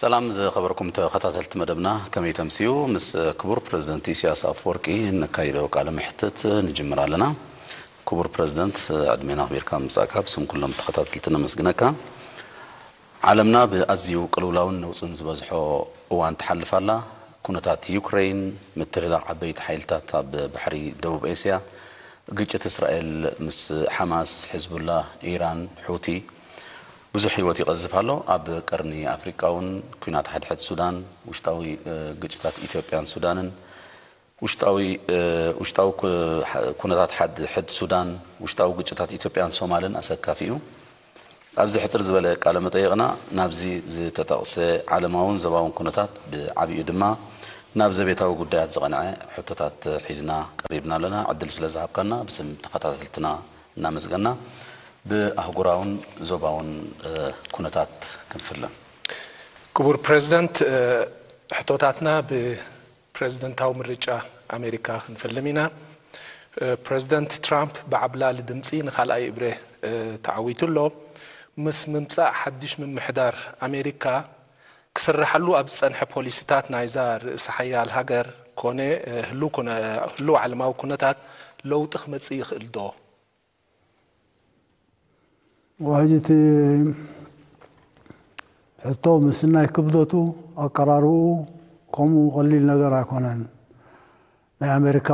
ሰላም ዝኸበርኩም ተኸታተልቲ መደብና፣ ከመይ ተምስዩ? ምስ ክቡር ፕረዚደንት ኢሳያስ ኣፈወርቂ ነካይዶ ቃለ መሕትት ንጅምር ኣለና። ክቡር ፕረዚደንት፣ ዕድሜና ኣኽቢርካ ምምጻእካ ብስም ኩሎም ተኸታተልቲ ነመስግነካ። ዓለምና ብኣዝዩ ቅልውላውን ነውጽን ዝበዝሖ እዋን ትሓልፍ ኣላ። ኩነታት ዩክረይን፣ ምትልላቕ ዓበይቲ ሓይልታት ኣብ ባሕሪ ደቡብ ኤስያ፣ ግጭት እስራኤል ምስ ሓማስ፣ ሕዝቡላ፣ ኢራን፣ ሑቲ ብዙሕ ህይወት ይቐዝፍ ኣሎ። ኣብ ቀርኒ ኣፍሪቃ እውን ኲናት ሓድሕድ ሱዳን፣ ውሽጣዊ ግጭታት ኢትዮጵያን ሱዳንን፣ ውሽጣዊ ውሽጣዊ ኩነታት ሓድሕድ ሱዳን፣ ውሽጣዊ ግጭታት ኢትዮጵያን ሶማልን ኣሰካፊ እዩ። ኣብዚ ሕጽር ዝበለ ቃለ መጠይቕና ናብዚ ዝተጠቕሰ ዓለማውን ዞባውን ኩነታት፣ ብዓቢኡ ድማ ናብ ዘቤታዊ ጉዳያት ዝቐንዐ ሕቶታት ሒዝና ቀሪብና ኣለና። ዕድል ስለ ዝሃብካና ብስም ተኸታተልትና እናመስገና፣ ብኣህጉራውን ዞባውን ኩነታት ክንፍለ። ክቡር ፕረዚደንት፣ ሕቶታትና ብ ፕረዚደንታዊ ምርጫ ኣሜሪካ ክንፈልም ኢና። ፕረዚደንት ትራምፕ ብዓብላሊ ድምፂ ንኻልኣይ እብረ ተዓዊቱ ኣሎ። ምስ ምምፃእ ሓድሽ ምምሕዳር ኣሜሪካ ክስርሓሉ ኣብ ዝፀንሐ ፖሊሲታት ናይዛ ርእሰ ሓያል ሃገር ኮነ ህሉው ዓለማዊ ኩነታት ለውጢ ክመፅእ ይኽእል ዶ? ሕጂ እቲ ሕቶ ምስናይ ክብደቱ ኣቀራርብኡ ከምኡ ቀሊል ነገር ኣይኮነን። ናይ ኣሜሪካ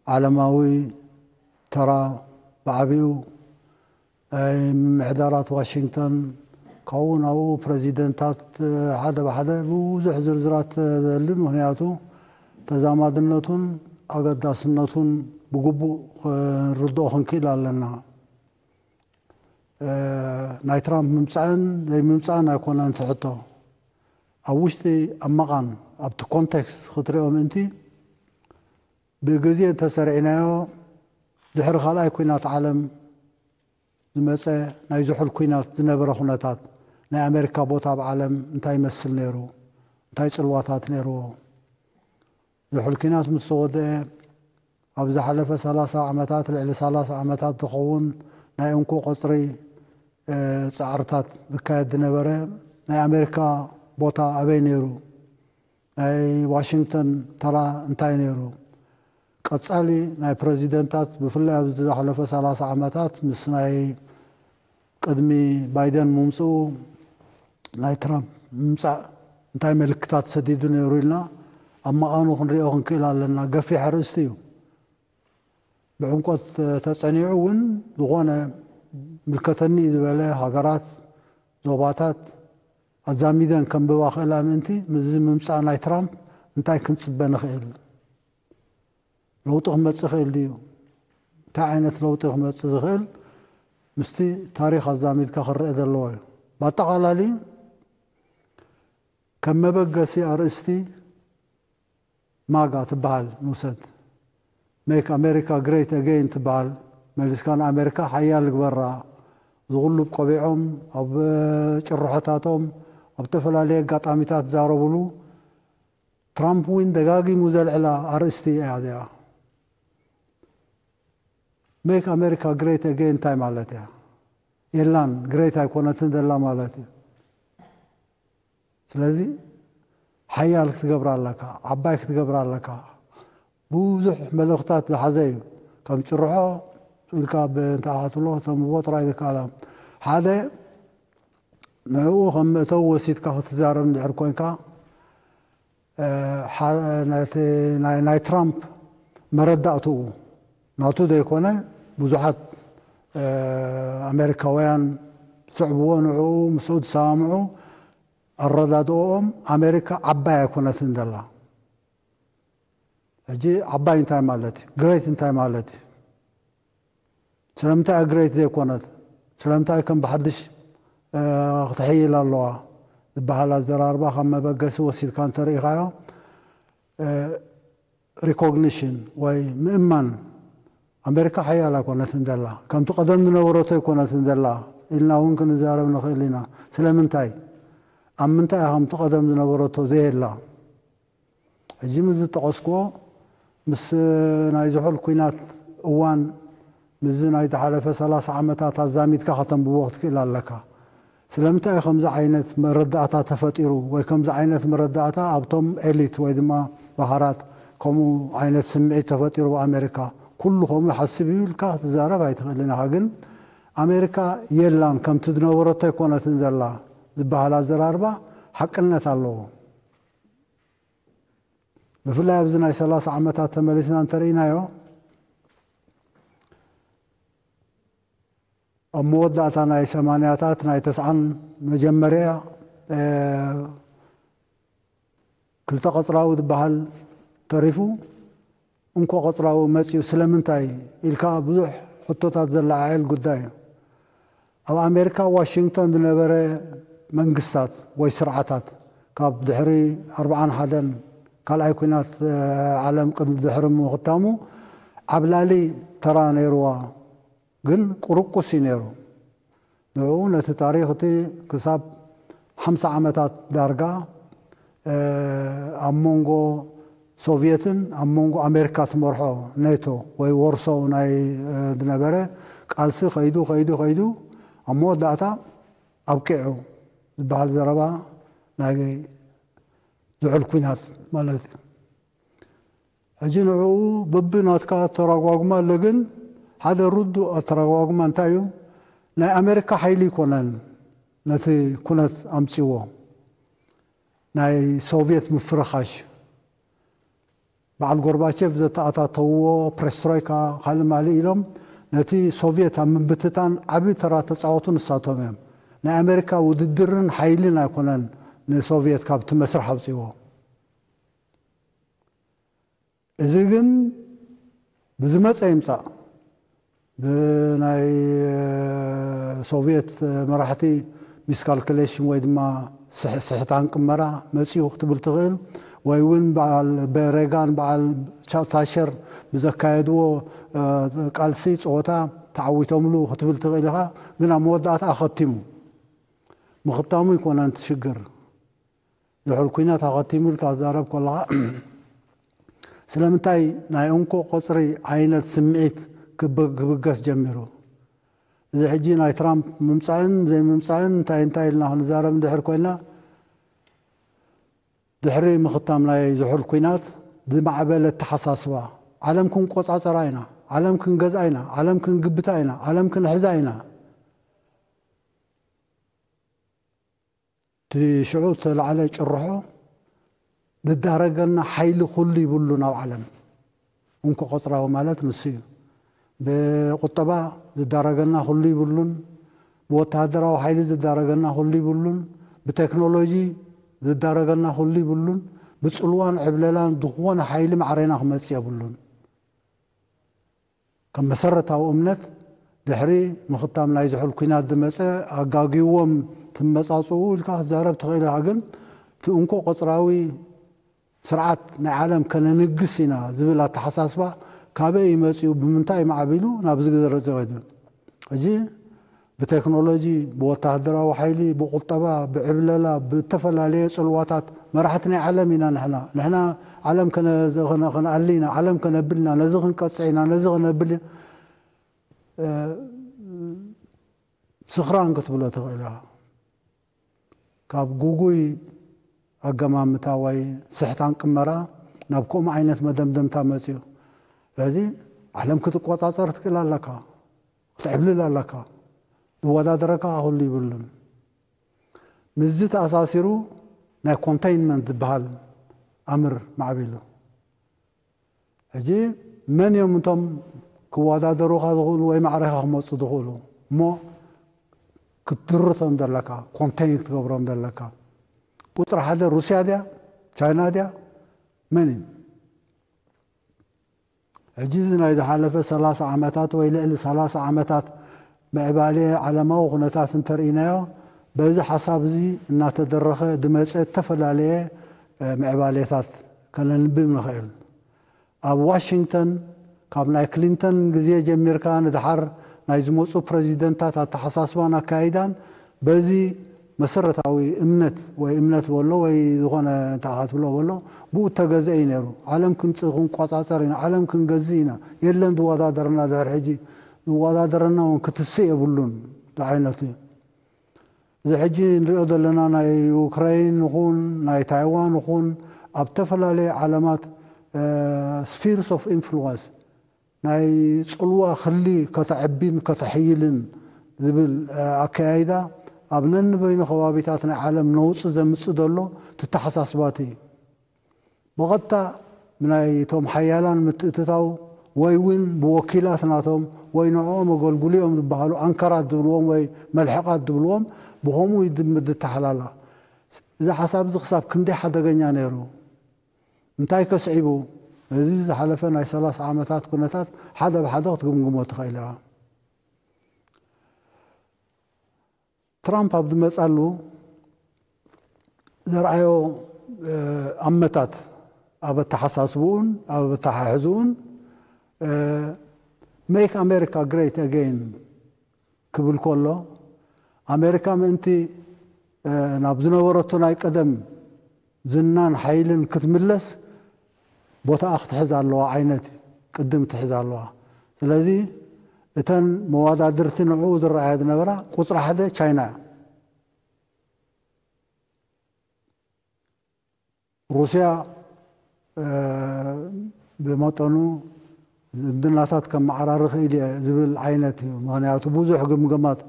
ዓለማዊ ተራ ብዓቢኡ ናይ ምምሕዳራት ዋሽንግተን ካብኡ ናብኡ ፕረዚደንታት ሓደ ብሓደ ብዙሕ ዝርዝራት ዘሊ ምክንያቱ ተዛማድነቱን ኣገዳስነቱን ብግቡእ ክንርድኦ ክንክእል ኣለና። ናይ ትራምፕ ምምፃእን ዘይምምፃእን ኣይኮነን እቲ ሕቶ። ኣብ ውሽጢ ኣብ መቓን ኣብቲ ኮንቴክስት ክትሪኦ ምእንቲ ብግዜ እንተሰሪዕናዮ ድሕሪ ካልኣይ ኩናት ዓለም ዝመፀ ናይ ዝሑል ኩናት ዝነበረ ኩነታት ናይ ኣሜሪካ ቦታ ኣብ ዓለም እንታይ ይመስል ነይሩ? እንታይ ፅልዋታት ነይርዎ? ዝሑል ኩናት ምስ ተወደአ ኣብ ዝሓለፈ ሰላሳ ዓመታት ልዕሊ ሰላሳ ዓመታት ዝኸውን ናይ እንኮ ቆፅሪ ፃዕርታት ዝካየድ ዝነበረ ናይ ኣሜሪካ ቦታ ኣበይ ነይሩ? ናይ ዋሽንግተን ተራ እንታይ ነይሩ? ቀፃሊ ናይ ፕረዚደንታት ብፍላይ ኣብዚ ዝሓለፈ ሰላሳ ዓመታት ምስ ናይ ቅድሚ ባይደን ምምፅኡ ናይ ትራምፕ ምምፃእ እንታይ ምልክታት ሰዲዱ ነይሩ ኢልና ኣብ መቓኑ ክንሪኦ ክንክእል ኣለና። ገፊሕ ኣርእስቲ እዩ። ብዕምቆት ተፀኒዑ እውን ዝኾነ ምልከተኒ እዩ ዝበለ ሃገራት፣ ዞባታት ኣዛሚደን ከንብባ ክእላ ምእንቲ ምስዚ ምምፃእ ናይ ትራምፕ እንታይ ክንፅበ ንኽእል? ለውጢ ክመፅእ ይኽእል ድዩ? እንታይ ዓይነት ለውጢ ክመፅእ ዝኽእል ምስቲ ታሪኽ ኣዛሚድካ ክረአ ዘለዎ እዩ። ብኣጠቓላሊ ከም መበገሲ ኣርእስቲ ማጋ ትበሃል ንውሰድ። ሜክ ኣሜሪካ ግሬት ኣገይን ትበሃል። መሊስካ ንኣሜሪካ ሓያል ግበራ። ዝቕሉብ ቆቢዖም ኣብ ጭርሖታቶም ኣብ ዝተፈላለየ ኣጋጣሚታት ዛረብሉ ትራምፕ እውን ደጋጊሙ ዘልዕላ ኣርእስቲ እያ እዚኣ። ሜክ ኣሜሪካ ግሬት ኣገይን እንታይ ማለት እያ? የላን ግሬት ኣይኮነትን ዘላ ማለት እዩ። ስለዚ ሓያል ክትገብራ ኣለካ፣ ዓባይ ክትገብራ ኣለካ። ብዙሕ መልእኽታት ዝሓዘ እዩ። ከም ጭርሖ ኢልካ እንተኣትሎ ተንብቦ ጥራይ ዝከኣላ ሓደ ንዕኡ ከም መእተዊ ወሲድካ ክትዛረብ እንድሕር ኮንካ ናይ ትራምፕ መረዳእትኡ ናቱ ዘይኮነ ብዙሓት ኣሜሪካውያን ዝስዕብዎ ንዕኡ ምስኡ ዝሰማምዑ ኣረዳድኦኦም ኣሜሪካ ዓባይ ኣይኮነትን ዘላ። ሕጂ ዓባይ እንታይ ማለት እዩ? ግሬት እንታይ ማለት እዩ? ስለምንታይ እያ ግሬት ዘይኮነት? ስለምንታይ ከም ብሓድሽ ክትሕይል ኣለዋ ዝበሃል ኣዘራርባ ካብ መበገሲ ወሲድካ እንተርኢኻዮ ሪኮግኒሽን ወይ ምእማን ኣሜሪካ ሓያል ኣይኮነትን ዘላ፣ ከምቲ ቀደም ዝነበረቶ ኣይኮነትን ዘላ ኢልና እውን ክንዛረብ ንኽእል ኢና። ስለምንታይ? ኣብ ምንታይ እያ ከምቲ ቀደም ዝነበረቶ ዘየላ? ሕጂ ምስ ዝጠቐስክዎ ምስ ናይ ዝሑል ኲናት እዋን ምስዚ ናይ ዝሓለፈ ሰላሳ ዓመታት ኣዛሚድካ ከተንብቦ ክትክእል ኣለካ። ስለምንታይ ከምዚ ዓይነት መረዳእታ ተፈጢሩ ወይ ከምዚ ዓይነት መረዳእታ ኣብቶም ኤሊት ወይ ድማ ባሃራት ከምኡ ዓይነት ስምዒት ተፈጢሩ ኣብ ኣሜሪካ? ኩሉ ከምኡ ይሓስብ እዩ ኢልካ ክትዛረብ ኣይትኽእልን ኢኻ። ግን ኣሜሪካ የላን፣ ከምቲ ዝነበረቶ ኣይኮነትን ዘላ ዝበሃል ኣዘራርባ ሓቅነት ኣለዎ። ብፍላይ ኣብዚ ናይ ሰላሳ ዓመታት ተመሊስና እንተርኢናዮ፣ ኣብ መወዳእታ ናይ ሰማንያታት ናይ ተስዓን መጀመርያ ክልተ ቀፅራዊ ዝበሃል ተሪፉ እንኮ ቀፅራዊ መፅኡ ስለምንታይ ኢልካ ብዙሕ ሕቶታት ዘለዓዕል ጉዳይ እዩ። ኣብ ኣሜሪካ ዋሽንግቶን ዝነበረ መንግስታት ወይ ስርዓታት ካብ ድሕሪ ኣርብዓን ሓደን ካልኣይ ኩናት ዓለም ቅድሚ ድሕሪ ምኽታሙ ዓብላሊ ተራ ነይርዋ። ግን ቁርቁስ እዩ ነይሩ። ንዕኡ ነቲ ታሪኽ እቲ ክሳብ ሓምሳ ዓመታት ዳርጋ ኣብ መንጎ ሶቭየትን ኣብ መንጎ ኣሜሪካ ትመርሖ ኔቶ ወይ ወርሶ ናይ ዝነበረ ቃልሲ ከይዱ ከይዱ ከይዱ ኣብ መወዳእታ ኣብቂዑ ዝበሃል ዘረባ ናይ ዝሑል ኩናት ማለት እዩ። ሕጂ ንዕኡ በብናትካ ኣተረጓጉማ ኣሎ። ግን ሓደ ርዱእ ኣተረጓጉማ እንታይ እዩ? ናይ ኣሜሪካ ሓይሊ ኣይኮነን ነቲ ኩነት ኣምፅዎ፣ ናይ ሶቭየት ምፍርኻሽ። በዓል ጎርባቸቭ ዘተኣታተውዎ ፕሬስትሮይካ ካልእ ማልእ ኢሎም ነቲ ሶቭየት ኣብ ምብትታን ዓብዪ ተራ ተፃወቱ ንሳቶም እዮም። ናይ ኣሜሪካ ውድድርን ሓይልን ኣይኮነን ንሶቭየት ካብቲ መስርሕ ኣውፅዎ። እዚ ግን ብዝመፀ ይምፃእ ብናይ ሶቭየት መራሕቲ ሚስካልኩሌሽን ወይ ድማ ስሕታን ቅመራ መፂኡ ክትብል ትኽእል። ወይ እውን በዓል በሬጋን በዓል ታሸር ብዘካየድዎ ቃልሲ ፀወታ ተዓዊቶምሉ ክትብል ትኽእል ኢኻ። ግን ኣብ መወዳእታ ኣኸቲሙ ምኽታሙ ይኮነን እቲ ሽግር። ዝሑል ኩናት ኣኸቲሙ ኢልካ ክዛረብ ከለኻ ስለምንታይ ናይ እንኮ ቆፅሪ ዓይነት ስምዒት ክብገስ ጀሚሩ? እዚ ሕጂ ናይ ትራምፕ ምምፃእን ዘይምምፃእን እንታይ እንታይ ኢልና ክንዛረብ እንድሕር ኮይና፣ ድሕሪ ምኽታም ናይ ዝሑል ኩናት ዝማዕበለ ኣተሓሳስባ፣ ዓለም ክንቆፃፀራ ኢና፣ ዓለም ክንገዝኣ ኢና፣ ዓለም ክንግብታ ኢና፣ ዓለም ክንሕዛ ኢና። እቲ ሽዑ ዝተላዕለ ጭርሖ ዝዳረገና ሓይሊ ኩሉ ይብሉን ኣብ ዓለም። እንኮ ቆፅራዊ ማለት ንሱ እዩ። ብቁጠባ ዝዳረገና ኩሉ ይብሉን፣ ብወተሃደራዊ ሓይሊ ዝዳረገና ኩሉ ይብሉን፣ ብቴክኖሎጂ ዝዳረገና ኩሉ ይብሉን፣ ብፅልዋን ዕብለላን ዝኾነ ሓይሊ ማዕሬና ክመፅእ የብሉን። ከም መሰረታዊ እምነት ድሕሪ ምኽታም ናይ ዝሑል ኩናት ዝመፀ ኣጋግይዎም ትመፃፅኡ ኢልካ ክትዛረብ ትኽእል ኢኻ። ግን እቲ እንኮ ቆፅራዊ ስርዓት ናይ ዓለም ከነንግስ ኢና ዝብል ኣተሓሳስባ ካበይ እዩ መፂኡ? ብምንታይ እዩ ማዕቢሉ ናብዚ ደረጃ ከይዱ? ሕጂ ብቴክኖሎጂ፣ ብወተሃደራዊ ሓይሊ፣ ብቁጠባ፣ ብዕብለላ፣ ብተፈላለየ ፅልዋታት መራሕቲ ናይ ዓለም ኢና ንሕና። ንሕና ዓለም ከነ-፣ ከነ-፣ ከነኣሊ ኢና፣ ዓለም ከነብል ኢና፣ ነዚ ክንቀፅዕ ኢና፣ ነዚ ከነብል ኢና። እ፣ ስኽራን ክትብሎ ትኽእል ኢኻ። ካብ ጉጉይ ኣገማምታ ወይ ስሕታን ቅመራ ናብ ከምኡ ዓይነት መደምደምታ መፅዩ። ስለዚ ዓለም ክትቆፃፀር ትክእል ኣለካ፣ ክትዕብልል ኣለካ፣ ዝወዳደረካ ኩሉ ይብሉን። ምስዚ ተኣሳሲሩ ናይ ኮንቴይንመንት ዝበሃል ኣምር ማዕቢሉ። ሕጂ መን እዮም እቶም ክወዳደሩኻ ዝኽእሉ ወይ ማዕረኻ ክመፁ ዝኽእሉ እሞ ክትድርቶም ዘለካ፣ ኮንቴይን ክትገብሮም ዘለካ? ቁፅሪ ሓደ ሩስያ ድያ? ቻይና ድያ? መን እዩ? ሕጂ እዚ ናይ ዝሓለፈ ሰላሳ ዓመታት ወይ ልዕሊ ሰላሳ ዓመታት ምዕባለ ዓለማዊ ኩነታት እንተርኢናዮ፣ በዚ ሓሳብ እዚ እናተደረኸ ዝመፀ ዝተፈላለየ፣ እ፣ ምዕባሌታት ከነንብብ ንኽእል። ኣብ ዋሽንግተን ካብ ናይ ክሊንተን ግዜ ጀሚርካ ንድሓር ናይ ዝመፁ ፕረዚደንታት ኣተሓሳስባን ኣካይዳን በዚ መሰረታዊ እምነት ወይ እምነት በሎ ወይ ዝኾነ እንታይ ክትብሎ በሎ ብኡ ተገዘ እዩ ነይሩ። ዓለም ክንጽ-፣ ክንቆጻጸር ኢና፣ ዓለም ክንገዝእ ኢና። የለን ዝወዳደረና ድሕሪ ሕጂ። ዝወዳደረና እውን ክትስእ የብሉን ዝዓይነቱ እዩ። እዚ ሕጂ ንሪኦ ዘለና ናይ ዩክሬን ይኹን ናይ ታይዋን ይኹን ኣብ ተፈላለየ ዓለማት ስፊርስ ኦፍ ኢንፍሉወንስ ናይ ጽልዋ ክሊ ከተዕቢን ከተሕይልን ዝብል ኣከያይዳ ኣብ ነንበይኑ ከባቢታት ናይ ዓለም ነውጺ ዘምጽእ ዘሎ ትተሓሳስባት እዩ። ብቐጥታ ናይ እቶም ሓያላን ምትእትታው ወይ እውን ብወኪላት ናቶም ወይ ንዕኦም ኣገልግሉ እዮም ዝበሃሉ ኣንከራት ዝብልዎም ወይ መልሕቓት ዝብልዎም ብኸምኡ እዩ ዝም- ዝተሓላላ። እዚ ሓሳብ እዚ ክሳብ ክንደይ ሓደገኛ ነይሩ? እንታይ ከስዒቡ? እዚ ዝሓለፈ ናይ ሰላሳ ዓመታት ኩነታት ሓደ ብሓደ ክትግምግሞ ትኽእል ኢኻ። ትራምፕ ኣብ ዝመጻሉ ዘርኣዮ ኣመታት ኣብ ኣተሓሳስብኡን ኣብ ኣተሓሕዝኡን ሜክ ኣሜሪካ ግሬት ኣገይን ክብል ከሎ ኣሜሪካ ምእንቲ ናብ ዝነበረቶ ናይ ቀደም ዝናን ሓይልን ክትምለስ ቦታኣ ክትሕዝ ኣለዋ ዓይነት እዩ። ቅድም ትሕዝ ኣለዋ። ስለዚ እተን መዋዳድርቲ ንዕኡ ዝረኣያ ዝነበራ ቁፅሪ ሓደ ቻይና እያ። ሩስያ ብመጠኑ ዝምድናታት ከመዓራሪ ክእል እየ ዝብል ዓይነት እዩ። ምክንያቱ ብዙሕ ግምገማት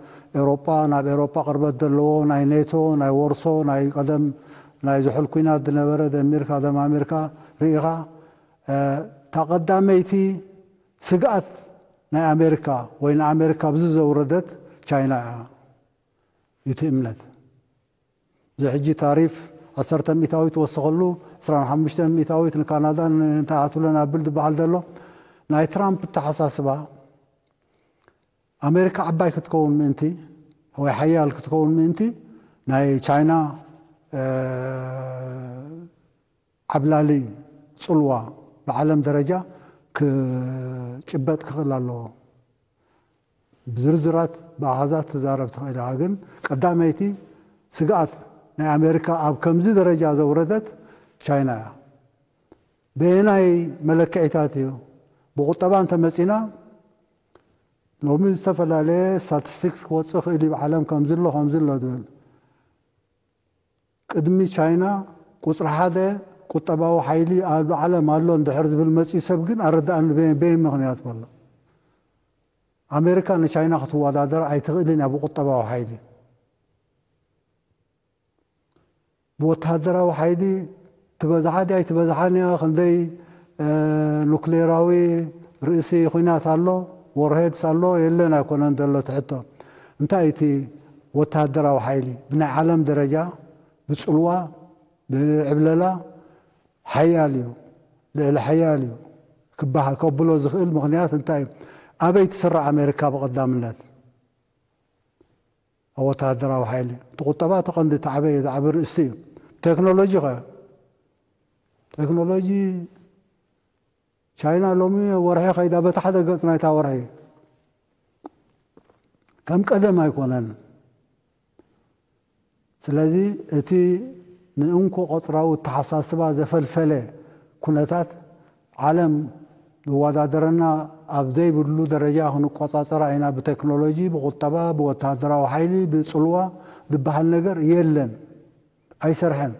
ኤሮጳ ናብ ኤሮጳ ቅርበት ዘለዎ ናይ ኔቶ ናይ ወርሶ ናይ ቀደም ናይ ዝሑል ኩናት ዝነበረ ደሚርካ ደማሚርካ ርኢኻ እታ ቀዳመይቲ ስግኣት ናይ ኣሜሪካ ወይ ንኣሜሪካ ኣብዚ ዘውረደት ቻይና እያ። እቲ እምነት እዚ ሕጂ ታሪፍ ዓሰርተ ሚእታዊት ወሰኸሉ ዕስራን ሓሙሽተን ሚእታዊት ንካናዳ እንታይ ኣትብለን ኣብል ዝበሃል ዘሎ ናይ ትራምፕ ኣተሓሳስባ ኣሜሪካ ዓባይ ክትከውን ምእንቲ ወይ ሓያል ክትከውን ምእንቲ ናይ ቻይና ዓብላሊ ፅልዋ ብዓለም ደረጃ ክጭበጥ ክኽእል ኣለዎ። ብዝርዝራት ብኣሃዛት ትዛረብ ትኽእል ኢኻ፣ ግን ቀዳመይቲ ስግኣት ናይ ኣሜሪካ ኣብ ከምዚ ደረጃ ዘውረደት ቻይና እያ። በየናይ መለክዒታት እዩ? ብቁጠባ እንተመፂና ሎሚ ዝተፈላለየ ስታቲስቲክስ ክወፅእ ክእል እዩ ብዓለም ከምዚ ኣሎ ከምዚ ኣሎ ዝብል ቅድሚ ቻይና ቁፅሪ ሓደ ቁጠባዊ ሓይሊ ኣብ ዓለም ኣሎ እንድሕር ዝብል መፅኡ ሰብ ግን ኣረዳእኒ በይ ምክንያት በሎ ኣሜሪካ ንቻይና ክትወዳደር ኣይትኽእልን እያ ብቁጠባዊ ሓይሊ ብወተሃደራዊ ሓይሊ ትበዝሓ ድያ ኣይትበዝሓን እያ ክንደይ ኑክሌራዊ ርእሲ ኩናት ኣሎ ወርሄድስ ኣሎ የለን ኣይኮነን ዘሎ ትሕቶ እንታይ እቲ ወተሃደራዊ ሓይሊ ብናይ ዓለም ደረጃ ብፅልዋ ብዕብለላ ሓያል እዩ ልዕሊ ሓያል እዩ ክበሃል ከብሎ ዝኽእል ምኽንያት እንታይ እዩ ኣበይ ትስራዕ ኣሜሪካ ብቐዳምነት ኣብ ወተሃደራዊ ሓይሊ እቲ ቁጠባ እቲ ቀንዲ እቲ ዓበየ ዝዓቢ ርእስቲ እዩ ቴክኖሎጂ ኸ ቴክኖሎጂ ቻይና ሎሚ ወርሒ ከይዳ በቲ ሓደ ገፅ ናይታ ወርሒ ከም ቀደም ኣይኮነን ስለዚ እቲ ንእንኮ ቆፅራዊ ኣተሓሳስባ ዘፈልፈለ ኩነታት ዓለም ዝወዳደረና ኣብ ዘይብሉ ደረጃ ክንቆፃፀራ ኢና ብቴክኖሎጂ ብቁጠባ ብወተሃደራዊ ሓይሊ ብፅልዋ ዝበሃል ነገር የለን ኣይሰርሐን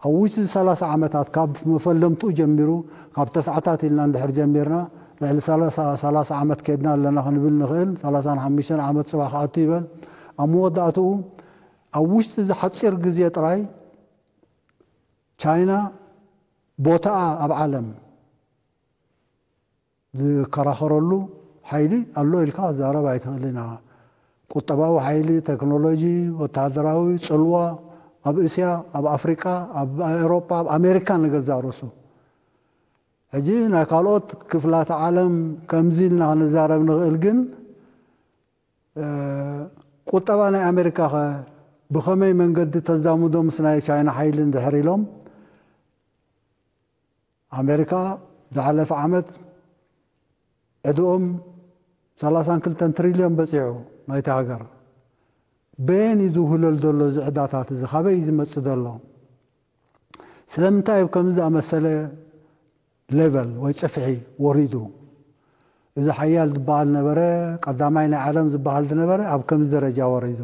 ኣብ ውሽጢ ሰላሳ ዓመታት ካብ መፈለምትኡ ጀሚሩ ካብ ተስዓታት ኢልና እንድሕር ጀሚርና ልዕሊ ሰላሳ ዓመት ከድና ኣለና ክንብል ንኽእል ሰላሳን ሓሙሽተን ዓመት ፅባሕ ክኣቱ ይበል ኣብ መወዳእትኡ ኣብ ውሽጢ እዚ ሓፂር ግዜ ጥራይ ቻይና ቦታኣ ኣብ ዓለም ዝከራኸረሉ ሓይሊ ኣሎ ኢልካ ክዛረብ ኣይትኽእልን ኢኻ። ቁጠባዊ ሓይሊ፣ ቴክኖሎጂ፣ ወተሃደራዊ፣ ጽልዋ ኣብ እስያ፣ ኣብ ኣፍሪቃ፣ ኣብ ኤውሮጳ፣ ኣብ ኣሜሪካ ንገዛእ ርእሱ። ሕጂ ናይ ካልኦት ክፍላተ ዓለም ከምዚ ኢልና ክንዛረብ ንኽእል፣ ግን ቁጠባ ናይ ኣሜሪካ ኸ ብኸመይ መንገዲ ተዛምዶ ምስ ናይ ቻይና ሓይሊ እንድሕር ኢሎም ኣሜሪካ ዝሓለፈ ዓመት ዕድኦም ሰላሳን ክልተን ትሪልዮን በፂሑ ናይቲ ሃገር በየን እዩ ዝውህለል ዘሎ እዚ ዕዳታት እዚ ካበይ እዩ ዝመፅእ ዘሎ ስለምንታይ እዩ ከምዚ ዝኣመሰለ ሌቨል ወይ ፅፍሒ ወሪዱ እዚ ሓያል ዝበሃል ነበረ ቀዳማይ ናይ ዓለም ዝበሃል ዝነበረ ኣብ ከምዚ ደረጃ ወሪዱ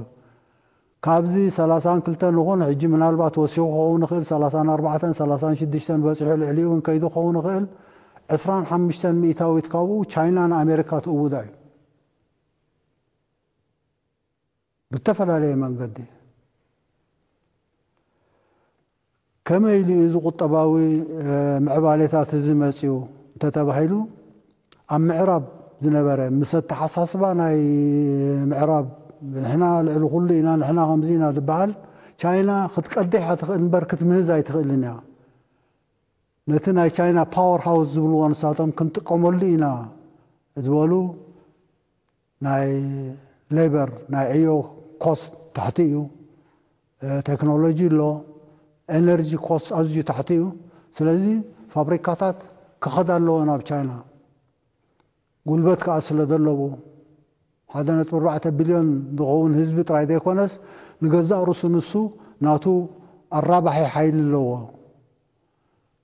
ካብዚ ሰላሳን ክልተን ይኹን ሕጂ ምናልባት ወሲኹ ክኸውን ይኽእል፣ ሰላሳን ኣርባዕተን ሰላሳን ሽዱሽተን በፂሑ ልዕሊኡ እውን ከይዱ ክኸውን ይኽእል። ዕስራን ሓሙሽተን ሚእታዊት ካብኡ ቻይና ንኣሜሪካ ትእውዳ እዩ ብተፈላለየ መንገዲ። ከመይ ኢሉ እዩ እዚ ቁጠባዊ ምዕባሌታት እዚ መፅኡ እንተተባሂሉ፣ ኣብ ምዕራብ ዝነበረ ምስ ኣተሓሳስባ ናይ ምዕራብ፣ ንሕና ልዕሊ ኩሉ ኢና፣ ንሕና ከምዚ ኢና ዝበሃል፣ ቻይና ክትቀድሕ ትኽእል እምበር ክትምህዝ ኣይትኽእልን እያ። ነቲ ናይ ቻይና ፓወር ሃውስ ዝብልዎ ንሳቶም ክንጥቀመሉ ኢና ዝበሉ ናይ ሌበር ናይ ዕዮ ኮስት ታሕቲ እዩ። ቴክኖሎጂ ኣሎ፣ ኤነርጂ ኮስት ኣዝዩ ታሕቲ እዩ። ስለዚ ፋብሪካታት ክኸዳ ኣለዎ ናብ ቻይና። ጉልበት ከዓ ስለ ዘለዎ ሓደ ነጥቢ ኣርባዕተ ቢልዮን ዝኸውን ህዝቢ ጥራይ ዘይኮነስ ንገዛእ ርእሱ ንሱ ናቱ ኣራባሒ ሓይሊ ኣለዎ።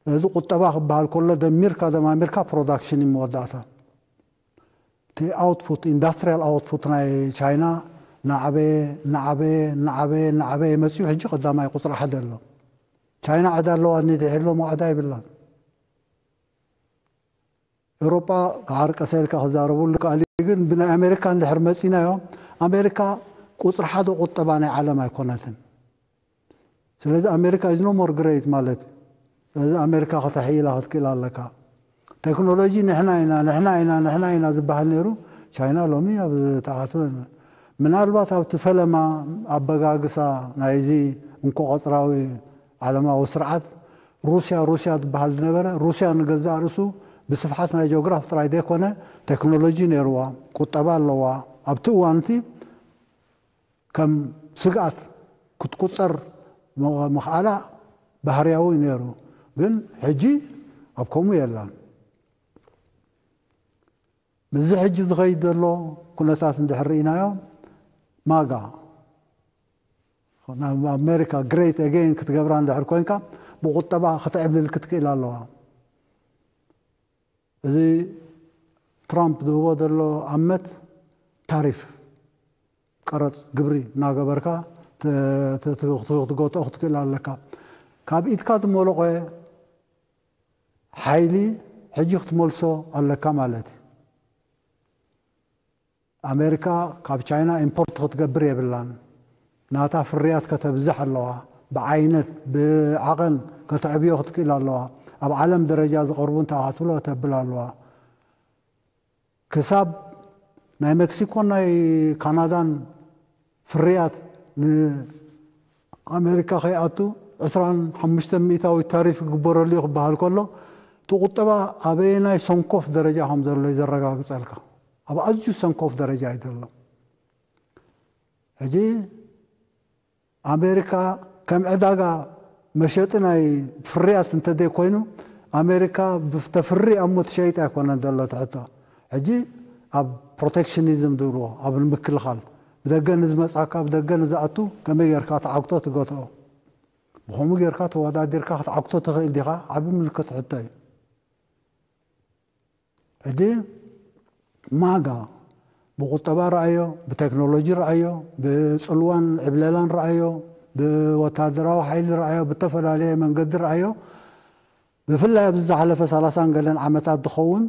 ስለዚ ቁጠባ ክበሃል ከሎ ደሚርካ ደማሚርካ ፕሮዳክሽን እዩ መወዳእታ። እቲ ኣውትፑት ኢንዳስትሪያል ኣውትፑት ናይ ቻይና ናዕበየ ናዕበየ ናዕበየ ናዕበየ መፅኡ ሕጂ ቀዳማይ ቁፅሪ ሓደ ኣሎ። ቻይና ዕዳ ኣለዋ ድሕር ሎሞ ዕዳ ይብላን። ኤውሮጳ ክዓርቀሰ ኢልካ ክዛረቡ ልክኣል እዩ። ግን ብናይ ኣሜሪካ እንድሕር መፂናዮ ኣሜሪካ ቁፅሪ ሓደ ቁጠባ ናይ ዓለም ኣይኮነትን። ስለዚ ኣሜሪካ is no more great ማለት እዩ። ስለዚ ኣሜሪካ ከተሕይላ ክትክእል ኣለካ። ቴክኖሎጂ ንሕና ኢና ንሕና ኢና ንሕና ኢና ዝበሃል ነይሩ። ቻይና ሎሚ ኣብ ተኣትወ ምናልባት ኣብቲ ፈለማ ኣበጋግሳ ናይዚ እንኮ ቀፅራዊ ዓለማዊ ስርዓት ሩስያ ሩስያ ዝበሃል ዝነበረ ሩስያ ንገዛእ ርእሱ ብስፍሓት ናይ ጂኦግራፍ ጥራይ ዘይኮነ ቴክኖሎጂ ነይርዋ፣ ቁጠባ ኣለዋ። ኣብቲ እዋንቲ ከም ስግኣት ክትቁፀር ምኽኣላ ባህርያዊ ነይሩ። ግን ሕጂ ኣብ ከምኡ የላን። ምስዚ ሕጂ ዝኸይድ ዘሎ ኩነታት እንድሕር ርኢናዮ ማጋ ናብ ኣሜሪካ ግሬት ኣገይን ክትገብራ እንድሕር ኮይንካ ብቁጠባ ክትዕብልል ክትክእል ኣለዋ። እዚ ትራምፕ ዝህቦ ዘሎ ኣመት ታሪፍ ቀረፅ ግብሪ እናገበርካ ክትገትኦ ክትክእል ኣለካ። ካብ ኢድካ ዝመለቆ ሓይሊ ሕጂ ክትመልሶ ኣለካ ማለት እዩ። ኣሜሪካ ካብ ቻይና ኢምፖርት ክትገብር የብላን። ናታ ፍርያት ከተብዝሕ ኣለዋ። ብዓይነት ብዓቐን ከተዕብዮ ክትክእል ኣለዋ። ኣብ ዓለም ደረጃ ዝቐርቡ እንተኣትብሎ ከተብል ኣለዋ። ክሳብ ናይ ሜክሲኮን ናይ ካናዳን ፍርያት ንኣሜሪካ ከይኣቱ ዕስራን ሓሙሽተን ሚእታዊት ታሪፍ ይግበረሉ እዩ ክበሃል ከሎ እቲ ቁጠባ ኣበየናይ ሰንኮፍ ደረጃ ከም ዘሎ እዩ ዘረጋግፀልካ። ኣብ ኣዝዩ ሰንኮፍ ደረጃ እዩ ዘሎ። ሕጂ ኣሜሪካ ከም ዕዳጋ መሸጢ ናይ ፍርያት እንተዘይኮይኑ ኣሜሪካ ብተፍሪ ኣሞ ትሸይጥ ኣይኮነን ዘሎ ትሕቶ። ሕጂ ኣብ ፕሮቴክሽኒዝም ዝብልዎ ኣብ ምክልኻል ብደገ ንዝመፃካ ብደገ ንዝኣቱ ከመይ ጌርካ ተዓግቶ ትገትኦ? ብኸምኡ ጌርካ ተወዳዲርካ ክትዓግቶ ትኽእል ዲኻ? ዓቢ ምልክት ሕቶ እዩ። ሕጂ ማጋ ብቁጠባ ረኣዮ፣ ብቴክኖሎጂ ረኣዮ፣ ብፅልዋን ዕብለላን ረኣዮ፣ ብወታደራዊ ሓይሊ ረኣዮ፣ ብተፈላለየ መንገዲ ረኣዮ። ብፍላይ ኣብዚ ዝሓለፈ ሰላሳን ገለን ዓመታት ዝኸውን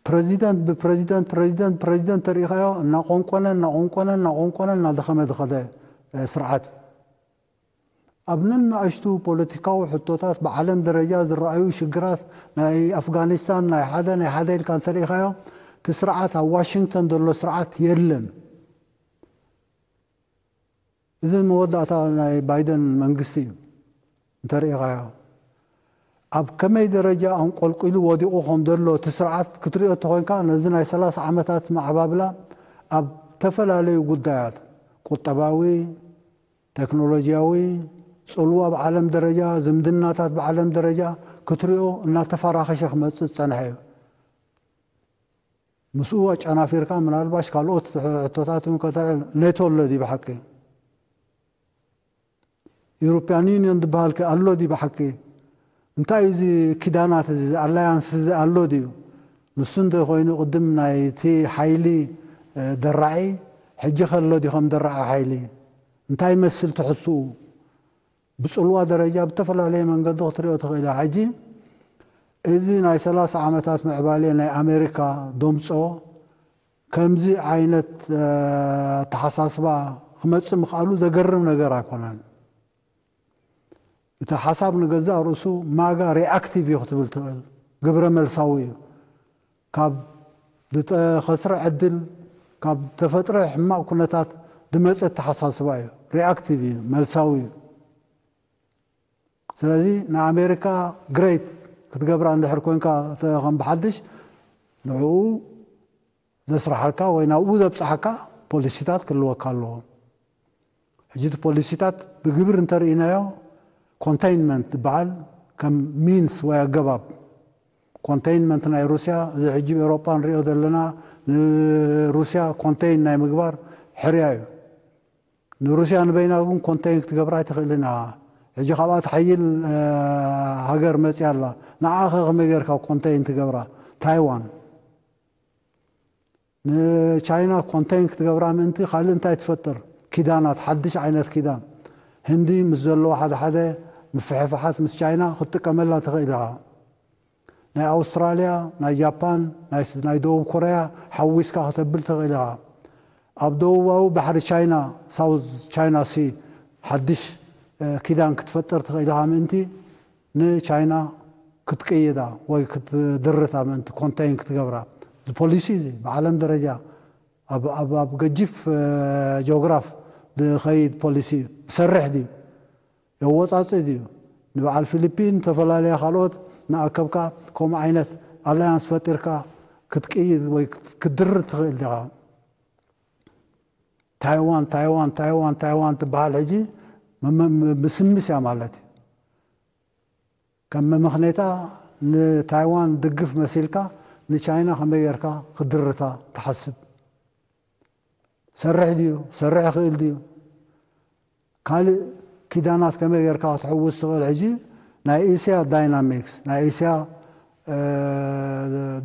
ፕረዚደንት ብፕረዚደንት ፕረዚደንት ፕረዚደንት ተሪኢኻዮ እናቆንቆነ እናቆንቆነ እናቆንቆነ እናደኸመ ዝኸደ ስርዓት እዩ። ኣብ ነናእሽቱ ፖለቲካዊ ሕቶታት ብዓለም ደረጃ ዝረኣዩ ሽግራት ናይ ኣፍጋኒስታን ናይ ሓደ ናይ ሓደ ኢልካ እንተሪኢኻዮ እቲ ስርዓት ኣብ ዋሽንግተን ዘሎ ስርዓት የለን። እዚ መወዳእታ ናይ ባይደን መንግስቲ እዩ እንተሪኢኻዮ። ኣብ ከመይ ደረጃ ኣንቆልቂሉ ወዲቑ ከም ዘሎ እቲ ስርዓት ክትሪኦ እንተኾይንካ ነዚ ናይ ሰላሳ ዓመታት ማዕባብላ ኣብ ዝተፈላለዩ ጉዳያት ቁጠባዊ፣ ቴክኖሎጂያዊ፣ ፅልዋ ብዓለም ደረጃ፣ ዝምድናታት ብዓለም ደረጃ ክትሪኦ እናተፈራኸሸ ክመፅእ ዝፀንሐ እዩ። ምስኡ ኣጨናፊርካ ምናልባሽ ካልኦት ሕቶታት እውን ከተልዕል ኔቶ ኣሎ ድዩ ብሓቂ? ዩሮፕያን ዩኒዮን ዝበሃል ከ ኣሎ ድዩ ብሓቂ? እንታይ እዩ እዚ ኪዳናት እዚ ኣላያንስ እዚ ኣሎ ድዩ? ንሱ እንተኮይኑ ቅድም ናይቲ ሓይሊ ደራዒ ሕጂ ከሎ ድዩ ከም ደራዒ ሓይሊ? እንታይ ይመስል ትሕዝትኡ? ብጽልዋ ደረጃ ብተፈላለየ መንገዲ ክትሪኦ ትኽእል ኢኻ። ሕጂ እዚ ናይ ሰላሳ ዓመታት ምዕባሌ ናይ ኣሜሪካ ደምጾ ከምዚ ዓይነት ኣተሓሳስባ ክመጽእ ምኽኣሉ ዘገርም ነገር ኣይኮነን። እቲ ሓሳብ ንገዛእ ርእሱ ማጋ ሪኣክቲቭ እዩ ክትብል ትኽእል፣ ግብረ መልሳዊ እዩ። ካብ ዝተኸስረ ዕድል፣ ካብ ተፈጥረ ሕማቕ ኩነታት ዝመፀ ኣተሓሳስባ እዩ። ሪኣክቲቭ እዩ፣ መልሳዊ እዩ። ስለዚ ንኣሜሪካ ግሬት ክትገብራ እንድሕር ኮንካ ከም ብሓድሽ ንዕኡ ዘስርሓልካ ወይ ናብኡ ዘብፅሓካ ፖሊሲታት ክህልወካ ኣለዎ። ሕጂ እቲ ፖሊሲታት ብግብር እንተርኢናዮ ኮንቴይንመንት ዝበሃል ከም ሚንስ ወይ ኣገባብ ኮንቴይንመንት ናይ ሩስያ እዚ ሕጂ ኤውሮጳ ንሪኦ ዘለና ንሩስያ ኮንቴይን ናይ ምግባር ሕርያ እዩ። ንሩስያ ንበይና ግን ኮንቴይን ክትገብራ ኣይትኽእልን ኢኻ። ሕጂ ካብኣ ትሓይል ሃገር መፅያ ኣላ። ንዓኸ ከመይ ጌርካ ኮንቴይን ትገብራ? ታይዋን ንቻይና ኮንቴይን ክትገብራ ምእንቲ ካልእ እንታይ ትፈጥር? ኪዳናት፣ ሓድሽ ዓይነት ኪዳን። ህንዲ ምስ ዘለዎ ሓደ ሓደ ምፍሕፍሓት ምስ ቻይና ክትጥቀመላ ትኽእል ኢኻ። ናይ ኣውስትራልያ፣ ናይ ጃፓን፣ ናይ ደቡብ ኮርያ ሓዊስካ ከተብል ትኽእል ኢኻ። ኣብ ደቡባዊ ባሕሪ ቻይና፣ ሳውዝ ቻይና ሲ፣ ሓድሽ ኪዳን ክትፈጥር ትኽእል ኢኻ ምእንቲ ንቻይና ክትቅይዳ ወይ ክትድርታ ምእንቲ ኮንቴይን ክትገብራ። እዚ ፖሊሲ እዚ ብዓለም ደረጃ ኣብ ገጂፍ ጂኦግራፍ ዝኸይድ ፖሊሲ እዩ። ይሰርሕ ድዩ? የወፃፅእ ድዩ? ንበዓል ፊሊፒን ዝተፈላለያ ካልኦት ንኣከብካ ከምኡ ዓይነት ኣላያንስ ፈጢርካ ክትቅይድ ወይ ክትድርት ትኽእል ዲኻ? ታይዋን ታይዋን ታይዋን ታይዋን ትበሃል ሕጂ ምስምስ እያ ማለት እዩ። ከም መመኽነይታ ንታይዋን ድግፍ መሲልካ ንቻይና ከመይ ጌርካ ክድርታ ትሓስብ? ሰርሕ ድዩ? ሰርሕ ይኽእል ድዩ? ካልእ ኪዳናት ከመይ ጌርካ ክትሕውስ ትኽእል? ሕጂ ናይ እስያ ዳይናሚክስ ናይ እስያ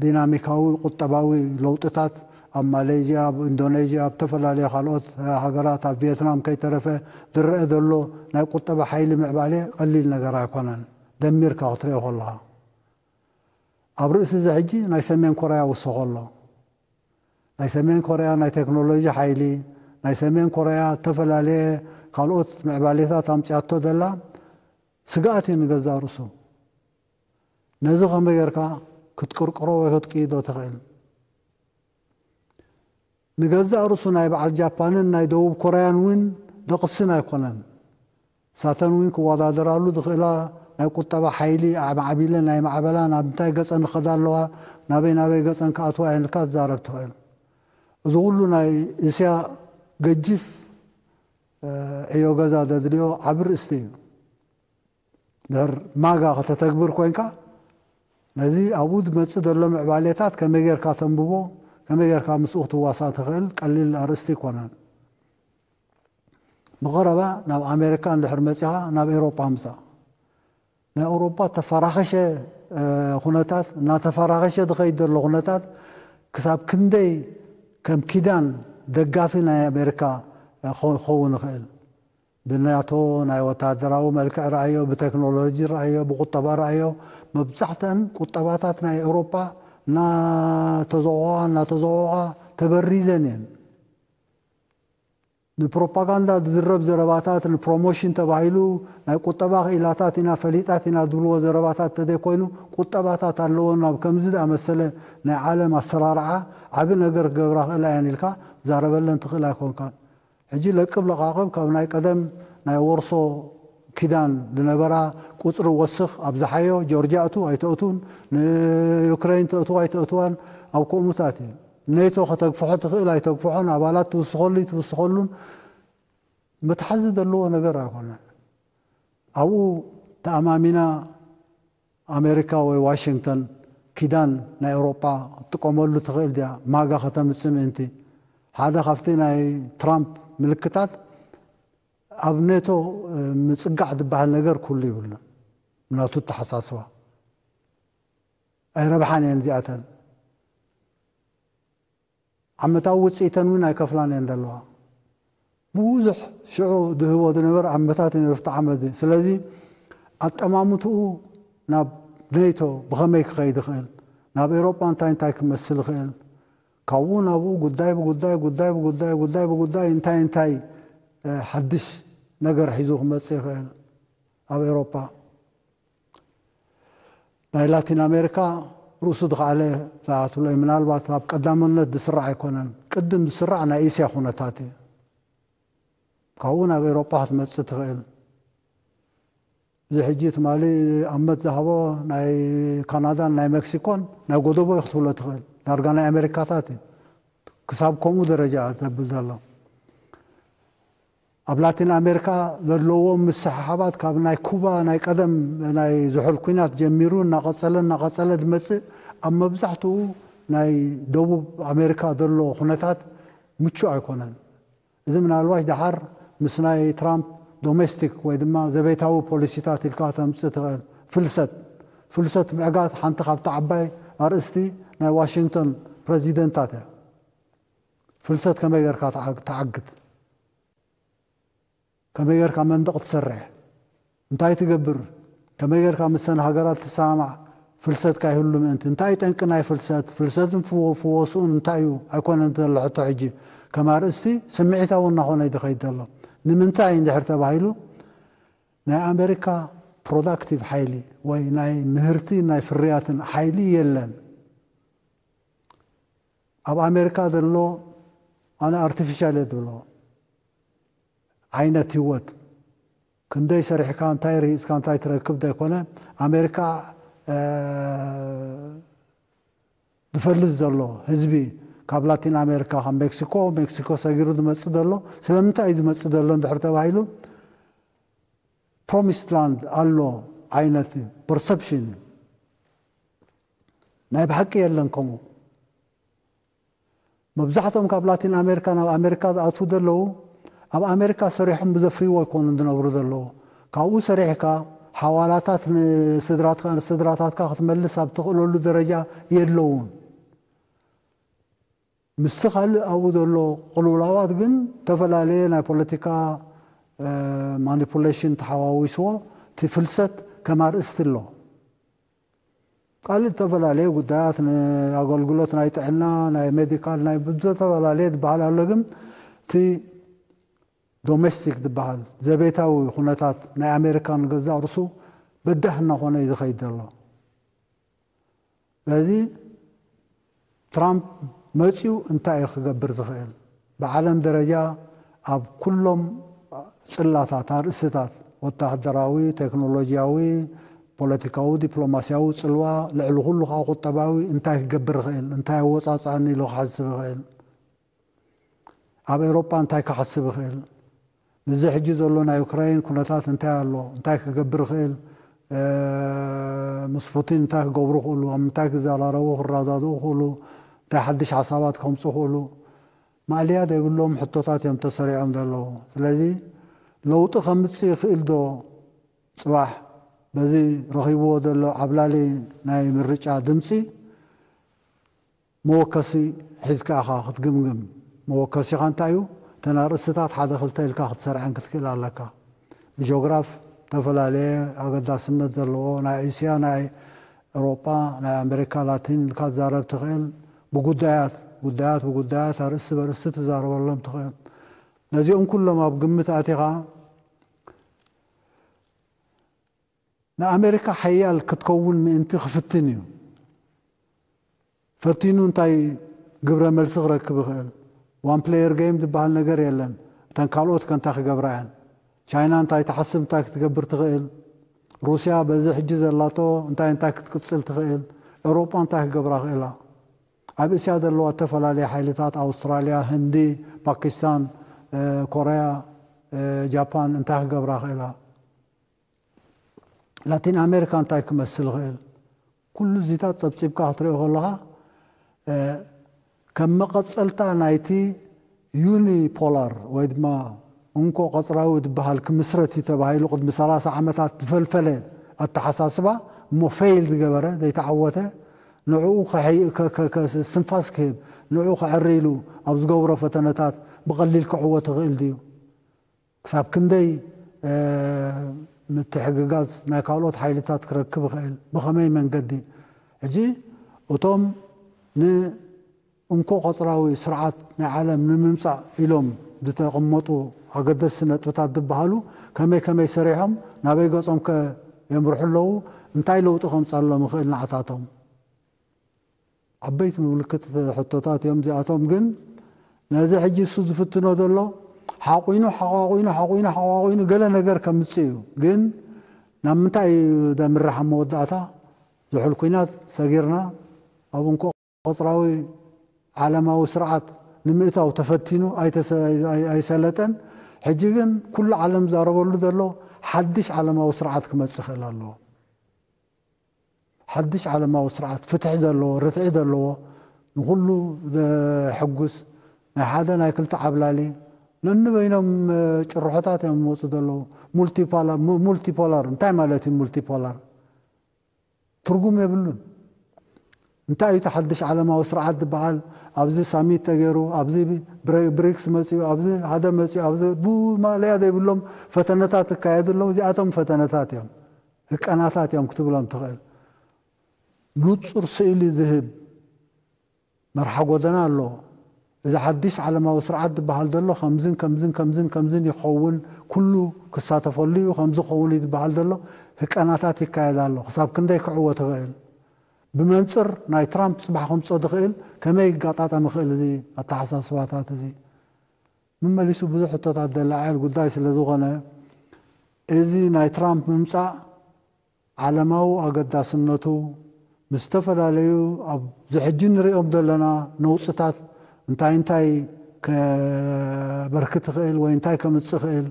ዲናሚካዊ ቁጠባዊ ለውጥታት ኣብ ማሌዥያ፣ ኣብ ኢንዶኔዥያ፣ ኣብ ዝተፈላለዩ ካልኦት ሃገራት፣ ኣብ ቪየትናም ከይተረፈ ዝረአ ዘሎ ናይ ቁጠባ ሓይሊ ምዕባሌ ቀሊል ነገር ኣይኮነን። ደሚርካ ክትሪኦ ከለኻ ኣብ ርእሲ እዚ ሕጂ ናይ ሰሜን ኮርያ ውስኾ ኣሎ። ናይ ሰሜን ኮርያ ናይ ቴክኖሎጂ ሓይሊ ናይ ሰሜን ኮርያ ዝተፈላለየ ካልኦት ምዕባሌታት ኣምፅያቶ ዘላ ስግኣት እዩ ንገዛእ ርእሱ። ነዚ ከመይ ጌርካ ክትቅርቅሮ ወይ ክትቅይዶ ትኽእል? ንገዛእ ርእሱ ናይ በዓል ጃፓንን ናይ ደቡብ ኮርያን እውን ደቕስን ኣይኮነን። ሳተን እውን ክወዳደራሉ ዝኽእላ ናይ ቁጠባ ሓይሊ ኣማዕቢለን ኣይማዕበላን ኣብ ምንታይ ገፀን ይኸዳ ኣለዋ፣ ናበይ ናበይ ገፀን ክኣትዋ እየን ኢልካ ትዛረብ ትኽእል። እዚ ኩሉ ናይ እስያ ገጂፍ ዕዮ ገዛ ዘድልዮ ዓቢ ርእስቲ እዩ። ድሕር ማጋ ከተተግብር ኮይንካ ነዚ ኣብኡ ዝመፅእ ዘሎ ምዕባሌታት ከመይ ጌርካ ተንብቦ፣ ከመይ ጌርካ ምስኡ ክትዋሳእ ትኽእል ቀሊል ኣርእስቲ ኣይኮነን። ብቐረባ ናብ ኣሜሪካ እንድሕር መፂኻ ናብ ኤውሮጳ ምፃእ። ናይ ኤውሮጳ ተፈራኸሸ ኩነታት እናተፈራኸሸ ዝኸይድ ዘሎ ኩነታት ክሳብ ክንደይ ከም ኪዳን ደጋፊ ናይ ኣሜሪካ ክኸውን ይኽእል። ብናቶ ናይ ወታደራዊ መልክዕ ረኣዮ፣ ብቴክኖሎጂ ረኣዮ፣ ብቁጠባ ረኣዮ፣ መብዛሕተን ቁጠባታት ናይ ኤውሮጳ እናተዘቆቓ እናተዘቆቓ ተበሪዘን እየን። ንፕሮፓጋንዳ ዝዝረብ ዘረባታት ንፕሮሞሽን ተባሂሉ ናይ ቁጠባ ክኢላታት ኢና ፈሊጣት ኢና ዝብልዎ ዘረባታት ተዘይኮይኑ ቁጠባታት ኣለዎ ናብ ከምዚ ዝኣመሰለ ናይ ዓለም ኣሰራርዓ ዓቢ ነገር ክገብራ ክእላ እየን ኢልካ ዛረበለን ትኽእል ኣይኮንካን። ሕጂ ለቅብ ለቓቕብ ካብ ናይ ቀደም ናይ ወርሶ ኪዳን ዝነበራ ቁፅሪ ወስኽ ኣብዝሓዮ ጆርጂያ እቱ ኣይተእቱን ንዩክሬን ተእትዋ ኣይተእትዋን ኣብ ከምኡታት እዩ። ኔቶ ከተግፍሖ ትኽእል ኣይተግፍሖን ኣባላት ትውስኸሉ ትውስኸሉን መትሓዚ ዘለዎ ነገር ኣይኮነን። ኣብኡ ተኣማሚና ኣሜሪካ ወይ ዋሽንግተን ኪዳን ናይ ኤውሮጳ ክትጥቀመሉ ትኽእል ድያ ማጋ ከተምፅእ ምእንቲ? ሓደ ካብቲ ናይ ትራምፕ ምልክታት ኣብ ኔቶ ምፅጋዕ ዝበሃል ነገር ኩሉ ይብሉ ናቱ ተሓሳስባ ኣይረብሓን እየን እዚኣተን ዓመታዊ ውፅኢተን እውን ኣይከፍላን እየን ዘለዋ። ብዙሕ ሽዑ ዝህቦ ዝነበረ ዓመታት እዩ፣ ንርፍቲ ዓመት እዩ። ስለዚ ኣጠማምትኡ ናብ ኔቶ ብኸመይ ክኸይድ ይኽእል፣ ናብ ኤውሮጳ እንታይ እንታይ ክመስል ይኽእል፣ ካብኡ ናብኡ ጉዳይ ብጉዳይ ጉዳይ ብጉዳይ ጉዳይ ብጉዳይ እንታይ እንታይ ሓድሽ ነገር ሒዙ ክመጽእ ይኽእል ኣብ ኤውሮጳ። ናይ ላቲን ኣሜሪካ ርእሱ ዝኸኣለ ዝኣትሎ እዩ። ምናልባት ኣብ ቀዳምነት ዝስራዕ ኣይኮነን። ቅድም ዝስራዕ ናይ እስያ ኩነታት እዩ። ካብኡ ናብ ኤውሮጳ ክትመጽእ ትኽእል። እዚ ሕጂ ትማሊ ኣመት ዝሃቦ ናይ ካናዳን ናይ ሜክሲኮን ናይ ጎደቦ እዩ ክትብሎ ትኽእል። ዳርጋ ናይ ኣሜሪካታት እዩ። ክሳብ ከምኡ ደረጃ ዘብል ዘሎ ኣብ ላቲን ኣሜሪካ ዘለዎም ምስሕሓባት ካብ ናይ ኩባ ናይ ቀደም ናይ ዝሑል ኩናት ጀሚሩ እናቐጸለ እናቐጸለ ዝመጽእ ኣብ መብዛሕትኡ ናይ ደቡብ ኣሜሪካ ዘሎ ኩነታት ምቹእ ኣይኮነን። እዚ ምናልባሽ ደሓር ምስ ናይ ትራምፕ ዶሜስቲክ ወይ ድማ ዘቤታዊ ፖሊሲታት ኢልካ ተምጽእ ትኽእል። ፍልሰት ፍልሰት ምዕጋት ሓንቲ ካብቲ ዓባይ ኣርእስቲ ናይ ዋሽንግቶን ፕረዚደንታት እያ። ፍልሰት ከመይ ጌርካ ተዓግት? ከመይ ጌርካ መንደቕ ትሰርሕ? እንታይ ትገብር? ከመይ ጌርካ ምሰን ሃገራት ትሰማማዕ? ፍልሰት ካይህሉ ምእንቲ እንታይ ጠንቂ ናይ ፍልሰት ፍልሰትን ፍወስኡን እንታይ እዩ ኣይኮነን ዘሎ ሕቶ ሕጂ ከም ኣርእስቲ ስምዒታዊ እናኾነ እዩ ዝኸይድ ዘሎ። ንምንታይ እንድሕር ተባሂሉ ናይ ኣሜሪካ ፕሮዳክቲቭ ሓይሊ ወይ ናይ ምህርቲ ናይ ፍርያትን ሓይሊ የለን። ኣብ ኣሜሪካ ዘሎ ኣነ ኣርቲፊሻል እየ ዝብሎ ዓይነት ህይወት ክንደይ ሰሪሕካ እንታይ ርሂፅካ እንታይ ትረክብ ዘይኮነ ኣሜሪካ ዝፈልስ ዘሎ ህዝቢ ካብ ላቲን ኣሜሪካ ካብ ሜክሲኮ ሜክሲኮ ሰጊሩ ዝመፅእ ዘሎ ስለምንታይ እዩ ዝመፅእ ዘሎ እንድሕር ተባሂሉ ፕሮሚስድ ላንድ ኣሎ ዓይነት ፐርሰፕሽን እዩ። ናይ ብሓቂ የለን ከምኡ። መብዛሕትኦም ካብ ላቲን ኣሜሪካ ናብ ኣሜሪካ ዝኣትዉ ዘለዉ ኣብ ኣሜሪካ ሰሪሖም ብዘፍርይዎ ኣይኮኑን ዝነብሩ ዘለዉ። ካብኡ ሰሪሕካ ሓዋላታት ንስድራትካ ክትመልስ ኣብ ትኽእለሉ ደረጃ የለዉን። ምስቲ ካልእ ኣብኡ ዘሎ ቅልውላዋት ግን ዝተፈላለየ ናይ ፖለቲካ ማኒፑሌሽን ተሓዋዊስዎ እቲ ፍልሰት ከም ኣርእስቲ ኣሎ። ካልእ ዝተፈላለየ ጉዳያት ንኣገልግሎት ናይ ጥዕና ናይ ሜዲካል ናይ ዝተፈላለየ ዝበሃል ኣሎ ግን እቲ ዶሜስቲክ ዝበሃል ዘቤታዊ ኩነታት ናይ ኣሜሪካ ንገዛእ ርሱ በዳህ እናኾነ እዩ ዝኸይድ ዘሎ። ስለዚ ትራምፕ መፂኡ እንታይ እዩ ክገብር ዝኽእል? ብዓለም ደረጃ ኣብ ኩሎም ፅላታት ኣርእስታት ወታደራዊ፣ ቴክኖሎጂያዊ፣ ፖለቲካዊ፣ ዲፕሎማሲያዊ ፅልዋ ልዕሊ ኩሉ ከዓ ቁጠባዊ እንታይ ክገብር ይኽእል? እንታይ ኣወፃፅኣኒ ኢሉ ክሓስብ ይኽእል? ኣብ ኤውሮጳ እንታይ ክሓስብ ይኽእል? ምስዚ ሕጂ ዘሎ ናይ ዩክራይን ኩነታት እንታይ ኣሎ? እንታይ ክገብር ይኽእል? ምስ ፑቲን እንታይ ክገብሩ ይኽእሉ? ኣብ ምንታይ ክዘራረቡ ክረዳድኡ ይኽእሉ? እንታይ ሓድሽ ሓሳባት ከምፁ ይኽእሉ? ማእለያ ዘይብሎም ሕቶታት እዮም ተሰሪዖም ዘለዉ። ስለዚ ለውጢ ከምፅእ ይኽእል ዶ ፅባሕ በዚ ረኺብዎ ዘሎ ዓብላሊ ናይ ምርጫ ድምፂ መወከሲ ሒዝካ ኢኻ ክትግምግም። መወከሲኻ እንታይ እዩ? እተን ኣርእስትታት ሓደ ክልተ ኢልካ ክትሰርዐን ክትክእል ኣለካ። ብጂኦግራፍ ዝተፈላለየ ኣገዳስነት ዘለዎ ናይ እስያ፣ ናይ ኤውሮጳ፣ ናይ ኣሜሪካ ላቲን ኢልካ ትዛረብ ትኽእል። ብጉዳያት ጉዳያት ብጉዳያት ኣርእስቲ በርእስቲ ትዛረበሎም ትኽእል። ነዚኦም ኩሎም ኣብ ግምት ኣቲኻ ንኣሜሪካ ሓያል ክትከውን ምእንቲ ክፍትን እዩ። ፈቲኑ እንታይ ግብረ መልሲ ክረክብ ይኽእል? ዋን ፕሌየር ጌም ዝበሃል ነገር የለን። እተን ካልኦት ከ እንታይ ክገብራ እየን? ቻይና እንታይ ትሓስብ እንታይ ክትገብር ትኽእል? ሩስያ በዚ ሕጂ ዘላቶ እንታይ እንታይ ክትቅፅል ትኽእል? ኤውሮጳ እንታይ ክገብራ ክእላ? ኣብ እስያ ዘለዋ ዝተፈላለያ ሓይልታት ኣውስትራልያ፣ ህንዲ፣ ፓኪስታን፣ ኮርያ፣ ጃፓን እንታይ ክገብራ ክእላ? ላቲን ኣሜሪካ እንታይ ክመስል ይኽእል? ኩሉ እዚታት ፀብፂብካ ክትሪኦ ከለኻ ከም መቐፀልታ ናይቲ ዩኒፖላር ወይ ድማ እንኮ ቀፅራዊ ዝበሃል ክምስረት እዩ ተባሂሉ ቅድሚ ሰላሳ ዓመታት ዝፈልፈለ ኣተሓሳስባ እሞ ፌይል ዝገበረ ዘይተዓወተ ንዕኡ እስትንፋስ ክህብ ንዕኡ ከዕሪ ኢሉ ኣብ ዝገብሮ ፈተነታት ብቐሊል ክዕወት ይኽእል ድዩ? ክሳብ ክንደይ ምትሕግጋዝ ናይ ካልኦት ሓይልታት ክረክብ ይኽእል? ብኸመይ መንገዲ? ሕጂ እቶም ንእንኮ ቆጽራዊ ስርዓት ናይ ዓለም ንምምጻእ ኢሎም ዝተቐመጡ ኣገደስቲ ነጥብታት ዝበሃሉ ከመይ ከመይ ሰሪሖም ናበይ ገጾም ከ የምርሑ ኣለዉ? እንታይ ለውጢ ከምጻሎም ይኽእል ንዓታቶም? ዓበይቲ ምልክት ሕቶታት እዮም እዚኣቶም። ግን ነዚ ሕጂ እሱ ዝፍትኖ ዘሎ ሓቑኑ ሓቋቑኑ ሓቑኑ ሓቋቑኑ ገለ ነገር ከምጽእ እዩ። ግን ናብ ምንታይ እዩ ዘምርሕ? ኣብ መወዳእታ ዝሑል ኲናት ሰጊርና ኣብ እንኮ ቆጽራዊ ዓለማዊ ስርዓት ንምእታው ተፈቲኑ ኣይተሰ- ኣይ- ኣይሰለጠን። ሕጂ ግን ኩሉ ዓለም ዛረበሉ ዘሎ ሓድሽ ዓለማዊ ስርዓት ክመጽእ ይኽእል ኣለዎ። ሓድሽ ዓለማዊ ስርዓት ፍትሒ ዘለዎ፣ ርትዒ ዘለዎ፣ ንኹሉ ዘሕጉስ፣ ናይ ሓደ ናይ ክልተ ዓብላሊ፣ ነንበይኖም ጭርሖታት እዮም ዝመፁ ዘለዉ። ሙልቲፖላር እንታይ ማለት እዩ? ሙልቲፖላር ትርጉም የብሉን። እንታይ እዩ እቲ ሓድሽ ዓለማዊ ስርዓት ዝበሃል? ኣብዚ ሳሚት ተገይሩ፣ ኣብዚ ብሪክስ መፅኡ፣ ኣብዚ ሓደ መፅኡ፣ ኣብዚ ብማለያ ዘይብሎም ፈተነታት ይካየዱ ኣለዉ። እዚኣቶም ፈተነታት እዮም፣ ህቀናታት እዮም ክትብሎም ትኽእል። ንፁር ስእሊ ዝህብ መርሓ ጎደና ኣለዎ። እዚ ሓድሽ ዓለማዊ ስርዓት ዝበሃል ዘሎ ከምዝን ከምዝን ከምዝን ከምዝን ይኸውን፣ ኩሉ ክሳተፈሉ እዩ፣ ከምዚ ክኸውን እዩ ዝበሃል ዘሎ ህቀናታት ይካየድ ኣሎ። ክሳብ ክንደይ ክዕወት ይኽእል? ብመንፅር ናይ ትራምፕ ፅባሕ ከምፅኦ ዝኽእል ከመይ ይጋጣጠም ይኽእል? እዚ ኣተሓሳስባታት እዚ መመሊሱ ብዙሕ ሕቶታት ዘለዓዕል ጉዳይ ስለ ዝኾነ፣ እዚ ናይ ትራምፕ ምምፃእ ዓለማዊ ኣገዳስነቱ ምስ ዝተፈላለዩ ኣብዚ ሕጂ ንሪኦም ዘለና ነውፅታት እንታይ እንታይ ከበርክት ይኽእል ወይ እንታይ ከምፅእ ይኽእል፣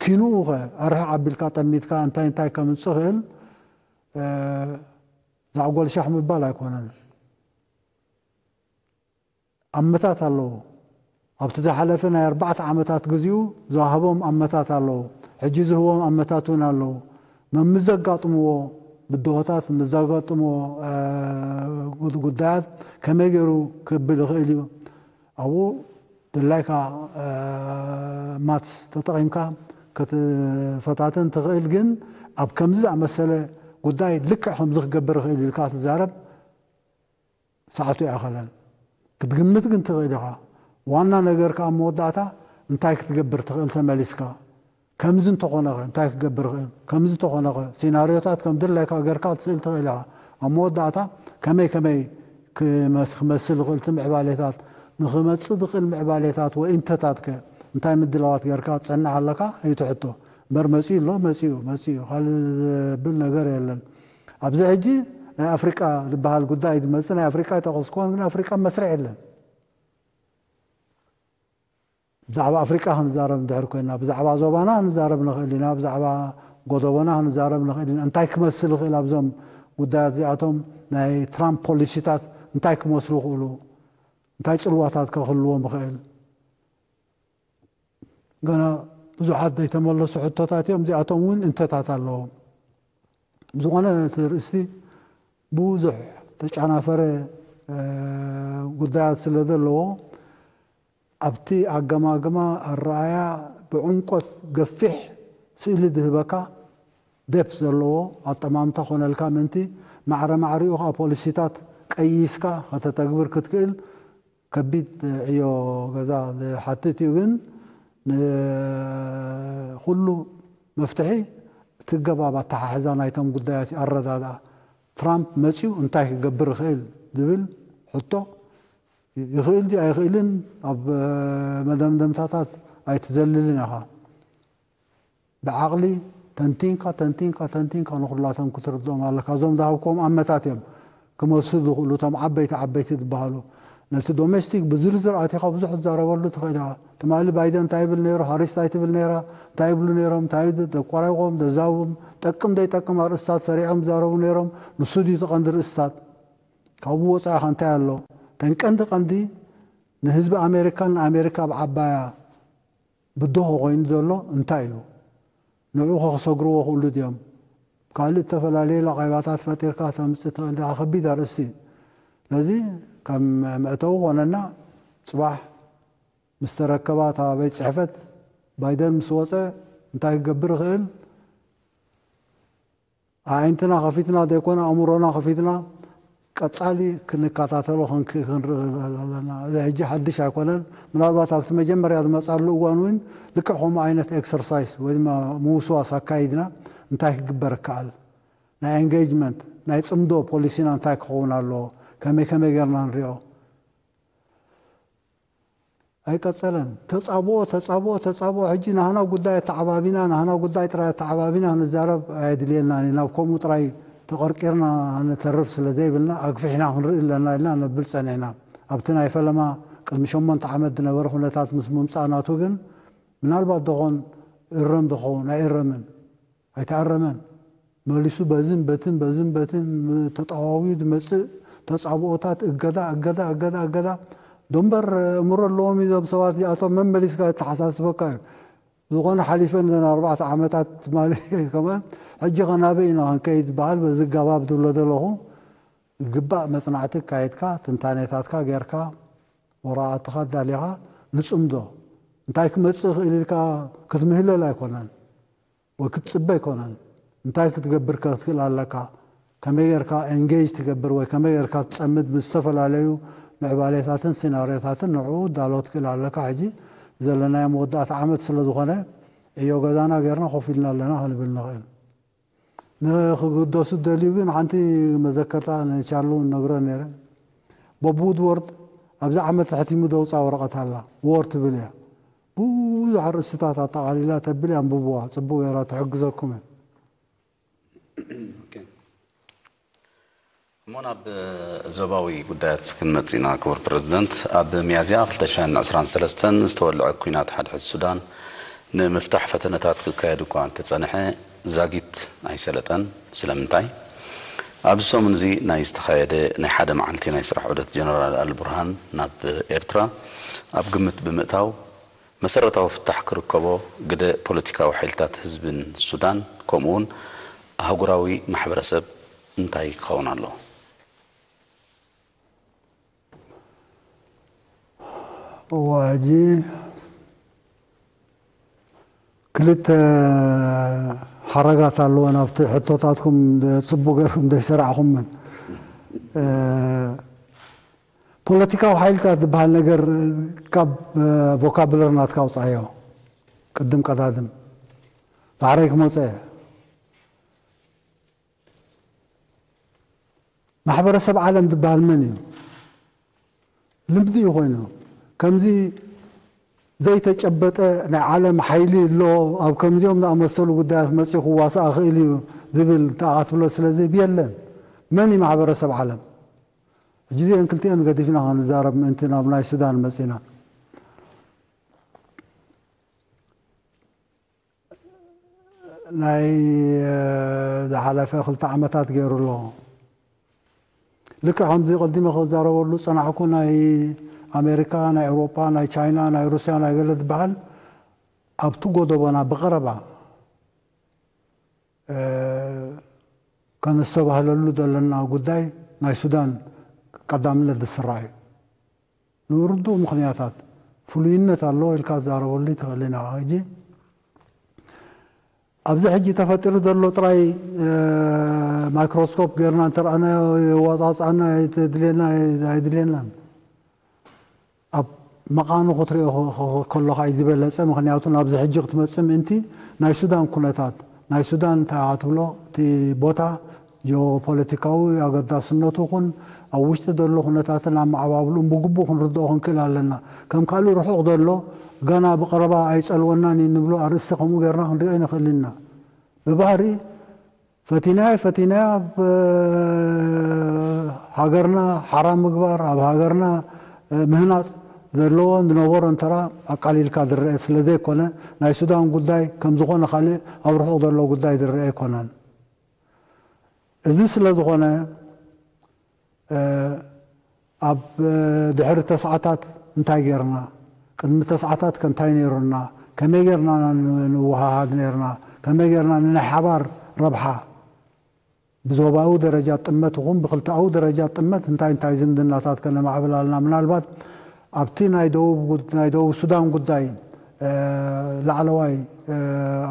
ኪንኡ ኸ ኣርሕቕ ኣቢልካ ጠሚትካ እንታይ እንታይ ከምፅእ ይኽእል ዛዕጎል ሻሕ ምባል ኣይኮነን። ኣመታት ኣለዎ። ኣብቲ ዝሓለፈ ናይ ኣርባዕተ ዓመታት ግዚኡ ዝሃቦም ኣመታት ኣለዉ። ሕጂ ዝህቦም ኣመታት እውን ኣለዉ። መምዘጋጥምዎ ብድሆታት፣ ምዘጋጥምዎ ጉዳያት ከመይ ገይሩ ክብል ይኽእል እዩ? ኣብኡ ድላይካ ማትስ ተጠቒምካ ክትፈታተን ትኽእል። ግን ኣብ ከምዚ ዝኣመሰለ ጉዳይ ልክዕ ከምዚ ክገብር ይኽእል ኢልካ ትዛረብ ሰዓቱ ኣይኣኸለን። ክትግምት ግን ትኽእል ኢኻ። ዋና ነገር ከኣ መወዳእታ እንታይ ክትገብር ትኽእል ተመሊስካ? ከምዚ እንተኾነኸ እንታይ ክገብር ይኽእል? ከምዚ እንተኾነኸ ሲናርዮታት ከም ድላይካ ገርካ ክትስእል ትኽእል ኢኻ። ኣብ መወዳእታ ከመይ ከመይ ክመስል ይኽእል እቲ ምዕባሌታት፣ ንኽመጽእ ዝኽእል ምዕባሌታት ወይ እንተታትከ እንታይ ምድላዋት ገርካ ትጸንሕ ኣለካ እዩ እቲ ሕቶ። እምበር መጺኡ ኣሎ፣ መጺኡ መጺኡ ካልእ ዘብል ነገር የለን። ኣብዚ ሕጂ ናይ ኣፍሪቃ ዝበሃል ጉዳይ ዝመጽእ ናይ ኣፍሪቃ ይጠቐስኩዎን ግን ኣፍሪቃ መስርሕ የለን። ብዛዕባ ኣፍሪቃ ክንዛረብ እንድሕር ኮይና ብዛዕባ ዞባና ክንዛረብ ንኽእል ኢና፣ ብዛዕባ ጎደቦና ክንዛረብ ንኽእል ኢና። እንታይ ክመስል ይኽእል ኣብዞም ጉዳያት እዚኣቶም ናይ ትራምፕ ፖሊሲታት እንታይ ክመስሉ ይኽእሉ፣ እንታይ ጽልዋታት ከክህልዎም ይኽእል? ገና ብዙሓት ዘይተመለሱ ሕቶታት እዮም። እዚኣቶም እውን እንተታት ኣለዎም። ዝኾነ እቲ ርእስቲ ብዙሕ ተጫናፈረ ጉዳያት ስለ ዘለዎ ኣብቲ ኣገማግማ ኣረኣያ ብዕምቆት ገፊሕ ስእሊ ዝህበካ ደፕ ዘለዎ ኣጠማምታ ኮነልካ ምእንቲ ማዕረ ማዕሪኡ ከዓ ፖሊሲታት ቀይስካ ከተተግብር ክትክእል ከቢድ ዕዮ ገዛ ዝሓትት እዩ። ግን ንኩሉ መፍትሒ እቲ ገባብ ኣተሓሕዛ ናይቶም ጉዳያት እዩ። ኣረዳድኣ ትራምፕ መፅዩ እንታይ ክገብር ይኽእል ዝብል ሕቶ ይኽእል ድዩ ኣይኽእልን ኣብ መደምደምታታት ኣይትዘልልን ኢኻ። ብዓቕሊ ተንቲንካ ተንቲንካ ተንቲንካ ንኹላቶም ክትርድኦም ኣለካ። እዞም ዝሃብክዎም ኣመታት እዮም ክመልሱ ዝኽእሉ እቶም ዓበይቲ ዓበይቲ ዝበሃሉ። ነቲ ዶሜስቲክ ብዝርዝር ኣቲኻ ብዙሕ ትዛረበሉ ትኽእል ኢኻ። ትማሊ ባይደን እንታይ ይብል ነይሩ፣ ሃሪስ እንታይ ትብል ነይራ፣ እንታይ ይብሉ ነይሮም፣ እንታይ ደቆራይቆም ደዛውም ጠቅም ዘይጠቅም ኣርእስታት ሰሪዖም ዝዛረቡ ነይሮም። ንሱ ድዩ እቲ ቀንዲ ርእስታት? ካብኡ ወፃኢ ከ እንታይ ኣሎ? ተን ቀንዲ ቀንዲ ንህዝቢ ኣሜሪካን ንኣሜሪካ ኣብ ዓባያ ብድሆ ኮይኑ ዘሎ እንታይ እዩ? ንዑ ከ ክሰግርዎ ክእሉ ድዮም? ካልእ እተፈላለየ ላቓይባታት ፈጢርካ ተምፅእ ትኽእል ዲኻ? ከቢድ ኣርእስቲ እዩ። ስለዚ ከም መእተዊ ኮነና ፅባሕ ምስ ተረከባ እታ ቤት ፅሕፈት ባይደን ምስ ወፀ እንታይ ክገብር ይኽእል? ኣዒንትና ከፊትና ዘይኮነ ኣእምሮና ከፊትና ቀፃሊ ክንከታተሎ ክንክ- ክንርኢ ኣለና። እዚ ሕጂ ሓድሽ ኣይኮነን። ምናልባት ኣብቲ መጀመርያ ዝመፃሉ እዋን እውን ልክዕ ከምኡ ዓይነት ኤክሰርሳይስ ወይ ድማ ምውስዋስ ኣካይድና እንታይ ክግበር ይከኣል፣ ናይ ኤንጌጅመንት ናይ ፅምዶ ፖሊሲና እንታይ ክኸውን ኣለዎ፣ ከመይ ከመይ ጌርና ንሪኦ። ኣይቀጸለን። ተጻብኦ ተጻብኦ ተጻብኦ። ሕጂ ናህና ጉዳይ ኣተዓባቢና ናህና ጉዳይ ጥራይ ኣተዓባቢና ክንዛረብ ኣየድልየናን እዩ። ናብ ከምኡ ጥራይ ተቐርቂርና ንተርፍ ስለ ዘይብልና ኣግፊሕና ክንርኢ ኣለና ኢልና ነብል ጸኒሕና። ኣብቲ ናይ ፈለማ ቅድሚ ሸሞንተ ዓመት ዝነበረ ኩነታት ምስ ምምጻእ ናቱ ግን ምናልባት ደኾን እረም ዝኸውን ኣይእረምን። ኣይተኣረመን። መሊሱ በዝን በትን በዝን በትን ተጠዋዊዩ ዝመጽእ ተጻብኦታት እገዳ እገዳ እገዳ እገዳ ዶምበር እምሮ ኣለዎም እዩ። እዞም ሰባት እዚኣቶም መመሊስካ የተሓሳስበካ እዩ። ዝኾነ ሓሊፈን ዘን ኣርባዕተ ዓመታት ትማሊ ከማን ሕጂ ኸናበይ ኢና ክንከይድ ዝበሃል በዚ ገባብ ዝብሎ ዘለኹ ግባእ መጽናዕቲ ኣካይድካ ትንታኔታትካ ጌርካ ወረቓቕትኻ ኣዳሊኻ ንጽምዶ እንታይ ክመጽእ ይኽእል ኢልካ ክትምህለል ኣይኮነን። ወይ ክትጽበ ኣይኮነን። እንታይ ክትገብር ከትክእል ኣለካ? ከመይ ጌርካ ኤንጌጅ ትገብር ወይ ከመይ ጌርካ ትጸምድ ምስ ዝተፈላለዩ ምዕባሌታትን ሲናርዮታትን ንዕኡ ዳሎ ትክእል ኣለካ። ሕጂ ዘለናዮ መወዳእታ ዓመት ስለ ዝኾነ ዕዮ ገዛና ጌርና ኮፍ ኢልና ኣለና ክንብል ንኽእል። ንክግደሱ ደልዩ ግን ሓንቲ መዘከርታ ንቻርሉ ነግሮ ነይረ። ቦብ ውድወርድ ኣብዚ ዓመት ሕቲሙ ዘውፅኣ ወረቐት ኣላ፣ ዎር ትብል እያ። ብዙሕ ኣርእስትታት ኣጠቓሊላ ተብል እያ፣ ኣንብብዋ፣ ፅቡቅ ገይራ ትሕግዘኩም እያ። እሞ ናብ ዞባዊ ጉዳያት ክንመጽእ ኢና። ክቡር ፕረዚደንት፣ ኣብ ሚያዝያ ክልተ ሽሕን ዕስራን ሰለስተን ዝተወልዐ ኲናት ሓድሕድ ሱዳን ንምፍታሕ ፈተነታት ክካየድ እኳ እንተጸንሐ ዛጊት ኣይሰለጠን። ስለምንታይ? ኣብዚ ሰሙን እዚ ናይ ዝተኻየደ ናይ ሓደ መዓልቲ ናይ ስራሕ ዑደት ጀነራል ኣልቡርሃን ናብ ኤርትራ ኣብ ግምት ብምእታው መሰረታዊ ፍታሕ ክርከቦ ግደ ፖለቲካዊ ሓይልታት ህዝብን ሱዳን ከምኡውን ኣህጉራዊ ማሕበረሰብ እንታይ ክኸውን ኣለዎ? እዋ ሕጂ ክልተ ሓረጋት ኣለዎ ናብቲ ሕቶታትኩም ጽቡቅ ገርኩም ዘይሰራዕኹምን። ፖለቲካዊ ሓይልታት ዝበሃል ነገር ካብ ቮካብለር ናትካ ኣውፅኣዮ። ቅድም ቀዳድም ዳሕረይ ክመፀ ማሕበረሰብ ዓለም ዝበሃል መን እዩ? ልምዲ እዩ ኮይኑ ከምዚ ዘይተጨበጠ ናይ ዓለም ሓይሊ ኣሎ ኣብ ከምዚኦም ዝኣመሰሉ ጉዳያት መፂኡ ክዋሳእ ክእል እዩ ዝብል ተኣትብሎ ስለዚ የለን። መን እዩ ማሕበረሰብ ዓለም? ሕጂ እዚአን ክልቲአን ገዲፍና ክንዛረብ ምእንቲ ናብ ናይ ሱዳን መፂና። ናይ ዝሓለፈ ክልተ ዓመታት ገይሩ ኣሎ። ልክዕ ከምዚ ቀዲመ ክዛረበሉ ዝፀናሕኩ ናይ ኣሜሪካ፣ ናይ ኤውሮጳ፣ ናይ ቻይና፣ ናይ ሩስያ፣ ናይ ገለ ዝበሃል ኣብቲ ጎደቦና ብቐረባ ከነስተባህለሉ ዘለና ጉዳይ ናይ ሱዳን ቀዳምነት ዝስራዕ እዩ። ንርዱእ ምኽንያታት ፍሉይነት ኣለዎ ኢልካ ትዛረበሉ ትኽእል ኢና። ሕጂ ኣብዚ ሕጂ ተፈጢሩ ዘሎ ጥራይ ማይክሮስኮፕ ጌርና እንተረኣናዮ የዋፃፅኣና ኣይተድልየና ኣይድልየናን። ኣብ መቓኑ ክትሪኦ ከለኻ እዩ ዝበለፀ። ምኽንያቱ ናብዚ ሕጂ ክትመፅእ ምእንቲ ናይ ሱዳን ኩነታት ናይ ሱዳን እንታይ ኢኻ ትብሎ እቲ ቦታ ጂኦፖለቲካዊ ኣገዳስነቱ ይኹን ኣብ ውሽጢ ዘሎ ኩነታትን ኣመዓባብልኡን ብግቡእ ክንርድኦ ክንክእል ኣለና። ከም ካልእ ርሑቕ ዘሎ ገና ብቐረባ ኣይጸልወናን እዩ ንብሎ ኣርእስቲ ከምኡ ጌርና ክንሪኦ ኣይንኽእልን ኢና። ብባህሪ ፈቲናዮ ፈቲናዮ ኣብ ሃገርና ሓራ ምግባር ኣብ ሃገርና ምህናጽ ዘለዎን ዝነበሮን ተራ ኣቃሊልካ ዝረአ ስለ ዘይኮነ ናይ ሱዳን ጉዳይ ከም ዝኾነ ካልእ ኣብ ርሑቕ ዘሎ ጉዳይ ዝረአ ኣይኮነን። እዚ ስለ ዝኾነ ኣብ ድሕሪ ተስዓታት እንታይ ጌርና፣ ቅድሚ ተስዓታት ከ እንታይ ነይሩና፣ ከመይ ጌርና ንወሃሃድ ነይርና፣ ከመይ ጌርና ንናይ ሓባር ረብሓ ብዞባዊ ደረጃ ጥመት ይኹን ብክልተኣዊ ደረጃ ጥመት እንታይ እንታይ ዝምድናታት ከነማዕብል ኣለና። ምናልባት ኣብቲ ናይ ደቡብ ጉድ- ናይ ደቡብ ሱዳን ጉዳይ ላዕለዋይ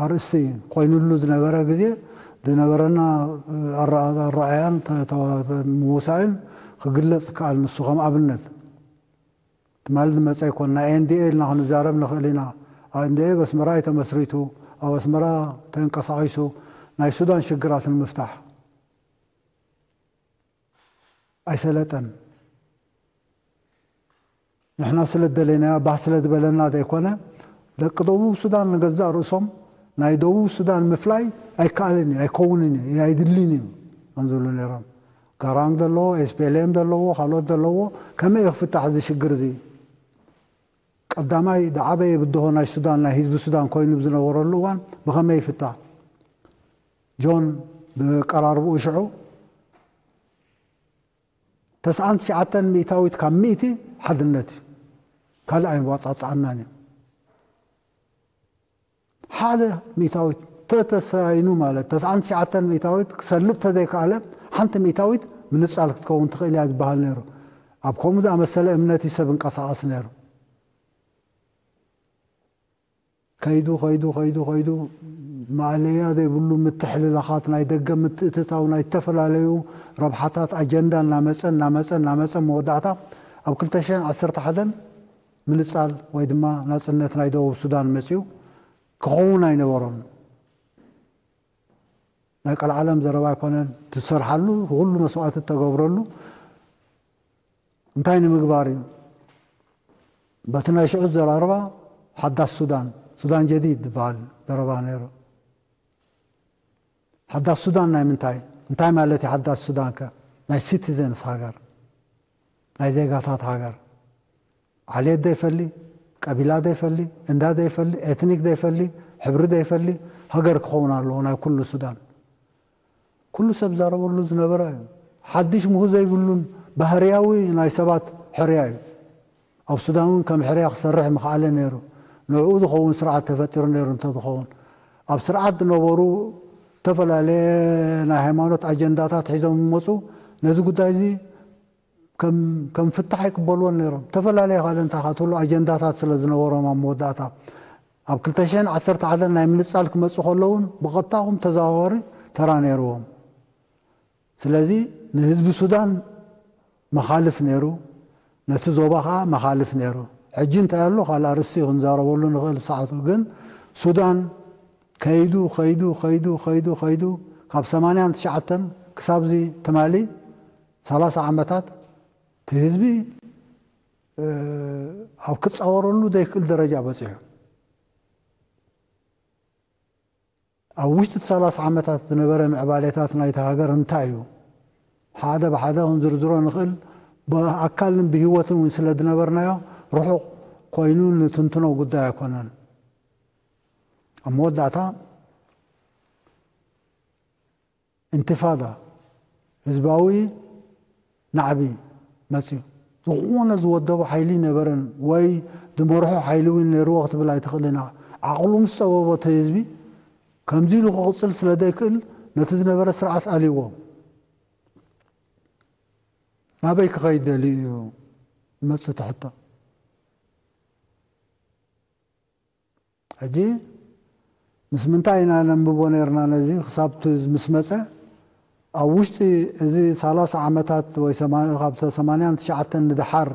ኣርእስቲ ኮይኑሉ ዝነበረ ግዜ ዝነበረና ኣረኣእያን ምውሳእን ክግለጽ ይከኣል። ንሱ ከም ኣብነት ትማሊ ዝመጸ ኣይኮን። ናይ ኤንዲኤ ኢልና ክንዛረብ ንኽእል ኢና። ኣብ ኤንዲኤ ኣብ ኣስመራ እዩ ተመስሪቱ፣ ኣብ ኣስመራ ተንቀሳቒሱ ናይ ሱዳን ሽግራት ንምፍታሕ ኣይሰለጠን። ንሕና ስለ ደለናዮ ባህ ስለ ዝበለና ዘይኮነ፣ ደቂ ደቡብ ሱዳን ንገዛእ ርእሶም ናይ ደቡብ ሱዳን ምፍላይ ኣይከኣልን እዩ፣ ኣይከውንን እዩ፣ ኣይድልን እዩ እዮም ዝብሉ ነይሮም። ጋራንግ ዘለዎ፣ ኤስፒኤልኤም ዘለዎ፣ ካልኦት ዘለዎ፣ ከመይ እዩ ክፍታሕ እዚ ሽግር እዚ? ቀዳማይ ዝዓበየ ብድሆ ናይ ሱዳን፣ ናይ ህዝቢ ሱዳን ኮይኑ ብዝነበረሉ እዋን ብኸመይ ይፍታሕ? ጆን ብቀራርብኡ ሽዑ ተስዓን ትሽዓተን ሚእታዊት ካብ ሚእቲ ሓድነት እዩ። ካልእ ኣይዋጻጻኣናን እዩ። ሓደ ሚእታዊት ተተሳይኑ ማለት ተስዓን ትሽዓተን ሚእታዊት ክሰልጥ ተዘይከኣለ ሓንቲ ሚእታዊት ምንጻል ክትከውን ትኽእል እያ ዝበሃል ነይሩ። ኣብ ከምኡ ዝኣመሰለ እምነት እዩ ሰብ እንቀሳቐስ ነይሩ። ከይዱ ከይዱ ከይዱ ከይዱ ማእለያ ዘይብሉ ምትሕልላኻት ናይ ደገ ምትእትታው ናይ ዝተፈላለዩ ረብሓታት ኣጀንዳ እናመፀ እናመፀ እናመፀ መወዳእታ ኣብ ክልተ ሽሕን ዓሰርተ ሓደን ምንፃል ወይ ድማ ናፅነት ናይ ደቡብ ሱዳን መፅዩ ክኸውን ኣይነበሮን። ናይ ቀልዓለም ዘረባ ኣይኮነን። ትሰርሓሉ ኩሉ መስዋእቲ እተገብረሉ እንታይ ንምግባር እዩ? በቲ ናይ ሽዑ ዘራርባ ሓዳስ ሱዳን፣ ሱዳን ጀዲድ ዝበሃል ዘረባ ነይሩ። ሓዳስ ሱዳን ናይ ምንታይ? እንታይ ማለት እዩ ሓዳስ ሱዳን ከ? ናይ ሲቲዘንስ ሃገር፣ ናይ ዜጋታት ሃገር። ዓሌት ዘይፈሊ፣ ቀቢላ ዘይፈሊ፣ እንዳ ዘይፈሊ፣ ኤትኒክ ዘይፈሊ፣ ሕብሪ ዘይፈሊ ሃገር ክኸውን ኣለዎ ናይ ኩሉ ሱዳን። ኩሉ ሰብ ዛረበሉ ዝነበረ እዩ። ሓድሽ ምህዞ ዘይብሉን ባህርያዊ ናይ ሰባት ሕርያ እዩ። ኣብ ሱዳን እውን ከም ሕርያ ክሰርሕ ምኽኣለ ነይሩ። ንዕኡ ዝኸውን ስርዓት ተፈጢሩ ነይሩ እንተዝኸውን ኣብ ስርዓት ዝነበሩ ዝተፈላለየ ናይ ሃይማኖት ኣጀንዳታት ሒዞም ዝመፁ ነዚ ጉዳይ እዚ ከም ከም ፍታሕ ኣይቅበልዎን ነይሮም። ዝተፈላለየ ካልእ እንታይ ትብሉ ኣጀንዳታት ስለ ዝነበሮም ኣብ መወዳእታ ኣብ ክልተ ሽሕን ዓሰርተ ሓደን ናይ ምንጻል ክመጹ ከለውን ብቐጥታ ኹም ተዘዋዋሪ ተራ ነይርዎም። ስለዚ ንህዝቢ ሱዳን መኻልፍ ነይሩ፣ ነቲ ዞባ ኸዓ መኻልፍ ነይሩ። ሕጂ እንታይ ኣሎ ካልእ ኣርእስቲ ክንዛረበሉ ንኽእል ብሰዓቱ። ግን ሱዳን ከይዱ ከይዱ ከይዱ ከይዱ ከይዱ ካብ ሰማንያን ትሽዓተን ክሳብዚ ትማሊ ሰላሳ ዓመታት እቲ ህዝቢ ኣብ ክጻወረሉ ዘይክእል ደረጃ በጺሑ። ኣብ ውሽጢ እቲ ሰላሳ ዓመታት ዝነበረ ምዕባሌታት ናይቲ ሃገር እንታይ እዩ? ሓደ ብሓደ ክንዝርዝሮ ንኽእል። ብኣካልን ብህይወትን እውን ስለ ዝነበርናዮ ርሑቕ ኮይኑ ንትንትኖ ጉዳይ ኣይኮነን። ኣብ መወዳእታ ኢንቲፋዳ ህዝባዊ ናዕቢ መፅዩ። ዝኾነ ዝወደቦ ሓይሊ ነበረን ወይ ዝመርሖ ሓይሊ እውን ነይርዎ ክትብል ኣይትኽእልን ኢኻ። ዓቕሉ ምስ ፀበቦ እቲ ህዝቢ ከምዚ ኢሉ ክቕፅል ስለ ዘይክእል ነቲ ዝነበረ ስርዓት ኣልይዎ። ናበይ ክኸይድ ደልዩ እዩ ዝመፅእ እቲ ሕቶ። ሕጂ ምስ ምንታይ ኢና ነንብቦ ነርና ነዚ ክሳብ ምስ መጸ ኣብ ውሽጢ እዚ ሰላሳ ዓመታት ወይ ሰማንያ ካብ ሰማንያን ትሽዓተን ንደሓር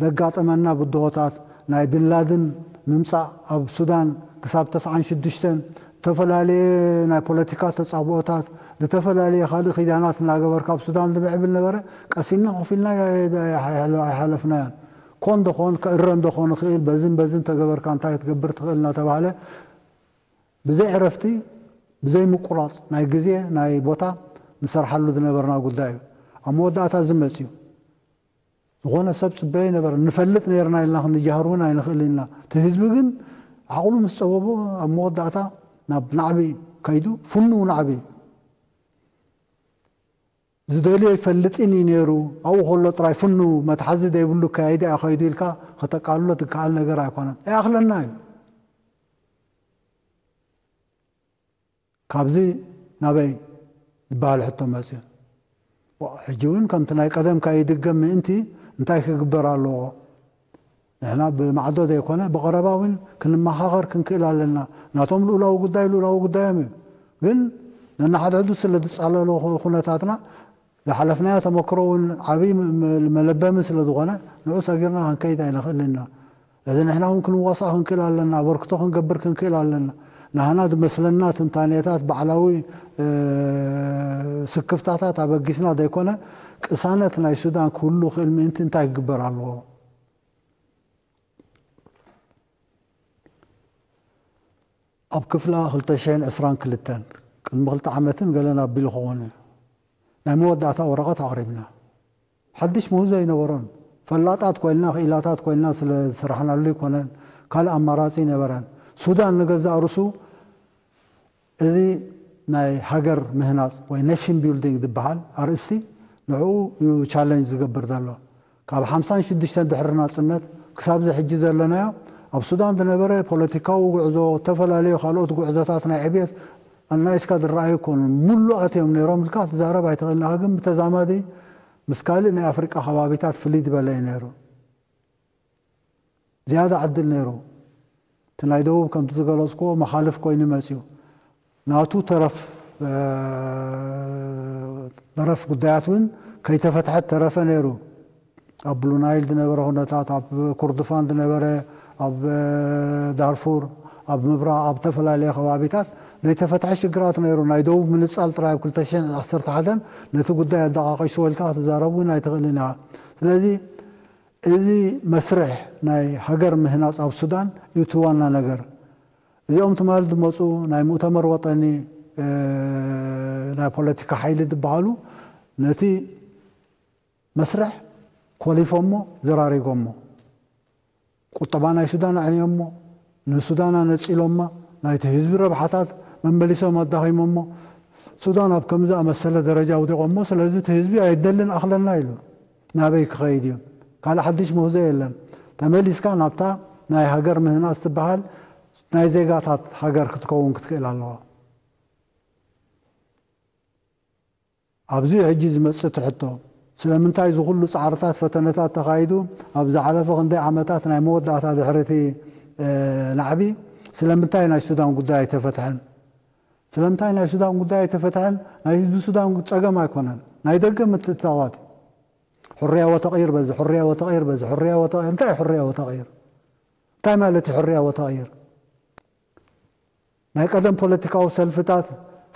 ዘጋጠመና ብድሆታት ናይ ቢንላድን ምምጻእ ኣብ ሱዳን ክሳብ ተስዓን ሽዱሽተን ዝተፈላለየ ናይ ፖለቲካ ተጻብኦታት ዝተፈላለየ ካልእ ኪዳናት እናገበርካ ኣብ ሱዳን ዝምዕብል ነበረ። ቀሲና ኮፍ ኢልና ኣይሓለፍናዮን። ኮን ዶ ኾን ክእረ እንዶ ኾን ይኽእል በዝን በዝን ተገበርካ እንታይ ክትገብር ትኽእል እናተባህለ ብዘይ ዕረፍቲ ብዘይ ምቁራፅ ናይ ግዜ ናይ ቦታ ንሰርሓሉ ዝነበርና ጉዳይ እዩ። ኣብ መወዳእታ እዚ መፅዩ ዝኾነ ሰብ ፅበዮ ነበረ ንፈልጥ ነርና ኢልና ክንጃሃር እውን ኣይንኽእል ኢና። እቲ ህዝቢ ግን ዓቕሉ ምስ ፀበቦ ኣብ መወዳእታ ናብ ናዕቢ ከይዱ ፍኑው ናዕቢ ዝደልዮ ይፈልጥን እዩ ነይሩ። ኣብኡ ከሎ ጥራይ ፍኑ መትሓዚ ዘይብሉ ከያይዲ ኣኸይዱ ኢልካ ከተቃልሎ ትከኣል ነገር ኣይኮነን። ኣይኣኽለና እዩ። ካብዚ ናበይ ዝበሃል ሕቶ መፅዩ። ሕጂ እውን ከምቲ ናይ ቀደም ካይድገም ምእንቲ እንታይ ክግበር ኣለዎ? ንሕና ብማዕዶ ዘይኮነ ብቐረባ እውን ክንመኻኸር ክንክእል ኣለና። ናቶም ልኡላዊ ጉዳይ ልኡላዊ ጉዳዮም እዩ። ግን ነናሓድሕዱ ስለ ዝጻለሉ ኩነታትና ዝሓለፍናዮ ተመክሮ እውን ዓብዪ መለበሚ ስለ ዝኾነ ንዑ ሰጊርና ክንከይድ ኣይንኽእልን ኢና። እዚ ንሕና እውን ክንዋሳእ ክንክእል ኣለና፣ ኣበርክቶ ክንገብር ክንክእል ኣለና። ንሕና ዝመስለና ትንታኔታት ባዕላዊ ስክፍታታት ኣበጊስና ዘይኮነ ቅሳነት ናይ ሱዳን ክህሉ ክእል ምእንቲ እንታይ ክግበር ኣለዎ? ኣብ ክፍላ ክልተ ሽሕን ዕስራን ክልተን ቅድሚ ክልተ ዓመትን ገለን ኣቢሉ ክኸውን እዩ ናይ መወዳእታ ወረቐት ኣቕሪብና። ሓድሽ ምህዞ ኣይነበሮን። ፈላጣት ኮይንና ክኢላታት ኮይንና ስለ ዝሰራሕናሉ ኣይኮነን፣ ካልእ ኣማራጺ ኣይነበረን። ሱዳን ንገዛእ ርእሱ እዚ ናይ ሃገር ምህናጽ ወይ ኔሽን ቢልዲንግ ዝበሃል ኣርእስቲ ንዕኡ እዩ ቻለንጅ ዝገብር ዘሎ። ካብ ሓምሳን ሽዱሽተን ድሕሪ ናጽነት ክሳብ እዚ ሕጂ ዘለናዮ ኣብ ሱዳን ዝነበረ ፖለቲካዊ ጉዕዞ፣ ዝተፈላለዩ ካልኦት ጉዕዞታት ናይ ዕብየት ኣናኢስካ ዝረኣዩ ኣይኮኑን። ምሉኣት እዮም ነይሮም ኢልካ ክትዛረብ ኣይትኽእልን ኢኻ። ግን ብተዛማዲ ምስ ካልእ ናይ ኣፍሪቃ ከባቢታት ፍልይ ዝበለ እዩ ነይሩ። ዝያዳ ዕድል ነይሩ። እቲ ናይ ደቡብ ከምቲ ዝገለጽኩዎ መኻልፍ ኮይኑ መጽዩ። ናቱ ተረፍ ተረፍ ጉዳያት እውን ከይተፈትሐት ተረፈ ነይሩ። ኣብ ብሉ ናይል ዝነበረ ኩነታት፣ ኣብ ኩርድፋን ዝነበረ፣ ኣብ ዳርፉር፣ ኣብ ምብራቕ፣ ኣብ ዝተፈላለየ ከባቢታት ዘይተፈትሐ ሽግራት ነይሩ። ናይ ደቡብ ምንጻል ጥራይ ኣብ ክልተ ሽሕን ዓሰርተ ሓደን ነቲ ጉዳይ ኣደቓቒሱ ወልካ ክትዛረብ እውን ኣይትኽእልን ኢኻ። ስለዚ እዚ መስርሕ ናይ ሃገር ምህናጽ ኣብ ሱዳን እዩ እቲ ዋና ነገር። እዚኦም ትማል ዝመጹ ናይ ሙእተመር ወጠኒ ናይ ፖለቲካ ሓይሊ ዝበሃሉ ነቲ መስርሕ ኮሊፎሞ ዘራሪጎሞ። ቁጠባ ናይ ሱዳን ኣዕንዮሞ፣ ንሱዳን ኣነጺሎማ፣ ናይቲ ህዝቢ ረብሓታት መመሊሶም ኣዳኺሞሞ። ሱዳን ኣብ ከምዚ ኣመሰለ ደረጃ ኣውዲቖሞ። ስለዚ እቲ ህዝቢ ኣይደልን ኣኽለና ኢሉ ናበይ ክኸይድ እዩ? ካልእ ሓድሽ ምህዞ የለን። ተመሊስካ ናብታ ናይ ሃገር ምህናጽ ትበሃል ናይ ዜጋታት ሃገር ክትከውን ክትክእል ኣለዋ። ኣብዚ ሕጂ ዝመጽእ ትሕቶ፣ ስለምንታይ እዚ ኩሉ ጻዕርታት ፈተነታት ተኻይዱ ኣብ ዝሓለፈ ክንደይ ዓመታት ናይ መወዳእታ ድሕሪ እቲ ናዕቢ ስለምንታይ ናይ ሱዳን ጉዳይ ኣይተፈትሐን? ስለምንታይ ናይ ሱዳን ጉዳይ ኣይተፈትሐን? ናይ ህዝቢ ሱዳን ጸገም ኣይኮነን፣ ናይ ደገ ምትእትታዋት እዩ። ሕርያ ወተቕይር በዚ፣ ሕርያ ወተቕይር በዚ፣ ሕርያ ወተቕይር። እንታይ እዩ ሕርያ ወተቕይር? እንታይ ማለት እዩ ሕርያ ወተቕይር? ናይ ቀደም ፖለቲካዊ ሰልፍታት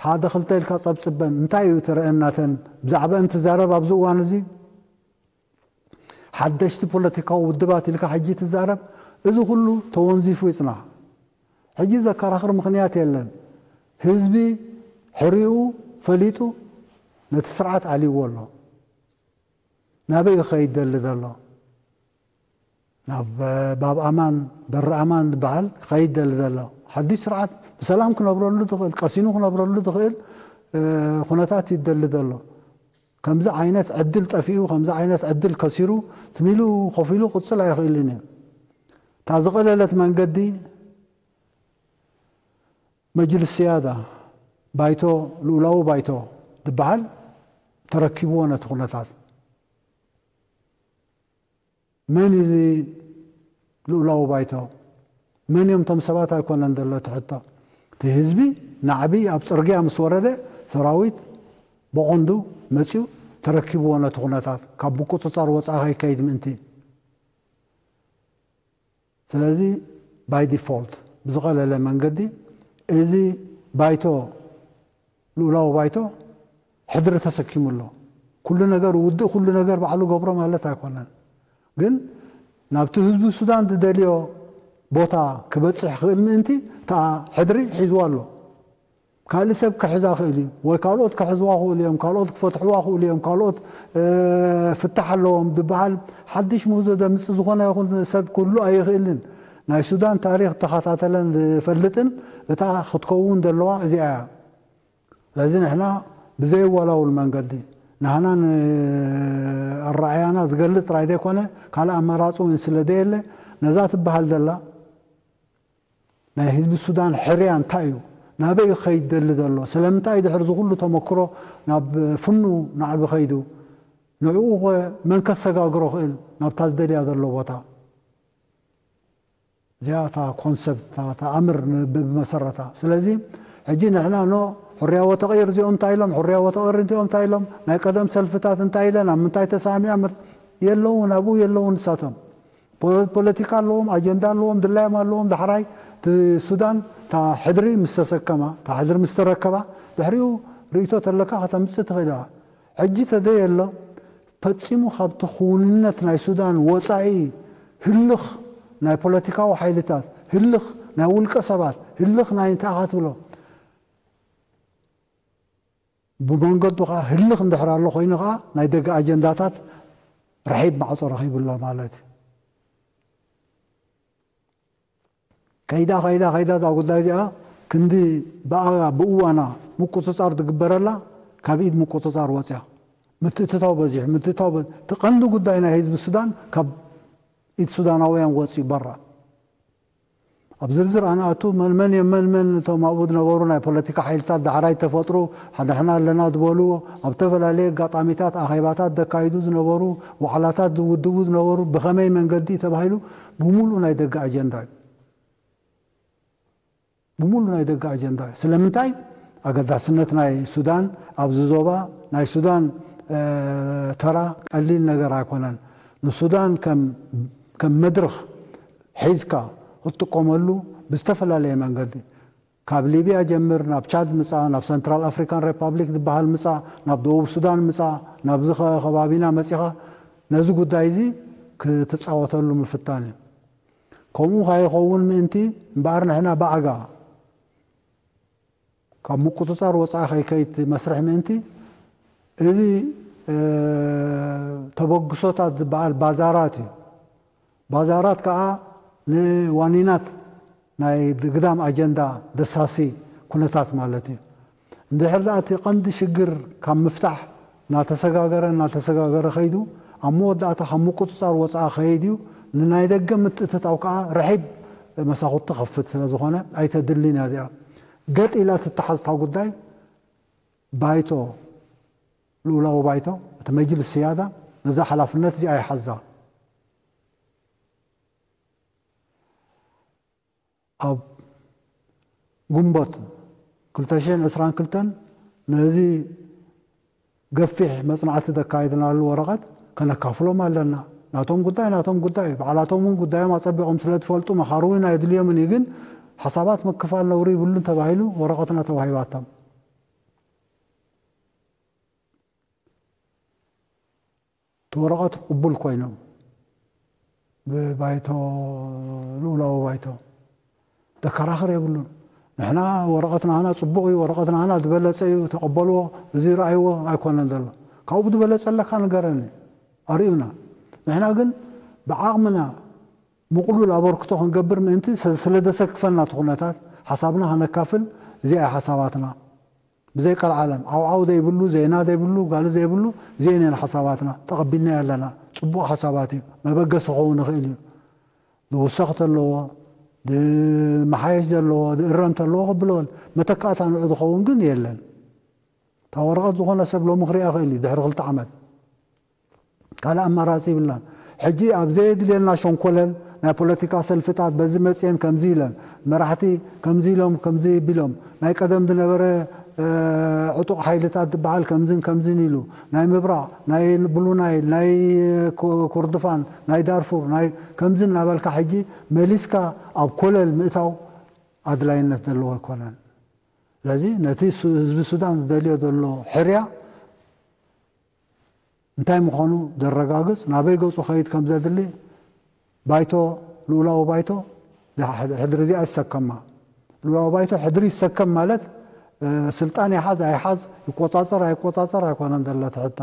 ሓደ ክልተ ኢልካ ጸብጽበን እንታይ እዩ ትረአናተን ብዛዕባእን ትዛረብ ኣብዚ እዋን እዚ? ሓደሽቲ ፖለቲካዊ ውድባት ኢልካ ሕጂ ትዛረብ? እዚ ኩሉ ተወንዚፉ ይጽናሕ። ሕጂ ዘከራኽር ምኽንያት የለን። ህዝቢ ሕሪኡ ፈሊጡ ነቲ ስርዓት ኣልይዎ ኣሎ። ናበይ ይኸይድ ደሊ ዘሎ? ናብ ባብ ኣማን በሪ ኣማን ዝበሃል ይኸይድ ደሊ ዘሎ ሓድሽ ስርዓት ብሰላም ክነብረሉ ዝኽእል፣ ቀሲኑ ክነብረሉ ዝኽእል ኩነታት ይደሊ ዘሎ። ከምዚ ዓይነት ዕድል ጠፊኡ፣ ከምዚ ዓይነት ዕድል ከሲሩ ትሚሉ ኮፍ ኢሉ ክቕጽል ኣይኽእልን እዩ። እታ ዝቐለለት መንገዲ መጅልስ ስያዳ፣ ባይቶ፣ ልኡላዊ ባይቶ ዝበሃል ተረኪብዎ ነቲ ኩነታት። መን እዚ ልኡላዊ ባይቶ? መን እዮም እቶም ሰባት ኣይኮነን ዘሎ እቲ ሕቶ። እቲ ህዝቢ ናዕቢ ኣብ ጽርግያ ምስ ወረደ ሰራዊት ብቐንዱ መጺኡ ተረኪብዎ ነቲ ኩነታት ካብ ምቁጽጻር ወጻኢ ከይከይድ ምእንቲ። ስለዚ ባይ ዲፎልት ብዝቐለለ መንገዲ እዚ ባይቶ ልኡላዊ ባይቶ ሕድሪ ተሰኪሙ ኣሎ። ኩሉ ነገር ውድእ ኩሉ ነገር ባዕሉ ገብሮ ማለት ኣይኮነን። ግን ናብቲ ህዝቢ ሱዳን ዝደልዮ ቦታ ክበጽሕ ክእል ምእንቲ እታ ሕድሪ ሒዝዋ ኣሎ። ካልእ ሰብ ክሕዛ ክእል እዩ ወይ ካልኦት ክሕዝዋ ክእሉ እዮም፣ ካልኦት ክፈትሕዋ ክእሉ እዮም፣ ካልኦት ፍታሕ ኣለዎም ዝበሃል ሓድሽ ምህዞ ዘምጽእ ዝኾነ ይኹን ሰብ ክህሉ ኣይኽእልን። ናይ ሱዳን ታሪኽ ተኸታተለን ዝፈልጥን እታ ክትከውን ዘለዋ እዚኣ እያ። ስለዚ ንሕና ብዘየወላውል መንገዲ ንሕና ንኣረኣያና ዝገልጽ ጥራይ ዘይኮነ ካልእ ኣማራጺ እውን ስለ ዘየለ ነዛ ትበሃል ዘላ ናይ ህዝቢ ሱዳን ሕርያ እንታይ እዩ? ናበይ እዩ ክኸይድ ደሊ ዘሎ? ስለምንታይ ድሕሪ ዝኹሉ ተመክሮ ናብ ፍኑ ናዕቢ ከይዱ? ንዕኡ ኸ መን ከሰጋግሮ ክእል ናብታ ዝደልያ ዘሎ ቦታ? እዚኣ እታ ኮንሰፕት፣ እታ፣ እታ ኣምር ን-፣ ብ-፣ ብመሰረታ። ስለዚ፣ ሕጂ ንሕና ኖ፣ ሕርያ ወተቕይር እዚኦም እንታይ ኢሎም፣ ሕርያ ወተቕይር እዚኦም እንታይ ኢሎም፣ ናይ ቀደም ሰልፍታት እንታይ ኢለን፣ ኣብ ምንታይ ተሰማሚዖም፣ የለውን፣ ኣብኡ የለውን ንሳቶም። ፖ-፣ ፖለቲካ ኣለዎም፣ ኣጀንዳ ኣለዎም፣ ድላዮም ኣለዎም። ዳሕራይ እቲ ሱዳን እታ ሕድሪ ምስ ተሰከማ፣ እታ ሕድሪ ምስ ተረከባ፣ ድሕሪኡ ርእይቶ ተለካ ከተምጽእ ትኽእል ኢኻ። ሕጂ ተደየሎ ፈጺሙ ካብቲ ክውንነት ናይ ሱዳን ወጻኢ ህልኽ ናይ ፖለቲካዊ ሓይልታት፣ ህልኽ ናይ ውልቀ ሰባት፣ ህልኽ ናይ እንታይ ኢኻ ትብሎ፣ ብመንገዱ ኸዓ ህልኽ እንድሕር ኣሎ ኮይኑ ኸዓ ናይ ደገ ኣጀንዳታት ርሒብ ማዕጾ ረኺቡ ኣሎ ማለት እዩ። ከይዳ፣ ከይዳ፣ ከይዳ እዛ ጉዳይ እዚኣ ክንዲ ብኣ-፣ ብእዋና ምቁጽጻር ዝግበረላ ካብ ኢድ ምቁጽጻር ወጽያ። ምትእትታው በዚሑ፣ ምትእትታው በ-፣ እቲ ቀንዲ ጉዳይ ናይ ህዝቢ ሱዳን ካብ ኢድ ሱዳናውያን ወጽዩ በራ። ኣብ ዝርዝር ኣንኣቱ መን መን እዮም፣ መን መን እቶም ኣብኡ ዝነበሩ ናይ ፖለቲካ ሓይልታት ዳሕራይ ተፈጥሩ፣ ሓደሕና ኣለና ዝበሉ፣ ኣብ ዝተፈላለየ ኣጋጣሚታት ኣኼባታት ዘካይዱ ዝነበሩ፣ ዋዕላታት ዝውድቡ ዝነበሩ፣ ብኸመይ መንገዲ ተባሂሉ ብምሉእ ናይ ደገ ኣጀንዳ እዩ። ብምሉእ ናይ ደገ ኣጀንዳ እዩ። ስለምንታይ? ኣገዳስነት ናይ ሱዳን ኣብዚ ዞባ፣ ናይ ሱዳን፣ እ፣ ተራ ቀሊል ነገር ኣይኮነን። ንሱዳን ከም፣ ከም መድረኽ ሒዝካ ክትጥቀመሉ ብዝተፈላለየ መንገዲ፣ ካብ ሊብያ ጀምር፣ ናብ ቻድ ምጻ፣ ናብ ሰንትራል ኣፍሪካን ሪፓብሊክ ዝበሃል ምጻ፣ ናብ ደቡብ ሱዳን ምጻ፣ ናብዚ ኸ-፣ ከባቢና መጺኻ ነዚ ጉዳይ እዚ ክትጻወተሉ ምፍታን እዩ። ከምኡ ከይኸውን ምእንቲ እምበኣር ንሕና ብኣጋ ካብ ምቁጽጻር ወጻኢ ከይከይድ መስርሕ ምእንቲ እዚ፣ እ፣ ተበግሶታት ዝበሃል ባዛራት እዩ። ባዛራት ከኣ ንዋኒናት ናይ ግዳም ኣጀንዳ ደሳሲ ኩነታት ማለት እዩ። እንድሕር ደኣ እቲ ቀንዲ ሽግር ካብ ምፍታሕ እናተሰጋገረ፣ እናተሰጋገረ ከይዱ፣ ኣብ መወዳእታ ካብ ምቁጽጻር ወጻኢ ከይድ እዩ። ንናይ ደገ ምትእትታው ከኣ ርሒብ መሳኹቲ ከፍት ስለ ዝኾነ ኣይተድልን እያ እዚኣ። ገጥ ኢላ ትተሓዝታ ጉዳይ ባይቶ፣ ልኡላዊ ባይቶ፣ እቲ መጅልስ ስያዳ ነዛ ሓላፍነት እዚኣ ይሓዛ። ኣብ ግንቦት ክልተ ሽሕን ዕስራን ክልተን ነዚ ገፊሕ መጽናዕቲ ዘካየድናሉ ወረቐት ከነካፍሎም ኣለና። ናቶም ጉዳይ፣ ናቶም ጉዳይ እዩ። ባዕላቶም እውን ጉዳዮም ኣጸቢቖም ስለ ዝፈልጡ መኻሪ እውን ኣየድልዮምን እዩ። ግን ሓሳባት ምክፋል ነውሪ ይብሉን ተባሂሉ ወረቐትና ተዋሂባቶም። እቲ ወረቐት ቅቡል ኮይኑ ብባይቶ፣ ልኡላዊ ባይቶ፣ ዘከራኽር የብሉን። ንሕና ወረቐት ናህና ጽቡቕ እዩ፣ ወረቐት ናህና ዝበለጸ እዩ፣ ተቐበልዎ፣ እዚ ረኣይዎ ኣይኮነን ዘሎ። ካብኡ ዝበለጸ ኣለካ ንገረኒ፣ ኣርእዩና። ንሕና ግን ብዓቕምና ምቕሉል ኣበርክቶ ክንገብር ምእንቲ፣ ስለ፣ ስለ ዘሰክፈና እቲ ኩነታት፣ ሓሳብና ከነካፍል፣ እዚኣ እያ ሓሳባትና። ብዘይ ቀልዓለም፣ ዓውዓው ዘይብሉ፣ ዜና ዘይብሉ፣ ጋሊ ዘይብሉ፣ እዚኤን እየን ሓሳባትና። ተቐቢልናዮ ኣለና። ጽቡቕ ሓሳባት እዩ። መበገሲ ክኸውን ይኽእል እዩ። ዝውሰኽ ተለዎ፣ ዝመሓየሽ ዘለዎ፣ ዝእረም ተለዎ ክብሎ፣ መተካእታ ንዑ ዝኸውን ግን የለን። እታ ወረቐት ዝኾነ ሰብ ሎሚ ክሪኣ ይኽእል እዩ፣ ድሕሪ ክልተ ዓመት። ካልእ ኣማራጺ ይብልናን። ሕጂ ኣብ ዘየድልየና ሸንኮለል ናይ ፖለቲካ ሰልፍታት በዚ መጽየን ከምዚ ኢለን፣ መራሕቲ ከምዚ ኢሎም፣ ከምዚ ቢሎም፣ ናይ ቀደም ዝነበረ፣ እ፣ ዕጡቕ ሓይልታት ዝበሃል ከምዝን ከምዝን ኢሉ፣ ናይ ምብራቕ፣ ናይ ብሉ ናይል፣ ናይ ኩ-፣ ኩርድፋን፣ ናይ ዳርፉር፣ ናይ ከምዚ እናበልካ ሕጂ መሊስካ ኣብ ኮለል ምእታው ኣድላይነት ዘለዎ ኣይኮነን። ስለዚ ነቲ ሱ-፣ ህዝቢ ሱዳን ዝደልዮ ዘሎ ሕርያ እንታይ ምዃኑ ዘረጋግጽ፣ ናበይ ገጹ ከይድ ከም ዘድሊ ባይቶ፣ ልኡላዊ ባይቶ፣ እዛ ሕድ-፣ ሕድሪ እዚኣ ይሰከማ። ልኡላዊ ባይቶ ሕድሪ ይሰከም ማለት፣ እ፣ ስልጣን ይሓዝ ኣይሓዝ፣ ይቆጻጸር ኣይቆጻጸር ኣይኮነን ዘሎ እቲ ሕቶ።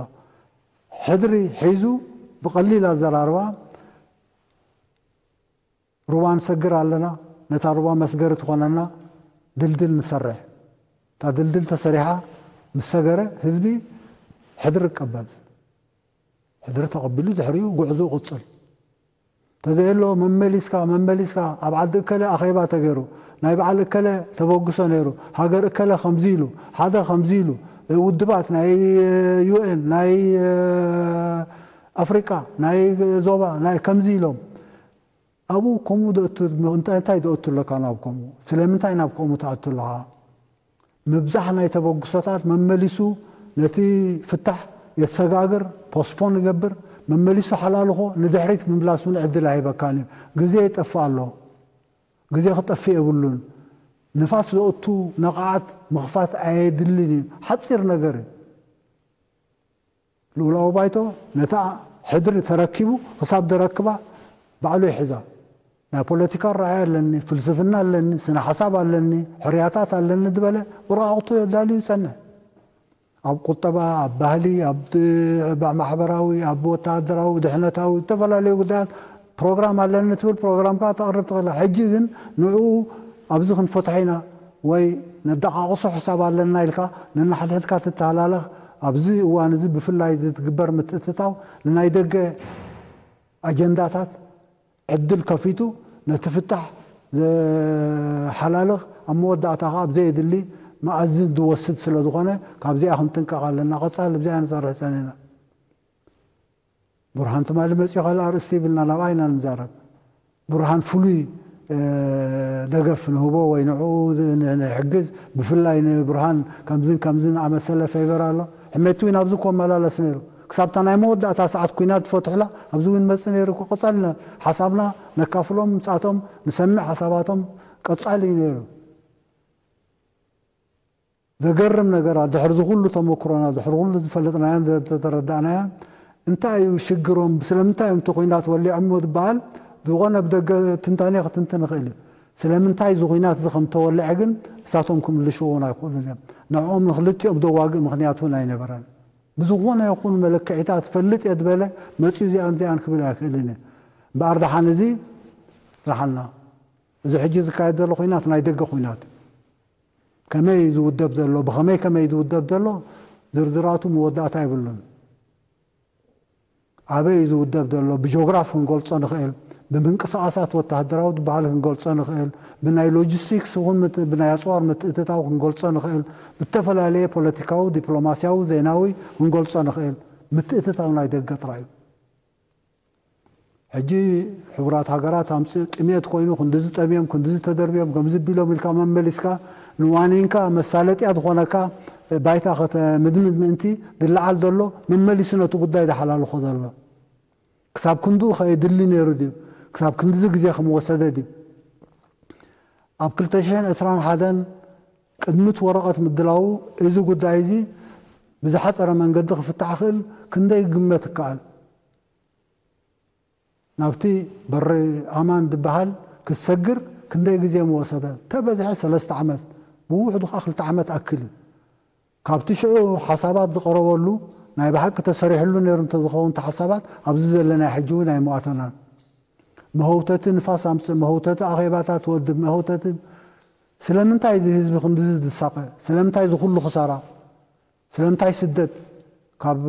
ሕድሪ ሒዙ ብቐሊል ኣዘራርባ ሩባ ንሰግር ኣለና፣ ነታ ሩባ መስገሪ ትኾነና ድልድል ንሰርሕ። እታ ድልድል ተሰሪሓ ምስ ሰገረ ህዝቢ ሕድሪ ይቀበል። ሕድሪ ተቐቢሉ ድሕሪኡ ጉዕዞ ይቕጽል። ተዘየሎ መመሊስካ፣ መመሊስካ ኣብ ዓዲ እከለ ኣኼባ ተገይሩ፣ ናይ በዓል እከለ ተበግሶ ነይሩ፣ ሃገር እከለ ከምዚ ኢሉ፣ ሓደ ከምዚ ኢሉ፣ ውድባት ናይ ዩ ኤን፣ ናይ ኣፍሪቃ፣ ናይ ዞባ፣ ናይ ከምዚ ኢሎም። ኣብኡ ከምኡ እንታይ እንታይ ደእቱ ኣለካ ናብ ከምኡ? ስለምንታይ ናብ ከምኡ ትኣቱ ኣለኻ? ምብዛሕ ናይ ተበግሶታት መመሊሱ ነቲ ፍታሕ የሰጋግር፣ ፖስፖን ይገብር፣ መመሊሱ ሓላልኾ ንድሕሪት ምምላስ እውን ዕድል ኣይህበካን እዩ። ግዜ ይጠፍእ ኣሎ። ግዜ ክጠፍእ የብሉን። ንፋስ ዘእቱ ነቕዓት ምኽፋት ኣየድልን እዩ። ሓፂር ነገር እዩ። ልኡላዊ ባይቶ ነታ ሕድሪ ተረኪቡ ክሳብ ደረክባ ባዕሉ ይሕዛ። ናይ ፖለቲካ ራእይ ኣለኒ፣ ፍልስፍና ኣለኒ፣ ስነ ሓሳብ ኣለኒ፣ ሕርያታት ኣለኒ ዝበለ ወረቃቕቱ የዳልዩ ይጸንሕ። ኣብ ቁጠባ፣ ኣብ ባህሊ፣ ኣብ ማሕበራዊ፣ ኣብ ወተሃደራዊ፣ ድሕነታዊ፣ ዝተፈላለዩ ጉዳያት ፕሮግራም ኣለኒ ትብል ፕሮግራምካ ተቕርብ ትኽእል። ሕጂ ግን ንዕኡ ኣብዚ ክንፈትሖ ኢና ወይ ነደቓቕሶ ሕሳብ ኣለና ኢልካ ነናሕድሕድካ ትተሃላለኽ። ኣብዚ እዋን እዚ ብፍላይ ዝትግበር ምትእትታው ንናይ ደገ ኣጀንዳታት ዕድል ከፊቱ ነቲ ፍታሕ ዘሓላልኽ ኣብ መወዳእታ ከዓ ኣብ ዘየድሊ መኣዝን ዝወስድ ስለ ዝኾነ ካብዚኣ ክንጥንቀቕ ኣለና። ቀጻሊ ብዚኣ ንሰርሕ ጸኒና። ብርሃን ትማሊ መጺኡ ካልእ ኣርእስቲ ይብልና ናብኣ ኢና ንዛረብ። ብርሃን ፍሉይ ደገፍ ንህቦ ወይ ንዕኡ ንሕግዝ። ብፍላይ ንብርሃን ከምዝን ከምዝን ኣመሰለ ፌቨር ኣሎ። ሕሜቲ እውን ኣብዚ ኮመላለስ ነይሩ። ክሳብታ ናይ መወዳእታ ሰዓት ኩናት ዝፈትሑላ ኣብዚ እውን መጽእ ነይሩ። ክቕጸልና ሓሳብና ነካፍሎም፣ ምጻቶም ንሰምዕ፣ ሓሳባቶም ቀጻሊ እዩ ነይሩ። ዘገርም ነገራት ድሕሪ ዝኹሉ ተመክሮና ድሕሪ ኩሉ ዝፈለጥናያን ዝተረዳእናያን እንታይ እዩ ሽግሮም፣ ስለምንታይ እዮም እቲ ኩናት ወሊዖም ዝበሃል ዝኾነ ብደገ ትንታኔ ክትንትን ይኽእል እዩ። ስለምንታይ እዚ ኩናት እዚ ከም ተወልዐ ግን እሳቶም ክምልሽዎ እውን ኣይክእሉን እዮም። ንዕኦም ንክልቲኦም ዘዋግእ ምክንያት እውን ኣይነበረን። ብዝኾነ ይኹን መለክዒታት ፈልጥ እየ ዝበለ መፅዩ እዚኣን እዚኣን ክብል ኣይክእልን እዩ። እምበኣር ደሓን እዚ ስራሕና እዚ ሕጂ ዝካየድ ዘሎ ኩናት ናይ ደገ ኩናት እዩ። ከመይ ዝውደብ ዘሎ ብኸመይ ከመይ ዝውደብ ዘሎ ዝርዝራቱ መወዳእታ የብሉን። ኣበይ እዩ ዝውደብ ዘሎ ብጂኦግራፍ ክንገልጾ ንኽእል፣ ብምንቅስቓሳት ወተሃደራዊ ዝበሃል ክንገልጾ ንኽእል፣ ብናይ ሎጂስቲክስ ይኹን ብናይ ኣፅዋር ምትእትታው ክንገልጾ ንኽእል፣ ብተፈላለየ ፖለቲካዊ ዲፕሎማስያዊ ዜናዊ ክንገልጾ ንኽእል። ምትእትታው ናይ ደገ ጥራይ እዩ። ሕጂ ሕቡራት ሃገራት ኣምፅእ ጥሜት ኮይኑ ክንድዚ ጠምዮም ክንድዚ ተደርብዮም ከምዚ ቢሎም ኢልካ መመሊስካ ንዋኒንካ መሳለጥያ ዝኾነካ ባይታ ከተምድምድ ምእንቲ ዝለዓል ዘሎ መመሊሱ ነቲ ጉዳይ ዝሓላልኾ ዘሎ ክሳብ ክንድኡ ከየድሊ ነይሩ ድዩ? ክሳብ ክንድዚ ግዜ ከምወሰደ ድዩ? ኣብ ክልተ ሽሕን ዕስራን ሓደን ቅድሚት ወረቐት ምድላዉ እዚ ጉዳይ እዚ ብዝሓፀረ መንገዲ ክፍታሕ ክእል ክንደይ ግመት ይከኣል? ናብቲ በሪ ኣማን ዝበሃል ክትሰግር ክንደይ ግዜ ምወሰደ? ተበዝሐ ሰለስተ ዓመት፣ ብውሕዱ ከዓ ክልተ ዓመት ኣክል እዩ። ካብቲ ሽዑ ሓሳባት ዝቐረበሉ ናይ ብሓቂ ተሰሪሕሉ ነይሩ እንተዝኸውን እቲ ሓሳባት ኣብዚ ዘለናዮ ሕጂ እውን ኣይምኣተናን። መህውተቲ ንፋስ ኣምፅእ፣ መህውተቲ ኣኼባታት ወድብ፣ መህውተቲ ስለምንታይ እዚ ህዝቢ ክንድዚ ዝሳቐ? ስለምንታይ እዚ ኩሉ ክሳራ? ስለምንታይ ስደት ካብ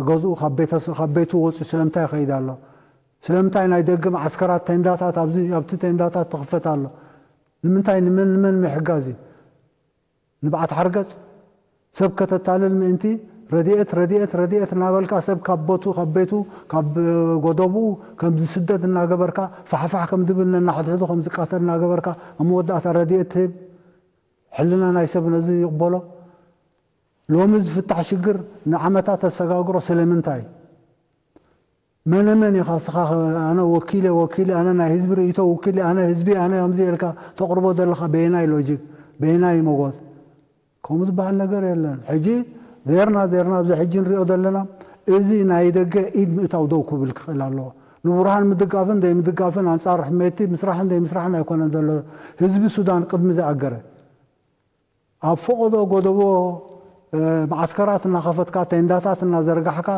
ገዝኡ ካብ ቤቱ ወፂኡ ስለምንታይ ይኸይድ ኣሎ? ስለምንታይ ናይ ደገ መዓስከራት ቴንዳታት ኣብዚ ኣብቲ ቴንዳታት ትኽፈት ኣሎ? ንምንታይ ንመን ንመን ምሕጋዝ እዩ? ንብዓት ሓርገፅ ሰብ ከተታልል ምእንቲ ረድኤት ረድኤት ረድኤት እናበልካ ሰብ ካብ ቦቱ ካብ ቤቱ ካብ ጎደብኡ ከም ዝስደድ እናገበርካ ፋሕፋሕ ከም ዝብል ነናሕድሕዱ ከም ዝቃተል እናገበርካ ኣብ መወዳእታ ረድኤት ትህብ ሕልና ናይ ሰብ ነዚ ይቕበሎ? ሎሚ ዝፍታሕ ሽግር ንዓመታት ተሰጋግሮ ስለምንታይ? መነ መን ኢኻ ስኻ ኣነ ወኪለ ወኪለ ኣነ ናይ ህዝቢ ርእይቶ ውኪለ ኣነ ህዝቢ ኣነ ከምዚ ኢልካ ተቕርቦ ዘለኻ በየናይ ሎጂክ በየናይ መጎት? ከምኡ ዝበሃል ነገር የለን። ሕጂ ዜርና ዜርና ኣብዚ ሕጂ ንሪኦ ዘለና እዚ ናይ ደገ ኢድ ምእታው ደው ክብል ክኽእል ኣለዎ። ንቡርሃን ምድጋፍን ዘይምድጋፍን ኣንፃር ሕመይቲ ምስራሕን ዘይምስራሕን ኣይኮነን ዘሎ። ህዝቢ ሱዳን ቅድሚ ዝኣገረ ኣብ ፈቐዶ ጎደቦ መዓስከራት እናኸፈትካ ቴንዳታት እናዘርጋሕካ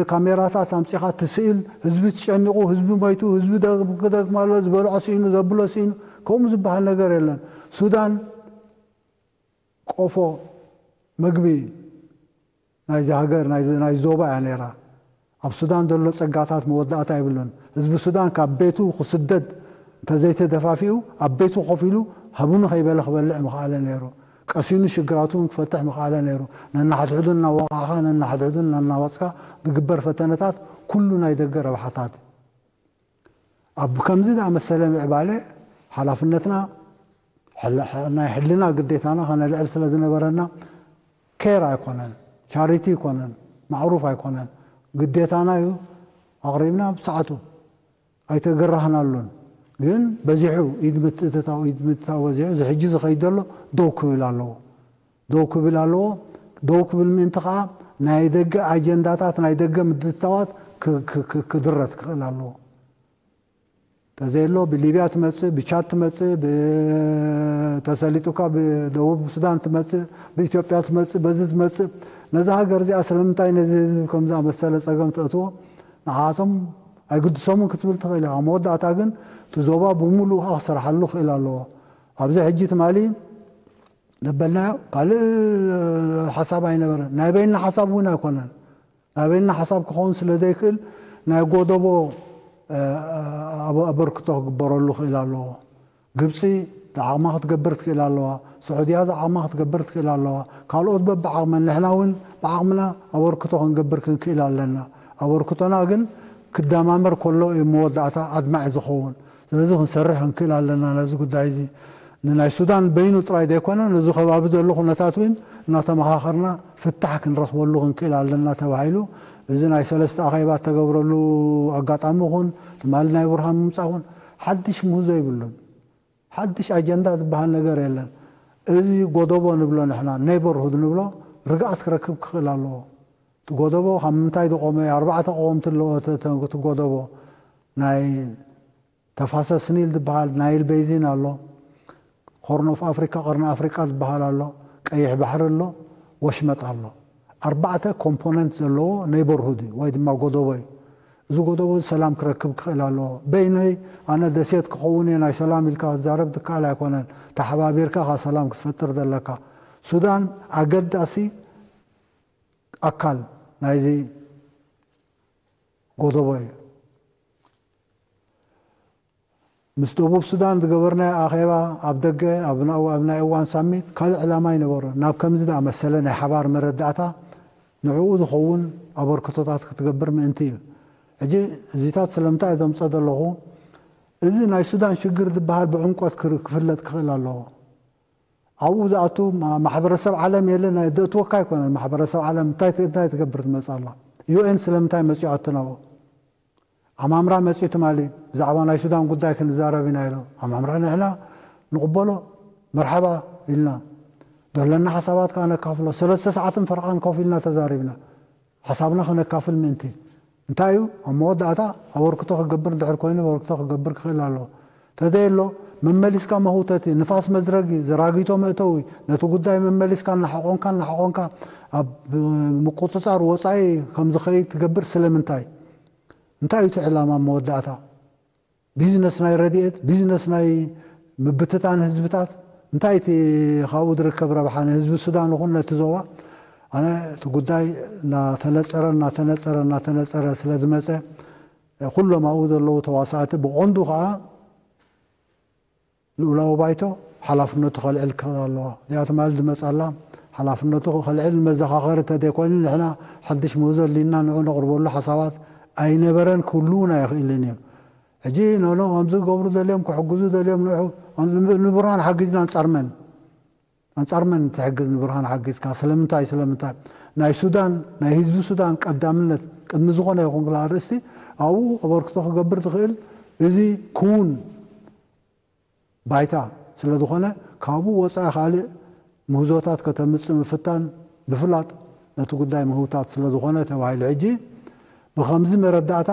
ካሜራታት ኣምፂኻ ትስእል ህዝቢ ትጨኒቑ ህዝቢ ሞይቱ ህዝቢ ክደግም ኣሎ ዝበልዖ ስኢኑ ዘብሎ ስኢኑ ከምኡ ዝበሃል ነገር የለን። ሱዳን ቆፎ መግቢ ናይዚ ሃገር ናይ ዞባ እያ ነይራ። ኣብ ሱዳን ዘሎ ጸጋታት መወዳእታ የብሉን። ህዝቢ ሱዳን ካብ ቤቱ ክስደድ እንተዘይተደፋፊኡ ኣብ ቤቱ ኮፍ ኢሉ ሃቡኒ ከይበለ ክበልዕ ምኽኣለ ነይሩ። ቀሲኑ ሽግራቱ እውን ክፈትሕ ምኽኣለ ነይሩ። ነናሕድሕዱ እናወቓዕኻ ነናሕድሕዱ እናናወጽካ ዝግበር ፈተነታት ኩሉ ናይ ደገ ረብሓታት እዩ። ኣብ ከምዚ ዝኣመሰለ ምዕባለ ሓላፍነትና፣ ሕል- ናይ ሕልና ግዴታና ከነልዕል ስለ ዝነበረና፣ ኬር ኣይኮነን፣ ቻሪቲ ኣይኮነን፣ ማዕሩፍ ኣይኮነን፣ ግዴታና እዩ። ኣቕሪብና ብሰዓቱ ኣይተገራህናሉን። ግን በዚሑ ኢድ ምትእትታው፣ ኢድ ምትእትታው በዚሑ፣ እዚ ሕጂ ዝኸይድ ዘሎ ደው ክብል ኣለዎ። ደው ክብል ኣለዎ። ደው ክብል ምእንቲ ከዓ ናይ ደገ ኣጀንዳታት፣ ናይ ደገ ምድታዋት ክ- ክ- ክ- ክድረት ክኽእል ኣለዎ። ተዘየሎ ብሊብያ ትመጽእ፣ ብቻድ ትመጽእ፣ ብ- ተሰሊጡካ ብደቡብ ሱዳን ትመጽእ፣ ብኢትዮጵያ ትመጽእ፣ በዚ ትመጽእ። ነዛ ሃገር እዚኣ ስለምንታይ ነዚ ህዝቢ ከም ዝኣመሰለ ጸገም ተእትዎ? ንዓቶም ኣይግድሶምን ክትብል ትኽእል ኢኻ። ኣብ መወዳእታ ግን እቲ ዞባ ብምሉኡ ከዓ ክሰርሓሉ ክእል ኣለዎ። ኣብዚ ሕጂ ትማሊ ዘበልናዮ ካልእ ሓሳብ ኣይነበረን። ናይ በይንና ሓሳብ እውን ኣይኮነን። ናይ በይንና ሓሳብ ክኸውን ስለ ዘይክእል ናይ ጎደቦ፣ እ፣ ኣበ- ኣበርክቶ ክግበረሉ ክእል ኣለዎ። ግብፂ ዝዓቕማ ክትገብር ትክእል ኣለዋ። ስዑድያ ዝዓቕማ ክትገብር ትክእል ኣለዋ። ካልኦት በብዓቕመን፣ ንሕና እውን ብዓቕምና ኣበርክቶ ክንገብር ክንክእል ኣለና። ኣበርክቶና ግን ክደማመር ከሎ እዩ መወዳእታ ኣድማዒ ዝኸውን። ስለዚ ክንሰርሕ ክንክእል ኣለና ነዚ ጉዳይ እዚ። ንናይ ሱዳን በይኑ ጥራይ ዘይኮነ፣ ነዚ ከባቢ ዘሎ ኩነታት እውን እናተመኻኸርና ፍታሕ ክንረኽበሉ ክንክእል ኣለና ተባሂሉ። እዚ ናይ ሰለስተ ኣኼባ እተገብረሉ ኣጋጣሚ ይኹን፣ ትማሊ ናይ ብርሃን ምምጻእ ይኹን፣ ሓድሽ ምህዞ ይብሉን። ሓድሽ ኣጀንዳ ዝበሃል ነገር የለን። እዚ ጎደቦ ንብሎ ንሕና፣ ኔይቦርሁድ ንብሎ፣ ርግኣት ክረክብ ክኽእል ኣለዎ። እቲ ጎደቦ ካብ ምንታይ ዝቖመ እዩ? ኣርባዕተ ቀወምቲ ኣለዎ እቲ፣ እቲ፣ እቲ ጎደቦ። ናይ ተፋሰስ ኒል ዝበሃል ናይል ቤዚን ኣሎ፣ ሆርን ኦፍ ኣፍሪካ፣ ቀርኒ ኣፍሪካ ዝበሃል ኣሎ፣ ቀይሕ ባሕሪ ኣሎ፣ ወሽመጥ ኣሎ። ኣርባዕተ ኮምፖነንት ዘለዎ ኔይቦርሁድ እዩ፣ ወይ ድማ ጎደቦ እዩ። እዚ ጎደቦ ሰላም ክረክብ ክኽእል ኣለዎ። በይነይ ኣነ ደሴት ክኸውን እየ ናይ ሰላም ኢልካ ክትዛረብ ትከኣል ኣይኮነን። ተሓባቢርካ ኢኻ ሰላም ክትፈጥር ዘለካ። ሱዳን ኣገዳሲ ኣካል ናይዚ ጎደቦ እዩ። ምስ ደቡብ ሱዳን ዝገበርናዮ ኣኼባ ኣብ ደገ ኣብ ናኡ ኣብ ናይ እዋን ሳሚት ካልእ ዕላማ ኣይነበሮን። ናብ ከምዚ ዝኣመሰለ ናይ ሓባር መረዳእታ ንዕኡ ዝኸውን ኣበርክቶታት ክትገብር ምእንቲ እዩ። ሕጂ እዚታት ስለምንታይ እየ ዘምጸ ዘለኹ? እዚ ናይ ሱዳን ሽግር ዝበሃል ብዕምቆት ክር- ክፍለጥ ክኽእል ኣለዎ። ኣብኡ ዝኣቱ ማ- ማሕበረሰብ ዓለም የለ ናይ ደእትወካ ኣይኮነን። ማሕበረሰብ ዓለም እንታይ ት- እንታይ ትገብር ትመጽእ ኣላ? ዩ ኤን ስለምንታይ መጺኡ ኣቱ ናብኡ? ኣማምራ መጺኡ ትማሊ ብዛዕባ ናይ ሱዳን ጉዳይ ክንዛረብ ኢና ኢሉ። ኣማምራ ንሕና ንቕበሎ፣ መርሓባ ኢልና፣ ዘለና ሓሳባት ከዓ ነካፍሎ። ሰለስተ ሰዓትን ፈረቓን ኮፍ ኢልና ተዛሪብና፣ ሓሳብና ክነካፍል ምእንቲ። እንታይ እዩ ኣብ መወዳእታ ኣበርክቶ ክገብር እንድሕር ኮይኑ ኣበርክቶ ክገብር ክኽእል ኣለዎ። ተደየሎ መመሊስካ መህውተቲ፣ ንፋስ መዝረጊ፣ ዘራጊቶ መእተዊ፣ ነቲ ጉዳይ መመሊስካ እናሓቖንካ እናሓቖንካ ኣብ ምቁጽጻር ወጻኢ ከም ዝኸይድ ትገብር ስለምንታይ? እንታይ እዩ እቲ ዕላማ መወዳእታ? ቢዝነስ ናይ ረድኤት፣ ቢዝነስ ናይ ምብትታን ህዝብታት፣ እንታይ እቲ ካብኡ ዝርከብ ረብሓ ንህዝቢ ሱዳን ይኹን ነቲ ዞባ? ኣነ እቲ ጉዳይ እናተነጸረ እናተነጸረ እናተነጸረ ስለ ዝመጸ፣ ኩሎም ኣብኡ ዘለዉ ተዋሳእቲ ብቐንዱ ከዓ ልኡላዊ ባይቶ ሓላፍነቱ ከልዕል ክኽእል ኣለዋ። እዚኣ ትማሊ ዝመጻላ ሓላፍነቱ ከልዕል መዘኻኸሪ ተደይኮይኑ ንሕና ሓድሽ ምህዞ ኣሊና ንዑ ነቕርበሉ ሓሳባት ኣይነበረን ክህልውን ኣይኽእልን እዩ። ሕጂ ኖኖ ከምዚ ክገብሩ ደልዮም ክሕግዙ ደልዮም ንዑ ንብርሃን ሓጊዝና ኣንጻር መን? ኣንጻር መን ትሕግዝ ንብርሃን ሓጊዝካ? ስለምንታይ? ስለምንታይ? ናይ ሱዳን ናይ ህዝቢ ሱዳን ቀዳምነት ቅድሚ ዝኾነ ይኹን ክላ ኣርእስቲ ኣብኡ ኣበርክቶ ክገብር ዝኽእል እዚ ክውን ባይታ ስለ ዝኾነ ካብኡ ወጻኢ ካልእ ምህዞታት ከተምጽእ ምፍታን ብፍላጥ ነቲ ጉዳይ ምህውታት ስለ ዝኾነ ተባሂሉ። ሕጂ ብኸምዚ መረዳእታ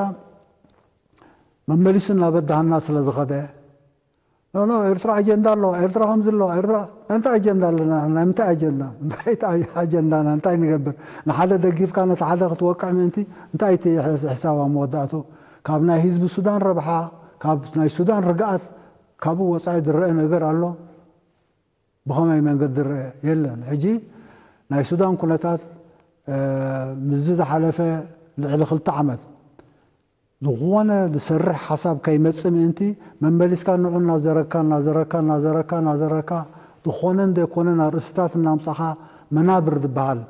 መመሊሱ እናበዳህና ስለ ዝኸደ ኖ ኖ ኤርትራ ኣጀንዳ ኣለዋ፣ ኤርትራ ከምዚ ኣለዋ፣ ኤርትራ እንታይ ኣጀንዳ ኣለና? ናይ ምንታይ ኣጀንዳ? እንታይ እቲ ኣጀንዳና? እንታይ ንገብር? ንሓደ ደጊፍካ ነቲ ሓደ ክትወቅዕ ምእንቲ እንታይ እቲ ሕሳብ ኣብ መወዳእቱ ካብ ናይ ህዝቢ ሱዳን ረብሓ ካብ ናይ ሱዳን ርግኣት ካብኡ ወጻኢ ዝረአ ነገር ኣሎ? ብኸመይ መንገዲ ዝረአ የለን። ሕጂ ናይ ሱዳን ኩነታት ምስዚ ዝሓለፈ ልዕሊ ክልተ ዓመት ዝኾነ ዝሰርሕ ሓሳብ ከይመጽእ ምእንቲ መመሊስካ ንዑ እናዘረካ እናዘረካ እናዘረካ እናዘረካ ዝኾነን ዘይኮነን ኣርእስታት እናምጻኻ መናብር ዝበሃል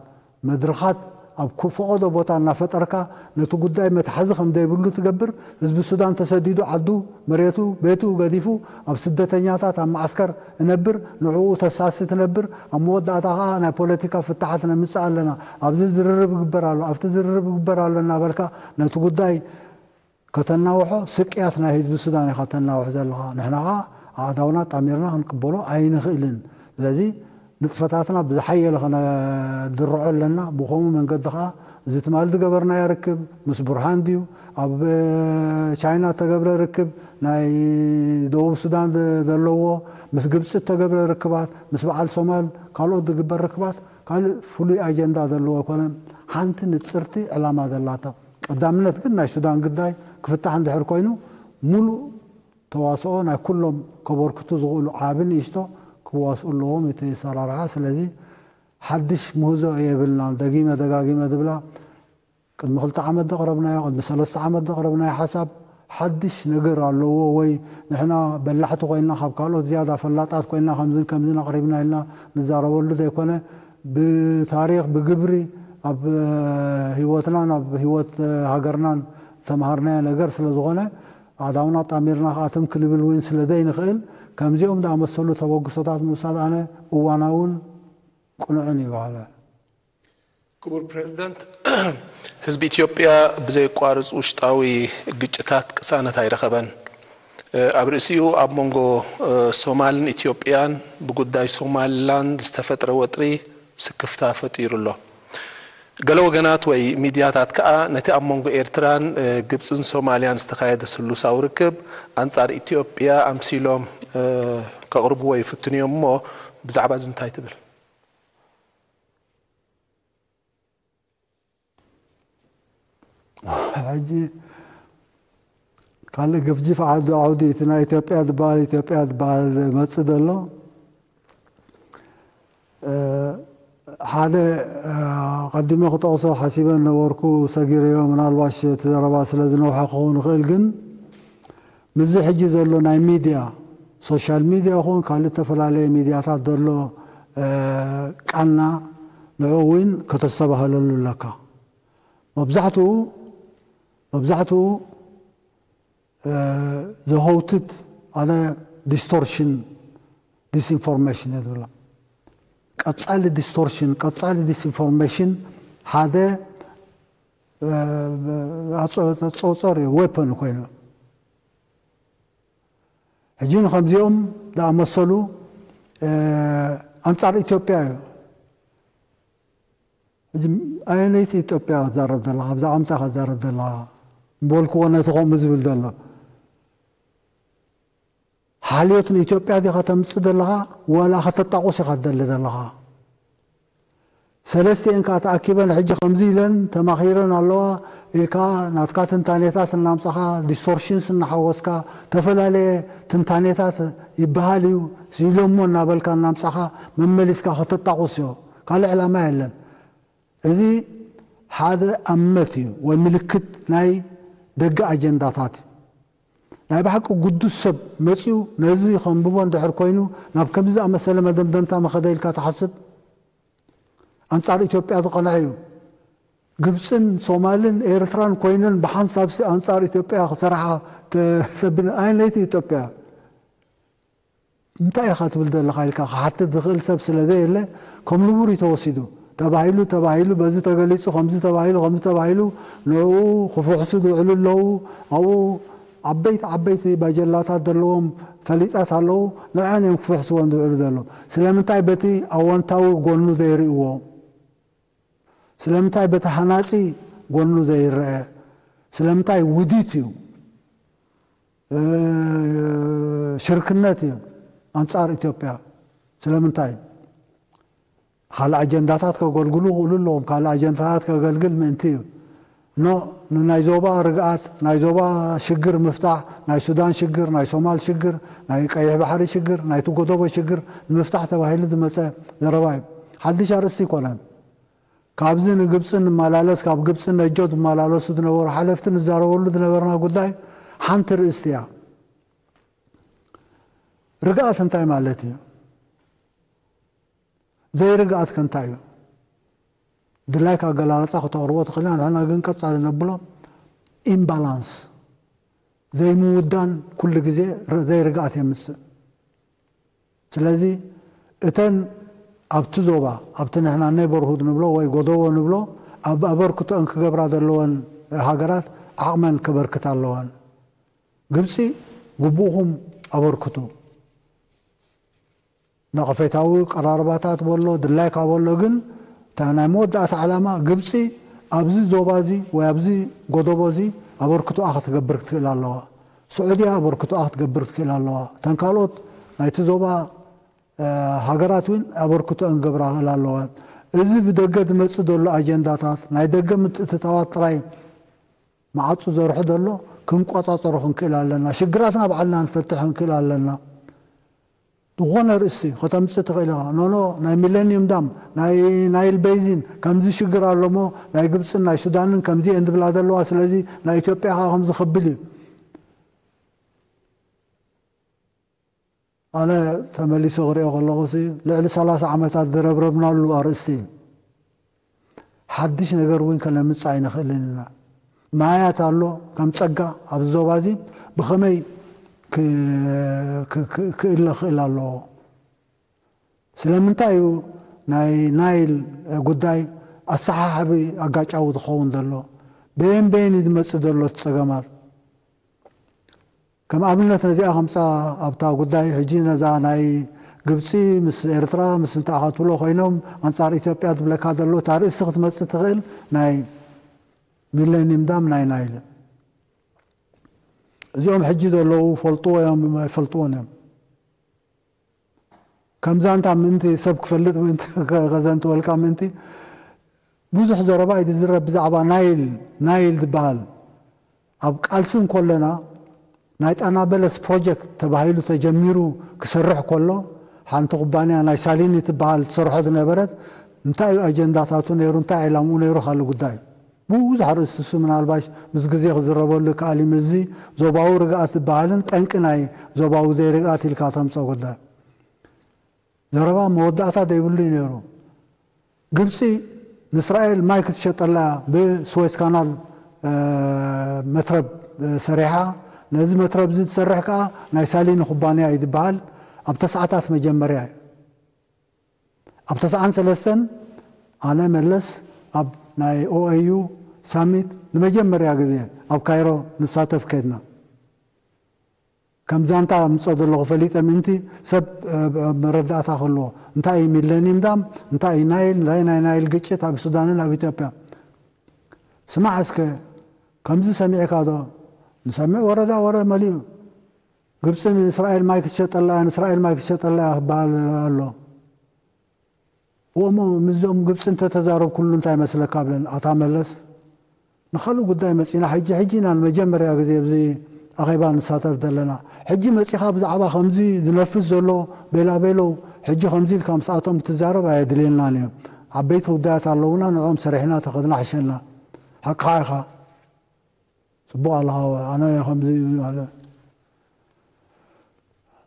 መድረኻት ኣብ ኩ-፣ ፈቐዶ ቦታ እናፈጠርካ ነቲ ጉዳይ መትሓዚ ከም ዘይብሉ ትገብር። ህዝቢ ሱዳን ተሰዲዱ ዓዱ፣ መሬቱ፣ ቤቱ ገዲፉ ኣብ ስደተኛታት ኣብ መዓስከር እነብር፣ ንዕኡ ተሳሲ ትነብር። ኣብ መወዳእታ ከኣ ናይ ፖለቲካ ፍታሓት ነምጽእ ኣለና፣ ኣብዚ ዝርርብ ይግበር ኣሎ፣ ኣብቲ ዝርርብ ይግበር ኣሎ እናበልካ ነቲ ጉዳይ ከተናውሖ ስቅያት ናይ ህዝቢ ሱዳን ኢኻ ተናውሕ ዘለኻ። ንሕና ኸኣ ኣእዳውና ጣሚርና ክንቅበሎ ኣይንኽእልን። ስለዚ ንጥፈታትና ብዝሓየለ ከነድርዖ ኣለና። ብኸምኡ መንገዲ ኸኣ እዚ ትማሊ ዝገበርናዮ ርክብ ምስ ቡርሃን ድዩ፣ ኣብ ቻይና እተገብረ ርክብ፣ ናይ ደቡብ ሱዳን ዘለዎ ምስ ግብጺ እተገብረ ርክባት፣ ምስ በዓል ሶማል ካልኦት ዝግበር ርክባት ካልእ ፍሉይ ኣጀንዳ ዘለዎ ኣይኮነን። ሓንቲ ንጽርቲ ዕላማ ዘላታ ቀዳምነት ግን ናይ ሱዳን ግዳይ ክፍታሕ እንድሕር ኮይኑ፣ ሙሉእ ተዋስኦ ናይ ኩሎም ከበርክቱ ዝኽእሉ ዓቢ ንእሽቶ ክዋስኡ ኣለዎም እቲ ኣሰራርሓ። ስለዚ ሓድሽ ምህዞ የብልናን። ደጊመ ደጋጊመ ዝብላ፣ ቅድሚ ክልተ ዓመት ዘቕረብናዮ፣ ቅድሚ ሰለስተ ዓመት ዘቕረብናዮ ሓሳብ ሓድሽ ነገር ኣለዎ ወይ ንሕና በላሕቲ ኮይንና ካብ ካልኦት ዝያዳ ፈላጣት ኮይንና ከምዝን ከምዝን ኣቕሪብና ኢልና ንዛረበሉ ዘይኮነ፣ ብታሪኽ፣ ብግብሪ፣ ኣብ ህይወትናን ኣብ ህይወት ሃገርናን ዝተምሃርናዮ ነገር ስለ ዝኾነ፣ ኣእዳውና ጣሚርና ከኣ ትም ክንብል እውን ስለ ዘይንኽእል፣ ከምዚኦም ዝኣመሰሉ ተበግሶታት ምውሳድ ኣነ እዋናውን ቅኑዕን እዩ በሃላይ። ክቡር ፕሬዝዳንት፣ ህዝቢ ኢትዮጵያ ብዘየቋርጽ ውሽጣዊ ግጭታት ቅሳነት ኣይረኸበን። ኣብ ርእሲኡ ኣብ መንጎ ሶማልን ኢትዮጵያን ብጉዳይ ሶማሊላንድ ዝተፈጥረ ወጥሪ ስክፍታ ፈጢሩ ኣሎ። ገለ ወገናት ወይ ሚድያታት ከኣ ነቲ ኣብ መንጎ ኤርትራን ግብጽን ሶማልያን ዝተኻየደ ስሉሳዊ ርክብ ኣንጻር ኢትዮጵያ ኣምሲሎም ከቕርብዎ ይፍትኑ እዮም እሞ ብዛዕባ እዚ እንታይ ትብል? ሕጂ ካልእ ገፍጂፍ ዓዱ ዓውዲ እቲ ናይ ኢትዮጵያ ዝበሃል ኢትዮጵያ ዝበሃል መጽእ ዘሎ ሓደ ቀዲመ ክጠቕሶ ሓሲበ ነበርኩ፣ ሰጊረዮ፣ ምናልባሽ እቲ ዘረባ ስለ ዝነውሐ ክኸውን ይኽእል። ግን ምስዚ ሕጂ ዘሎ ናይ ሚድያ፣ ሶሻል ሚድያ ይኹን ካልእ ዝተፈላለየ ሚድያታት ዘሎ ቃና ንዕኡ እውን ከተስተባህለሉ ኣለካ። መብዛሕትኡ መብዛሕትኡ ዘሀውትት ኣነ ዲስቶርሽን፣ ዲስኢንፎርሜሽን እየ ዝብሎ። ቀጻሊ ዲስቶርሽን፣ ቀጻሊ ዲስኢንፎርሜሽን ሓደ ኣጾጸር እዩ፣ ዌፐን ኮይኑ። ሕጂ ንከምዚኦም ዝኣመሰሉ ኣንጻር ኢትዮጵያ እዩ። ሕጂ ኣየነይቲ ኢትዮጵያ ክትዛረብ ዘለኻ? ብዛዕባ ምንታይ ክትዛረብ ዘለኻ? ምበልክዎ ነቲ ከምኡ ዝብል ዘሎ። ሓልዮት ንኢትዮጵያ ዲኻ ተምጽእ ዘለኻ ዋላ ከተጣቑስ ኢኻ ትደሊ ዘለኻ? ሰለስቲኤን ከኣ ተኣኪበን ሕጂ ከምዚ ኢለን ተማኺረን ኣለዋ ኢልካ ናትካ ትንታኔታት እናምጻኻ፣ ዲስቶርሽንስ እናሓወስካ፣ ዝተፈላለየ ትንታኔታት ይበሃል እዩ ኢሎሞ እናበልካ እናምጻኻ መመሊስካ ከተጣቑስ እዮ። ካልእ ዕላማ የለን። እዚ ሓደ ኣመት እዩ ወይ ምልክት ናይ ደገ ኣጀንዳታት እዩ። ናይ ብሓቂ ግዱስ ሰብ መጺኡ ነዚ ከንብቦ እንድሕር ኮይኑ ናብ ከምዚ ዝኣመሰለ መደምደምታ ምኸደ ኢልካ ትሓስብ? ኣንጻር ኢትዮጵያ ዝቐንዐ እዩ። ግብጽን ሶማልን ኤርትራን ኮይነን ብሓንሳብሲ ኣንጻር ኢትዮጵያ ክሰርሓ ተብን ኣየነይቲ ኢትዮጵያ? እንታይ ኢኻ ትብል ዘለኻ ኢልካ ክሓትት ዝኽእል ሰብ ስለ ዘየለ፣ ከም ንቡር እዩ ተወሲዱ። ተባሂሉ፣ ተባሂሉ፣ በዚ ተገሊጹ፣ ከምዚ ተባሂሉ፣ ከምዚ ተባሂሉ፣ ንዕኡ ክፍሕሱ ዝውዕሉ ኣለዉ። ኣብኡ ዓበይቲ ዓበይቲ ባጀላታት ዘለዎም ፈሊጣት ኣለዉ። ንዐን እዮም ክፍሕስወን ዝውዕሉ ዘለዉ። ስለምንታይ በቲ ኣወንታዊ ጎኑ ዘይርእይዎ? ስለምንታይ በቲ ሃናጺ ጎኑ ዘይረአ? ስለምንታይ ውዲት እዩ፣ ሽርክነት እዩ ኣንጻር ኢትዮጵያ? ስለምንታይ? ካልእ ኣጀንዳታት ከገልግሉ ይኽእሉ ኣለዎም። ካልእ ኣጀንዳታት ከገልግል ምእንቲ እዩ። ኖ፣ ንናይ ዞባ ርግኣት፣ ናይ ዞባ ሽግር ምፍታሕ፣ ናይ ሱዳን ሽግር፣ ናይ ሶማል ሽግር፣ ናይ ቀይሕ ባሕሪ ሽግር፣ ናይቲ ጎደቦ ሽግር ንምፍታሕ ተባሂሉ ዝመጸ ዘረባ እዩ። ሓድሽ ኣርእስቲ ኣይኮነን። ካብዚ ንግብጺ ንመላለስ፣ ካብ ግብጺ ነጆ ዝመላለሱ ዝነበሩ ሓለፍቲ ንዛረበሉ ዝነበርና ጉዳይ ሓንቲ ርእስቲ እያ። ርግኣት እንታይ ማለት እዩ? ዘይርግኣት ከ እንታይ እዩ? ድላይካ ኣገላልጻ ክተቕርቦ ትኽእል ኢና። ንሕና ግን ቀጻሊ ነብሎ ኢምባላንስ፣ ዘይምውዳን፣ ኩሉ ግዜ ር-፣ ዘይርግኣት የምጽእ። ስለዚ እተን ኣብቲ ዞባ፣ ኣብቲ ንሕና ኔበርሁድ ንብሎ ወይ ጎደቦ ንብሎ፣ ኣብ ኣበርክቶአን ክገብራ ዘለወን ሃገራት ዓቕመን ከበርክታ ኣለወን። ግብጺ ግቡእኹም ኣበርክቱ። ነቐፌታዊ ቀራርባታት በሎ፣ ድላይካ በሎ፣ ግን እታ ናይ መወዳእታ ዕላማ ግብጺ ኣብዚ ዞባ እዚ ወይ ኣብዚ ጎደቦ እዚ ኣበርክቶኣ ክትገብር ክትክእል ኣለዋ። ስዑድያ ኣበርክቶኣ ክትገብር ክትክእል ኣለዋ። እተን ካልኦት ናይቲ ዞባ፣ እ፣ ሃገራት እውን ኣበርክቶአን ክገብራ ክኽእል ኣለዋ። እዚ ብደገ ዝመጽእ ዘሎ ኣጀንዳታት፣ ናይ ደገ ምትእትታዋት ጥራይ መዓጹ ዘርሑ ዘሎ ክንቆጻጸሮ ክንክእል ኣለና። ሽግራትና ባዕልና ንፈትሕ ክንክእል ኣለና። ዝኾነ ርእሲ ከተምጽእ ትኽእል ኢኻ። ኖኖ፣ ናይ ሚለኒየም ዳም፣ ናይ ናይል ቤዚን ከምዚ ሽግር ኣሎ እሞ ናይ ግብጽን ናይ ሱዳንን ከምዚ እየን ዝብላ ዘለዋ፣ ስለዚ ናይ ኢትዮጵያ ኸኣ ከምዚ ክብል እዩ። ኣነ ተመሊሰ ክሪኦ ከለኹሲ ልዕሊ ሰላሳ ዓመታት ዝረብረብናሉ ኣርእስቲ እዩ። ሓድሽ ነገር እውን ከነምጽእ ኣይንኽእልን ኢና። ማያት ኣሎ ከም ጸጋ ኣብዚ ዞባ እዚ ብኸመይ ክ-፣ ክ-፣ ክ-፣ ክእለ ክእል ኣለዎ? ስለምንታይ እዩ ናይ ናይል ጉዳይ ኣሰሓሕቢ ኣጋጫዊ ዝኸውን ዘሎ? በየን በየን እዩ ዝመጽእ ዘሎ እቲ ጸገማት? ከም ኣብነት ነዚኣ ከምጻ ኣብታ ጉዳይ ሕጂ ነዛ ናይ ግብጺ ምስ ኤርትራ ምስ እንተኣኻትብሎ ኮይኖም ኣንጻር ኢትዮጵያ ትብለካ ዘሎ እታ ርእስቲ ክትመጽእ ትኽእል ናይ ሚሌኒየም ዳም ናይ ናይል። እዚኦም ሕጂ ዘለዉ ፈልጥዎ እዮም ኣይፈልጥዎን እዮም። ከም ዛንታ ምእንቲ ሰብ ክፈልጥ ምእንቲ ከዘንትወልካ ምእንቲ ብዙሕ ዘረባ እዩ ዝዝረብ ብዛዕባ ናይል፣ ናይል ዝበሃል። ኣብ ቃልሲ እንኮለና ናይ ጣና በለስ ፕሮጀክት ተባሂሉ ተጀሚሩ ክሰርሕ ከሎ ሓንቲ ኩባንያ ናይ ሳሊኒ ትበሃል ትሰርሖ ዝነበረት እንታይ እዩ ኣጀንዳታቱ ነይሩ፣ እንታይ ዕላምኡ ነይሩ ካልእ ጉዳይ እዩ። ብዙሕ ኣርእስቲ እሱ ምናልባሽ ምስ ግዜ ክዝረበሉ ይከኣል እዩ። ምስዚ ዞባዊ ርግኣት ዝበሃልን ጠንቂ ናይ ዞባዊ ዘይርግኣት ኢልካ ተምፅኦ ጉዳይ ዘረባ መወዳእታ ዘይብሉ እዩ ነይሩ። ግብፂ ንእስራኤል ማይ ክትሸጠላ ብስዌዝ ካናል መትረብ ሰሪሓ። ነዚ መትረብ እዚ ትሰርሕ ከዓ ናይ ሳሊኒ ኩባንያ እዩ ዝበሃል። ኣብ ተስዓታት መጀመርያ እዩ። ኣብ ተስዓን ሰለስተን ኣነ መለስ ኣብ ናይ ኦኤዩ ሳሚት ንመጀመርያ ግዜ ኣብ ካይሮ ንሳተፍ ከድና። ከም ዛንታ ምፀ ዘለኹ ፈሊጠ ምእንቲ ሰብ መረዳእታ ክህልዎ እንታይ እዩ ሚለኒም ዳም እንታይ እዩ ናይል እንታይ ናይ ናይል ግጭት ኣብ ሱዳንን ኣብ ኢትዮጵያ። ስማዕ እስከ ከምዚ ሰሚዕካ ዶ? ንሰምዕ ወረዳ ወረ መሊኡ። ግብፂ ንእስራኤል ማይ ክትሸጠላ እያ ንእስራኤል ማይ ክትሸጠላ እያ ክበሃል ኣሎ። እሞ ምስዞም ግብፂ እንተተዛረብኩሉ እንታይ መስለካ ብለን ኣታ መለስ ንካልእ ጉዳይ መፂና ሕጂ ሕጂ ኢና ንመጀመርያ ግዜ ኣብዚ ኣኼባ ንሳተፍ ዘለና። ሕጂ መፂኻ ብዛዕባ ከምዚ ዝነፍስ ዘሎ ቤላቤሎ ሕጂ ከምዚ ኢልካ ምስኣቶም ክትዛረብ ኣየድልየናን እዮም። ዓበይቲ ጉዳያት ኣለውና ንዕኦም ሰሪሕና ተኸድና ሕሸና። ሓቅኻ ኢኻ። ፅቡቕ ኣለኻ ኣነ ከምዚ ኣለ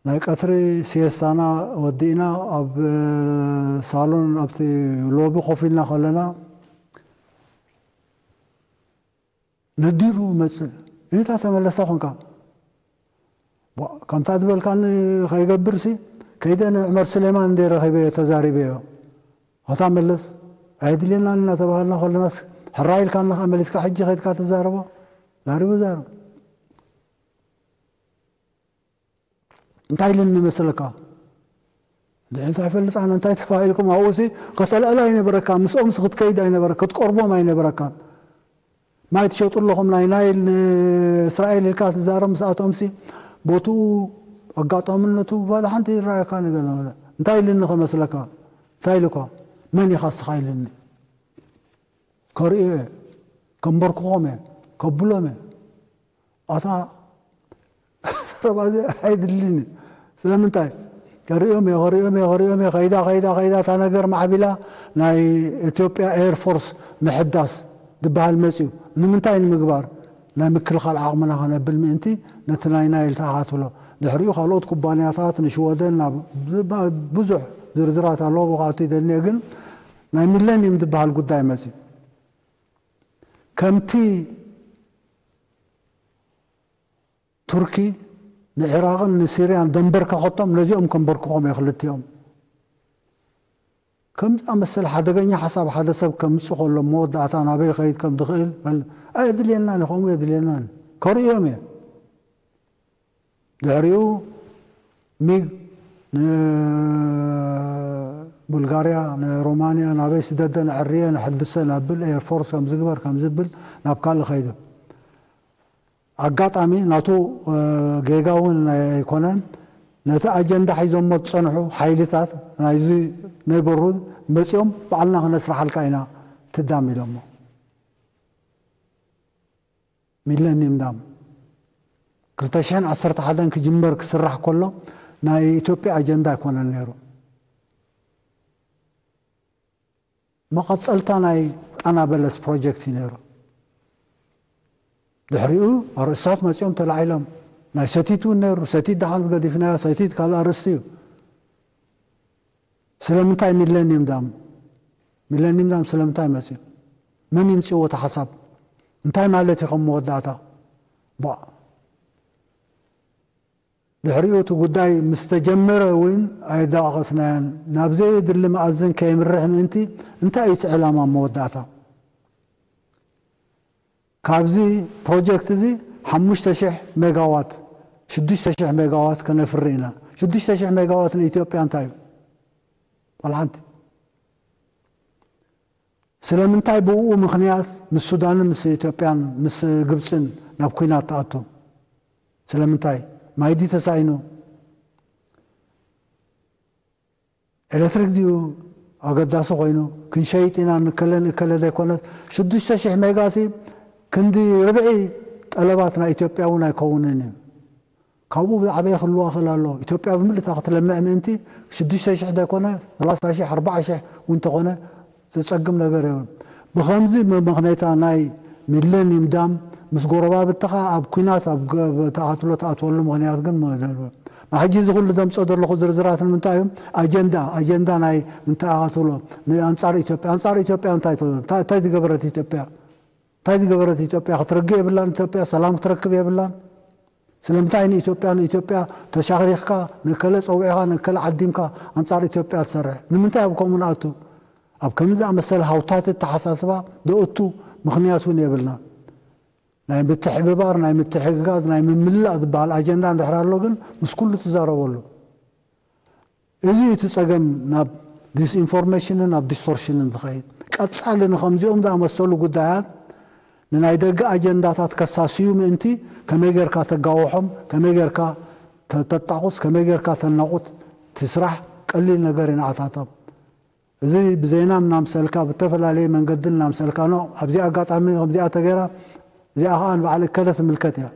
ናይ ቀትሪ ሲየስታና ወዲእና ኣብ ሳሎን ኣብቲ ሎቢ ኮፍ ኢልና ከለና ነዲሩ መፅእ እታ ተመለሰ ኮንካ ከምታ ዝበልካኒ ከይገብርሲ ከይደ ንዕመር ስሌማን እንደ ረኺበዮ ተዛሪበዮ ኣታ መለስ ኣይድልየናን እናተባሃልና ከለናስ ሕራይ ኢልካና ከዓ መሊስካ ሕጂ ከይድካ ትዛረቦ ዛሪቡ ዛረብ እንታይ ኢልኒ መስለካ? እንታይ ፈልጥ ኣነ እንታይ ተባሂልኩም ኣብኡሲ ከተልዕል ኣይነበረካ ምስኦምሲ ክትከይድ ኣይነበረ ክትቀርቦም ኣይነበረካን። ማይ ትሸጡ ኣለኹም ናይ ናይል ንእስራኤል ኢልካ ትዛረብ ምስኣቶምሲ ቦትኡ ኣጋጣምነቱ ባለ ሓንቲ ይረኣየካ ነገር ነበረ እንታይ ኢልኒ ከመስለካ እንታይ ኢልኳ መን ኢኻ እስኻ ኢልኒ ከርእዮ እየ ከንበርክኾም እየ ከብሎም እየ ኣታ ዘረባ እዚ ኣይድልን እዩ ስለምንታይ ከርእዮም እየ ከርእዮም እየ ከርእዮም እየ ከይዳ ከይዳ ከይዳ እታ ነገር ማዕቢላ ናይ ኢትዮጵያ ኤርፎርስ ምሕዳስ ዝበሃል መፅዩ ንምንታይ ንምግባር ናይ ምክልኻል ዓቕምና ከነብል ምእንቲ ነቲ ናይ ናይል ተኣኻትብሎ ድሕሪኡ ካልኦት ኩባንያታት ንሽወደን ናብ ብዙሕ ዝርዝራት ኣለዎ ብካቱ ይደልንየ ግን ናይ ሚለኒየም ዝበሃል ጉዳይ መፅዩ። ከምቲ ቱርኪ ንዒራቕን ንሲርያን ደንበርከኸቶም፣ ነዚኦም ከንበርክኾም እየ ክልቲኦም። ከምዚ ኣመሰለ ሓደገኛ ሓሳብ ሓደ ሰብ ከምጽእ ከሎ፣ መወዳእታ ናበይ ከይድ ከም ዝኽእል ኣየድልየናን እዩ፣ ከምኡ የድልየናን እዩ። ከርእዮም እየ። ድሕሪኡ ሚግ ንቡልጋርያ፣ ንሮማንያ ናበይ ስደደ፣ ንዕርየ፣ ንሕድሰ ናብል ኤርፎርስ ከም ዝግበር ከም ዝብል ናብ ካልእ ከይደ። ኣጋጣሚ ናቱ ጌጋ እውን ኣይኮነን። ነቲ ኣጀንዳ ሒዞሞ ዝጸንሑ ሓይልታት ናይዚ ኔበርሁድ መጺኦም፣ ባዕልና ክነስርሓልካ ኢና ትዳም ኢሎሞ። ሚለኒየም ዳም ክልተ ሽሕን ዓሰርተ ሓደን ክጅመር ክስራሕ ከሎ ናይ ኢትዮጵያ ኣጀንዳ ኣይኮነን ነይሩ። መቐጸልታ ናይ ጣና በለስ ፕሮጀክት እዩ ነይሩ። ድሕሪኡ ኣርእስታት መጺኦም ተላዒሎም። ናይ ሰቲት እውን ነይሩ። ሰቲት ደሓን ዝገዲፍናዮ፣ ሰቲት ካልእ ኣርእስቲ እዩ። ስለምንታይ ሚለኒየም ዳም? ሚለኒየም ዳም ስለምንታይ መጺኡ? መን ይምጽእዎ እቲ ሓሳብ? እንታይ ማለት እዩ ከም መወዳእታ? ቧእ። ድሕሪኡ እቲ ጉዳይ ምስ ተጀመረ እውን ኣየዳቐስናዮን። ናብ ዘየድሊ መኣዝን ከየምርሕ ምእንቲ እንታይ እዩ እቲ ዕላማ መወዳእታ? ካብዚ ፕሮጀክት እዚ ሓሙሽተ ሽሕ ሜጋዋት፣ ሽዱሽተ ሽሕ ሜጋዋት ከነፍሪ ኢና። ሽዱሽተ ሽሕ ሜጋዋት ንኢትዮጵያ እንታይ እዩ? ዋላ ሓንቲ። ስለምንታይ ብእኡ ምኽንያት ምስ ሱዳንን ምስ ኢትዮጵያን ምስ ግብፅን ናብ ኲናት ትኣቱ? ስለምንታይ? ማይ ድዩ ተሳኢኑ? ኤሌክትሪክ ድዩ ኣገዳሲ ኮይኑ? ክንሸይጥ ኢና ንከለ ንከለ ዘይኮነስ ሽዱሽተ ሽሕ ሜጋ ሲ ክንዲ ርብዒ ጠለባት ናይ ኢትዮጵያ እውን ኣይከውንን እዩ። ካብኡ ዝዓበየ ክህልዋ ክእል ኣሎ። ኢትዮጵያ ብምልእታ ክትለምዕ ምእንቲ ሽዱሽተ ሽሕ ዘይኮነ ሰላሳ ሽሕ ኣርባዓ ሽሕ እውን ተኾነ ዘጸግም ነገር የብሉን። ብኸምዚ መመኽነይታ ናይ ሚለኒየም ዳም ምስ ጎረባብትኻ ኣብ ኲናት ኣብ ገ- ተኣትሎ ትኣትወሉ ምኽንያት ግን መ- ሕጂ እዚ ኩሉ ዘምጾ ዘለኹ ዝርዝራት ንምንታይ እዩ? ኣጀንዳ ኣጀንዳ ናይ ምንታይ ኣትብሎ ንኣንጻር ኢትዮጵያ፣ ኣንጻር ኢትዮጵያ እንታይ ትብል? እንታይ እንታይ ዝገበረት ኢትዮጵያ? እንታይ ዝገበረት ኢትዮጵያ? ክትርግእ የብላን ኢትዮጵያ፣ ሰላም ክትረክብ የብላን። ስለምንታይ ንኢትዮጵያ ንኢትዮጵያ ተሻኺኽካ ንእከለ ጸዊዕኻ ንእከለ ዓዲምካ ኣንጻር ኢትዮጵያ ትሰርሕ? ንምንታይ ኣብ ከምኡ ንኣቱ? ኣብ ከምዚ ዝኣመሰለ ሃውታት ኣተሓሳስባ ደእቱ ምኽንያት እውን የብልና። ናይ ምትሕብባር፣ ናይ ምትሕግጋዝ፣ ናይ ምምላእ ዝበሃል ኣጀንዳ እንድሕር ኣሎ ግን ምስ ኩሉ ትዛረበሉ። እዚ እቲ ጸገም ናብ ዲስኢንፎርሜሽንን ናብ ዲስቶርሽንን ዝኸይድ። ቀጻሊ ንኸምዚኦም ዝኣመሰሉ ጉዳያት ንናይ ደገ ኣጀንዳታት ከሳስዩ ምእንቲ ከመይ ጌርካ ተጋውሖም፣ ከመይ ጌርካ ተ- ተጣቑስ፣ ከመይ ጌርካ ተናቑት፣ እቲ ስራሕ ቀሊል ነገር እዩ ንዓታቶም። እዚ ብዜና እናምሰልካ ብተፈላለየ መንገዲ እናምሰልካ ኖ ኣብዚ ኣጋጣሚ ከምዚኣ ተገይራ እዚኣ ከዓ ንበዓል እከለ ትምልከት እያ።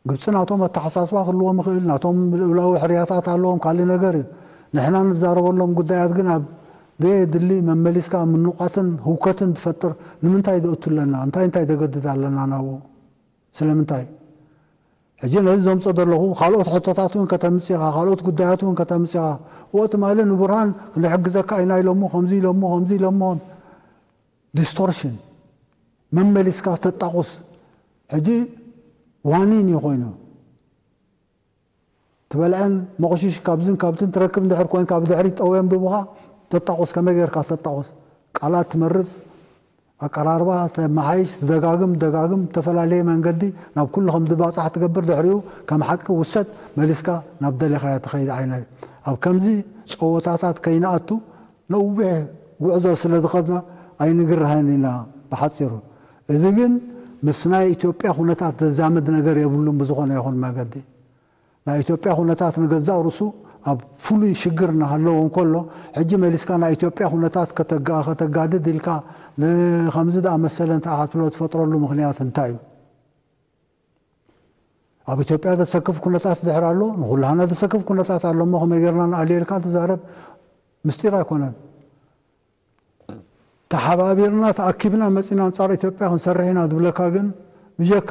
ግብፂ ናቶም ኣተሓሳስባ ክህልዎም ይኽእል፣ ናቶም ልኡላዊ ሕርያታት ኣለዎም፣ ካልእ ነገር እዩ። ንሕና ንዛረበሎም ጉዳያት ግን ኣብ ዘየድሊ መመሊስካ ምንቋትን ህውከትን ትፈጥር ንምንታይ ዘእቱ ኣለና? እንታይ እንታይ ዘገድድ ኣለና ናብኡ? ስለምንታይ? ሕጂ ነዚ ዘምፆ ዘለኹ ካልኦት ሕቶታት እውን ከተምፅኻ ካልኦት ጉዳያት እውን ከተምፅኻ ወቅቲ ማለ ንቡርሃን ክንሕግዘካ ኢና ኢሎሞ ከምዚ ኢሎሞ ከምዚ ኢሎሞ ዲስቶርሽን መመሊስካ ተጣቑስ። ሕጂ ዋኒን እዩ ኮይኑ ትበልዐን መቑሽሽ ካብዝን ካብትን ትረክብ እንድሕር ኮይንካ ብድሕሪት ጠውዮም ድቡኻ ተጣቑስ። ከመይ ጌርካ ተጣቑስ? ቃላት ትመርጽ፣ ኣቀራርባ ተመሓይሽ፣ ትደጋግም ደጋግም፣ ዝተፈላለየ መንገዲ ናብ ኩሉ ከም ዝባጻሕ ትገብር። ድሕሪኡ ከም ሓቂ ውሰድ፣ መሊስካ ናብ ደለኻዮ ትኸይድ ዓይነት። ኣብ ከምዚ ጸወታታት ከይንኣቱ ነዊሕ ጉዕዞ ስለ ዝኸድና ኣይንግርሃን ኢና ብሓጺሩ። እዚ ግን ምስ ናይ ኢትዮጵያ ኩነታት ዘዛምድ ነገር የብሉን ብዝኾነ ይኹን መገዲ። ናይ ኢትዮጵያ ኩነታት ንገዛእ ርእሱ ኣብ ፍሉይ ሽግር እናሃለዎ እንከሎ ሕጂ መሊስካ ናይ ኢትዮጵያ ኩነታት ከተጋ- ከተጋድድ ኢልካ ንከምዚ ዝኣመሰለ እንታይ ክትብሎ ትፈጥረሉ ምኽንያት እንታይ እዩ? ኣብ ኢትዮጵያ ዘሰክፍ ኩነታት ድሕር ኣሎ፣ ንኩላህና ዘሰክፍ ኩነታት ኣሎ እሞ ከመይ ጌርና ንኣልዮ ኢልካ ትዛረብ ምስጢር ኣይኮነን። ተሓባቢርና ተኣኪብና መፂና ኣንፃር ኢትዮጵያ ክንሰርሕ ኢና ዝብለካ ግን ብጀካ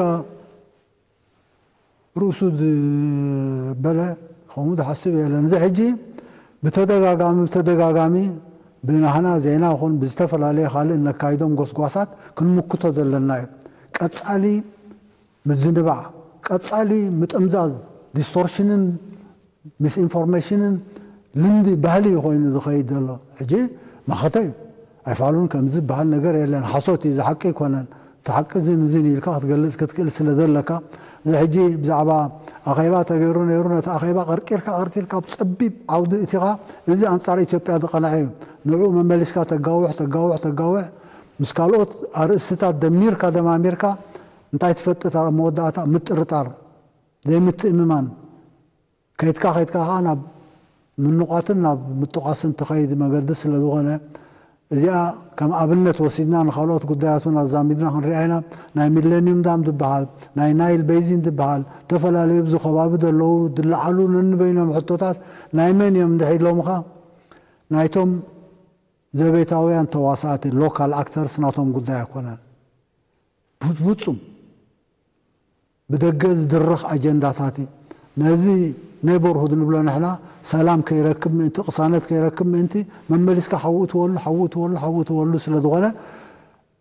ርእሱ ዝበለ ከምኡ ዝሓስብ የለን። እዚ ሕጂ ብተደጋጋሚ ብተደጋጋሚ ብናህና ዜና ይኹን ብዝተፈላለየ ካልእ እነካይዶም ጎስጓሳት ክንምክቶ ዘለና እዩ። ቀጻሊ ምዝንባዕ፣ ቀጻሊ ምጥምዛዝ፣ ዲስቶርሽንን ሚስኢንፎርሜሽንን ልምዲ ባህሊ እዩ ኮይኑ ዝኸይድ ዘሎ። ሕጂ መኸተ እዩ። ኣይፋሉን ከምዚ ዝበሃል ነገር የለን። ሓሶት እዩ፣ ዝሓቂ ኣይኮነን። እቲ ሓቂ እዝን እዝን ኢልካ ክትገልጽ ክትክእል ስለ ዘለካ፣ እዚ ሕጂ ብዛዕባ ኣኼባ ተገይሩ ነይሩ፣ ነቲ ኣኼባ ቀርቂርካ ቀርቂርካ ኣብ ጸቢብ ዓውዲ እቲኻ፣ እዚ ኣንጻር ኢትዮጵያ ዝቐንዐ እዩ። ንዕኡ መመሊስካ ተጋውሕ፣ ተጋውሕ፣ ተጋውሕ፣ ምስ ካልኦት ኣርእስትታት ደሚርካ ደማሚርካ እንታይ ትፈጥር ኣብ መወዳእታ? ምጥርጣር፣ ዘይምትእምማን፣ ከይድካ ከይድካ ከኣ ናብ ምንቋትን ናብ ምጥቋስን ትኸይድ መገዲ ስለ ዝኾነ፣ እዚኣ ከም ኣብነት ወሲድና ንኻልኦት ጉዳያት እውን ኣዛሚድና ክንሪኣ ኢና። ናይ ሚሌኒየም ዳም ዝበሃል፣ ናይ ናይል ቤዚን ዝበሃል፣ ዝተፈላለዩ ኣብዚ ከባቢ ዘለዉ ዝለዓሉ ነንበይኖም ሕቶታት ናይ መን እዮም እንድሕር ኢሎምኻ፣ ናይቶም ዘቤታውያን ተዋሳእቲ፣ ሎካል ኣክተርስ፣ ናቶም ጉዳይ ኣይኮነን። ፍጹም ብደገ ዝድረኽ ኣጀንዳታት እዩ። ነዚ ኔበርሁድ ንብሎ ንሕና፣ ሰላም ከይረክብ ምእንቲ፣ ቅሳነት ከይረክብ ምእንቲ፣ መመሊስካ ሓዊ እትወሉ፣ ሓዊ እትወሉ፣ ሓዊ እትወሉ ስለ ዝኾነ፣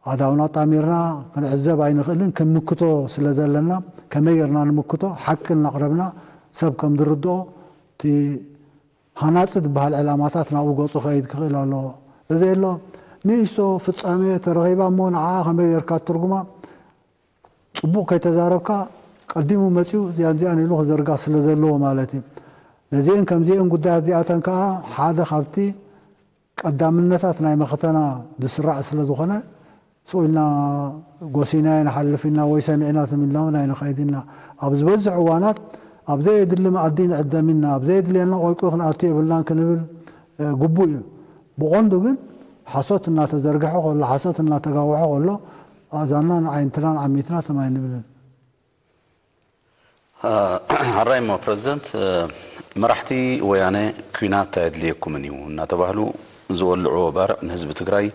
ኣእዳውና ኣጣሚርና ክንዕዘብ ኣይንኽእልን፣ ክንምክቶ ስለ ዘለና፣ ከመይ ጌርና ንምክቶ? ሓቂ እናቕረብና፣ ሰብ ከም ዝርድኦ፣ እቲ ሃናጺ ዝበሃል ዕላማታት ናብኡ ገጹ ክኸይድ ክኽእል ኣለዎ። እዚ ኣሎ ንእሽቶ ፍጻሜ ተረኺባ እሞ፣ ንዓኣ ከመይ ጌርካ ትርጉማ? ጽቡቕ ከይተዛረብካ፣ ቀዲሙ መጺኡ እዚኣን እዚኣን ኢሉ ክዘርጋ ስለ ዘለዎ ማለት እዩ። ነዚአን ከምዚአን ጉዳያት እዚኣተን ከኣ ሓደ ካብቲ ቀዳምነታት ናይ መኸተና ዝስራዕ ስለ ዝኾነ፣ ስቕ ኢልና ጎሲናዮ ንሓልፍ ኢና ወይ ሰሚዕና ትም ኢልና እውን ኣይንኸይድ ኢና። ኣብ ዝበዝሕ እዋናት ኣብ ዘየድሊ መኣዲ ንዕደም ኢና፣ ኣብ ዘየድልየና ቆይቆይ ክንኣቱ የብልናን ክንብል፣ እ፣ ግቡእ እዩ። ብቐንዱ ግን ሓሶት እናተዘርግሐ ከሎ፣ ሓሶት እናተጋውሐ ከሎ፣ ኣእዛንናን ኣዒንትናን ዓሚትና ትም ኣይንብልን። ሕራይ እሞ ፕረዚደንት፣ መራሕቲ ወያነ ኲናት ኣየድልየኩምን እዩ እናተባህሉ ዝወልዕዎ ባርዕ ንህዝቢ ትግራይ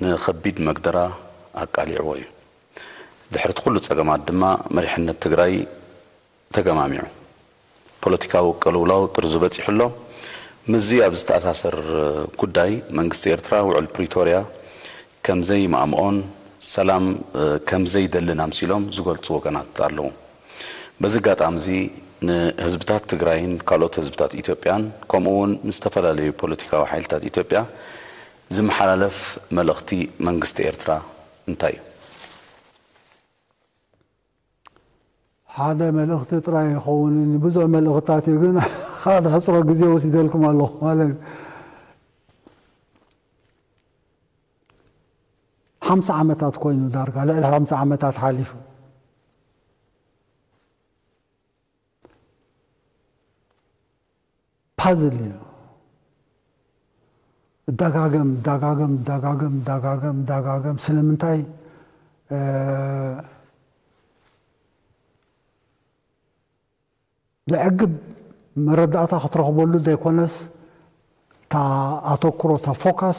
ንኸቢድ መግደራ ኣቃሊዕዎ እዩ። ድሕሪ እቲ ኩሉ ጸገማት ድማ መሪሕነት ትግራይ ተገማሚዑ ፖለቲካዊ ቅልውላው ጥርዙ በጺሑ ኣሎ። ምስዚ ኣብ ዝተኣሳሰር ጉዳይ መንግስቲ ኤርትራ ውዕል ፕሪቶርያ ከም ዘይማእምኦን ሰላም ከም ዘይደልን ኣምሲሎም ዝገልጹ ወገናት ኣለዉ። በዚ ኣጋጣሚ እዚ ንህዝብታት ትግራይን ካልኦት ህዝብታት ኢትዮጵያን ከምኡ እውን ንዝተፈላለዩ ፖለቲካዊ ሓይልታት ኢትዮጵያ ዝመሓላለፍ መልእኽቲ መንግስቲ ኤርትራ እንታይ እዩ? ሓደ መልእኽቲ ጥራይ ይኸውን፣ ብዙሕ መልእኽትታት እዩ፣ ግን ሓደ ሕፅሮ ግዜ ወሲደልኩም ኣለኹ ማለት እዩ። ሓምሳ ዓመታት ኮይኑ ዳርጋ፣ ልዕሊ ሓምሳ ዓመታት ሓሊፉ። ፓዝል እዩ። እዳጋገም እዳጋገም እዳጋገም እዳጋገም እዳጋገም ስለምንታይ ዘዕግብ መረዳእታ ክትረኽበሉ ዘይኮነስ፣ እታ ኣተኩሮ፣ እታ ፎካስ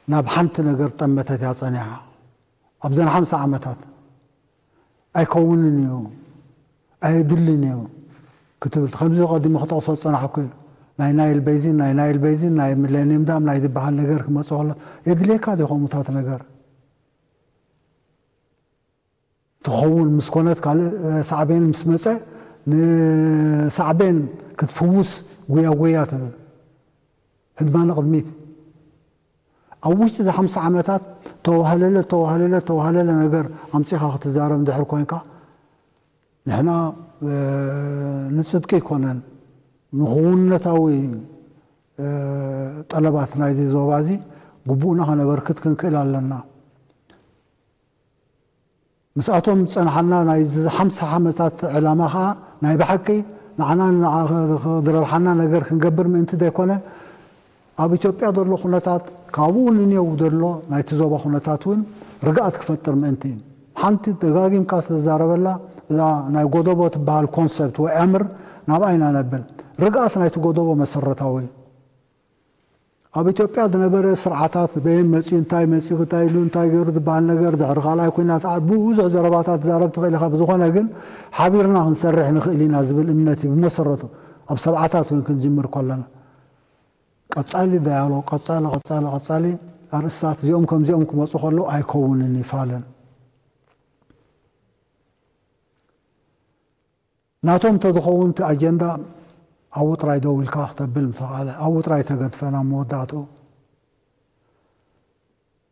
ናብ ሓንቲ ነገር ጠመተት እያ ጸኒሓ። ኣብዘን ሓምሳ ዓመታት ኣይከውንን እዩ፣ ኣየድልን እዩ ክትብል፣ ከምዚ ቀዲሙ ክጠቕሶ ዝጸናሕኩ እዩ። ናይ ናይል ቤዚን፣ ናይ ናይል ቤዚን፣ ናይ ሚሌኒየም ዳም ናይ ዝበሃል ነገር ክመጽእ ከሎ፣ የድልየካ ድዩ ከምኡታት ነገር? ትኸውን ምስ ኮነት፣ ካልእ ሳዕቤን ምስ መጸ፣ ንሳዕቤን ክትፍውስ ጉያ ጉያ ትብል። ህድማ ንቕድሚት። ኣብ ውሽጢ እዚ ሓምሳ ዓመታት ተዋህለለ ተዋህለለ ተዋህለለ ነገር ኣምጺኻ ክትዛረብ እንድሕር ኮንካ፣ ንሕና ንጽድቂ ኣይኮነን፣ ንኽውንነታዊ ጠለባት ናይዚ ዞባ እዚ ግቡእና ከነበርክት ክንክእል ኣለና። ምስኣቶም ዝጸንሓና ናይ ሓምሳ ዓመታት ዕላማ ከኣ ናይ ብሓቂ ንዓና ዝረብሓና ነገር ክንገብር ምእንቲ ዘይኮነ፣ ኣብ ኢትዮጵያ ዘሎ ኩነታት ካብኡ ንኔው ዘሎ ናይቲ ዞባ ኩነታት እውን ርግኣት ክፈጥር ምእንቲ እዩ። ሓንቲ ደጋጊምካ ዝተዛረበላ እዛ ናይ ጎደቦ ትበሃል ኮንሰፕት ወይ ኣምር ናብኣ ኢና ነብል። ርግኣት ናይቲ ጎደቦ መሰረታዊ እዩ። ኣብ ኢትዮጵያ ዝነበረ ስርዓታት በየን መፅዩ፣ እንታይ መፅዩ፣ እንታይ ኢሉ፣ እንታይ ገይሩ ዝበሃል ነገር፣ ድሕሪ ካልኣይ ኩናት ብዙሕ ዘረባታት ትዛረብ ትኽእል ኢኻ። ብዝኾነ ግን ሓቢርና ክንሰርሕ ንኽእል ኢና ዝብል እምነት እዩ ብመሰረቱ፣ ኣብ ሰብዓታት እውን ክንጅምር ከለና። ቀጻሊ ዳያሎግ፣ ቀጻሊ፣ ቀጻሊ፣ ቀጻሊ ኣርእስታት እዚኦም ከምዚኦም ክመጹ ከለዉ ኣይከውንን ይፋልን። ናቶም እንተዝኸውን እቲ ኣጀንዳ ኣብኡ ጥራይ ደው ኢልካ ክተብል ምተኻእለ፣ ኣብኡ ጥራይ ተገድፈ ናብ መወዳእትኡ።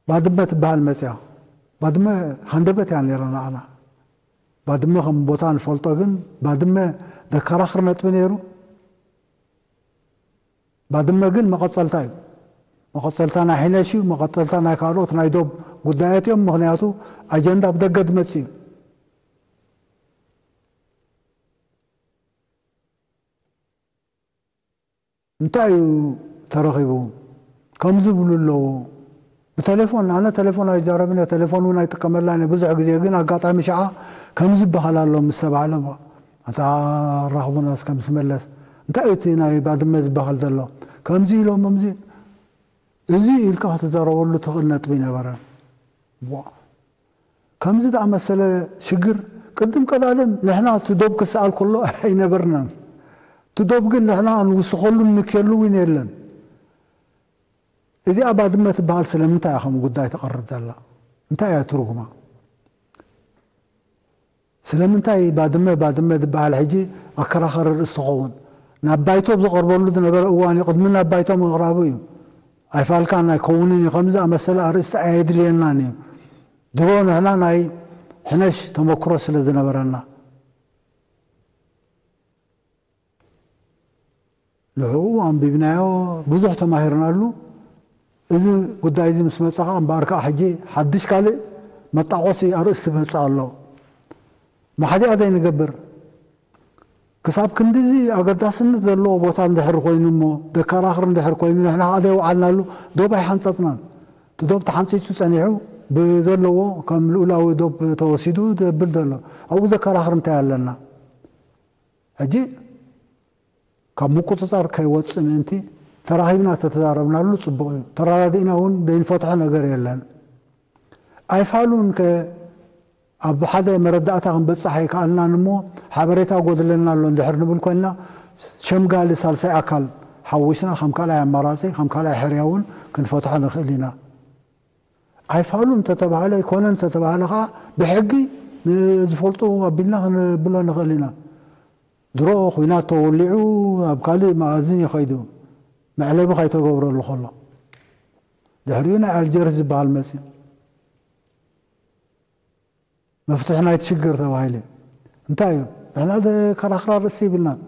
ባድመ ትበሃል መጽያ። ባድመ ሃንደበት እያ ነይራ ንዓና። ባድመ ከም ቦታ ንፈልጦ፣ ግን ባድመ ዘከራኽር ነጥቢ ነይሩ። ባድመ ግን መቐጸልታ እዩ። መቐጸልታ ናይ ሕነሽ እዩ፣ መቐጸልታ ናይ ካልኦት ናይ ዶብ ጉዳያት እዮም። ምኽንያቱ ኣጀንዳ ብደገ ዝመጽእ እዩ። እንታይ እዩ ተረኺቡ? ከምዚ ይብሉ ኣለዉ። ብቴሌፎን፣ ኣነ ቴሌፎን ኣይዛረብን እየ፣ ቴሌፎን እውን ኣይጥቀመላን እየ። ብዙሕ ግዜ ግን ኣጋጣሚ ሽዓ ከምዚ ይበሃል ኣሎ ምስ ተባህለ፣ እሞ ኣታ ኣራኽቡናስ ከም ዝመለስ፣ እንታይ እዩ እቲ ናይ ባድመ ዝበሃል ዘሎ? ከምዚ ኢሎም፣ ከምዚ፣ እዚ ኢልካ ክትዛረበሉ ትኽእል ነጥቢ ኣይነበረን። ዋ። ከምዚ ዝኣመሰለ ሽግር ቅድም ቀዳድም ንሕና እቲ ዶብ ክሰኣል ከሎ ኣይነበርናን። እቲ ዶብ ግን ንሕና ንውስኸሉ ንክየሉ እውን የለን። እዚኣ ባድመ ትበሃል ስለምንታይ እያ ከም ጉዳይ ትቐርብ ዘላ? እንታይ እያ ትርጉማ? ስለምንታይ ባድመ፣ ባድመ ዝበሃል ሕጂ ኣከራኻሪ ርእሲ ትኸውን? ናብ ባይቶ ዝቐርበሉ ዝነበረ እዋን እዩ። ቅድሚ ናብ ባይቶ ምቕራቡ እዩ። ኣይፋልካን ኣይከውንን እዩ። ከምዚ ዝኣመሰለ ኣርእስቲ ኣየድልየናን እዩ። ድሮ ንሕና ናይ ሕነሽ ተመክሮ ስለ ዝነበረና። ንዕኡ ኣንቢብናዮ፣ ብዙሕ ተማሂርናሉ። እዚ ጉዳይ እዚ ምስ መጸ ኸኣ እምበኣር ከኣ ሕጂ ሓድሽ ካልእ መጣቖሲ ኣርእስቲ መጽእ ኣሎ። ማሕዲኣ ዘይንገብር፣ ክሳብ ክንድዚ ኣገዳስነት ዘለዎ ቦታ እንድሕር ኮይኑ እሞ፣ ደከራኽር እንድሕር ኮይኑ፣ ንሕና ኸኣ ዘይወዓልናሉ ዶብ ኣይሓንጸጽናን። እቲ ዶብ ተሓንጺጹ ጸኒሑ ብዘለዎ ከም ልኡላዊ ዶብ ተወሲዱ ዘብል ዘሎ። ኣብኡ ዘከራኽር እንታይ ኣለና? ሕጂ ካብ ምቁጽጻር ከይወጽእ ምእንቲ ተራኺብና ተተዛረብናሉ ጽቡቕ እዩ። ተረዳዲእና እውን ዘይንፈትሖ ነገር የለን። ኣይፋሉን ከ ኣብ ሓደ መረዳእታ ክንበጽሕ ኣይከኣልናን እሞ ሓበሬታ ጎድለና ኣሎ እንድሕር ንብል ኮይንና ሸምጋሊ ሳልሳይ ኣካል ሓዊስና ከም ካልኣይ ኣማራጺ፣ ከም ካልኣይ ሕርያ እውን ክንፈትሖ ንኽእል ኢና። ኣይፋሉን እንተተባህለ ኣይኮነን እንተተባህለ ከኣ ብሕጊ ንዝፈልጡ ኣቢልና ክንብሎ ንኽእል ኢና። ድሮ ኹናት ተወሊዑ ኣብ ካልእ መኣዝን እዩ ከይዱ፣ መዕለቢ ከይተገብረሉ ከሎ። ድሕሪኡ ናይ ኣልጀርስ ዝበሃል መጽዩ። መፍትሒ ናይቲ ሽግር ተባሂሉ። እንታይ እዩ? ንሕና ዘከራኽር ኣርእስቲ ይብልናን።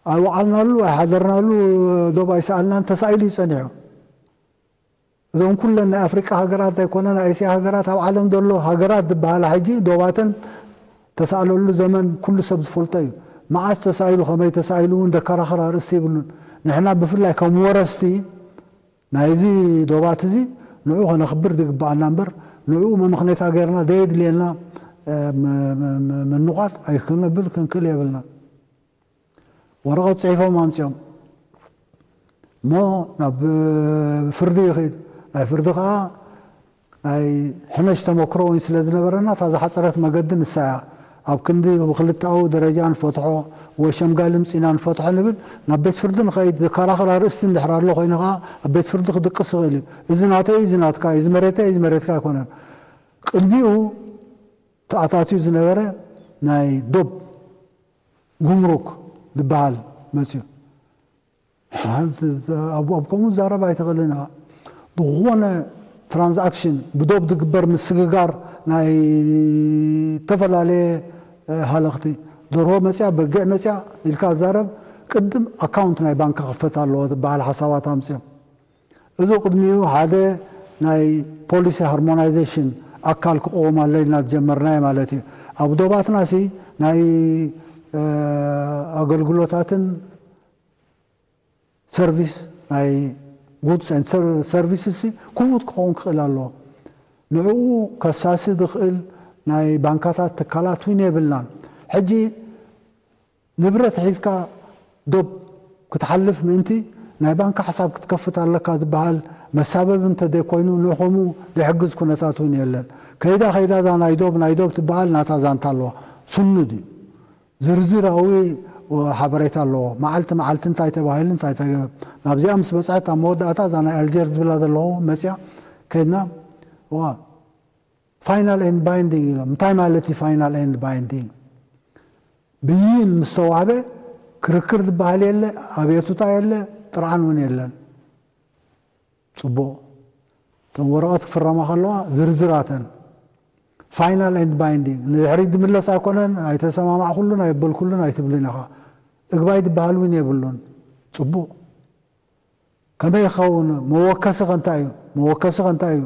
ኣይወዓልናሉ፣ ኣይሓደርናሉ፣ ዶብ ኣይሰኣልናን፣ ተሳኢሉ እዩ ጸኒሑ። እዞም ኩለን ናይ ኣፍሪቃ ሃገራት ዘይኮነ ናይ ኤስያ ሃገራት ኣብ ዓለም ዘሎ ሃገራት ዝበሃላ ሕጂ ዶባተን ተሳእለሉ ዘመን ኩሉ ሰብ ዝፈልጦ እዩ። መዓስ ተሳኢሉ ከመይ ተሳኢሉ እውን ዘከራኽር ኣርእስቲ የብሉን። ንሕና ብፍላይ ከም ወረስቲ ናይዚ ዶባት እዚ ንዑ ከነኽብር ዝግብኣና እምበር ንዑ መመኽነይታ ገይርና ዘየድልየና ምንቋት ኣይክነብል ክንክእል የብልና። ወረቐት ጽሒፎም ኣምጺኦም እሞ ናብ ፍርዲ ይኽድ። ናይ ፍርዲ ከኣ ናይ ሕነሽ ተመክሮ እውን ስለ ዝነበረና እታ ዝሓጸረት መገዲ ንሳ እያ። ኣብ ክንዲ ብክልተኣዊ ደረጃ ንፈትሖ ወይ ሸምጋሊ ምጺና ንፈትሖ ንብል ናብ ቤት ፍርዲ ንኸይድ። ዘከራኽር ኣርእስቲ እንድሕር ኣሎ ኮይኑ ከኣ ኣብ ቤት ፍርዲ ክድቅስ ይኽእል እዩ። እዚ ናተይ እዩ፣ እዚ ናትካ እዩ፣ እዚ መሬተይ እዩ፣ እዚ መሬትካ ኣይኮነን። ቅድሚኡ ተኣታትዩ ዝነበረ ናይ ዶብ ጉምሩክ ዝበሃል መጽዩ። ኣብ ከምኡ ዛረብ ኣይትኽእልን ኢኻ። ዝኾነ ትራንዛክሽን ብዶብ ዝግበር ምስግጋር ናይ ዝተፈላለየ ሃለኽቲ ደርሆ መጽያ በጊዕ መጽያ ኢልካ ዛረብ ቅድም ኣካውንት ናይ ባንክ ክኸፈት ኣለዎ ዝበሃል ሓሳባት ኣምጽዮም። እዚ ቅድሚኡ ሓደ ናይ ፖሊሲ ሃርሞናይዜሽን ኣካል ክቐውም ኣሎ ኢልና ዝጀመርናዮ ማለት እዩ። ኣብ ዶባትና ሲ ናይ ኣገልግሎታትን ሰርቪስ ናይ ጉድስ ኤንድ ሰርቪስስ ክፉት ክኸውን ክኽእል ኣለዎ። ንዕኡ ከሳሲ ዝኽእል ናይ ባንካታት ትካላት እውን የብልናን። ሕጂ ንብረት ሒዝካ ዶብ ክትሓልፍ ምእንቲ ናይ ባንክ ሓሳብ ክትከፍት ኣለካ ዝበሃል መሳበቢ እንተዘይኮይኑ ንኸምኡ ዝሕግዝ ኩነታት እውን የለን። ከይዳ ከይዳ እዛ ናይ ዶብ ናይ ዶብ ትበሃል ናታ ዛንታ ኣለዋ። ስኑድ እዩ። ዝርዝራዊ ሓበሬታ ኣለዎ። መዓልቲ መዓልቲ እንታይ ተባሂሉ እንታይ ተገ ናብዚኣ ምስ በፅሐት ኣብ መወዳእታ እዛ ናይ ኣልጀር ዝብላ ዘለኹ መፅያ ከይድና ዋ final and binding ኢሎም። እንታይ ማለት እዩ final and binding? ብይን ምስ ተዋህበ ክርክር ዝበሃል የለ፣ ኣብየቱታ የለ፣ ጥርዓን እውን የለን። ፅቡቕ። እተን ወረቐት ክፍረማ ከለዋ ዝርዝራተን final and binding ንድሕሪት ዝምለስ ኣይኮነን። ኣይተሰማማዕኩሉን ኣየበልኩሉን ኣይትብልን ኢኻ። እግባይ ዝበሃል እውን የብሉን። ፅቡቕ። ከመይ ይኸውን? መወከሲ ከ እንታይ እዩ? መወከሲ ከ እንታይ እዩ?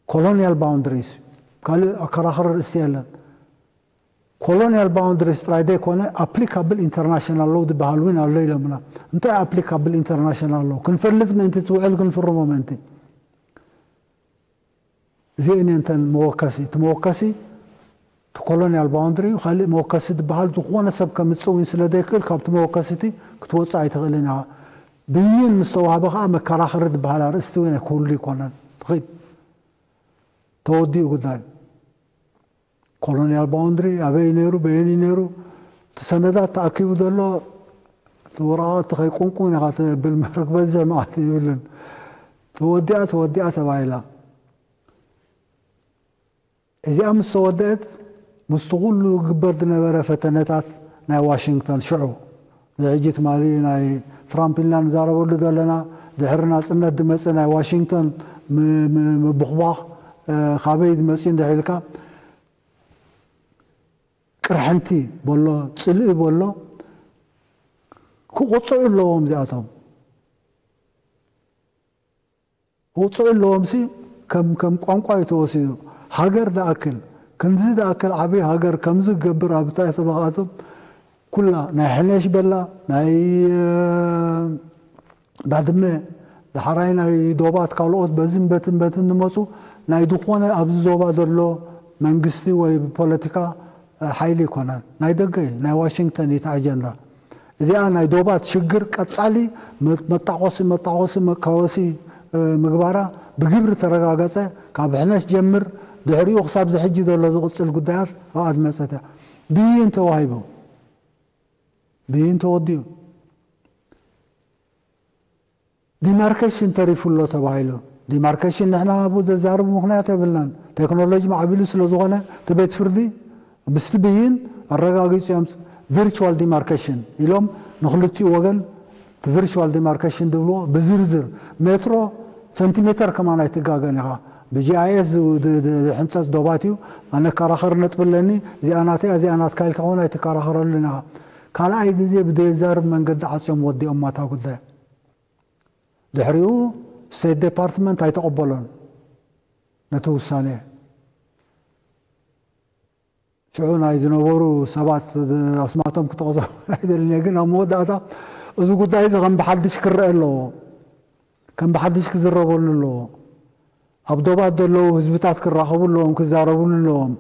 Colonial boundaries። ካልእ ኣከራኽሪ ርእስቲ የለን። Colonial boundaries ጥራይ ዘይኮነ applicable international law ዝበሃል እውን ኣሎ ኢሎምና። እንታይ applicable international law ክንፈልጥ ምእንቲ፣ እቲ ውዕል ክንፍርሞ ምእንቲ። እዚአን እየን እተን መወከሲ። እቲ መወከሲ እቲ colonial boundary እዩ። ካልእ መወከሲ ዝበሃል ዝኾነ ሰብ ከምፅእ እውን ስለ ዘይክእል ካብቲ መወከሲ እቲ ክትወፅእ ኣይትኽእልን ኢኻ። ብይን ምስ ተዋህበ ከዓ መከራኸሪ ዝበሃል ኣርእስቲ እውን ክህሉ ይኮነን። ትኽእል። ተወዲኡ ጉዳይ። Colonial boundary ኣበይ ነይሩ፣ በየን እዩ ነይሩ፣ እቲ ሰነዳት ተኣኪቡ ዘሎ እቲ ወረቓቕቲ ከይቁንቁን ኢኻ ተብል፣ መድረክ በዝሕ መዓት ይብልን። ተወዲኣ፣ ተወዲኣ ተባሂላ። እዚኣ ምስ ተወደአት፣ ምስቲ ኩሉ ዝግበር ዝነበረ ፈተነታት ናይ ዋሽንግተን ሽዑ፣ እዚ ሕጂ ትማሊ ናይ ትራምፕ ኢልና ንዛረበሉ ዘለና፣ ድሕሪ ናጽነት ዝመጽእ ናይ ዋሽንግተን ም-፣ ም-፣ ምብኹባኽ፣ እ፣ ካበይ ዝመጽእ እንድሕር ኢልካ፣ ቅርሕንቲ በሎ፣ ጽልኢ በሎ፣ ክቕጽዑ ኣለዎም እዚኣቶም። ክቕጽዑ ኣለዎም ሲ፣ ከም፣ ከም ቋንቋ እዩ ተወሲዱ። ሃገር ዝኣክል፣ ክንድዚ ዝኣክል ዓብዪ ሃገር ከምዚ ዝገብር ኣብ እንታይ ተባኻቶም ኩላ ናይ ሕነሽ በላ፣ ናይ፣ እ፣ ባድመ፣ ዳሕራይ ናይ ዶባት ካልኦት በዝን በትን በትን ዝመጹ ናይ ዝኾነ ኣብዚ ዞባ ዘሎ መንግስቲ ወይ ፖለቲካ፣ እ፣ ሓይሊ ይኮነን። ናይ ደገ እዩ፣ ናይ ዋሽንግተን እዩ እቲ ኣጀንዳ። እዚኣ ናይ ዶባት ሽግር ቀጻሊ መ-፣ መጣቆሲ፣ መጣቆሲ፣ መቃወሲ፣ እ፣ ምግባራ ብግብሪ ተረጋገጸ። ካብ ሕነሽ ጀምር ድሕሪኡ ክሳብ ዝሕጂ ዘሎ ዝቕጽል ጉዳያት ኣብኣ ዝመጸት እያ። ብይን ተዋሂቡ። ብይን ተወዲኡ። ዲማርኬሽን ተሪፉ ኣሎ ተባሂሉ። ዲማርኬሽን ንሕና ኣብኡ ዘዛርብ ምኽንያት የብልናን። ቴክኖሎጂ ማዕቢሉ ስለ ዝኾነ እቲ ቤት ፍርዲ ምስቲ ብይን ኣረጋጊጹ እዮም። ቪርቹዋል ዲማርኬሽን ኢሎም ንክልቲኡ ወገን እቲ ቪርቹዋል ዲማርኬሽን ዝብልዎ ብዝርዝር ሜትሮ ሰንቲሜተር ከማን ኣይትጋገን ኢኻ። ብጂ ኣይ ኤስ ዝ-፣ ድ-፣ ድ-፣ ዝሕንጸጽ ዶባት እዩ። ኣነ ኣከራኸሪ ነጥቢ ኣለኒ፣ እዚኣ ናተይ፣ እዚኣ ናትካ ኢልካ እውን ኣይትከራኸረሉን ኢኻ። ካልኣይ ግዜ ብዘየዛርብ መንገዲ ዓጽዮም ወዲኦም ማታ ጉዳይ። ድሕሪኡ ስቴት ዴፓርትመንት ኣይተቐበሎን ነቲ ውሳኔ። ሽዑ ናይ ዝነበሩ ሰባት ኣስማቶም ክጠቕሶም ኣይደልን እየ፣ ግን ኣብ መወዳእታ እዚ ጉዳይ እዚ ከም ብሓድሽ ክረአ ኣለዎ። ከም ብሓድሽ ክዝረበሉ ኣለዎ። ኣብ ዶባት ዘለዉ ህዝብታት ክራኸቡ ኣለዎም፣ ክዛረብሉ ኣለዎም።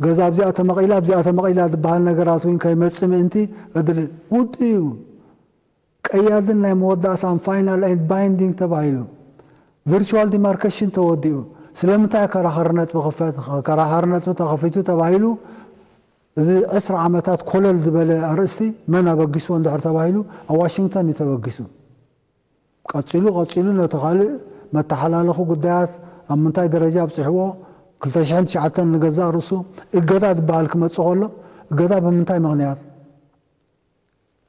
ገዛ ኣብዚኣ ተመቒላ፣ ኣብዚኣ ተመቒላ ዝበሃል ነገራት እውን ከይመጽእ ምእንቲ እድል ውዱእ እዩ። ቀያድን ናይ መወዳእታን ፋይናል ኤንድ ባይንዲንግ ተባሂሉ። ቪርቹዋል ዲማርኬሽን ተወዲኡ። ስለምንታይ ኣከራኸሪ ነጥቢ ክፈት? ኣከራኸሪ ነጥቢ ተኸፊቱ ተባሂሉ። እዚ ዕስራ ዓመታት ኮለል ዝበለ ኣርእስቲ መን ኣበጊስዎ እንድሕር ተባሂሉ፣ ኣብ ዋሽንግተን እዩ ተበጊሱ። ቀጺሉ፣ ቀጺሉ ነቲ ካልእ መተሓላለኺ ጉዳያት ኣብ ምንታይ ደረጃ ኣብጺሕዎ፣ ክልተ ሽሕን ትሽዓተን ንገዛእ ርእሱ እገዳ ዝበሃል ክመጽእ ከሎ፣ እገዳ ብምንታይ ምኽንያት?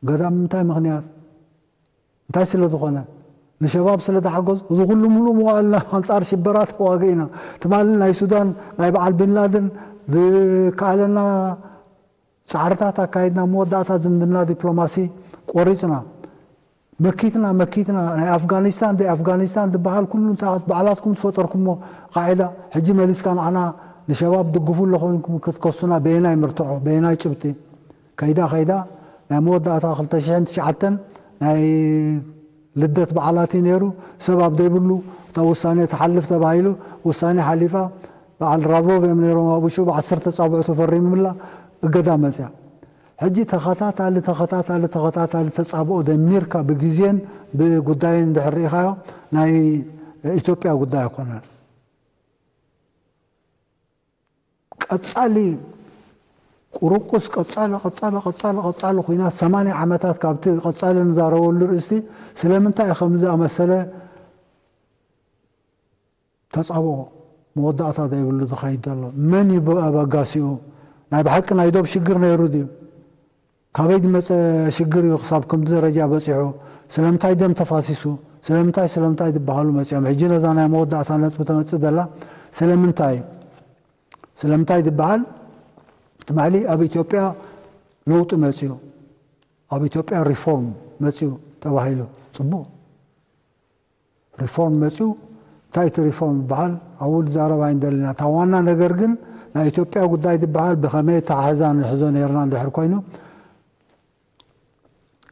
እገዳ ብምንታይ ምኽንያት? እንታይ ስለ ዝኾነ? ንሸባብ ስለ ተሓገዙ? እዚ ኩሉ ሙሉእ መዋእልና ኣንጻር ሽበራ ተዋጊእና። ትማሊ ናይ ሱዳን፣ ናይ በዓል ቢንላደን ዝከኣለና ጻዕርታት ኣካይድና፣ መወዳእታ ዝምድና ዲፕሎማሲ ቆሪጽና። መኪትና፣ መኪትና፣ ናይ ኣፍጋኒስታን፣ ደይ ኣፍጋኒስታን ዝበሃል ኩሉ እንታይ ባዕላትኩም ዝፈጠርኩሞ ቃዒዳ፣ ሕጂ መሊስካ ንዓና ንሸባብ ትድግፉ ኣለኹም ክትከሱና፣ በየናይ መርትዖ፣ በየናይ ጭብጢ? ከይዳ፣ ከይዳ፣ ናይ መወዳእታ ክልተ ሽሕን ትሽዓተን ናይ ልደት በዓላት እዩ ነይሩ። ሰብ ኣብ ዘይብሉ እታ ውሳኔ ትሓልፍ ተባሂሉ፣ ውሳኔ ሓሊፋ። በዓል ላቭሮቭ እዮም ነይሮም ኣብኡ ሽዑ፣ ብዓሰርተ ጻብዑ ተፈሪሙላ፣ እገዳ መጽያ። ሕጂ ተኸታታሊ፣ ተኸታታሊ፣ ተኸታታሊ ተጻብኦ ደሚርካ ብግዜን ብጉዳይን እንድሕር ርኢኻዮ፣ ናይ ኢትዮጵያ ጉዳይ ኣይኮነን። ቀጻሊ ቁርቁስ ቀጻሊ ቀጻሊ ቀጻሊ ቀጻሊ ኩናት ሰማንያ ዓመታት ካብቲ ቀጻሊ ንዛረበሉ ርእስቲ ስለምንታይ ከምዚ ኣመሰለ ተጻብኦ መወዳእታ ዘይብሉ ዝኸይድ ዘሎ? መን እዩ ኣበጋሲኡ? ናይ ብሓቂ ናይ ዶብ ሽግር ነይሩ ድዩ? ካበይ ዝመጸ ሽግር እዩ ክሳብ ከምዚ ደረጃ በጺሑ? ስለምንታይ ደም ተፋሲሱ? ስለምንታይ ስለምንታይ ዝበሃሉ መጺኦም። ሕጂ ነዛ ናይ መወዳእታ ነጥቢ ተመጽእ ዘላ ስለምንታይ ስለምንታይ ዝበሃል ትማሊ ኣብ ኢትዮጵያ ለውጢ መጽኡ፣ ኣብ ኢትዮጵያ ሪፎርም መጽኡ ተባሂሉ። ጽቡቕ፣ ሪፎርም መጽኡ። እንታይ እቲ ሪፎርም ዝበሃል ኣብኡ ዝዛረብ ኣይንደልና። እታ ዋና ነገር ግን ናይ ኢትዮጵያ ጉዳይ ዝበሃል ብኸመይ ተሓሕዛ ንሕዞ ነርና እንድሕር ኮይኑ፣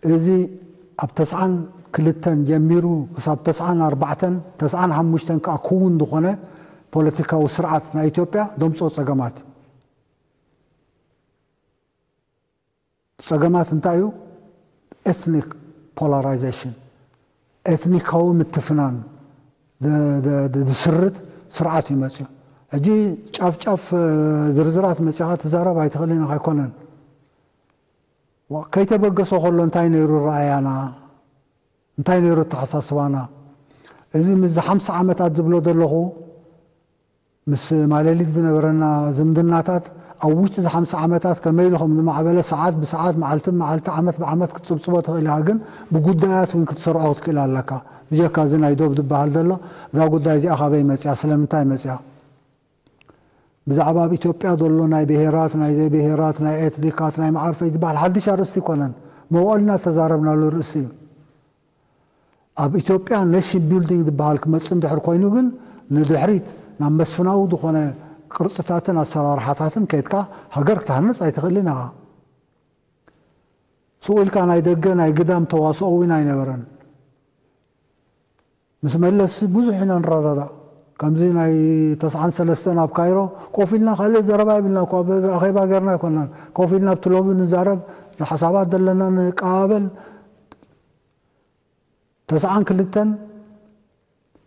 እዚ ኣብ ተስዓን ክልተን ጀሚሩ ክሳብ ተስዓን ኣርባዕተን ተስዓን ሓሙሽተን ከዓ ክውን ዝኾነ ፖለቲካዊ ስርዓት ናይ ኢትዮጵያ ደምጾ ጸገማት ጸገማት እንታይ እዩ? ኤትኒክ ፖላራይዜሽን፣ ኤትኒካዊ ምትፍናን ዝስርት ስርዓት እዩ መፅኡ። ሕጂ ጫፍ ጫፍ ዝርዝራት መፂኻ ትዛረብ ኣይትኽእልን ኢኻ ኣይኮነን። ከይተበገሶ ከሎ እንታይ ነይሩ ረኣያና? እንታይ ነይሩ ኣተሓሳስባና? እዚ ምስዚ ሓምሳ ዓመታት ዝብሎ ዘለኹ ምስ ማለሊት ዝነበረና ዝምድናታት ኣብ ውሽጢ እዚ ሓምሳ ዓመታት ከመይ ኢሉ ከም ዝማዕበለ ሰዓት ብሰዓት መዓልቲ ብመዓልቲ ዓመት ብዓመት ክትፅብፅቦ ትኽእል ኢኻ። ግን ብጉዳያት እውን ክትሰርዖ ክትክእል ኣለካ። ብጀካ እዚ ናይ ዶብ ዝበሃል ዘሎ እዛ ጉዳይ እዚኣ ካበይ መፅያ ስለምንታይ መፅያ? ብዛዕባ ኣብ ኢትዮጵያ ዘሎ ናይ ብሄራት ናይ ዘይብሄራት ናይ ኤትኒካት ናይ መዓርፈይ ዝበሃል ሓድሽ ኣርእስቲ ኣይኮነን። መዋእልና ዝተዛረብናሉ ርእስቲ እዩ። ኣብ ኢትዮጵያ ኔሽን ቢልዲንግ ዝበሃል ክመፅእ እንድሕር ኮይኑ ግን ንድሕሪት ናብ መስፍናዊ ዝኾነ ቅርፅታትን ኣሰራርሓታትን ከይድካ ሃገር ክትሃንፅ ኣይትኽእልን ኢኻ። ስኡ ኢልካ ናይ ደገ ናይ ግዳም ተዋስኦ እውን ኣይነበረን። ምስ መለስ ብዙሕ ኢና ንረዳዳእ። ከምዚ ናይ ተስዓን ሰለስተን ኣብ ካይሮ ኮፍ ኢልና ካልእ ዘረባ የብልና እኳ፣ ኣኼባ ጌርና ኣይኮናን። ኮፍ ኢልና ኣብቲ ሎቢ ንዛረብ፣ ንሓሳባት ዘለና ንቀባበል። ተስዓን ክልተን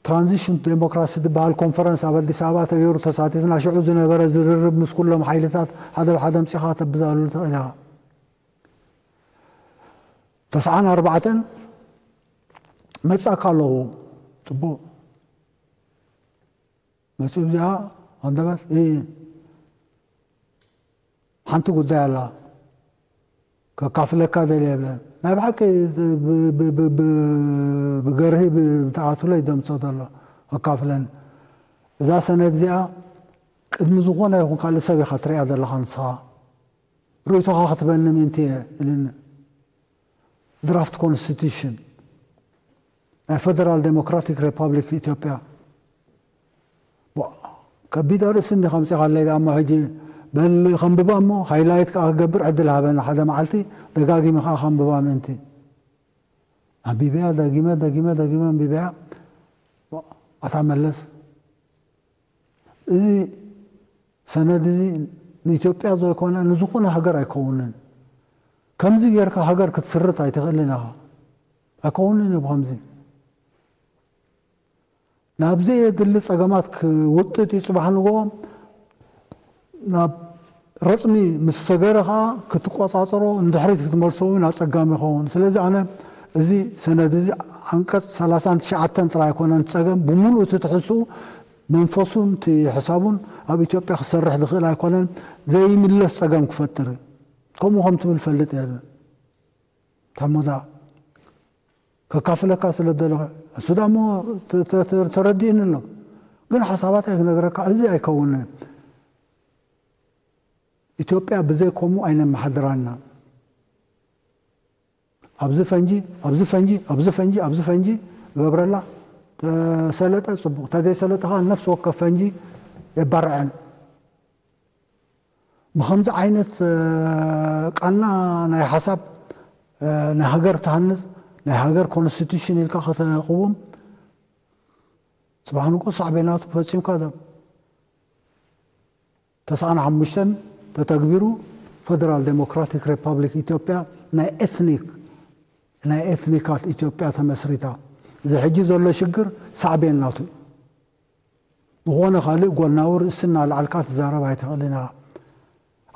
ትራንዚሽን ዴሞክራሲ ዝበሃል ኮንፈረንስ ኣብ ኣዲስ ኣበባ ተገይሩ ተሳቲፍና። ሽዑ ዝነበረ ዝርርብ ምስ ኩሎም ሓይልታት ሓደ ብሓደ ኣምፂኻ ተብዛሉ ትኽእል ኢኻ። ተስዓን ኣርባዕተን መጻካ ኣለኹ። ጽቡቕ መጽኡ እዚኣ ኣንደበት ሓንቲ ጉዳይ ኣላ። ከካፍለካ ደልየ የብለን። ናይ ብሓቂ ብገርሂ ብትኣትሎ ይደምፆ ዘሎ። ከካፍለን እዛ ሰነድ እዚኣ ቅድሚ ዝኾነ ይኹን ካልእ ሰብ ኢኻ ትሪኣ ዘለኻ ንስኻ። ርእይቶኻ ክትበኒ ምእንቲ እየ ኢልኒ። ድራፍት ኮንስቲቱሽን ናይ ፈደራል ዴሞክራቲክ ሪፓብሊክ ኢትዮጵያ። ከቢድ ኣርእስቲ እንዲ ከምፂኻለይ ደኣ እሞ ሕጂ በል ከንብባ እሞ ሃይላይት ከዓ ክገብር ዕድል ሃበኒ ሓደ መዓልቲ ደጋጊመ ከዓ ከንብባ ምእንቲ። ኣንቢበያ ደጊመ ደጊመ ደጊመ ኣንቢበያ። ኣታ መለስ እዚ ሰነድ እዚ ንኢትዮጵያ ዘይኮነ ንዝኾነ ሃገር ኣይከውንን። ከምዚ ጌርካ ሃገር ክትስርት ኣይትኽእልን ኢኻ። ኣይከውንን እዩ ብኸምዚ። ናብ ዘየድሊ ጸገማት ክውጥጥ እዩ። ጽባሕ ንግሆ ናብ ረጽሚ ምስ ሰገረ ኸኣ ክትቆጻጸሮ ንድሕሪት ክትመልሶ እውን ኣጸጋሚ ይኸውን። ስለዚ ኣነ እዚ ሰነድ እዚ ዓንቀጽ ሰላሳን ትሽዓተን ጥራይ ኣይኮነን ጸገም፣ ብምሉእ እቲ ትሕዝትኡ መንፈሱን እቲ ሕሳቡን ኣብ ኢትዮጵያ ክሰርሕ ዝኽእል ኣይኮነን፣ ዘይምለስ ጸገም ክፈጥር እዩ። ከምኡ ከም ትብል ፈልጥ እየ። ታሞዳ ከካፍለካ ስለ ደለኹ እሱ ዳሞ ተረዲእኒ ኣሎ። ግን ሓሳባተይ ክነግረካ እዚ ኣይከውንን። ኢትዮጵያ ብዘይ ከምኡ ኣይነመሓድራና። ኣብዚ ፈንጂ ኣብዚ ፈንጂ ኣብዚ ፈንጂ ኣብዚ ፈንጂ ገብረላ። ተሰለጠ ጽቡቕ፣ ተዘይሰለጠ ከዓ ነፍሲ ወከፍ ፈንጂ የባርዐን። ብኸምዚ ዓይነት ቃና ናይ ሓሳብ ናይ ሃገር ትሃንፅ ናይ ሃገር ኮንስቲቱሽን ኢልካ ከተቅውም ጽባሕ ንጎ ሳዕቤናቱ ፈጺምካ ዶ? ተስዓን ሓሙሽተን ተተግቢሩ ፈደራል ዴሞክራቲክ ሪፓብሊክ ኢትዮጵያ ናይ ኤትኒክ ናይ ኤትኒካት ኢትዮጵያ ተመስሪታ። እዚ ሕጂ ዘሎ ሽግር ሳዕቤን ናቱ እዩ። ዝኾነ ካልእ ጎናዊ ርእስና ላዕልካ ትዛረብ ኣይትኽእልን ኢኻ።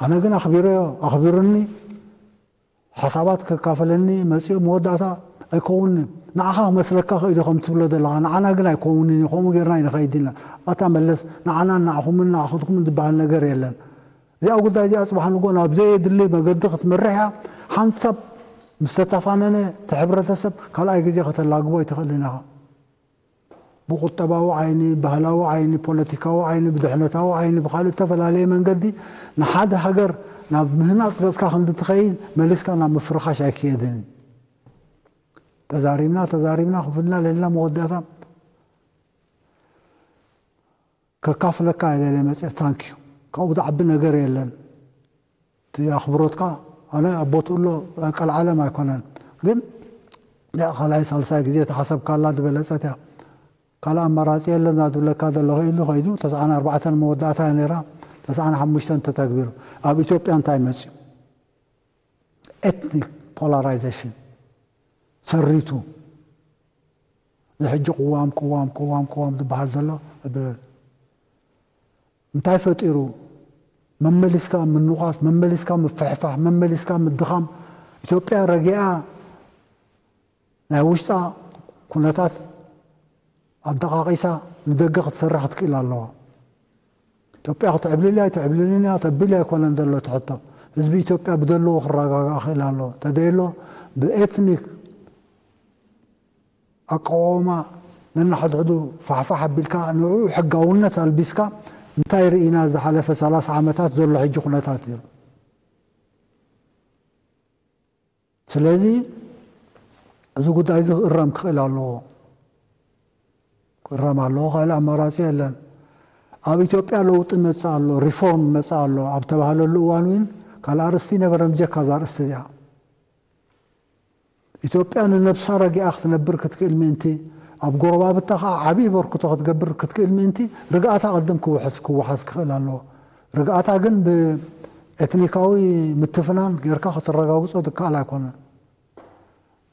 ኣነ ግን ኣኽቢረዮ ኣኽቢሩኒ ሓሳባት ከካፈለኒ መፂኡ መወዳእታ ኣይከውንን። ንዓኻ ክመስለካ ክእል እዩ ከም ትብሎ ዘለኻ፣ ንዓና ግን ኣይከውንን እዩ። ከምኡ ጌርና ኢና ንኸይድ ኢና። ኣታ መለስ፣ ንዓናን ንዓኹምን ንዓኹትኩምን ዝበሃል ነገር የለን። እዚኣ ጉዳይ እዚኣ ፅባሕ ንጎ ናብ ዘየድሊ መገዲ ክትመርሕ እያ። ሓንሳብ ምስ ተተፋነነ እቲ ሕብረተሰብ ካልኣይ ግዜ ከተላግቦ ኣይትኽእልን ኢኻ። ብቁጠባዊ ዓይኒ፣ ባህላዊ ዓይኒ፣ ፖለቲካዊ ዓይኒ፣ ብድሕነታዊ ዓይኒ፣ ብካልእ ዝተፈላለየ መንገዲ ንሓደ ሃገር ናብ ምህናፅ ገፅካ ክንዲ ትኸይድ መሊስካ ናብ ምፍርኻሽ ኣይክየድን እዩ። ተዛሪብና ተዛሪብና ክፍልና ለልና መወዳእታ ከካፍለካ የለለ መፅእ ታንኪዩ ካብኡ ዝዓቢ ነገር የለን። እቲ ኣኽብሮትካ ኣነ ኣብ ቦትኡ ኣሎ ቀልዓለም ኣይኮነን። ግን ያ ካልኣይ ሳልሳይ ግዜ ተሓሰብካላ ዝበለፀት እያ። ካልእ ኣማራፂ የለን ዝብለካ ዘሎ ኢሉ ከይዱ ተስዓን ኣርባዕተን መወዳእታ እያ ነይራ። ተስዓን ሓሙሽተን ተተግቢሩ። ኣብ ኢትዮጵያ እንታይ መፅዩ? ኤትኒክ ፖላራይዜሽን ሰሪቱ። እዚ ሕጂ ቅዋም ቅዋም ቅዋም ቅዋም ዝበሃል ዘሎ እብል እንታይ ፈጢሩ? መመሊስካ ምንቋስ፣ መመሊስካ ምፍሕፋሕ፣ መመሊስካ ምድኻም። ኢትዮጵያ ረጊኣ ናይ ውሽጣ ኩነታት ኣደቃቂሳ ንደገ ክትሰርሕ ክትክእል ኣለዋ። ኢትዮጵያ ክትዕብልል እያ ኣይትዕብልልን እያ ተብል ኣይኮነን ዘሎ እቲ ሕቶ። ህዝቢ ኢትዮጵያ ብደለዎ ክረጋጋእ ክእል ኣለዎ። ተደይሎ ብኤትኒክ ኣቃውማ ነንሕድሕዱ ፋሕፋሕ ኣቢልካ ንዕኡ ሕጋውነት ኣልቢስካ እንታይ ርኢና ዝሓለፈ ሰላሳ ዓመታት ዘሎ ሕጂ ኩነታት እዩ። ስለዚ እዚ ጉዳይ እዚ ክእረም ክኽእል ኣለዎ። ክእረም ኣለዎ። ካልእ ኣማራፂ የለን። ኣብ ኢትዮጵያ ለውጢ መፅእ ኣሎ፣ ሪፎርም መፅእ ኣሎ ኣብ ተባህለሉ እዋን እውን ካልእ ኣርእስቲ ነበረ ምጀካ እዛ ኣርእስቲ እዚኣ። ኢትዮጵያ ንነብሳ ረጊኣ ክትነብር ክትክእል ምእንቲ ኣብ ጎረባብታ ከዓ ዓብዪ በርክቶ ክትገብር ክትክእል ምእንቲ ርግኣታ ቅድም ክውሕስ ክወሓስ ክኽእል ኣለዎ። ርግኣታ ግን ብኤትኒካዊ ምትፍናን ጌርካ ክትረጋግጾ ዝከኣል ኣይኮነን።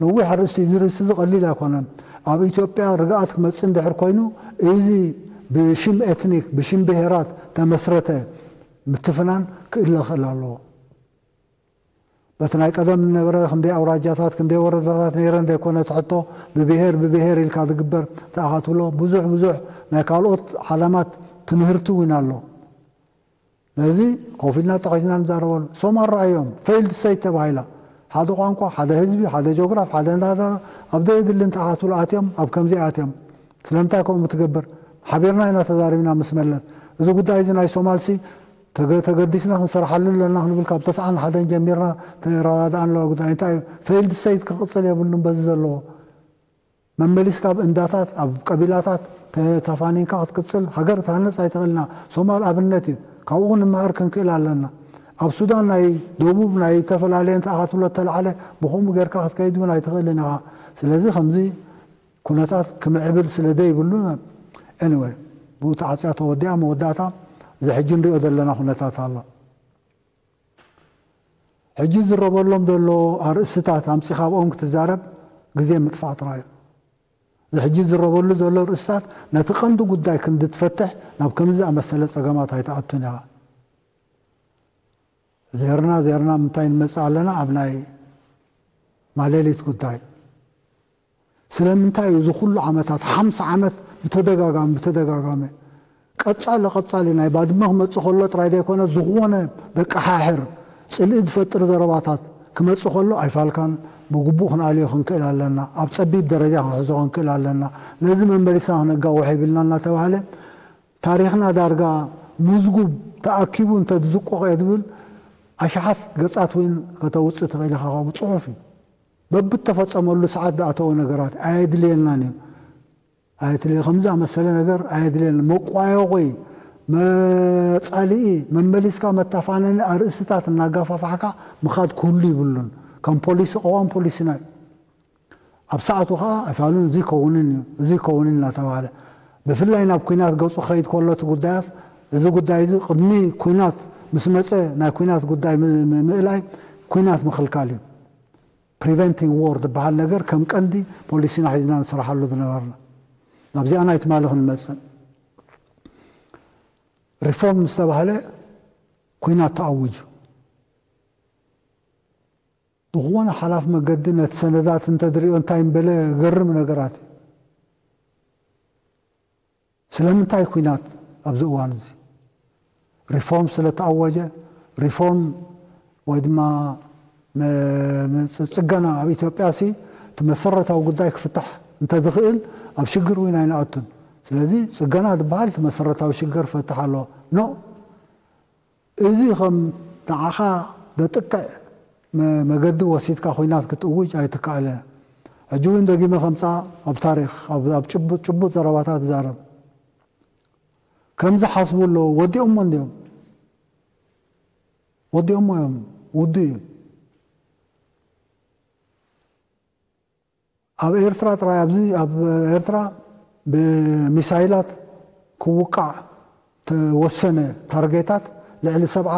ነዊሕ ኣርእስቲ እዩ። እዚ ርእስቲ እዚ ቀሊል ኣይኮነን። ኣብ ኢትዮጵያ ርግኣት ክመጽእ እንድሕር ኮይኑ እዚ ብሽም ኤትኒክ ብሽም ብሄራት ተመስረተ ምትፍናን ክእለ ክእል ኣለዎ። በቲ ናይ ቀደም ዝነበረ ክንደይ ኣውራጃታት ክንደይ ወረዳታት ነይረ እንደይኮነ ትሕቶ ብብሄር ብብሄር ኢልካ ዝግበር ተኣኻትብሎ ብዙሕ ብዙሕ ናይ ካልኦት ዓለማት ትምህርቲ እውን ኣሎ። ነዚ ኮፍ ኢልና ጠቒስና ንዛረበሉ። ሶማል ረኣዮም ፌይልድ ስተይት ተባሂላ። ሓደ ቋንቋ፣ ሓደ ህዝቢ፣ ሓደ ጆግራፍ፣ ሓደ እንዳዳ ኣብ ደየድሊ እንተኣኻትብሎ ኣትዮም ኣብ ከምዚ ኣትዮም። ስለምንታይ ከምኡ ትገብር? ሓቢርና ኢና ተዛሪብና ምስ መለስ። እዚ ጉዳይ እዚ ናይ ሶማልሲ ተገ- ተገዲስና ክንሰርሓሉ ኣለና ክንብል ካብ ተስዓን ሓደን ጀሚርና ተረዳዳእና ኣለዋ ጉዳይ እንታይ እዩ? ፌይልድ ስተይት ክቕፅል የብሉን በዚ ዘለዎ መመሊስካ ኣብ እንዳታት ኣብ ቀቢላታት ተፋኒንካ ክትቅፅል ሃገር ትሃነፅ ኣይትኽእልና። ሶማል ኣብነት እዩ። ካብኡ ክንመሃር ክንክእል ኣለና። ኣብ ሱዳን ናይ ደቡብ ናይ ዝተፈላለየ እንተ ኣኻትብሎ ተላዓለ ብኸምኡ ጌርካ ክትከይድ እውን ኣይትኽእልን ኢኻ። ስለዚ ከምዚ ኩነታት ክምዕብል ስለ ዘይብሉ anyway ብኡ ተዓፅያ ተወዲኣ መወዳእታ እዚ ሕጂ ንሪኦ ዘለና ኩነታት ኣሎ። ሕጂ ዝረበሎም ዘሎ ኣርእስትታት ኣምፂኻ ኣብኦም ክትዛረብ ግዜ ምጥፋእ ጥራይ እዩ። እዚ ሕጂ ዝረበሉ ዘሎ ርእስታት ነቲ ቀንዲ ጉዳይ ክንዲ ትፈትሕ ናብ ከምዚ ዝኣመሰለ ፀገማት ኣይትኣቱን ኢኻ። ዜርና ዜርና ምንታይ ንመፅእ ኣለና ኣብ ናይ ማሌሊት ጉዳይ ስለምንታይ እዩ እዚ ኩሉ ዓመታት ሓምሳ ዓመት ብተደጋጋሚ ብተደጋጋሚ ቀፃሊ ቀፃሊ ናይ ባድመ ክመፅእ ከሎ ጥራይ ዘይኮነ ዝኾነ ደቂ ሓሕር ፅልኢ ዝፈጥር ዘረባታት ክመፅእ ከሎ ኣይፋልካን ብግቡእ ክንኣልዮ ክንክእል ኣለና ኣብ ፀቢብ ደረጃ ክንሕዞ ክንክእል ኣለና ነዚ መመሊስና ክነጋውሕ ይብልና እናተባህለ ታሪኽና ዳርጋ ምዝጉብ ተኣኪቡ እንተዝቆቐ ዝብል ኣሽሓት ገፃት እውን ከተውፅእ ትኽእል ኢኻ ብፅሑፍ እዩ በብተፈፀመሉ ሰዓት ዝኣተወ ነገራት ኣየድልየናን እዩ ኣየድልየ ከም ዝኣመሰለ ነገር ኣየድልየን መቋየቑ መፃልኢ መመሊስካ መታፋነኒ ኣርእስትታት እናጋፋፋሕካ ምኻድ ክህሉ ይብሉን ከም ፖሊሲ ቀዋም ፖሊሲና እዩ ኣብ ሰዓቱ ከዓ ኣይፋሉን እዚ ይከውንን እዩ እዚ ይከውንን እናተባሃለ ብፍላይ ናብ ኩናት ገፁ ክኸይድ ከሎ እቲ ጉዳያት እዚ ጉዳይ እዚ ቅድሚ ኩናት ምስ መፀ ናይ ኩናት ጉዳይ ምእላይ ኩናት ምኽልካል እዩ preventing war ዝበሃል ነገር ከም ቀንዲ ፖሊሲና ሒዝና ንስርሓሉ ዝነበርና ናብዚኣ ናይ ትማሊ ክንመፅእ ሪፎርም ዝተባህለ ኩናት ተኣውጁ ዝኾነ ሓላፍ መገዲ ነቲ ሰነዳት እንተድሪኦ እንታይ ምበለ ገርም ነገራት እዩ። ስለምንታይ ኩናት ኣብዚ እዋን እዚ ሪፎርም ስለተኣወጀ፣ ሪፎርም ወይ ድማ መ- መ- ጽገና ኣብ ኢትዮጵያ ሲ እቲ መሰረታዊ ጉዳይ ክፍታሕ እንተዝኽእል ኣብ ሽግር እውን ኣይንኣቱን። ስለዚ ጽገና ዝበሃል እቲ መሰረታዊ ሽግር ፈትሕ ኣለዎ። ኖ፣ እዚ ከም ንዓኻ ዘጥቅዕ መ- መገዲ ወሲድካ ኩናት ክትእውጅ ኣይትከኣለ። ሕጂ እውን ደጊመ ከምፃ ኣብ ታሪክ ኣብ ኣብ ጭቡጥ ጭቡጥ ዘረባታት ዛረብ። ከምዚ ሓስቡ ኣለዉ። ወዲኦሞ እንዲዮም ወዲኦሞ እዮም። ውዱ እዩ። ኣብ ኤርትራ ጥራይ ኣብዚ ኣብ ኤርትራ ብሚሳይላት ክውቃዕ ተወሰነ ታርጌታት ልዕሊ ሰብዓ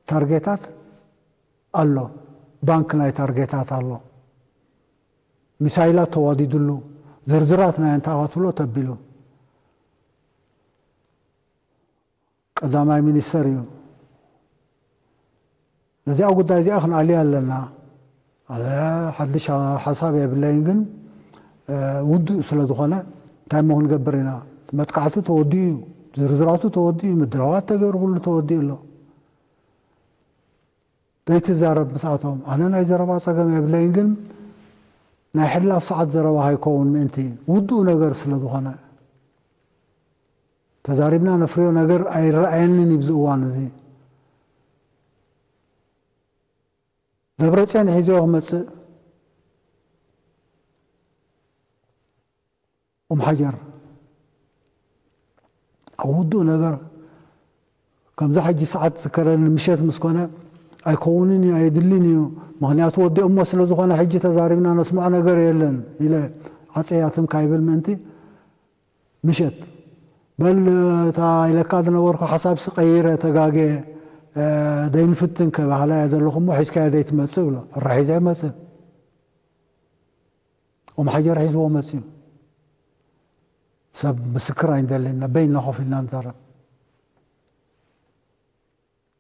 ታርጌታት ኣሎ። ባንክ ናይ ታርጌታት ኣሎ። ሚሳይላት ተዋዲድሉ ዝርዝራት ናይ እንተኣዋትሎ ተቢሉ ቀዳማይ ሚኒስተር እዩ። ነዚኣ ጉዳይ እዚኣ ክንኣልያ ኣለና። ኣነ ሓድሽ ሓሳብ የብለይን፣ ግን ውዱእ ስለ ዝኾነ እንታይ እሞ ክንገብር ኢና? መጥቃዕቲ ተወዲኡ እዩ፣ ዝርዝራቱ ተወዲኡ እዩ፣ ምድላዋት ተገይሩ ኩሉ ተወዲኡ ኣሎ። ዘይትዛረብ ምስኣቶም። ኣነ ናይ ዘረባ ጸገም የብለይን፣ ግን ናይ ሕላፍ ሰዓት ዘረባ ሃይከውን ምእንቲ ውዱእ ነገር ስለ ዝኾነ ተዛሪብና ነፍርዮ ነገር ኣይረኣየንን ይብዚ እዋን እዚ። ደብረፅዮን ሒዞ ክመፅእ ኦም ሓጀር ኣብ ውዱእ ነገር ከምዚ ሕጂ ሰዓት ዝከረኒ ምሸት ምስ ኮነ ኣይከውንን እዩ፣ ኣየድልን እዩ። ምኽንያቱ ወዲኦሞ ስለ ዝኾነ ሕጂ ተዛሪብና ነስምዖ ነገር የለን ኢለ ዓፀያትም ካይብል ምእንቲ ምሸት በል እታ ኢለካ ዝነበርኩ ሓሳብ ስቀይረ ተጋገ ደይንፍትን ከባህላ እየ ዘለኹ እሞ ሒዝካዮ ዘይትመፅእ ብሎ። ሕራ ሒዘ ይመፅእ። ኦም ሓጀር ሒዝዎ መፅዩ። ሰብ ምስክር ኣይንደልን ኢና፣ በይንና ኮፍ ኢልና ንዛረብ።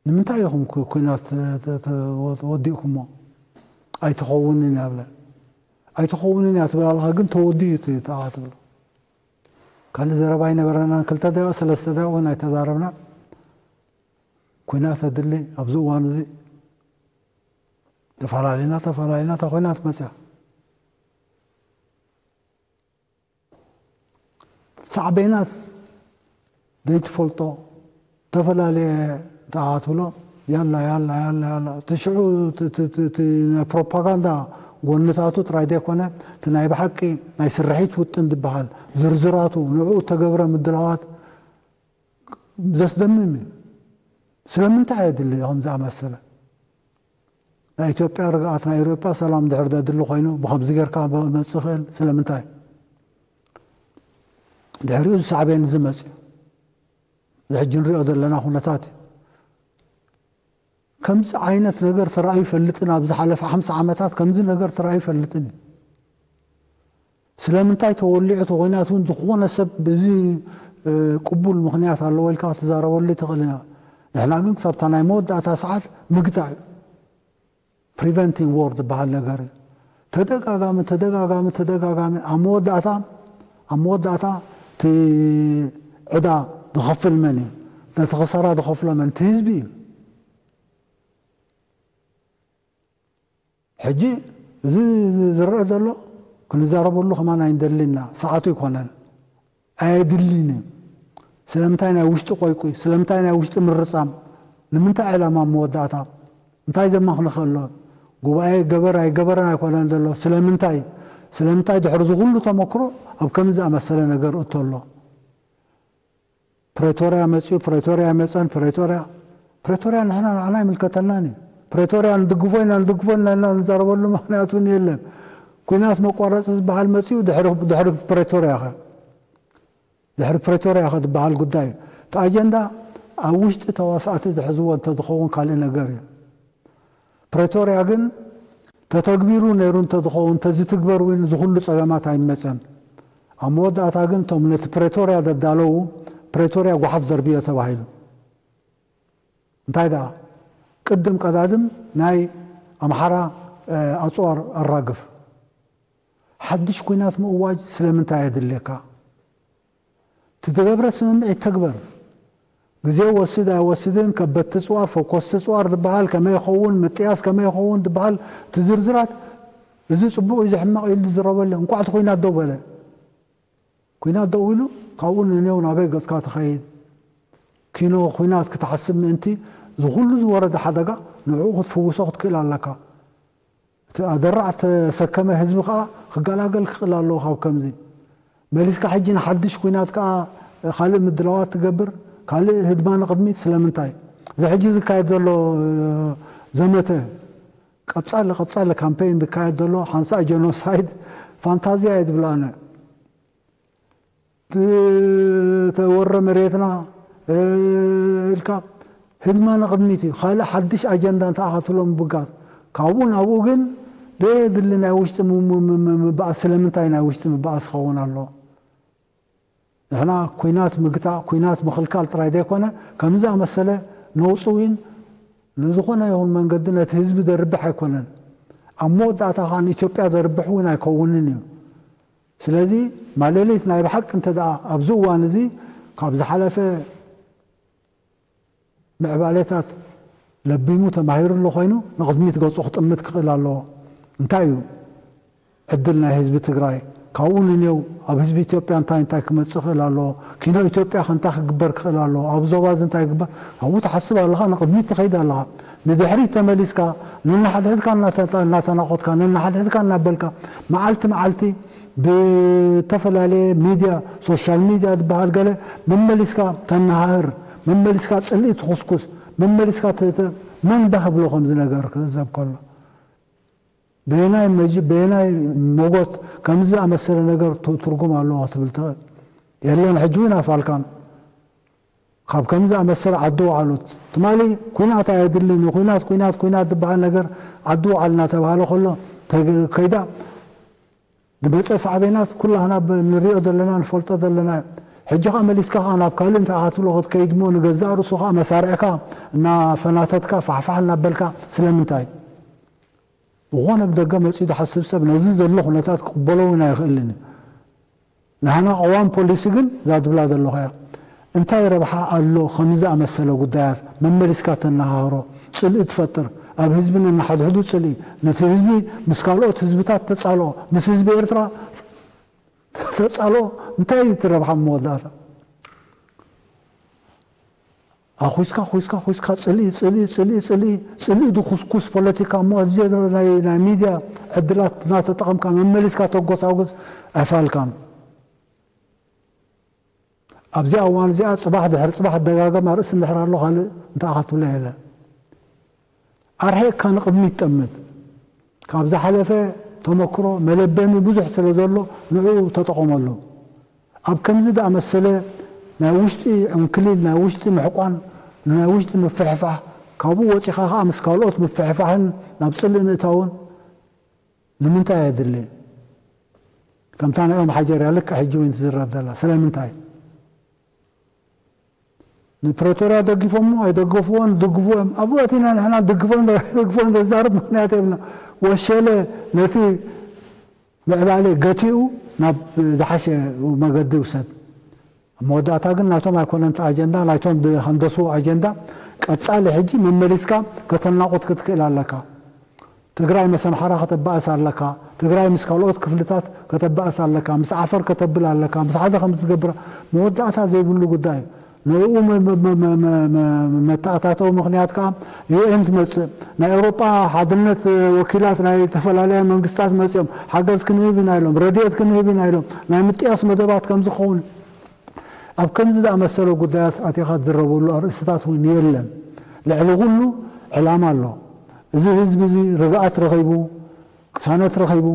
ንምንታይ ኢኹም ኩ- ኩናት ተ- ተ- ወዲእኩሞ? ኣይትኸውንን እያ ብለ። ኣይትኸውንን እያ ትብል ኣለኻ፣ ግን ተወዲኡ እዩ እቲ ተቓ ትብሎ። ካልእ ዘረባ ኣይነበረናን። ክልተ ደቂቕ ሰለስተ ደቂቕ እውን ኣይተዛረብና። ኩናት ኣድሊ ኣብዚ እዋን እዚ ተፈላለና ተፈላለና እታ ኩናት መፅያ። ሳዕቤናት ዘይትፈልጦ ዝተፈላለየ ተኣትብሎ ያላ ያላ ያላ ያላ እቲ ሽዑ እቲ- እቲ- እቲ- እቲ ናይ ፕሮፓጋንዳ ጎንታቱ ጥራይ ዘይኮነ እቲ ናይ ብሓቂ ናይ ስርሒት ውጥን ዝበሃል ዝርዝራቱ ንዕኡ እተገብረ ምድላዋት ዘስደምም እዩ። ስለምንታይ የድሊ ከም ዝኣመሰለ ናይ ኢትዮጵያ ርግኣት ናይ ኤውሮጳ ሰላም ድሕር ዘድሊ ኮይኑ ብከምዚ ጌርካ መፅእ ይኽእል ስለምንታይ? ድሕሪኡ ዝሳዕቤን እዚ መፅኡ እዚ ሕጂ ንሪኦ ዘለና ኩነታት እዩ። ከምዚ ዓይነት ነገር ተራእዩ ይፈልጥን ኣብ ዝሓለፈ ሓምሳ ዓመታት ከምዚ ነገር ተራእዩ ይፈልጥን እዩ። ስለምንታይ ተወሊዑ ተኮይናት እውን ዝኾነ ሰብ እዚ ቅቡል ምክንያት ኣለዎ ኢልካ ክትዛረበሉ ይትኽእል ኢና። ንሕና ግን ክሳብታ ናይ መወዳእታ ሰዓት ምግታእ እዩ። ፕሪቨንቲንግ ዎር ዝበሃል ነገር እዩ። ተደጋጋሚ ተደጋጋሚ ተደጋጋሚ ኣብ መወዳእታ ኣብ መወዳእታ እቲ ዕዳ ዝኸፍል መን እዩ? ነቲ ክሳራ ዝኸፍሎ መን? እቲ ህዝቢ እዩ። ሕጂ እዚ ዝረአ ዘሎ ክንዛረበሉ ከማን ኣይንደሊና፣ ሰዓቱ ኣይኮነን፣ ኣየድሊን እዩ። ስለምንታይ ናይ ውሽጢ ቆይቁይ? ስለምንታይ ናይ ውሽጢ ምርጻም? ንምንታይ ዕላማ መወዳእታ? እንታይ ዘማኽንኸ ኣሎ? ጉባኤ ገበር ኣይገበረን ኣይኮነን ዘሎ። ስለምንታይ? ስለምንታይ ድሕሪ እዚ ኩሉ ተመክሮ ኣብ ከምዚ ዝኣመሰለ ነገር እቶ ኣሎ? ፕሬቶርያ መፅኡ፣ ፕሬቶርያ መፀን፣ ፕሬቶርያ ፕሬቶርያ ንሕና ንዓና ኣይምልከተናን እዩ። ፕሬቶርያ ንድግፎ ኢና ንድግፎ ኢና ኢልና ንዛረበሉ ምክንያት እውን የለን። ኩናት መቋረፂ ዝበሃል መፅኡ ድሕሪ ድሕሪ ፕሬቶርያ ኸ ድሕሪ ፕሬቶርያ ኸ ዝበሃል ጉዳይ እዩ። እቲ ኣጀንዳ ኣብ ውሽጢ ተዋሳእቲ ዝሕዝዎ እንተዝኸውን ካልእ ነገር እዩ። ፕሬቶርያ ግን ተተግቢሩ ነይሩ እንተዝኸውን እንተዝትግበር እውን እዚ ኩሉ ፀገማት ኣይመፀን። ኣብ መወዳእታ ግን እቶም ነቲ ፕሬቶርያ ዘዳለዉ ፕሬቶርያ ጓሓፍ ዘርብዮ ተባሂሉ። እንታይ ደኣ ቅድም ቀዳድም ናይ ኣምሓራ ኣፅዋር ኣራግፍ። ሓድሽ ኲናት ምእዋጅ ስለምንታይ የድልየካ? ትትገብረ ስምምዒት ተግበር። ግዜ ወስድ ኣይወስድን፣ ከበድቲ ፅዋር፣ ፈኮስቲ ፅዋር ዝበሃል ከመይ ይኸውን፣ ምጥያስ ከመይ ይኸውን ዝበሃል ትዝርዝራት፣ እዚ ፅቡቕ እዩ፣ እዚ ሕማቕ ኢሉ ዝረበለ፣ እንኳዕ እቲ ኲናት ደው በለ። ኲናት ደው ኢሉ ካብኡ ንኔው ናበይ ገፅካ ትኸይድ? ኪኖ ኲናት ክትሓስብ ምእንቲ፣ እዚ ኩሉ ዝወረደ ሓደጋ ንዕኡ ክትፍውሶ ክትክእል ኣለካ። እቲ ኣደራዕ ተሰከመ ህዝቢ ከኣ ክገላገል ክኽእል ኣለዎ ካብ ከምዚ። መሊስካ ሕጂ ንሓድሽ ኲናት ከኣ ካልእ ምድላዋት ትገብር፣ ካልእ ህድማ ንቕድሚት ስለምንታይ? እዚ ሕጂ ዝካየድ ዘሎ ዘመተ፣ ቀጻሊ ቀጻሊ ካምፔይን ዝካየድ ዘሎ ሓንሳእ ጀኖሳይድ ፋንታዝያ እየ ዝብሎ ኣነ። ተወረ መሬትና ኢልካ ህድማ ንቕድሚት እዩ። ካልእ ሓድሽ ኣጀንዳ እንተ ኣኻትሎም ብጋዝ ካብኡ ናብኡ ግን ዘየድሊ ናይ ውሽጢ ምባኣስ። ስለምንታይ ናይ ውሽጢ ምባኣስ ክኸውን ኣለዎ? ንሕና ኲናት ምግታእ፣ ኲናት ምኽልካል ጥራይ ዘይኮነ፣ ከምዚ ኣመሰለ ነውፂ እውን ንዝኾነ ይኹን መንገዲ ነቲ ህዝቢ ዘርብሕ ኣይኮነን። ኣብ መወዳእታ ከዓ ንኢትዮጵያ ዘርብሕ እውን ኣይከውንን እዩ። ስለዚ ማሌሊት ናይ ብሓቂ እንተ ደኣ ኣብዚ እዋን እዚ ካብ ዝሓለፈ ምዕባሌታት ለቢሙ ተማሂሩ ኣሎ ኮይኑ ንቕድሚት ገፁ ክጥምት ክኽእል ኣለዎ። እንታይ እዩ ዕድል ናይ ህዝቢ ትግራይ? ካብኡ ንኔው ኣብ ህዝቢ ኢትዮጵያ እንታይ እንታይ ክመፅእ ክኽእል ኣለዎ? ኪኖ ኢትዮጵያ ከ እንታይ ክግበር ክኽእል ኣለዎ? ኣብ ዞባ እዚ እንታይ ክግበር? ኣብኡ ትሓስብ ኣለኻ፣ ንቕድሚት ትኸይድ ኣለኻ። ንድሕሪት ተመሊስካ ነናሓድሕድካ እናተ- እናተናቆትካ ነናሓድሕድካ እናበልካ መዓልቲ መዓልቲ ብተፈላለየ ሚድያ፣ ሶሻል ሚድያ ዝበሃል ገለ መመሊስካ ተነሃህር፣ መመሊስካ ፅልኢ ትኹስኩስ፣ መመሊስካ ተ- ተ- መን ባህ ብሎ ከምዚ ነገር ክዕዘብ ከሎ? በየናይ መጅ በየናይ ሞጎት ከምዚ ዝኣመሰለ ነገር ቱ- ትርጉም ኣለዎ ክትብል ትኽእል? የለን፣ ሕጂ እውን ኣፋልካን። ካብ ከምዚ ዝኣመሰለ ዓዲ ውዓሉት። ትማሊ ኲናት ኣየድልን እዩ፣ ኲናት ኲናት ኲናት ዝበሃል ነገር ዓዲ ውዓል እናተባህለ ከሎ ተግ- ከይዳ ዝመፀ ሳዕቤናት ኩላህና ብ- ንሪኦ ዘለና ንፈልጦ ዘለና እዩ። ሕጂ ከዓ መሊስካ ከዓ ናብ ካልእ እንታይ ክትብሎ ክትከይድ እሞ ንገዛእ ርእሱ ከዓ መሳርዕካ እናፈናተትካ ፋሕፋሕ እናበልካ ስለምንታይ? ዝኾነ ብደገ መፂኡ ዝሓስብ ሰብ ነዚ ዘሎ ኩነታት ክቕበሎ እውን ኣይኽእልን እዩ። ንሕና ቅዋም ፖሊሲ ግን እዛ ትብላ ዘለኹ እያ። እንታይ ረብሓ ኣሎ ከምዚ ዝኣመሰለ ጉዳያት መመሊስካ ተነሃህሮ? ፅልኢ ትፈጥር፣ ኣብ ህዝቢ ነናሓድሕዱ ፅልኢ፣ ነቲ ህዝቢ ምስ ካልኦት ህዝብታት ተፃልኦ፣ ምስ ህዝቢ ኤርትራ ተፃልኦ። እንታይ እዩ እቲ ረብሓ መወዳእታ? ኣኹስካ ኹስካ ኹስካ ፅልኢ ፅልኢ ፅልኢ ፅልኢ ፅልኢ ድኹስኩስ ፖለቲካ እሞ እዚ ናይ ናይ ሚድያ ዕድላት እናተጠቐምካ መመሊስካ ተጎሳጉስ ኣይፋልካን። ኣብዚ እዋን እዚኣ ፅባሕ ድሕሪ ፅባሕ ደጋገም ኣርእስቲ እንድሕር ኣሎ ካልእ እንታይ ክትብሎ የለን። ኣርሒቕካ ንቕድሚት ጠምት። ካብ ዝሓለፈ ተመክሮ መለበሚ ብዙሕ ስለ ዘሎ ንዕኡ ተጠቐመሉ። ኣብ ከምዚ ዝኣመሰለ ናይ ውሽጢ ዕንክሊል፣ ናይ ውሽጢ ምሕቋን፣ ናይ ውሽጢ ምፍሕፋሕ፣ ካብኡ ወፂኻ ከዓ ምስ ካልኦት ምፍሕፋሕን ናብ ፅልኢ ምእታውን ንምንታይ ኣየድሊ? ከምታ ናይ ኦም ሓጀርያ ልክዕ ሕጂ እውን ትዝረብ ዘላ ስለምንታይ? ንፕሪቶርያ ደጊፎሞ ኣይደገፍዎን ድግፍዎም ኣብኡ ኣቲና ንሕና ድግፎን ደግፎን ዘዛርብ ምኽንያት የብልና። ወሸለ ነቲ ምዕባለ ገቲኡ ናብ ዝሓሸ መገዲ ይውሰድ። ኣብ መወዳእታ ግን ናቶም ኣይኮነን እቲ ኣጀንዳ፣ ናይቶም ዝሃንደስዎ ኣጀንዳ ቀጻሊ ሕጂ መመሊስካ ከተናቑት ክትክእል ኣለካ። ትግራይ ምስ ኣምሓራ ከተባእስ ኣለካ። ትግራይ ምስ ካልኦት ክፍልታት ከተባእስ ኣለካ። ምስ ዓፈር ከተብል ኣለካ። ምስ ሓደ ከም ትገብር መወዳእታ ዘይብሉ ጉዳይ እዩ። ንዕኡ መተኣታተዊ ምኽንያት ከዓ ዩ ኤን ትመፅእ። ናይ ኤውሮጳ ሓድነት ወኪላት ናይ ዝተፈላለያ መንግስታት መፂኦም ሓገዝ ክንህብ ኢና ኢሎም፣ ረድኤት ክንህብ ኢና ኢሎም፣ ናይ ምጥያስ መደባት ከም ዝኸውን ኣብ ከምዚ ዝኣመሰለ ጉዳያት ኣቲኻ ትዝረበሉ ኣርእስትታት እውን የለን። ልዕሊ ኩሉ ዕላማ ኣሎ። እዚ ህዝቢ እዚ ርግኣት ረኺቡ፣ ቅሳነት ረኺቡ፣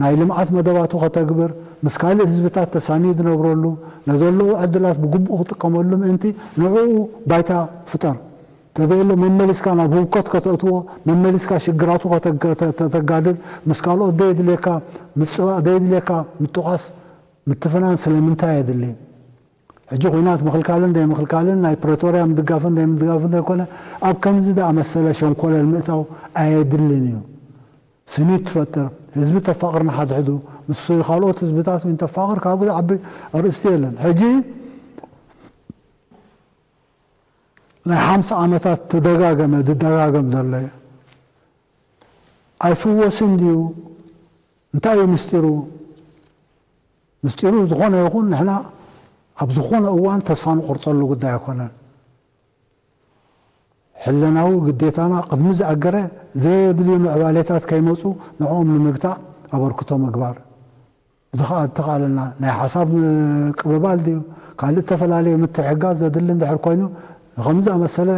ናይ ልምዓት መደባቱ ከተግብር፣ ምስ ካልእ ህዝብታት ተሳንዩ ዝነብረሉ፣ ነዘለዉ ዕድላት ብግቡእ ክጥቀመሉ ምእንቲ ንዕኡ ባይታ ፍጠር። ተዘየሎ መመሊስካ ናብ ህውከት ከተእትዎ፣ መመሊስካ ሽግራቱ ከተጋድል፣ ምስ ካልኦት ደየድልየካ ምፅባእ፣ ደየድልየካ ምጥቋስ፣ ምትፍናን ስለምንታይ የድሊ? ሕጂ ኹናት ምኽልካልን ደይምኽልካልን ናይ ፕሪቶርያ ምድጋፍን ደይምድጋፍን ዘይኮነ ኣብ ከምዚ ዝኣመሰለ ሸንኮለል ምእታው ኣየድልን እዩ። ስኒት ትፈጥር፣ ህዝቢ ተፋቕር ንሓድሕዱ፣ ምስ ካልኦት ህዝብታት ውን ተፋቕር፣ ካብኡ ዝዓቢ ኣርእስቲ የለን። ሕጂ ናይ ሓምሳ ዓመታት ተደጋገመ፣ ዝደጋገም ዘሎ እዩ። ኣይፍወስን ድዩ? እንታይ እዩ ምስጢሩ? ምስጢሩ ዝኾነ ይኹን፣ ንሕና ኣብ ዝኾነ እዋን ተስፋ ንቆርጸሉ ጉዳይ ኣይኮነን። ሕለናዊ ግዴታና ቅድሚ ዝኣገረ ዘየድልዩ ምዕባሌታት ከይመጹ ንዕኦም ንምግታእ ኣበርክቶ ምግባር። ብዝኸኣ-፣ ተኻእለና ናይ ሓሳብ ምቅብባል ድዩ፣ ካልእ እተፈላለየ ምትሕጋዝ ዘድሊ እንድሕር ኮይኑ፣ ንኸምዚ ዝኣመሰለ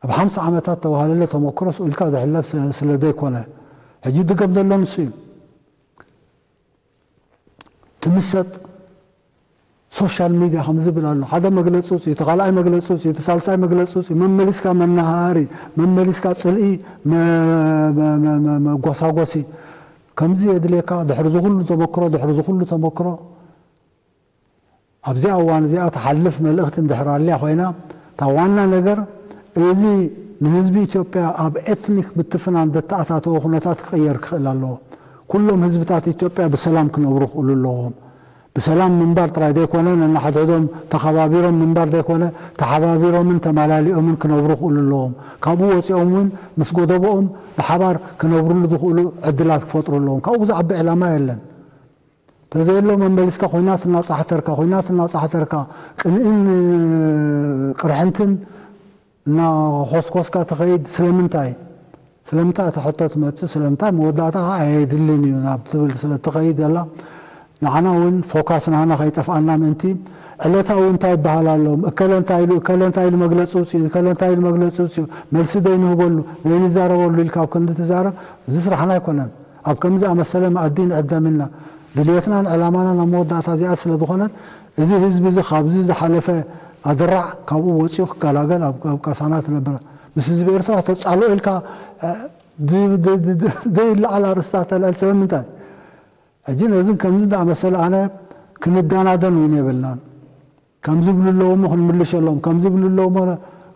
ኣብ ሓምሳ ዓመታት ተዋሃለለ ተመክሮ ስኢልካ ዝሕለፍ ስ-፣ ስለ ዘይኮነ፣ ሕጂ ድገም ዘሎ ንሱ እዩ። ትምሰጥ ሶሻል ሚድያ ከም ዝብል ኣሎ። ሓደ መግለጺ ውፅእ፣ እቲ ካልኣይ መግለጺ ውፅእ፣ እቲ ሳልሳይ መግለጺ ውፅእ፣ መመሊስካ መናሃሪ፣ መመሊስካ ጽልኢ መ-፣ መ-፣ መ-፣ መ-፣ መጓሳጎሲ። ከምዚ የድልየካ፣ ድሕሪ ዝኹሉ ተመክሮ፣ ድሕሪ ዝኹሉ ተመክሮ፣ ኣብዚኣ እዋን እዚኣ ትሓልፍ መልእኽቲ እንድሕር ኣልያ ኮይና፣ እታ ዋና ነገር፣ እዚ ንህዝቢ ኢትዮጵያ ኣብ ኤትኒክ ምትፍናን ዘተኣታተወ ኩነታት ክቕየር ክኽእል ኣለዎ። ኩሎም ህዝብታት ኢትዮጵያ ብሰላም ክነብሩ ክኽእሉ ኣለዎም። ብሰላም ምንባር ጥራይ ዘይኮነ፣ ነንሓድሕዶም ተኸባቢሮም ምንባር ዘይኮነ፣ ተሓባቢሮምን ተማላሊኦምን ክነብሩ ክኽእሉ ኣለዎም። ካብኡ ወፂኦም እውን ምስ ጎደቦኦም ብሓባር ክነብሩሉ ዝኽእሉ ዕድላት ክፈጥሩ ኣለዎም። ካብኡ ዝዓቢ ዕላማ የለን። ተዘየሎ መመሊስካ ኩናት እናጻሕተርካ፣ ኩናት እናጻሕተርካ፣ ቅንእን ቅርሕንትን እናኾስኮስካ ትኸይድ ስለምንታይ? ስለምንታይ እቲ ሕቶ ትመጽእ? ስለምንታይ መወዳእታ ኸዓ ኣየድልን እዩ ናብ ትብል ስለ ትኸይድ ዘላ፣ ንዓና እውን ፎካስ ናህና ከይጠፍኣና ምእንቲ፣ ዕለታዊ እንታይ ይበሃል ኣሎ፣ እከለ እንታይ ኢሉ፣ እከለ እንታይ ኢሉ መግለጺ ውፅኡ፣ እከለ እንታይ ኢሉ መግለጺ ውፅኡ፣ መልሲ ዘይንህበሉ፣ ዘይንዛረበሉ ኢልካ ኣብ ክንዲ ትዛረብ፣ እዚ ስራሕና ኣይኮነን። ኣብ ከምዚ ኣመሰለ መኣዲ ንዕደም ኢና። ድልየትናን ዕላማናን ኣብ መወዳእታ እዚኣ ስለ ዝኾነት፣ እዚ ህዝቢ እዚ ካብዚ ዝሓለፈ ኣድራዕ ካብኡ ወፂኡ ክገላገል ኣብ፣ ኣብ ቃሳና ትነብር። ምስ ህዝቢ ኤርትራ ተጻልኦ ኢልካ፣ እ፣ ድ-፣ ድ-፣ ድ-፣ ድ-፣ ዘይለዓል ኣርእስታት ተልዕል ስለምንታይ? ሕጂ ነዝን ከምዚ እንዳኣመሰለ ኣነ ክንዳናደን እውን የብልናን። ከም ዝብሉ ኣለዎ እሞ ክንምልሸሎም፣ ከም ዝብሉ ኣለዎ እሞ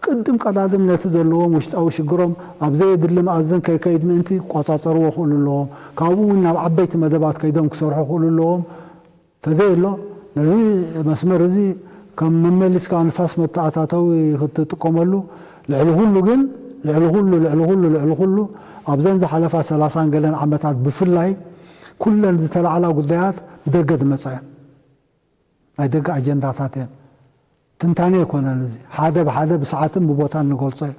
ቅድም ቀዳድም ነቲ ዘለዎም ውሽጣዊ ሽግሮም ኣብ ዘየድሊ መኣዝን ከይከይድ ምእንቲ ክቆጻጸርዎ ክእሉ ኣለዎም። ካብኡ እውን ናብ ዓበይቲ መደባት ከይዶም ክሰርሑ ክእሉ ኣለዎም። ተዘይ ኣሎ፣ ነዚ መስመር እዚ ከም መመሊስካ ንፋስ መተኣታተዊ ክትጥቀመሉ፣ ልዕሊ ኩሉ ግን፣ ልዕሊ ኩሉ፣ ልዕሊ ኩሉ፣ ልዕሊ ኩሉ፣ ኣብዘን ዝሓለፋ ሰላሳን ገለን ዓመታት ብፍላይ፣ ኩለን ዝተላዕላ ጉዳያት ብደገ ዝመጻ እየን። ናይ ደገ ኣጀንዳታት እየን። ትንታኔ ኣይኮነን እዚ። ሓደ ብሓደ ብሰዓትን ብቦታን ንገልጾ እዩ።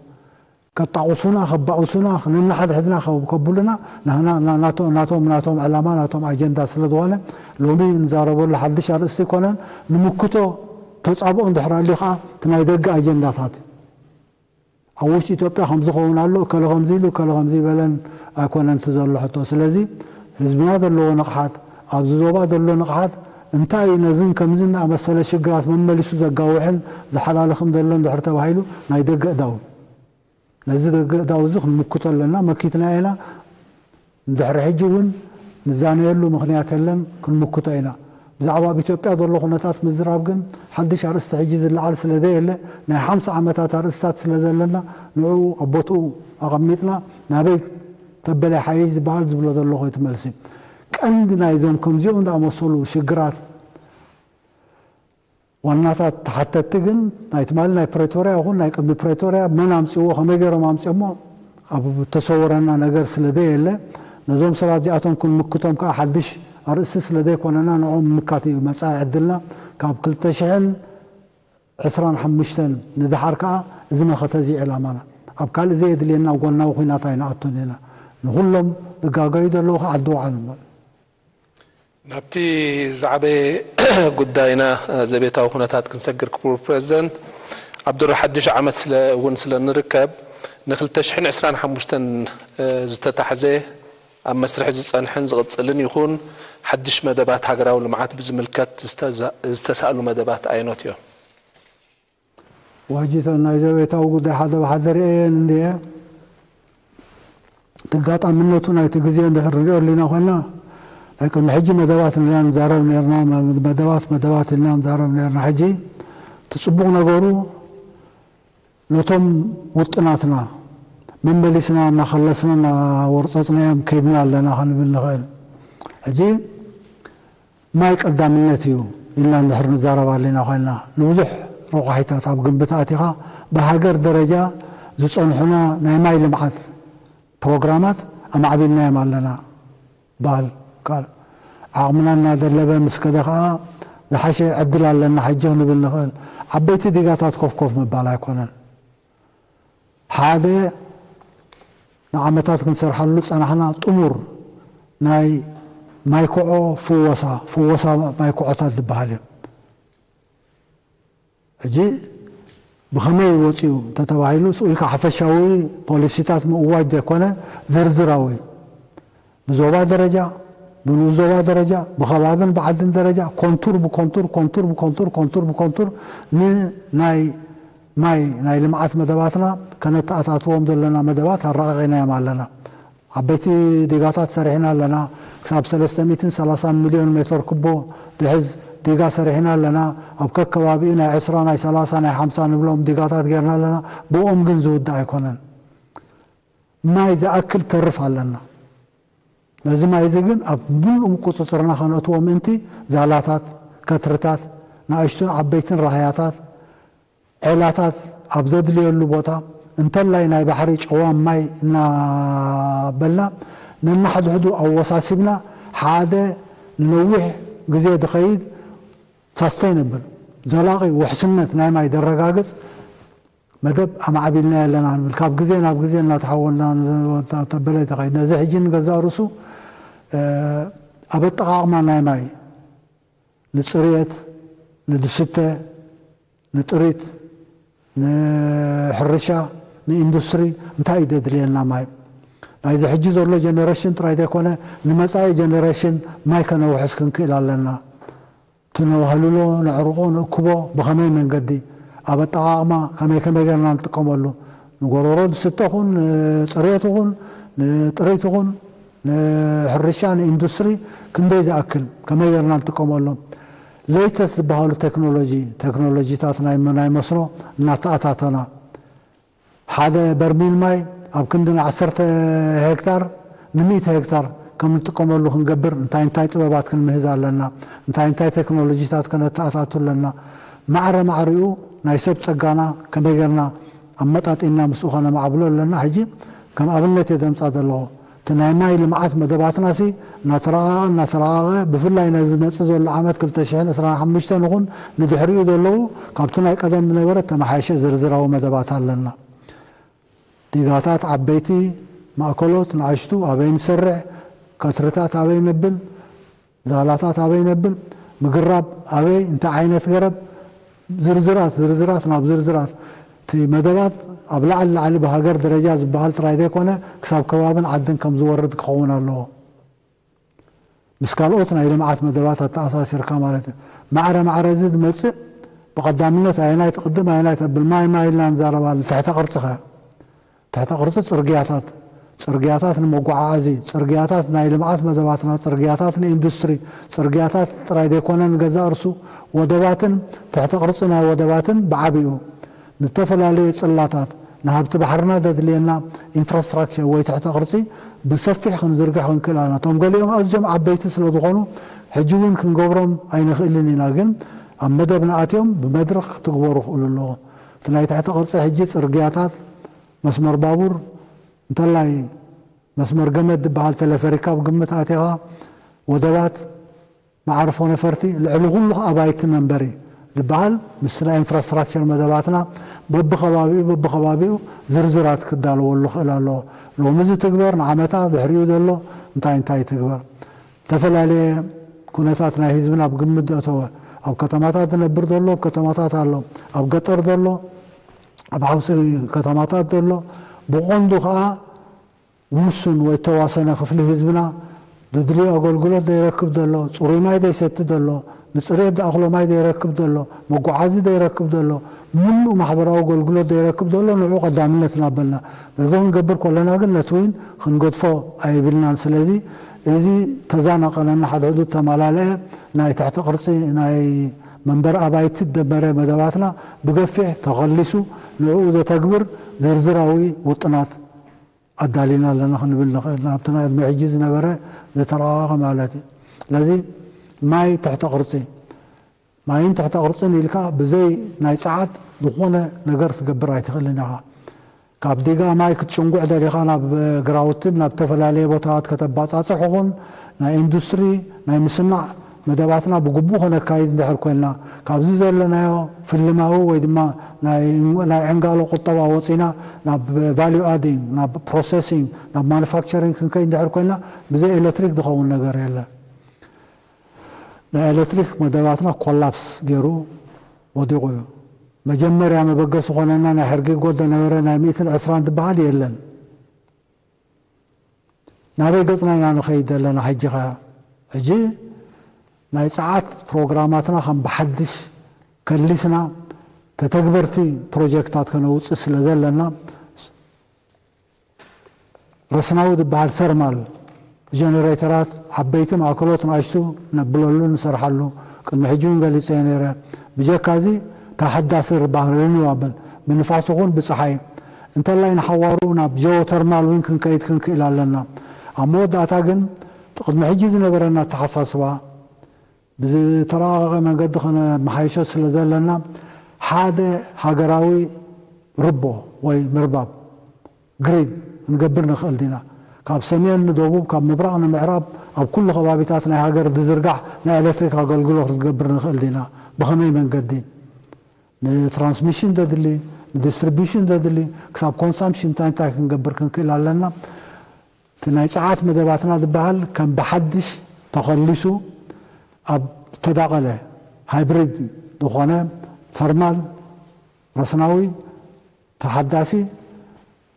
ከጣቑሱና፣ ከባቑሱና፣ ነንሓድሕድና ከብ-፣ ከብሉና፣ ናህና፣ ና-፣ ናቶ-፣ ናቶም፣ ናቶም ዕላማ፣ ናቶም ኣጀንዳ ስለ ዝኾነ፣ ሎሚ ንዛረበሉ ሓድሽ ኣርእስቲ ኣይኮነን። ንምክቶ ተጻብኦ እንድሕር ኣልዩ ከኣ፣ እቲ ናይ ደገ ኣጀንዳታት እዩ። ኣብ ውሽጢ ኢትዮጵያ ከምዚ ኸውን ኣሎ፣ እከለ ከምዚ ኢሉ፣ እከለ ከምዚ ይበለን ኣይኮነን እቲ ዘሎ ሕቶ። ስለዚ ህዝብና ዘለዎ ንቕሓት፣ ኣብዚ ዞባ ዘሎ ንቕሓት እንታይ እዩ፣ ነዝን ከምዚ እናኣመሰለ ሽግራት መመሊሱ ዘጋውሕን ዘሓላልኽን ዘሎ እንድሕር ተባሂሉ፣ ናይ ደገ እዳው። ነዚ ደገ እዳው እዚ ክንምክቶ ኣለና፣ መኪትና ኢና። እንድሕሪ ሕጂ እውን ንዛነየሉ ምኽንያት የለን፣ ክንምክቶ ኢና። ብዛዕባ ኣብ ኢትዮጵያ ዘሎ ኩነታት ምዝራብ ግን ሓድሽ ኣርእስቲ ሕጂ ዝለዓል ስለ ዘየለ፣ ናይ ሓምሳ ዓመታት ኣርእስታት ስለ ዘለና፣ ንዕኡ ኣብ ቦትኡ ኣቐሚጥና፣ ናበይ ተበለ ሓይሽ ዝበሃል ዝብሎ ዘለኹ እቲ መልሲ። ቀንዲ ናይዞም ከምዚኦም ዝኣመሰሉ ሽግራት ዋናታት ተሓተትቲ ግን ናይ ትማሊ ናይ ፕሬቶርያ ይኹን ናይ ቅድሚ ፕሬቶርያ መን ኣምፅዎ፣ ከመይ ገይሮም ኣምፅኦሞ ኣብ ተሰወረና ነገር ስለ ዘየለ፣ ነዞም ሰባት እዚኣቶም ክንምክቶም ከዓ ሓድሽ ኣርእስቲ ስለ ዘይኮነና ንዕኦም ምምካት እዩ መፃኢ ዕድልና። ካብ ክልተ ሽሕን ዕስራን ሓሙሽተን ንደሓር ከዓ እዚ መኸተ እዚ ዕላማና። ኣብ ካልእ ዘየድልየና ጎናዊ ኩናት ኣይንኣቱን ኢና። ንኹሎም ዝጋገዩ ዘለዉ ከዓ ዓዲ ውዓሉ ንበል። ናብቲ ዝዓበየ ጉዳይና ዘቤታዊ ኩነታት ክንሰግር፣ ክቡር ፕረዚደንት፣ ኣብ ድሮ ሓድሽ ዓመት ስለ እውን ስለ ንርከብ፣ ን ክልተ ሽሕን ዕስራን ሓሙሽተን ዝተታሕዘ ኣብ መስርሕ ዝጸንሐን ዝቕጽልን ይኹን ሓድሽ መደባት ሃገራዊ ልምዓት ብዝምልከት ዝተሳ-፣ ዝተሳእሉ መደባት ኣየኖት እዮም? ዋጅ እተን ናይ ዘቤታዊ ጉዳይ ሓደ ብሓደ ርእየን እንድየ። ተጋጣምነቱ ናይቲ ግዜ እንድሕር ንሪኦ ኣለና ኮይና፣ ናይ ቅድሚ ሕጂ መደባት ኢና ንዛረብ ነርና፣ መደባት መደባት ኢልና ንዛረብ ነርና። ሕጂ እቲ ጽቡቕ ነገሩ ነቶም ውጥናትና መመሊስና እናኸለስና እናወርፀፅናዮም ከይድና ኣለና ክንብል ንኽእል። ሕጂ ማይ ቀዳምነት እዩ ኢልና እንድሕር ንዛረብ ኣለና ኮይና፣ ንብዙሕ ረቋሒታት ኣብ ግምት ኣቲኻ ብሃገር ደረጃ ዝፀንሑና ናይ ማይ ልምዓት ፕሮግራማት ኣማዕቢልናዮም ኣለና በሃል ቃል። ዓቕምና እናደለበ ምስ ከደ ከዓ ዝሓሸ ዕድል ኣለና ሕጂ ክንብል ንኽእል። ዓበይቲ ዲጋታት ኮፍ ኮፍ ምባል ኣይኮነን። ሓደ ንዓመታት ክንሰርሓሉ ዝፀናሕና ጥሙር ናይ ማይክዖ ፍወሳ፣ ፍወሳ ማይክዖታት ዝበሃል እዩ። ሕጂ ብኸመይ ወፂኡ እንተተባሂሉ ስኡ ኢልካ ሓፈሻዊ ፖሊሲታት ምእዋጅ ዘይኮነ ዝርዝራዊ ብዞባ ደረጃ፣ ብንኡስ ዞባ ደረጃ፣ ብኸባብን ብዓድን ደረጃ ኮንቱር ብኮንቱር፣ ኮንቱር ብኮንቱር፣ ኮንቱር ብኮንቱር ንናይ ማይ ናይ ልምዓት መደባትና ከነተኣታትዎም ዘለና መደባት ኣረቓቒናዮም ኣለና። ዓበይቲ ዲጋታት ሰሪሕና ኣለና። ክሳብ ሰለስተ ሚእትን ሰላሳን ሚልዮን ሜትር ኩቦ ድሕዝ ዲጋ ሰሪሕና ኣለና። ኣብ ከከባቢኡ ናይ ዕስራ፣ ናይ ሰላሳ፣ ናይ ሓምሳ ንብሎም ዲጋታት ጌርና ኣለና። ብኦም ግን ዝውዳእ ኣይኮነን። ማይ ዝኣክል ተርፍ ኣለና። ነዚ ማይ እዚ ግን ኣብ ምሉእ ቁፅፅርና ከነእትዎ ምእንቲ ዛላታት፣ ከትርታት፣ ንኣሽቱን ዓበይትን ራህያታት፣ ዔላታት ኣብ ዘድልየሉ ቦታ፣ እንተላይ ናይ ባሕሪ ጨዋም ማይ እናበልና ነናሕድሕዱ ኣወሳሲብና ሓደ ንነዊሕ ግዜ ዝኸይድ ሳስተይነብል ዘላቒ ውሕስነት ናይ ማይ ዘረጋግፅ መደብ ኣማዕቢልና ኣለና ንብል። ካብ ግዜ ናብ ግዜ እናተሓወልና ተበለ ተኸይድ። ነዚ ሕጂ ንገዛእ ርእሱ፣ እ፣ ኣብ ኣጠቓቕማ ናይ ማይ ንፅርየት፣ ንድስተ፣ ንጥሪት፣ ንሕርሻ፣ ንኢንዱስትሪ እንታይ እዩ ዘድልየና ማይ? ናይዚ ሕጂ ዘሎ ጀነሬሽን ጥራይ ዘይኮነ ንመጻኢ ጀነሬሽን ማይ ከነውሕስ ክንክእል ኣለና። እቲ ነዋህልሎ፣ ነዕርቆ፣ ንእክቦ ብኸመይ መንገዲ፣ ኣብ ኣጠቓቕማ ከመይ ከመይ ጌርና ንጥቀመሉ፣ ንጎረሮ ዝስተ ኹን፣ ንፅርየት ኹን፣ ንጥሪት ኹን፣ ንሕርሻ፣ ንኢንዱስትሪ ክንደይ ዝኣክል ከመይ ጌርና ንጥቀመሎም። ሌተስት ዝበሃሉ ቴክኖሎጂ፣ ቴክኖሎጂታት ናይ፣ ናይ መስኖ እናተኣታተና፣ ሓደ በርሚል ማይ ኣብ ክንዲ ንዓሰርተ ሄክታር ንሚእቲ ሄክታር ከም ንጥቀመሉ ክንገብር እንታይ እንታይ ጥበባት ክንምህዝ ኣለና፣ እንታይ እንታይ ቴክኖሎጂታት ከነተኣታቱ ኣለና፣ ማዕረ ማዕሪኡ ናይ ሰብ ጸጋና ከመይ ጌርና ኣመጣጢና ምስኡ ከነማዕብሎ ኣለና። ሕጂ ከም ኣብነት እየ ዘምጻ ዘለኹ። እቲ ናይ ማይ ልምዓት መደባትና ሲ እናተረቓቐ፣ እናተረቓቐ፣ ብፍላይ ነዚ ዝመጽእ ዘሎ ዓመት ክልተ ሽሕን ዕስራን ሓሙሽተን ይኹን ንድሕሪኡ ዘለዉ ካብቲ ናይ ቀደም ዝነበረ ተመሓየሸ ዝርዝራዊ መደባት ኣለና። ዲጋታት ዓበይቲ፣ ማእከሎት፣ ንኣሽቱ ኣበይ ንሰርሕ፣ ከትርታት ኣበይ ነብል፣ ዛላታት ኣበይ ነብል፣ ምግራብ ኣበይ፣ እንታይ ዓይነት ገረብ፣ ዝርዝራት፣ ዝርዝራት ናብ ዝርዝራት። እቲ መደባት ኣብ ላዕሊ ላዕሊ ብሃገር ደረጃ ዝበሃል ጥራይ ዘይኮነ ክሳብ ከባብን ዓድን ከም ዝወርድ ክኸውን ኣለዎ። ምስ ካልኦት ናይ ልምዓት መደባት ኣተኣሳሲርካ ማለት እዩ። ማዕረ ማዕረ እዚ ዝመጽእ ብቐዳምነት ኣየናይ ትቕድም ኣየናይ ተብል ማይ ማይ ኢልና ንዛረባሉ። ትሕተ ቅርጺ ኸ? ትሕተ ቅርጺ ጽርግያታት፣ ጽርግያታት ንመጓዓዓዚ፣ ጽርግያታት ናይ ልምዓት መደባትና፣ ጽርግያታት ንኢንዱስትሪ፣ ጽርግያታት ጥራይ ዘይኮነ ንገዛእ ርሱ ወደባትን ትሕተ ቅርጺ ናይ ወደባትን ብዓቢኡ ንተፈላለየ ጽላታት ንሃብቲ ባሕርና ዘድልየና ኢንፍራስትራክቸር ወይ ትሕተ ቅርጺ ብሰፊሕ ክንዝርግሕ ክንክእል ኣለና። እቶም ገሊኦም ኣዝዮም ዓበይቲ ስለ ዝኾኑ ሕጂ እውን ክንገብሮም ኣይንኽእልን ኢና፣ ግን ኣብ መደብ ንኣትዮም ብመድረኽ ክትግበሩ ክእሉ ኣለዎም። እቲ ናይ ትሕቲ ቅርጺ ሕጂ ጽርግያታት፣ መስመር ባቡር፣ እንተላይ መስመር ገመድ ዝበሃል ተለፈሪካ ኣብ ግምት ኣቲኻ፣ ወደባት፣ መዓርፎ ነፈርቲ፣ ልዕሊ ኩሉ ኣባይቲ መንበሪ ዝበሃል ምስቲ ናይ ኢንፍራስትራክቸር መደባትና በብኸባቢኡ በብኸባቢኡ ዝርዝራት ክዳለወሉ ክእል ኣለዎ። ሎሚ እዚ ትግበር፣ ንዓመታ ድሕሪኡ ዘሎ እንታይ እንታይ ትግበር። ዝተፈላለየ ኩነታት ናይ ህዝብና ኣብ ግምት ዘእተወ፣ ኣብ ከተማታት ዝነብር ዘሎ ኣብ ከተማታት ኣሎ፣ ኣብ ገጠር ዘሎ ኣብ ዓውሲ ከተማታት ዘሎ፣ ብቐንዱ ከዓ ውሱን ወይ ተዋሰነ ክፍሊ ህዝብና ድድልዮ ኣገልግሎት ዘይረክብ ዘሎ፣ ጽሩይ ማይ ዘይሰቲ ዘሎ፣ ንጽሬት ዝኣኽሎ ማይ ዘይረክብ ዘሎ፣ መጓዓዚ ዘይረክብ ዘሎ፣ ምሉእ ማሕበራዊ ኣገልግሎት ዘይረክብ ዘሎ ንዑ ቀዳምነት እናበልና ነዚ ክንገብር ከለና ግን ነቲ እውን ክንገድፎ ኣይብልናን። ስለዚ እዚ ተዛናቐነ፣ ንሓድሕዱ ተመላለአ ናይ ትሕቲ ቅርጺ ናይ መንበሪ ኣባይቲ ዝደመረ መደባትና ብገፊሕ ተኸሊሱ ንዕኡ ዘተግብር ዝርዝራዊ ውጥናት ኣዳሊና ኣለና ክንብል ንኽእል። ናብቲ ናይ ቅድሚ ሕጂ ዝነበረ ዝተረቐቐ ማለት እዩ። ስለዚ ማይ ትሕተ ቅርጺ፣ ማይን ትሕተ ቅርጽን ኢልካ ብዘይ ናይ ጸዓት ዝኾነ ነገር ትገብር ኣይትኽእልን ኢኻ። ካብ ዲጋ ማይ ክትጭንጉዕ ደሊኻ ናብ ግራውትን ናብ ዝተፈላለየ ቦታታት ከተባጻጽሕ ይኹን ናይ ኢንዱስትሪ ናይ ምስናዕ መደባትና ብግቡእ ከነካይድ እንድሕር ኮይንና፣ ካብዚ ዘለናዮ ፍልማዊ ወይ ድማ ናይ ናይ ዕንጋሎ ቁጠባ ወጺና ናብ ቫልዩ ኣዲንግ፣ ናብ ፕሮሰሲንግ፣ ናብ ማኑፋክቸሪንግ ክንከይድ እንድሕር ኮይንና፣ ብዘይ ኤሌክትሪክ ዝኸውን ነገር የለን። ናይ ኤሌክትሪክ መደባትና ኮላፕስ ገይሩ ወዲቑ እዩ። መጀመርያ መበገሲ ኮነና ናይ ሕርጊ ጎል ዝነበረ ናይ ሚእትን ዕስራን ዝበሃል የለን። ናበይ ገጽና ኢና ንኸይድ ዘለና ሕጂ ኸ? ሕጂ ናይ ጸዓት ፕሮግራማትና ከም ብሓድሽ ከሊስና ተተግበርቲ ፕሮጀክታት ከነውጽእ ስለ ዘለና፣ ረስናዊ ዝበሃል ተርማል ጀነሬተራት ዓበይቲ ማእከሎት ንኣሽቱ ነብለሉ ንሰርሓሉ ቅድሚ ሕጂ እውን ገሊጸዮ ነይረ። ብጀካ እዚ ተሓዳሲ ርባህ ሪኒዋብል ብንፋስ ይኹን ብፀሓይ እንተላይ ንሓዋሩ ናብ ጀኦተርማል እውን ክንከይድ ክንክእል ኣለና። ኣብ መወዳእታ ግን ቅድሚ ሕጂ ዝነበረና ኣተሓሳስባ ብዝተረቓቐቐ መንገዲ ከነመሓይሾ ስለ ዘለና ሓደ ሃገራዊ ርቦ ወይ ምርባብ ግሪድ ክንገብር ንኽእል ዲና? ካብ ሰሜን ንደቡብ ካብ ምብራቕ ንምዕራብ ኣብ ኩሉ ከባቢታት ናይ ሃገር ዝዝርጋሕ ናይ ኤሌክትሪክ ኣገልግሎት ክንገብር ንኽእል ዲና? ብኸመይ መንገዲ? ንትራንስሚሽን ዘድሊ፣ ንዲስትሪቢሽን ዘድሊ፣ ክሳብ ኮንሳምፕሽን እንታይ እንታይ ክንገብር ክንክእል ኣለና? እቲ ናይ ጸዓት መደባትና ዝበሃል ከም ብሓድሽ ተኸሊሱ ኣብ ተዳቐለ ሃይብሪድ ዝኾነ ተርማል ረስናዊ ተሓዳሲ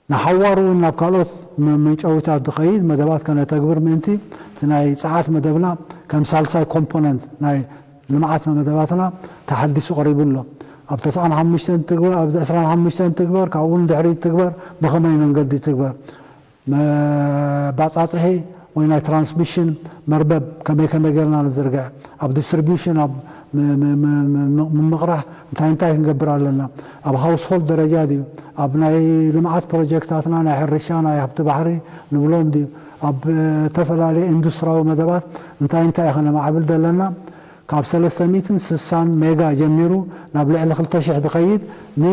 ንሓዋሩ እውን ናብ ካልኦት መመንጨዊታት ዝኸይድ መደባት ከነተግብር ምእንቲ እቲ ናይ ጸዓት መደብና ከም ሳልሳይ ኮምፖነንት ናይ ልምዓት መደባትና ተሓዲሱ ቀሪቡ ኣሎ። ኣብ ተስዓን ሓሙሽተን ትግበር፣ ኣብ ዕስራን ሓሙሽተን ትግበር፣ ካብኡ ንድሕሪት ትግበር፣ ብኸመይ መንገዲ ትግበር? መባጻጽሒ ወይ ናይ ትራንስሚሽን መርበብ ከመይ ከመይ ጌርና ንዝርግዕ? ኣብ ዲስትሪቢሽን፣ ኣብ ም- ም- ም- ም- ምምቕራሕ እንታይ እንታይ ክንገብር ኣለና? ኣብ ሃውስሆልድ ደረጃ ድዩ? ኣብ ናይ ልምዓት ፕሮጀክታትና ናይ ሕርሻ፣ ናይ ሃብቲ ባሕሪ ንብሎም ድዩ? ኣብ ዝተፈላለየ ኢንዱስትራዊ መደባት እንታይ እንታይ ከነማዕብል ዘለና? ካብ ሰለስተ ሚእትን ስሳን ሜጋ ጀሚሩ ናብ ልዕሊ ክልተ ሽሕ ዝኸይድ ን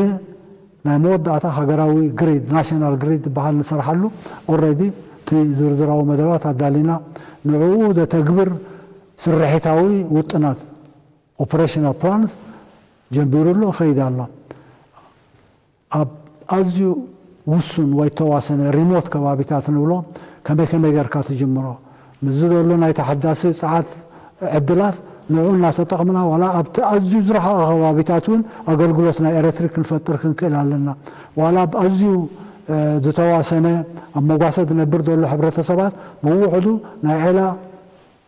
ናይ መወዳእታ ሃገራዊ ግሪድ፣ ናሽናል ግሪድ ዝበሃል ንሰርሓሉ። ኦልሬዲ እቲ ዝርዝራዊ መደባት ኣዳሊና ንዕኡ ዘተግብር ስርሒታዊ ውጥናት፣ ኦፕሬሽናል ፕላንስ፣ ጀሚሩ ኣሎ፣ ይኸይድ ኣሎ። ኣብ ኣዝዩ ውሱን ወይ ተዋሰነ ሪሞት ከባቢታት ንብሎ ከመይ ከመይ ጌርካ ትጅምሮ? ምስዚ ዘሎ ናይ ተሓዳሲ ጸዓት ዕድላት ንዕኡ እናተጠቕምና ዋላ ኣብቲ ኣዝዩ ዝረሓቐ ከባቢታት እውን ኣገልግሎት ናይ ኤሌክትሪክ ክንፈጥር ክንክእል ኣለና። ዋላ ኣብ ኣዝዩ ዝተዋሰነ ኣብ መጓሰ ዝነብር ዘሎ ሕብረተሰባት ብውሕዱ ናይ ዔላ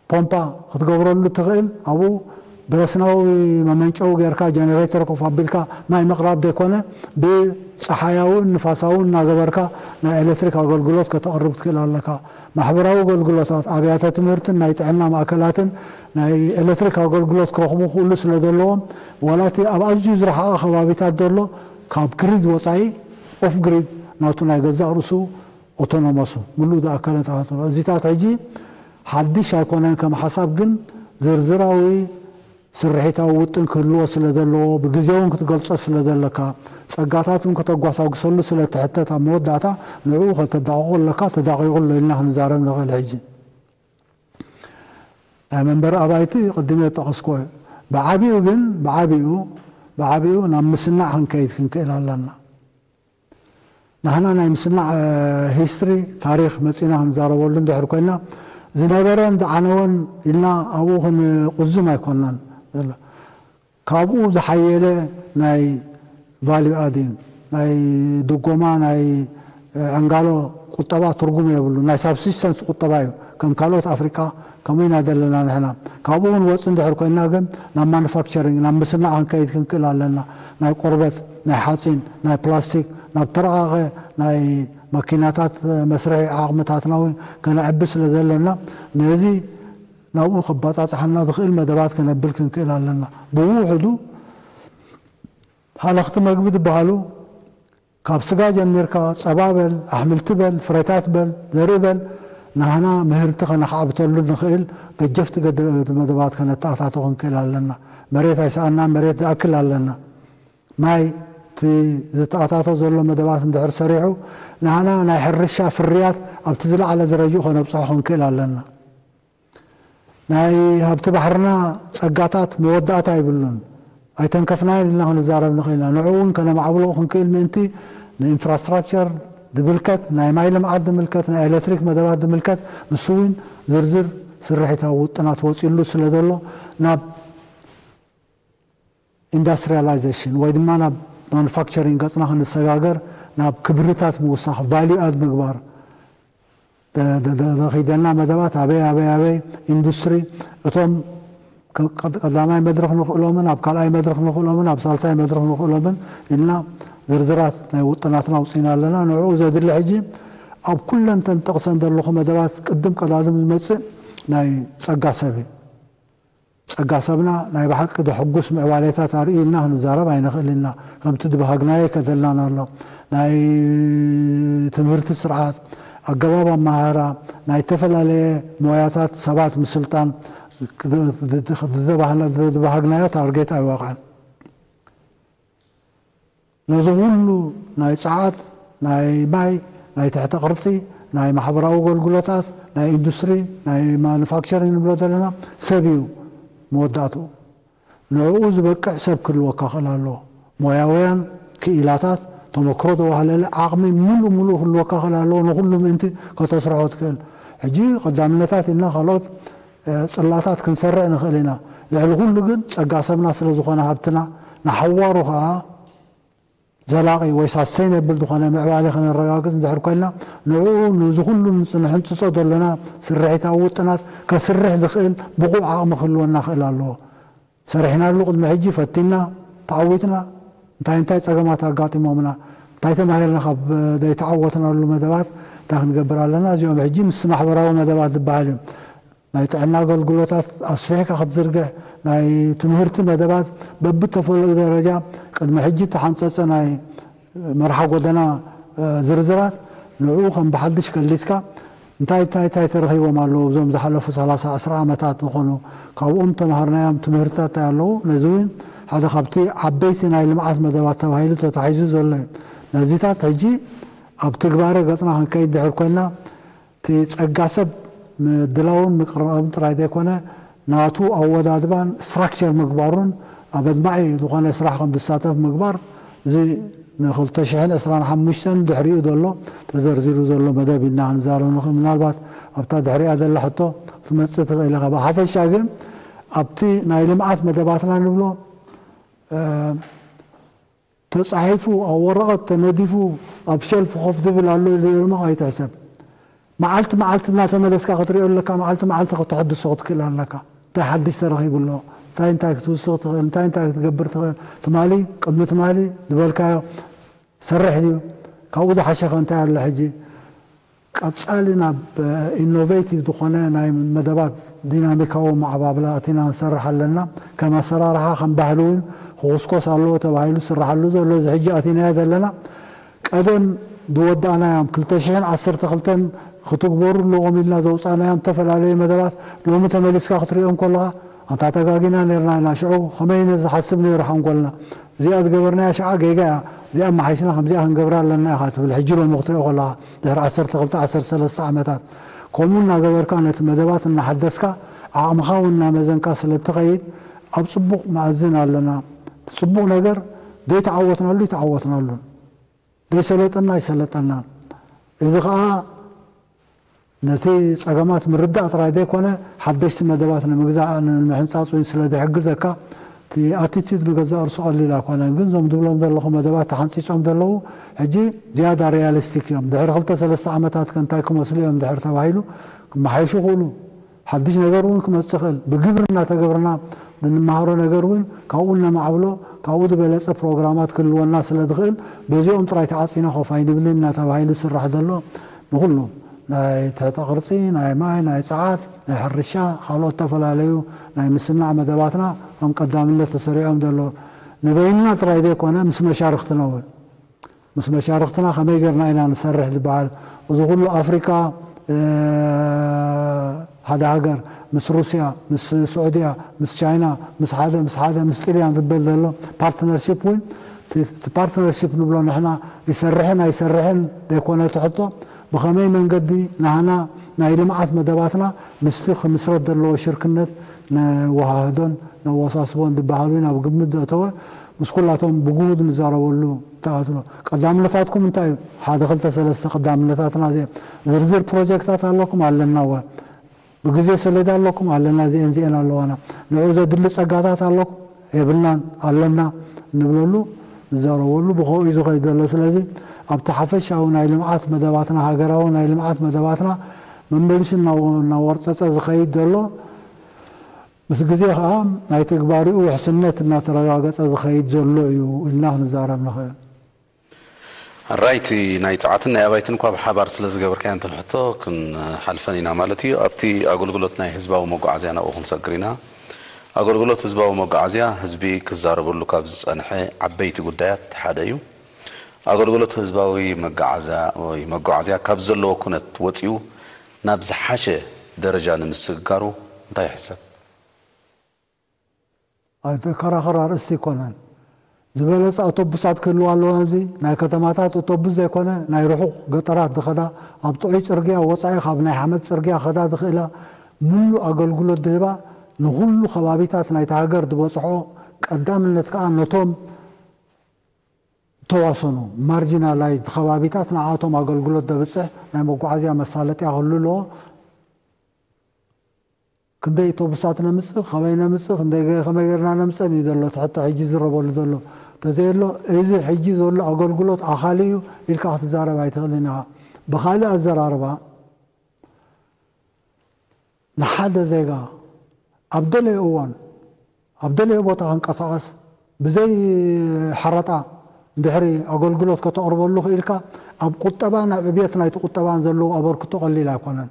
ፖምፓ ክትገብረሉ ትኽእል። ኣብኡ ብረስናዊ መመንጨዊ ጌርካ ጀነሬተር ኮፍ ኣቢልካ ማይ ምቕራብ ዘይኮነ ብፀሓያውን ንፋሳውን እናገበርካ ናይ ኤሌክትሪክ ኣገልግሎት ከተቕርብ ትኽእል ኣለካ። ማሕበራዊ ኣገልግሎታት ኣብያተ ትምህርትን ናይ ጥዕና ማእከላትን ናይ ኤሌክትሪክ ኣገልግሎት ክረኽቡ ክእሉ ስለ ዘለዎም ዋላ እቲ ኣብ ኣዝዩ ዝረሓቐ ከባቢታት ዘሎ ካብ ግሪድ ወፃኢ ኦፍ ግሪድ ናቱ ናይ ገዛእ ርእሱ ኦቶኖመሱ ምሉእ ዝኣከለ ተዋፅኦ እዚታት ሕጂ ሓድሽ ኣይኮነን ከም ሓሳብ ግን ዝርዝራዊ ስርሒታዊ ውጥን ክህልዎ ስለ ዘለዎ ብግዜ እውን ክትገልፆ ስለ ዘለካ ፀጋታት እውን ከተጓሳጉሰሉ ስለ ትሕተት ኣብ መወዳእታ ንዕኡ ከተዳቕቆ ኣለካ ተዳቒቑ ኣሎ ኢልና ክንዛረብ ንኽእል ሕጂ ናይ መንበሪ ኣባይቲ ቅድም የጠቐስኮ ብዓቢኡ ግን ብዓቢኡ ብዓቢኡ ናብ ምስናዕ ክንከይድ ክንክእል ኣለና ናህና ናይ ምስናዕ ሂስትሪ ታሪክ መፂና ክንዛረበሉ እንድሕር ኮይና ዝነበረን ዝዓነወን ኢልና ኣብኡ ክንቁዝም ኣይኮናን ዘሎ ካብኡ ዝሓየለ ናይ ቫልዩ ኣዲንግ ናይ ድጎማ ናይ ዕንጋሎ ቁጠባ ትርጉም የብሉ ናይ ሳብሲስተንስ ቁጠባ እዩ ከም ካልኦት ኣፍሪቃ ከምኡ ኢና ዘለና ንሕና ካብኡ እውን ወፂ እንድሕር ኮይና ግን ናብ ማኑፋክቸሪንግ ናብ ምስናዕ ክንከይድ ክንክእል ኣለና ናይ ቆርበት ናይ ሓፂን ናይ ፕላስቲክ ናብ ተረቃቀ ናይ መኪናታት መስርሒ ዓቕምታትና እውን ከነዕቢ ስለ ዘለና ነዚ ናብኡ ከባፃፅሓና ዝኽእል መደባት ከነብል ክንክእል ኣለና ብውሕዱ ሃለኽቲ መግቢ ዝበሃሉ ካብ ስጋ ጀሚርካ ጸባ በል፣ ኣሕምልቲ በል፣ ፍረታት በል፣ ዘርኢ በል፣ ናህና ምህርቲ ከነኻዕብተሉ ንኽእል ገጀፍቲ ገደ-፣ መደባት ከነተኣታቶ ክንክእል ኣለና። መሬት ኣይሰኣና፣ መሬት ዝኣክል ኣለና። ማይ እቲ ዝተኣታቶ ዘሎ መደባት እንድሕር ሰሪሑ፣ ናህና ናይ ሕርሻ ፍርያት ኣብቲ ዝለዓለ ደረጅኡ ከነብጽሖ ክንክእል ኣለና። ናይ ሃብቲ ባሕርና ጸጋታት መወዳእታ ይብሉን። ኣይተንከፍናዮን ኢልና ክንዛረብ ንኽእል ኢና። ንዕኡ እውን ከነማዕብሎ ክንክእል ምእንቲ ንኢንፍራስትራክቸር ዝምልከት፣ ናይ ማይ ልምዓት ዝምልከት፣ ናይ ኤሌክትሪክ መደባት ዝምልከት፣ ንሱ እውን ዝርዝር ስርሒታዊ ውጥናት ወፂሉ ስለ ዘሎ ናብ ኢንዳስትሪያላይዜሽን ወይ ድማ ናብ ማኑፋክቸሪንግ ገፅና ክንሰጋገር ናብ ክብርታት ምውሳኽ ቫልዩ ኣድ ምግባር ደ-፣ ደ-፣ ደ-፣ ደኺደና መደባት ኣበይ ኣበይ ኣበይ ኢንዱስትሪ እቶም ከ-፣ ቀድ-፣ ቀዳማይ መድረኽ ንኽእሎምን ኣብ ካልኣይ መድረኽ ንኽእሎምን ኣብ ሳልሳይ መድረኽ ንኽእሎምን ኢልና ዝርዝራት ናይ ውጥናትና ኣውፂና ኣለና። ንዕኡ ዘድሊ ሕጂ ኣብ ኩለን ተን ጠቕሰን ዘለኹ መደባት ቅድም ቀዳድም ዝመፅእ ናይ ጸጋ ሰብ እዩ። ጸጋ ሰብና ናይ ብሓቂ ዘሐጉስ ምዕባሌታት ኣርእዩ ኢልና ክንዛረብ ኣይንኽእል ኢና። ከምቲ ዝበሃግናዮ ከዘልናና ኣሎ። ናይ ትምህርቲ ስርዓት፣ ኣገባብ ኣመሃህራ፣ ናይ ዝተፈላለየ ሞያታት ሰባት ምስልጣን፣ ዝበሃግናዮ ታርጌት ኣይወቕዐን። ነዚ ኩሉ ናይ ጸዓት፣ ናይ ማይ፣ ናይ ትሕተ ቅርጺ፣ ናይ ማሕበራዊ ኣገልግሎታት፣ ናይ ኢንዱስትሪ፣ ናይ ማኑፋክቸሪንግ ንብሎ ዘለና ሰብ እዩ መወዳእትኡ። ንዕኡ ዝበቅዕ ሰብ ክህልወካ ክእል ኣለዎ። ሞያውያን፣ ክኢላታት፣ ተመክሮ ዘዋህለለ ዓቕሚ ምሉእ ምሉእ ክህልወካ ክእል ኣለዎ። ንኹሉ ምእንቲ ከተስርሖ ትክእል። ሕጂ ቀዳምነታት ኢልና ካልኦት፣ እ፣ ጽላታት ክንሰርዕ ንኽእል ኢና። ልዕሊ ኩሉ ግን ጸጋ ሰብና ስለ ዝኾነ ሃብትና፣ ንሓዋሩ ከኣ ዘላቒ ወይ ሳስተይነብል ዝኾነ ምዕባለ ከነረጋግጽ እንድሕር ኮይንና፣ ንዕኡ ነዚ ኩሉ ንጽንሕንጽጾ ዘለና ስርሒታዊ ውጥናት ከስርሕ ዝኽእል ብቑዕ ዓቕሚ ክህልወና ክእል ኣለዎ። ሰሪሕናሉ ቅድሚ ሕጂ ፈቲና፣ ተዓዊትና፣ እንታይ እንታይ ጸገማት ኣጋጢሞምና፣ እንታይ ተማሂርና ካብ ዘይተዓወትናሉ መደባት፣ እንታይ ክንገብር ኣለና፣ እዚኦም ሕጂ ምስ ማሕበራዊ መደባት ዝበሃል እዮም። ናይ ጥዕና ኣገልግሎታት ኣስፊሕካ ክትዝርግሕ፣ ናይ ትምህርቲ መደባት በብተፈለዩ ደረጃ ቅድሚ ሕጂ ተሓንጸጸ ናይ መርሓ ጎደና፣ እ፣ ዝርዝራት ንዕኡ ከም ብሓድሽ ከሊስካ እንታይ እንታይ እንታይ ተረኺቦም ኣለዉ እዞም ዝሓለፉ ሰላሳ ዕስራ ዓመታት ዝኾኑ ካብኦም ተማሃርናዮም ትምህርትታት እንታይ ኣለዉ ነዚ እውን ሓደ ካብቲ ዓበይቲ ናይ ልምዓት መደባት ተባሂሉ ተታሒዙ ዘሎ እዩ። ነዚታት ሕጂ ኣብ ትግባረ ገጽና ክንከይድ ድሕር ኮይንና እቲ ጸጋ ሰብ ምድላውን ምቅራብን ጥራይ ዘይኮነ ናቱ ኣወዳድባን ስትራክቸር ምግባሩን ኣብ ኣድማዒ ዝኾነ ስራሕ ከም ዝሳተፍ ምግባር እዚ ንክልተ ሽሕን ዕስራን ሓሙሽተን ድሕሪኡ ዘሎ ተዘርዚሩ ዘሎ መደብ ኢልና ክንዛረብ ንኽእል። ምናልባት ኣብታ ድሕሪኣ ዘላ ሕቶ ክትመጽእ ትኽእል ኢኻ። ብሓፈሻ ግን ኣብቲ ናይ ልምዓት መደባትና ንብሎ፣ እ፣ ተጻሒፉ ኣብ ወረቐት ተነዲፉ ኣብ ሸልፍ ኮፍ ዝብል ኣሎ ኢሉ ድማ ኣይትሕሰብ። መዓልቲ መዓልቲ እናተመለስካ ክትሪኦ ኣለካ፣ መዓልቲ መዓልቲ ከተሐድሶ ክትክእል ኣለካ። እንታይ ሓድሽ ተረኺቡ ኣሎ፣ እንታይ እንታይ ክትውስኽ ትኽእል፣ እንታይ እንታይ ክትገብር ትኽእል፣ ትማሊ ቅድሚ ትማሊ ዝበልካዮ ሰርሕ እዩ፣ ካብኡ ዝሓሸኸ እንታይ ኣሎ ሕጂ? ቀጻሊ ናብ ኢኖቬቲቭ ዝኾነ ናይ መደባት ዲናሚካዊ ማዕባብላ ኣቲና ንሰርሕ ኣለና። ከም ኣሰራርሓ ከም ባህሊ እውን ክኹስኮስ ኣለዎ ተባሂሉ ዝስርሓሉ ዘሎ እዚ ሕጂ ኣቲናዮ ዘለና ቀደም ዝወዳእናዮም ክልተ ሽሕን ዓሰርተ ክልተን ክትግበሩ ኣለዎም ኢልና ዘውፃእናዮም ዝተፈላለዩ መደባት ሎሚ ተመሊስካ ክትሪኦም ከለኻ ኣንታ ተጋጊና ነርና ኢና ሽዑ ከመይ ኢነ ዝሓስብ ነይሩ ሓንጎልና እዚኣ ዝገበርናያ ሽዓ ጌጋ እያ እዚኣ ኣመሓይሽና ከምዚኣ ክንገብራ ኣለና ኢኻ ትብል ሕጂ ሎሚ ክትሪኦ ከለኻ ድሕሪ ዓሰርተ ክልተ ዓሰርተ ሰለስተ ዓመታት ከምኡ እናገበርካ ነቲ መደባት እናሓደስካ ዓቕምኻ እውን እናመዘንካ ስለ እትኸይድ ኣብ ፅቡቕ መኣዝን ኣለና እቲ ፅቡቕ ነገር ዘይተዓወትናሉ ይተዓወትናሉን ዘይሰለጠና ኣይሰለጠናን። እዚ ኸኣ ነቲ ጸገማት ምርዳእ ጥራይ ዘይኮነ ሓደሽቲ መደባት ንምግዛእ ንምሕንጻጽ እውን ስለ ዝሕግዘካ እቲ ኣቲቲዩድ ንገዛእ ርእሱ ቀሊል ኣይኮነን። ግን እዞም ዝብሎም ዘለኹ መደባት ተሓንጺጾም ዘለዉ ሕጂ ዝያዳ ሪያሊስቲክ እዮም። ድሕሪ ክልተ ሰለስተ ዓመታት ከ እንታይ ክመስሉ እዮም ድሕሪ ተባሂሉ ክመሓየሹ ይኽእሉ። ሓድሽ ነገር እውን ክመፅእ ይኽእል። ብግብሪ እናተገብርና ብንመሃሮ ነገር እውን ካብኡ እነማዕብሎ፣ ካብኡ ዝበለፀ ፕሮግራማት ክህልወና ስለ ዝኽእል በዚኦም ጥራይ ተዓፂና ኮፍ ኣይንብልን እናተባሂሉ ዝስራሕ ዘሎ ንኹሉ ናይ ትሕተ ቅርፂ፣ ናይ ማይ፣ ናይ ፀዓት፣ ናይ ሕርሻ፣ ካልኦት ዝተፈላለዩ ናይ ምስናዕ መደባትና ከም ቀዳምነት ተሰሪዖም ዘሎ ንበይንና ጥራይ ዘይኮነ ምስ መሻርክትና እውን ምስ መሻርክትና ከመይ ጌርና ኢና ንሰርሕ ዝበሃል፣ እዚ ኩሉ ኣፍሪካ፣ ሓደ ሃገር ምስ ሩስያ፣ ምስ ስዑድያ፣ ምስ ቻይና፣ ምስ ሓደ ምስ ሓደ ምስ ጥልያን ዝበል ዘሎ ፓርትነርሺፕ እውን፣ እቲ ፓርትነርሺፕ ንብሎ ንሕና ይሰርሕን ኣይሰርሕን ዘይኮነ እቲ ሕቶ፣ ብኸመይ መንገዲ ናህና ናይ ልምዓት መደባትና ምስቲ ክምስረት ዘለዎ ሽርክነት ነወሃህዶን ነወሳስቦን ዝበሃሉ ናብ ግምት ዘእተወ፣ ምስ ኩላቶም ብግሁድ ንዛረበሉ ተኣትሎ። ቀዳምነታትኩም እንታይ እዩ? ሓደ ክልተ ሰለስተ ቀዳምነታትና እዚኦም። ዝርዝር ፕሮጀክታት ኣለኩም? ኣለና። ወ ብግዜ ሰሌዳ ኣለኩም? ኣለና። እዚኤን እዚኤን ኣለዋና። ንዑ ዘድሊ ጸጋታት ኣለኩም? የብልናን። ኣለና። እንብለሉ፣ ንዛረበሉ፣ ብኸኡ እዩ ዝኸይድ ዘሎ። ስለዚ ኣብቲ ሓፈሻዊ ናይ ልምዓት መደባትና፣ ሃገራዊ ናይ ልምዓት መደባትና መመሊሱ እናወ-፣ እናወርጸጸ ዝኸይድ ዘሎ፣ ምስ ግዜ ኸዓ ናይ ተግባሪኡ ውሕስነት እናተረጋገጸ ዝኸይድ ዘሎ እዩ ኢልና ክንዛረብ ንኽእል። ራይቲ ናይ ጸዓትን ናይ ኣባይትን እኳ ብሓባር ስለ ዝገበርካዮ እንተን ሕቶ ክንሓልፈን ኢና ማለት እዩ። ኣብቲ ኣገልግሎት ናይ ህዝባዊ መጓዓዝያ ናብኡ ክንሰግር ኢና። ኣገልግሎት ህዝባዊ መጓዓዝያ ህዝቢ ክዛረበሉ ካብ ዝጸንሐ ዓበይቲ ጉዳያት ሓደ እዩ። ኣገልግሎት ህዝባዊ መጓዓዝያ ወይ መጓዓዝያ ካብ ዘለዎ ኩነት ወጺኡ ናብ ዝሓሸ ደረጃ ንምስግጋሩ እንታይ ይሕሰብ? ኣይተከራኸር ኣርእስቲ ኣይኮነን። ዝበለጸ ኣውቶቡሳት ክህልው ኣለዎ። ኣብዚ ናይ ከተማታት ኣውቶቡስ ዘይኮነ ናይ ርሑቕ ገጠራት ዝኸዳ ኣብ ጥዑይ ጽርግያ ወጻኢ ካብ ናይ ሓመድ ጽርግያ ክኸዳ ዝኽእላ ምሉእ ኣገልግሎት ዝህባ ንኹሉ ከባቢታት ናይቲ ሃገር ዝበጽሖ ቀዳምነት ከኣ ነቶም ተዋሰኑ ማርጂናላይዝድ ከባቢታት ንዓቶም ኣገልግሎት ዘብጽሕ ናይ መጓዓዝያ መሳለጥያ ክህሉ ኣለዎ። ክንደይ ኣውቶቡሳት ነምጽእ፣ ከመይ ነምጽእ፣ ክንደይ ገ-፣ ከመይ ጌርና ነምጸን እዩ ዘሎ እቲ ሕቶ ሕጂ ዝረበሉ ዘሎ። ተዘየሎ እዚ ሕጂ ዘሎ ኣገልግሎት ኣኻሊ እዩ ኢልካ ክትዛረብ ኣይትኽእልን ኢኻ። ብኻልእ ኣዘራርባ ንሓደ ዜጋ ኣብ ደለዮ እዋን ኣብ ደለዮ ቦታ ክንቀሳቐስ ብዘይ ሓረጣ እንድሕሪ ኣገልግሎት ከተቕርበሉ ክኢልካ ኣብ ቁጠባን ኣብ ዕብየት ናይቲ ቁጠባን ዘለዎ ኣበርክቶ ቀሊል ኣይኮነን።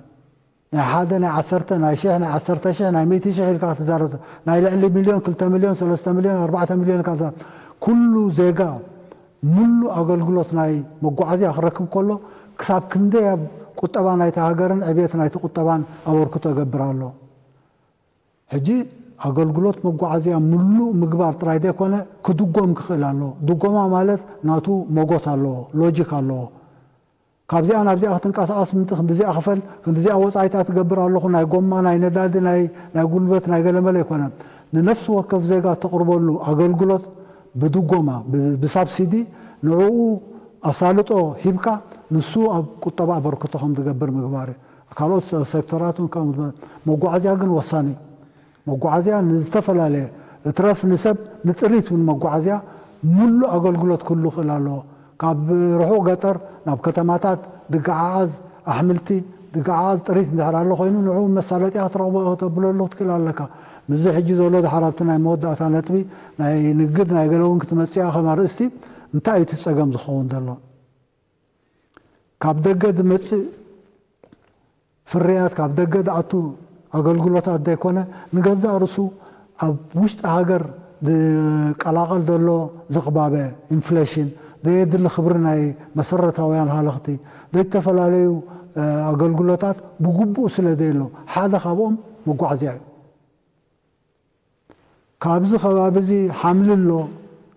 ናይ ሓደ ናይ ዓሰርተ ናይ ሽሕ ናይ ዓሰርተ ሽሕ ናይ ሚእቲ ሽሕ ኢልካ ክትዛረብ ናይ ልዕሊ ሚልዮን ክልተ ሚልዮን ሰለስተ ሚልዮን ኣርባዕተ ሚልዮን ኢልካ ክትዛረብ ኩሉ ዜጋ ምሉእ ኣገልግሎት ናይ መጓዓዝያ ክረክብ ከሎ ክሳብ ክንደይ ኣብ ቁጠባ ናይቲ ሃገርን ዕብየት ናይቲ ቁጠባን ኣበርክቶ ይገብር ኣሎ። ሕጂ ኣገልግሎት መጓዓዝያ ምሉእ ምግባር ጥራይ ዘይኮነ ክድጎም ክኽእል ኣለዎ። ድጎማ ማለት ናቱ መጎት ኣለዎ፣ ሎጂክ ኣለዎ። ካብዚኣ ናብዚኣ ክትንቀሳቐስ ምንቲ ክንድዚኣ ክፈል ክንድዚኣ ወፃኢታት ትገብር ኣለኹ ናይ ጎማ ናይ ነዳዲ ናይ ናይ ጉልበት ናይ ገለመለ ኣይኮነን። ንነፍሲ ወከፍ ዜጋ ተቕርበሉ ኣገልግሎት ብድጎማ ብሳብሲዲ ንዕኡ ኣሳልጦ ሂብካ ንሱ ኣብ ቁጠባ ኣበርክቶ ከም ዝገብር ምግባር እዩ። ካልኦት ሴክተራት እውን ከም መጓዓዝያ ግን ወሳኒ መጓዓዝያ ንዝተፈላለየ እትረፍ ንሰብ ንጥሪት እውን መጓዓዝያ ሙሉእ ኣገልግሎት ክህሉ ክእል ኣለዎ። ካብ ርሑቕ ገጠር ናብ ከተማታት ድገዓዓዝ ኣሕምልቲ ድገዓዓዝ ጥሪት እንድሕር ኣሎ ኮይኑ ንዑ መሳለጥያ ክትረኽቦ ከተብለሉ ክትክእል ኣለካ። ምስዚ ሕጂ ዘሎ ድሓር ኣብቲ ናይ መወዳእታ ነጥቢ ናይ ንግድ ናይ ገለ እውን ክትመፅእ እያ ከም ኣርእስቲ እንታይ እዩ እቲ ፀገም ዝኸውን ዘሎ? ካብ ደገ ዝመፅእ ፍርያት ካብ ደገ ዝኣቱ ኣገልግሎታት ዘይኮነ ንገዛእ ርእሱ ኣብ ውሽጢ ሃገር ዝቀላቐል ዘሎ ዝቕባበ ኢንፍሌሽን ዘየድሊ ክብሪ ናይ መሰረታውያን ሃለኽቲ ዘይተፈላለዩ ኣገልግሎታት ብግቡእ ስለ ዘየሎ ሓደ ካብኦም መጓዓዝያ እዩ። ካብዚ ከባቢ እዚ ሓምሊ ኣሎ።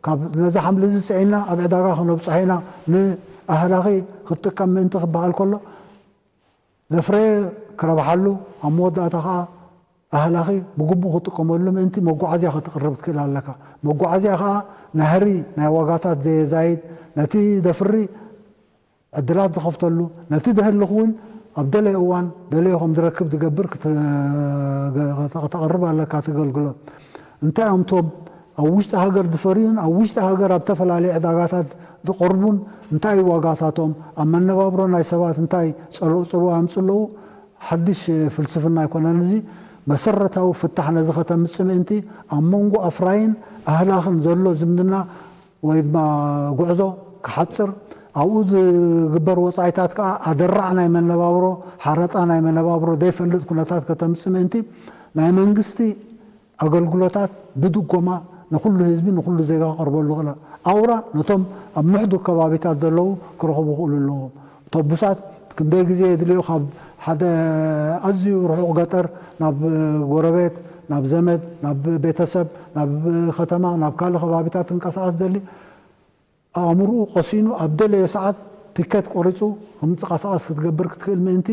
ካብ ነዚ ሓምሊ እዚ ፅዒና ኣብ ዕዳጋ ክነብፅሖ ኢና ንኣህላኺ ክትጥቀም ምእንቲ ክበሃል ከሎ ዘፍረየ ክረብሓሉ ኣብ መወዳእታ ከዓ ኣህላኺ ብግቡእ ክጥቀመሉ ምእንቲ መጓዓዝያ ክትቅርብ ትክእል ኣለካ። መጓዓዝያ ከዓ ናህሪ ናይ ዋጋታት ዘየዛይድ ነቲ ዘፍሪ ዕድላት ዝኸፍተሉ ነቲ ደህልኽ እውን ኣብ ደለየ እዋን ደለዮ ከም ዝረክብ ዝገብር ክተቕርብ ኣለካ። ተገልግሎት እንታይ እዮም እቶም ኣብ ውሽጢ ሃገር ዝፈርዩን ኣብ ውሽጢ ሃገር ኣብ ተፈላለየ ዕዳጋታት ዝቐርቡን እንታይ እዩ ዋጋታቶም ኣብ መነባብሮ ናይ ሰባት እንታይ ፅልዋ ኣምፅ ኣለዉ ሓድሽ ፍልስፍና ኣይኮነን። እዚ መሰረታዊ ፍታሕ ነዚ ከተምፅ ምእንቲ ኣብ መንጎ ኣፍራይን ኣህላኽን ዘሎ ዝምድና ወይ ድማ ጉዕዞ ክሓፅር ኣብኡ ዝግበር ወፃኢታት ከዓ ኣደራዕ ናይ መነባብሮ ሓረጣ ናይ መነባብሮ ዘይፈልጥ ኩነታት ከተምፅ ምእንቲ ናይ መንግስቲ ኣገልግሎታት ብድጎማ ንኹሉ ህዝቢ ንኹሉ ዜጋ ክቐርበሉ ይኽእል። ኣውራ ነቶም ኣብ ምሕዱግ ከባቢታት ዘለዉ ክረኽቡ ክኽእሉ ኣለዎም። ኣውቶቡሳት ክንደይ ግዜ የድልዮ ካብ ሓደ ኣዝዩ ርሑቕ ገጠር ናብ ጎረቤት ናብ ዘመድ ናብ ቤተሰብ ናብ ከተማ ናብ ካልእ ከባቢታት ክንቀሳቐስ ደሊ ኣእምርኡ ቀሲኑ ኣብ ደለዮ ሰዓት ቲኬት ቆሪፁ ክንቀሳቐስ ክትገብር ክትክእል ምእንቲ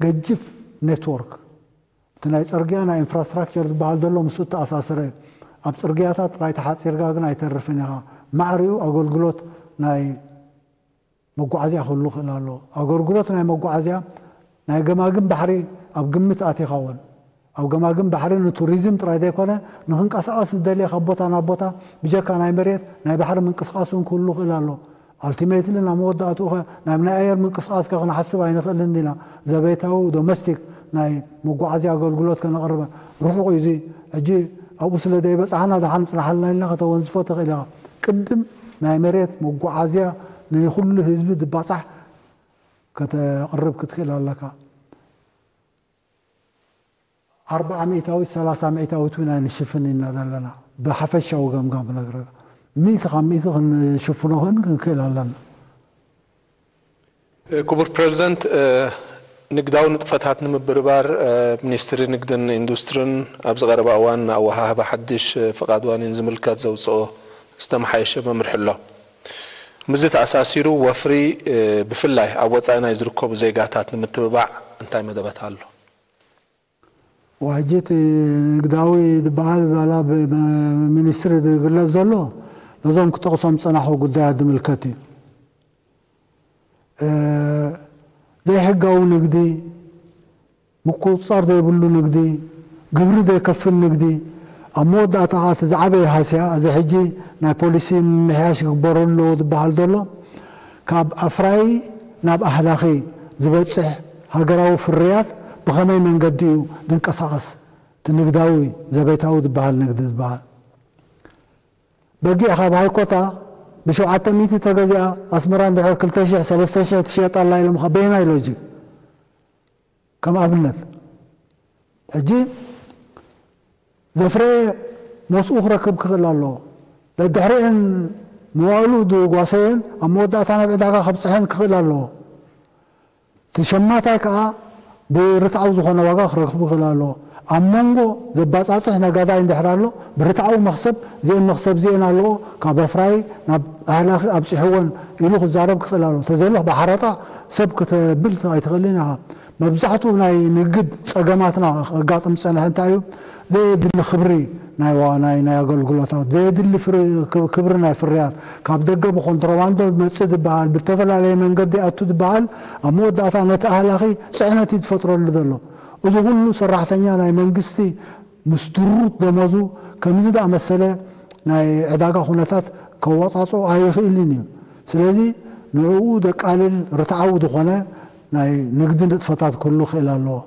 ገጅፍ ኔትወርክ እቲ ናይ ፅርግያ ናይ ኢንፍራስትራክቸር ዝበሃል ዘሎ ምስኡ ተኣሳሰረ እዩ። ኣብ ፅርግያታት ጥራይ ተሓፂርካ ግን ኣይተርፍን ኢኻ። ማዕሪኡ ኣገልግሎት ናይ መጓዓዝያ ክህሉ ክእል ኣሎ። ኣገልግሎት ናይ መጓዓዝያ ናይ ገማግም ባሕሪ ኣብ ግምት ኣቲኻ እውን ኣብ ገማግም ባሕሪ ንቱሪዝም ጥራይ ዘይኮነ ንክንቀሳቐስ ዝደልየ ካብ ቦታ ናብ ቦታ ብጀካ ናይ መሬት ናይ ባሕሪ ምንቅስቃስ እውን ክህሉ ክእል ኣሎ። ኣልቲሜትሊ ናብ መወዳእትኡ ኸ ናብ ናይ ኣየር ምንቅስቃስ ከ ክንሓስብ ኣይንኽእልን ዲና? ዘቤታዊ ዶሜስቲክ ናይ መጓዓዝያ ኣገልግሎት ከነቕርበ ርሑቕ እዩ። እዚ ሕጂ ኣብኡ ስለ ዘይበፃሕና ደሓን ፅናሓልና ኢልና ከተወንዝፎ ትኽእል ኢኻ። ቅድም ናይ መሬት መጓዓዝያ ንኹሉ ህዝቢ ዝባፃሕ ከተቕርብ ክትክእል ኣለካ። ኣርብዓ ሚእታዊት ሰላሳ ሚእታዊት እውን ኣይንሽፍን ኢና ዘለና። ብሓፈሻዊ ገምጋም ነግረካ ሚእቲ ካብ ሚእቲ ክንሽፍኖ ክን ክንክእል ኣለና። ክቡር ፕረዚደንት፣ ንግዳዊ ንጥፈታት ንምብርባር ሚኒስትሪ ንግድን ኢንዱስትርን ኣብ ዝቐረበ እዋን ንኣወሃህባ ሓድሽ ፍቓድ ዋኒን ዝምልከት ዘውፅኦ ዝተመሓየሸ መምርሒ ኣሎ። ምስዚ ተኣሳሲሩ ወፍሪ ብፍላይ ኣብ ወፃኢ ናይ ዝርከቡ ዜጋታት ንምትብባዕ እንታይ መደባት ኣሎ? ዋሕጂ እቲ ንግዳዊ ዝበሃል ባላ ብሚኒስትሪ ዝግለጽ ዘሎ ነዞም ክጠቕሶም ዝጸናሕኩ ጉዳያት ዝምልከት እዩ። ዘይሕጋዊ ንግዲ፣ ምቁጽጻር ዘይብሉ ንግዲ፣ ግብሪ ዘይከፍል ንግዲ፣ ኣብ መወዳእታ ከኣ እቲ ዝዓበየ ሃስያ እዚ ሕጂ ናይ ፖሊሲ ምምሕያሽ ክግበረሉ ኣለዎ ዝበሃል ዘሎ ካብ ኣፍራዪ ናብ ኣህላኺ ዝበጽሕ ሃገራዊ ፍርያት ብኸመይ መንገዲ እዩ ዝንቀሳቐስ? እቲ ንግዳዊ ዘቤታዊ ዝበሃል ንግዲ ዝበሃል በጊዕ ካብ ሃይኮታ ብሸውዓተ ሚእቲ ተገዚኣ ኣስመራ እንድሕር ክልተ ሽሕ ሰለስተ ሽሕ ትሽየጥ ኣላ ኢሎምኻ በየናይ ሎጂክ? ከም ኣብነት ሕጂ ዘፍረየ ሞስኡ ክረክብ ክኽእል ኣለዎ። ደድሕሪአን መዋእሉ ዝጓሰየን ኣብ መወዳእታ ናብ ዕዳጋ ከብፅሐን ክኽእል ኣለዎ። እቲ ሸማታይ ከዓ ብርትዓዊ ዝኾነ ዋጋ ክረክብ ክኽእል ኣለዎ። ኣብ መንጎ ዘባፃፅሕ ነጋዳይ እንድሕር ኣሎ ብርትዓዊ መኽሰብ እዚአን መኽሰብ እዚአን ኣለዎ ካብ ኣፍራይ ናብ ኣህላኺ ኣብፂሕወን ኢሉ ክዛረብ ክኽእል ኣለዎ። ተዘይሎ ብሓረጣ ሰብ ክተብል ኣይትኽእልን ኢኻ። መብዛሕትኡ ናይ ንግድ ፀገማትና ከጋጥም ዝፀንሐ እንታይ እዩ? ዘየድሊ ክብሪ ናይ ዋ- ናይ ናይ ኣገልግሎታት፣ ዘየድሊ ፍሪ- ክብ- ክብሪ ናይ ፍርያት፣ ካብ ደገ ብኮንትሮባንዶ መፅእ ዝበሃል፣ ብተፈላለየ መንገዲ ኣቱ ዝበሃል፣ ኣብ መወዳእታ ነቲ ኣህላኺ ፅዕነት እዩ ዝፈጥረሉ ዘሎ። እዚ ኩሉ ሰራሕተኛ ናይ መንግስቲ ምስ ድሩት ደሞዙ ከምዚ ዝኣመሰለ ናይ ዕዳጋ ኩነታት ከወፃፅኦ ኣይኽእልን እዩ። ስለዚ ንዕኡ ዘቃልል ርትዓዊ ዝኾነ ናይ ንግዲ ንጥፈታት ክህሉ ክእል ኣለዎ።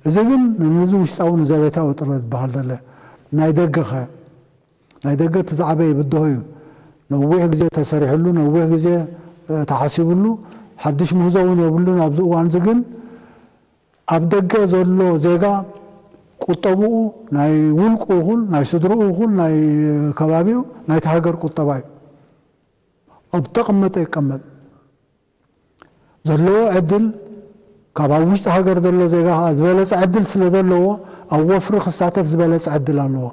እዚ ግን ንዚ ውሽጣዊ ንዘቤታዊ ጥረ ዝበሃል ዘለ ናይ ደገ ኸ ናይ ደገ እቲ ዝዓበየ ብድሆ እዩ። ነዊሕ ግዜ ተሰሪሕሉ ነዊሕ ግዜ ተሓሲብሉ ሓድሽ ምህዞ እውን የብሉን። ኣብዚ እዋን እዚ ግን ኣብ ደገ ዘሎ ዜጋ ቁጠብኡ ናይ ውልቁ ይኹን ናይ ስድርኡ ይኹን ናይ ከባቢኡ ናይቲ ሃገር ቁጠባ እዩ። ኣብ ተቐመጠ ይቀመጥ። ዘለዎ ዕድል ካብ ኣብ ውሽጢ ሃገር ዘሎ ዜጋ ከዓ ዝበለፀ ዕድል ስለ ዘለዎ ኣብ ወፍሪ ክሳተፍ ዝበለፀ ዕድል ኣለዎ።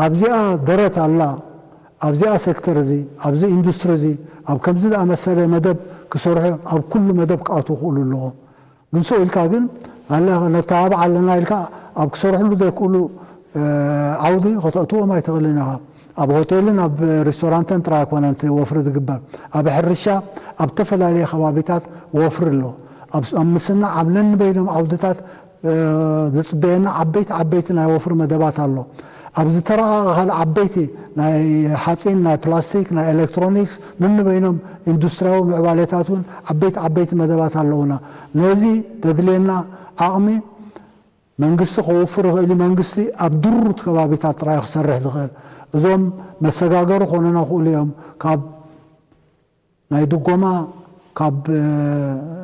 ኣብዚኣ ደረት ኣላ ኣብዚኣ ሴክተር እዚ ኣብዚ ኢንዱስትሪ እዚ ኣብ ከምዚ ዝኣመሰለ መደብ ክሰርሑ ኣብ ኩሉ መደብ ክኣትዉ ክእሉ ኣለዎም። ግን ስኡ ኢልካ ግን ኣለ ነተባብዕ ኣለና ኢልካ ኣብ ክሰርሕሉ ዘይክእሉ ዓውዲ ከተእትዎም ኣይትኽእልን ኢኻ። ኣብ ሆቴልን ኣብ ሬስቶራንትን ጥራይ ኣይኮነን እቲ ወፍሪ ዝግበር፣ ኣብ ሕርሻ ኣብ ዝተፈላለየ ከባቢታት ወፍሪ ኣሎ። ኣብ ምስና ኣብ ነንበይኖም ዓውድታት ዝፅበየና ዓበይቲ ዓበይቲ ናይ ወፍሪ መደባት ኣሎ። ኣብ ዝተረቐቐ ካልእ ዓበይቲ ናይ ሓፂን፣ ናይ ፕላስቲክ፣ ናይ ኤሌክትሮኒክስ ነንበይኖም ኢንዱስትሪያዊ ምዕባሌታት እውን ዓበይቲ ዓበይቲ መደባት ኣለውና። ነዚ ዘድልየና ዓቕሚ መንግስቲ ከውፍር ይኽእል እዩ። መንግስቲ ኣብ ድሩት ከባቢታት ጥራይ ክሰርሕ ዝኽእል። እዞም መሰጋገሪ ኮኑና ክእሉ እዮም። ካብ ናይ ድጎማ ካብ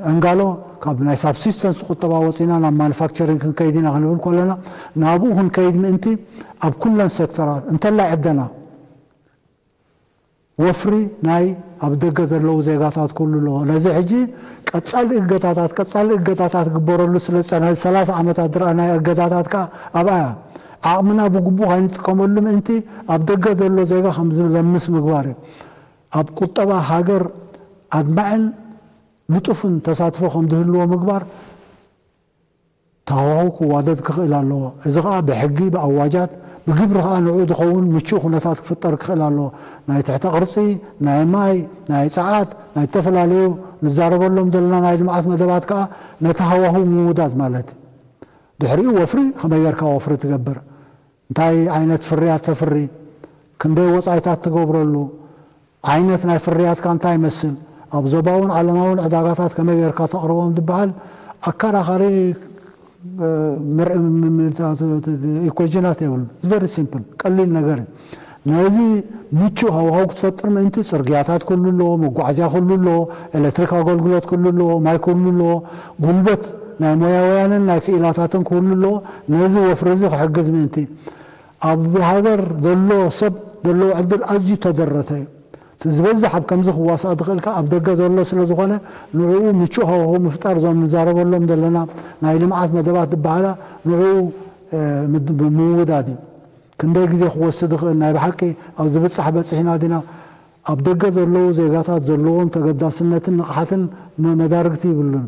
ኣንጋሎ ካብ ናይ ሳብሲስተንስ ቁጠባ ወፂና ናብ ማኑፋክቸሪንግ ክንከይድ ኢና ክንብል ከለና፣ ናብኡ ክንከይድ ምእንቲ ኣብ ኩለን ሴክተራት እንተላይ ዕደና ወፍሪ ናይ ኣብ ደገ ዘለዉ ዜጋታት ኩሉ ኣለዎ። ነዚ ሕጂ ቀጻሊ እገዳታት፣ ቀጻሊ እገዳታት ግበረሉ ስለ ዝጸንሐ፣ ሰላሳ ዓመታት ዝረኣ ናይ እገዳታት ከኣ ኣብኣ እያ። ዓቕምና ብግቡእ ካይንጥቀመሉ ምእንቲ ኣብ ደገ ዘሎ ዜጋ ከም ዝለምስ ምግባር እዩ። ኣብ ቁጠባ ሃገር ኣድማዕን ንጡፍን ተሳትፎ ከም ዝህልዎ ምግባር፣ ተሃዋሁ ክዋደድ ክኽእል ኣለዎ። እዚ ኸኣ ብሕጊ፣ ብኣዋጃት፣ ብግብሪ ኸኣ ንዕኡ ዝኸውን ምቹእ ኩነታት ክፍጠር ክኽእል ኣለዎ። ናይ ትሕተ ቅርጺ፣ ናይ ማይ፣ ናይ ጸዓት፣ ናይ ዝተፈላለዩ ንዛረበሎም ዘለና ናይ ልምዓት መደባት ከኣ ነቲ ሃዋሁ ምውዳድ ማለት እዩ። ድሕሪኡ ወፍሪ፣ ከመይ ጌርካ ወፍሪ ትገብር? እንታይ ዓይነት ፍርያት ተፍሪ? ክንደይ ወጻኢታት ትገብረሉ? ዓይነት ናይ ፍርያትካ እንታይ ይመስል? ኣብ ዞባውን ዓለማውን ዕዳጋታት ከመይ ጌርካ ተቕርቦም ዝበሃል ኣከራኻሪ፣ እ፣ ምር-፣ ም-፣ ም-፣ ታ-፣ ታ-፣ ታ-፣ ኢኩዌሽናት የብሉ። It's very simple፣ ቀሊል ነገር እዩ። ነዚ ምቹእ ሃዋህው ክትፈጥር ምእንቲ ጽርግያታት ክህሉ ኣለዎ፣ መጓዓዝያ ክህሉ ኣለዎ፣ ኤሌክትሪክ ኣገልግሎት ክህሉ ኣለዎ፣ ማይ ክህሉ ኣለዎ፣ ጉልበት ናይ ሞያውያንን ናይ ክኢላታትን ክህሉ ኣለዎ። ነዚ ወፍሪ እዚ ክሕግዝ ምእንቲ ኣብ ሃገር ዘሎ ሰብ ዘለዎ ዕድል ኣዝዩ ተደረተ እዩ። እቲ ዝበዝሕ ኣብ ከምዚ ክዋሳእ ዝኽእል ከኣ ኣብ ደገ ዘሎ ስለ ዝኾነ፣ ንዕኡ ምቹእ ሃዋህው ምፍጣር፣ እዞም ንዛረበሎም ዘለና ናይ ልምዓት መደባት ዝበሃላ ንዕኡ፣ እ፣ ምድ-፣ ምውዳድ እዩ። ክንደይ ግዜ ክወስድ ይኽእል? ናይ ብሓቂ ኣብ ዝብጻሕ በጺሕና ዲና? ኣብ ደገ ዘለዉ ዜጋታት ዘለዎም ተገዳስነትን ንቕሓትን መ-፣ መዳርግቲ ይብሉን።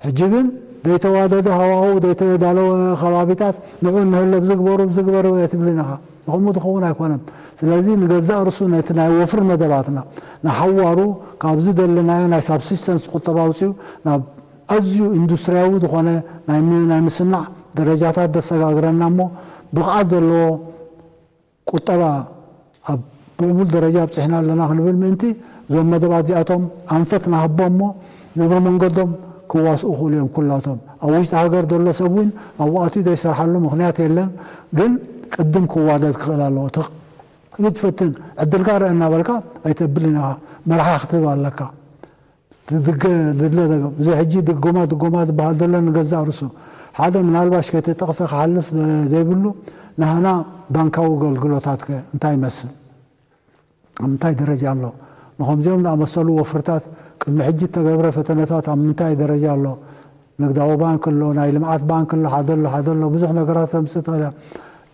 ሕጂ ግን ዘይተዋደደ ሃዋህው፣ ዘይተዳለወ ከባቢታት፣ ንዑ እንሀለ ብዚ ግበሩ፣ ብዚ ግበሩ እየ ትብልን ኢኻ። ከምኡ ዝኸውን ኣይኮነን። ስለዚ ንገዛእ ርእሱ ነቲ ናይ ወፍሪ መደባትና ንሓዋሩ ካብዚ ዘለናዮ ናይ ሳብሲስተንስ ቁጠባ ኣውጺኡ ናብ ኣዝዩ ኢንዱስትሪያዊ ዝኾነ ናይ ም-፣ ናይ ምስናዕ ደረጃታት ዘሰጋግረና እሞ ብቕዓት ዘለዎ ቁጠባ ኣብ ብዕቡል ደረጃ ኣብጺሕና ኣለና ክንብል ምእንቲ፣ እዞም መደባት እዚኣቶም ኣንፈት ንሃቦም እሞ ንእግረ መንገዶም ክዋስኡ ክእሉ እዮም። ኩላቶም ኣብ ውሽጢ ሃገር ዘሎ ሰብ እውን ኣብኡ ኣትዩ ዘይሰርሓሉ ምኽንያት የለን። ግን ቅድም ክዋደድ ክኽእል ኣለዎ። ትኽ-፣ ይትፈትን ዕድልካ ርአ እናበልካ ኣይተብልን ኢኻ። መርሓ ክትህብ ኣለካ። ድገ-፣ ድለ-፣ እዚ ሕጂ ድጎማ ድጎማ ዝበሃል ዘሎ ንገዛእ ርእሱ ሓደ ምናልባሽ ከይተጠቕሰ ክሓልፍ ዘይብሉ፣ ናህና ባንካዊ ኣገልግሎታት ከ እንታይ ይመስል? ኣብ ምንታይ ደረጃ ኣሎ? ንኸምዚኦም ዝኣመሰሉ ወፍርታት ቅድሚ ሕጂ እተገብረ ፈተነታት ኣብ ምንታይ ደረጃ ኣሎ? ንግዳዊ ባንክ ኣሎ፣ ናይ ልምዓት ባንክ ኣሎ፣ ሓደ ኣሎ፣ ሓደ ኣሎ፣ ብዙሕ ነገራት ተምጽእ ትኽእል እያ።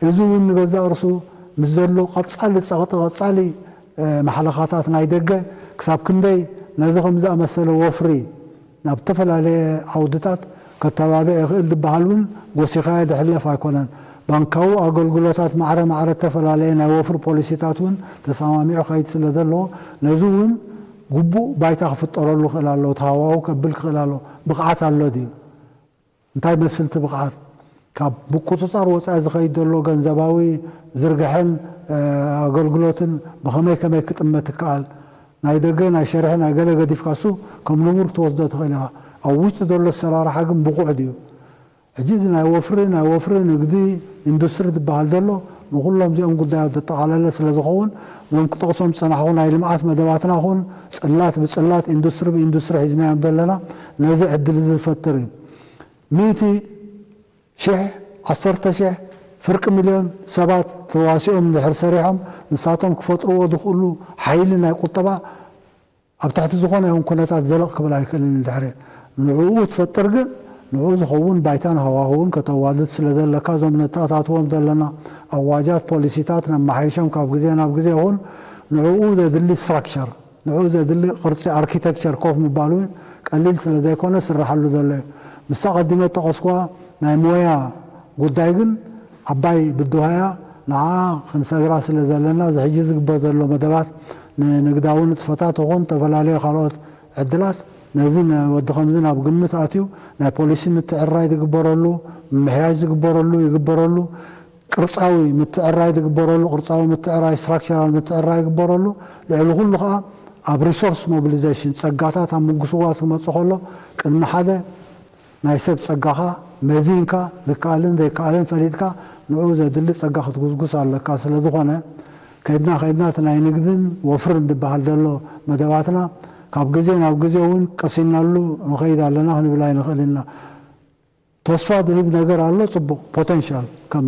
እዚ እውን ንገዛእ ርእሱ ምስ ዘሎ ቀጻሊ ጸቕጢ፣ ቀጻሊ፣ እ፣ ማሕለኻታት ናይ ደገ ክሳብ ክንደይ ነዚ ከም ዝኣመሰለ ወፍሪ ናብ ዝተፈላለየ ዓውድታት ከተባብዕ ይኽእል ዝበሃል እውን ጎሲኻዮ ዝሕለፍ ኣይኮነን። ባንካዊ ኣገልግሎታት ማዕረ ማዕረ እተፈላለየ ናይ ወፍሪ ፖሊሲታት እውን ተሰማሚዑ ከይድ ስለ ዘለዎ፣ ነዚ እውን ግቡእ ባይታ ክፍጠረሉ ክኽእል ኣለዎ፣ ተሃዋዊ ከብል ክኽእል ኣለዎ። ብቕዓት ኣሎ ድዩ? እንታይ መስል እቲ ብቕዓት? ካብ ምቁጽጻር ወጻኢ ዝኸይድ ዘሎ ገንዘባዊ ዝርግሐን፣ እ፣ ኣገልግሎትን ብኸመይ ከመይ ክጥመት ይከኣል? ናይ ደገ፣ ናይ ሸርሒ፣ ናይ ገለ ገዲፍካ እሱ ከም ንቡር ክትወስዶ ትኽእል ኢኻ። ኣብ ውሽጢ ዘሎ ኣሰራርሓ ግን ብቑዕ ድዩ? ሕጂ እዚ ናይ ወፍሪ፣ ናይ ወፍሪ ንግዲ፣ ኢንዱስትሪ ዝበሃል ዘሎ ንኹሎም እዚኦም ጉዳያት ዘጠቓለለ ስለ ዝኸውን፣ እዞም ክጠቕሶም ዝጸናሕኩ ናይ ልምዓት መደባትና ኹን፣ ጽላት ብጽላት፣ ኢንዱስትሪ ብኢንዱስትሪ ሒዝናዮም ዘለና፣ ነዚ ዕድል እዚ ዝፈጥር እዩ። ሚእቲ ሽሕ፣ ዓሰርተ ሽሕ፣ ፍርቂ ሚልዮን ሰባት ተዋሲኦም እንድሕር ሰሪሖም፣ ንሳቶም ክፈጥርዎ ዝኽእሉ ሓይሊ ናይ ቁጠባ ኣብ ትሕቲ ዝኾነ ይኹን ኩነታት ዘለቕ ክብል ኣይክእልን እዩ። ድሕሪ ንዕኡ ትፈጥር ግን፣ ንዕኡ ዝኸውን ባይታን ሃዋህውን ከተዋድድ ስለ ዘለካ፣ እዞም ነተኣታትዎም ዘለና ኣዋጃት፣ ፖሊሲታት ነመሓይሾም ካብ ግዜ ናብ ግዜ ይኹን፣ ንዕኡ ዘድሊ ስትራክቸር፣ ንዕኡ ዘድሊ ቅርጺ ኣርኪቴክቸር ኮፍ ምባል እውን ቀሊል ስለ ዘይኮነ ዝስርሓሉ ዘሎ እዩ። ምስታ ቀዲመ እጠቐስኩዋ ናይ ሞያ ጉዳይ ግን ዓባይ ብድሆ እያ። ንዓ ክንሰግራ ስለ ዘለና፣ እዚ ሕጂ ዝግበር ዘሎ መደባት ንንግዳዊ ንጥፈታት ይኹን ዝተፈላለዩ ካልኦት ዕድላት፣ ነዚ ነ-፣ ወዲ ከምዚ ናብ ግምት ኣትዩ ናይ ፖሊሲ ምትዕርራይ ዝግበረሉ፣ ምምሕያሽ ዝግበረሉ፣ ይግበረሉ፣ ቅርጻዊ ምትዕርራይ ዝግበረሉ፣ ቅርጻዊ ምትዕርራይ፣ ስትራክቸራል ምትዕርራይ ይግበረሉ። ልዕሊ ኩሉ ከኣ ኣብ ሪሶርስ ሞቢሊዜሽን፣ ጸጋታት ኣብ ምጉስጓስ ክመጽእ ከሎ፣ ቅድሚ ሓደ ናይ ሰብ ጸጋኻ መዚንካ፣ ዝከኣልን ዘይከኣልን ፈሊጥካ፣ ንዕኡ ዘድሊ ጸጋ ክትጉስጉስ ኣለካ። ስለ ዝኾነ፣ ከይድና ከይድና እቲ ናይ ንግድን ወፍርን ዝበሃል ዘሎ መደባትና ካብ ግዜ ናብ ግዜ እውን ቀሲናሉ ንኸይድ ኣለና ክንብል ኣይንኽእል ኢና። ተስፋ ዝህብ ነገር ኣሎ፣ ጽቡቕ ፖቴንሻል ከም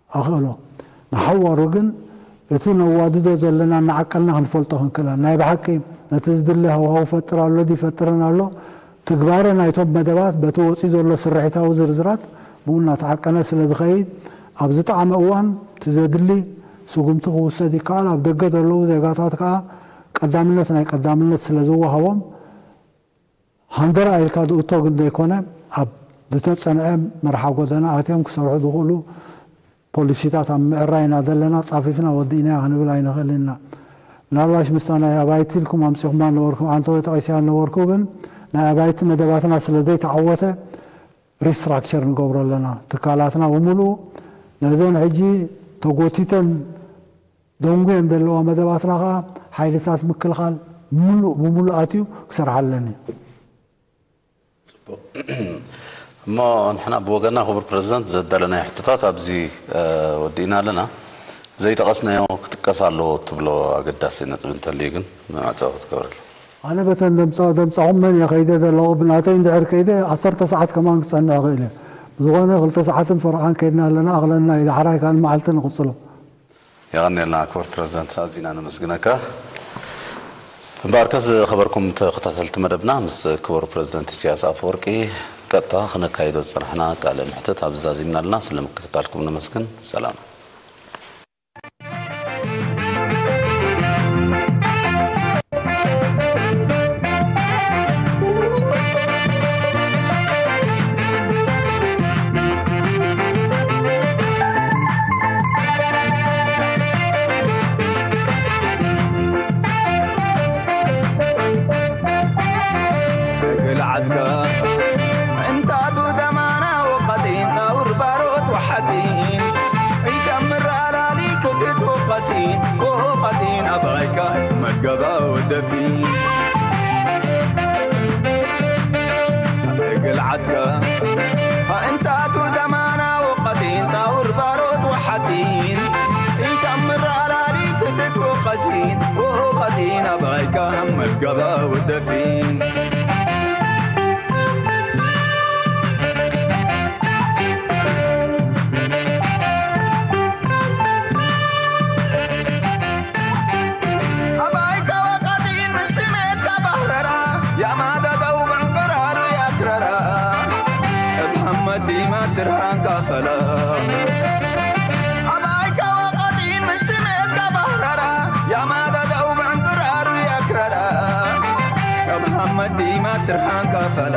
ኣኽእሎ። ንሓዋሩ ግን እቲ ነዋድዶ ዘለና እናዓቀልና ክንፈልጦ ክንክእል፣ ናይ ብሓቂ ነቲ ዝድለ ሃዋሁ ፈጥር ኣሎ ድዩ ይፈጥርን ኣሎ፣ ትግባረ ናይቶም መደባት በቲ ወፂኡ ዘሎ ስርሒታዊ ዝርዝራት ብኡ እናተዓቀነ ስለ ዝኸይድ፣ ኣብ ዝጠዓመ እዋን እቲ ዘድሊ ስጉምቲ ክውሰድ ይከኣል። ኣብ ደገ ዘለዉ ዜጋታት ከዓ ቀዳምነት ናይ ቀዳምነት ስለ ዝወሃቦም፣ ሃንደራ ኢልካ ዝእቶ ግን ዘይኮነ፣ ኣብ ዝተጸንዐ መርሓ ጎደና ኣትዮም ክሰርሑ ዝኽእሉ ፖሊሲታት ኣብ ምዕራይ ኢና ዘለና። ጻፊፍና ወዲእናዮ ክንብል ኣይንኽእልን ኢና። ምናልባሽ ምስታ ናይ ኣባይቲ ኢልኩም ኣምጺኹማ ነበርኩም፣ ኣንተ ወይ ጠቒስያ ነበርኩ፣ ግን ናይ ኣባይቲ መደባትና ስለ ዘይተዓወተ ሪስትራክቸር ንገብሮ ኣለና። ትካላትና ብምሉኡ ነዘን ሕጂ ተጎቲተን ደንጉየን ዘለዋ መደባትና ኸዓ ሓይልታት ምክልኻል ምሉእ ብምሉእ ኣትዩ ክሰርሓለን እዩ። እሞ ንሕና ብወገና ክቡር ፕረዚደንት ዘዳለናዮ ሕቶታት ኣብዚ ወዲእና ኣለና። ዘይጠቐስናዮ ክጥቀስ ኣለዎ ትብሎ ኣገዳሲ ነጥቢ እንተልዩ ግን መዕፀዊ ክትገብረሉ። ኣነ በተን ደምፃኹመን እየ ከይደ ዘለኹ፣ ብናተይ እንድሕር ከይደ ዓሰርተ ሰዓት ከማን ክፀንዕ ይኽእል እየ። ብዝኾነ ክልተ ሰዓትን ፈረቓን ከይድና ኣለና፣ ኣኽለና እዩ። ዳሕራይ ካልእ መዓልቲ ንቕፅሎ። የቐንየልና ክቡር ፕረዚደንት፣ ኣዚና ነመስግነካ። እምበኣርከስ ዝኸበርኩም ተኸታተልቲ መደብና ምስ ክቡር ፕረዚደንት ኢሳያስ ኣፈወርቂ ቀጥታ ክነካይዶ ዝጸናሕና ቃለ ምሕተት ኣብዚ ዛዚምና ኣለና። ስለ ምክትታልኩም ነመስግን። ሰላም። ግልዓትካ እንታቱ ደማና ወቀጢን ፃውር ባሮት ወሓፂን ኢተምር ኣላሊ ክትት ወቀሲን ወቀጢን ኣባይካ መገባ ወደፊን ግልዓትካ ኣእንታቱ ደማና ወቀጢን ፃውር ባሮት ወሓፂን ኢተምር ኣላሊ ክትት ወቀሲን ወቀጢን ኣባይካ መገባ ወደፊን ኣባይካ ወቀጢን ምስሜትካ ባህረራ ያማዳዳው ዕንቅራሩ ያክረራ እብ ሐመድ ዲማ ትርሃንካ ፈላ ኣባይካ ወቀጢን ምስሜትካ ባህረራ ያማዳዳው ዕንቅራሩ ያክረራ እብ ሐመድ ዲማ ትርሃንካ ፈላ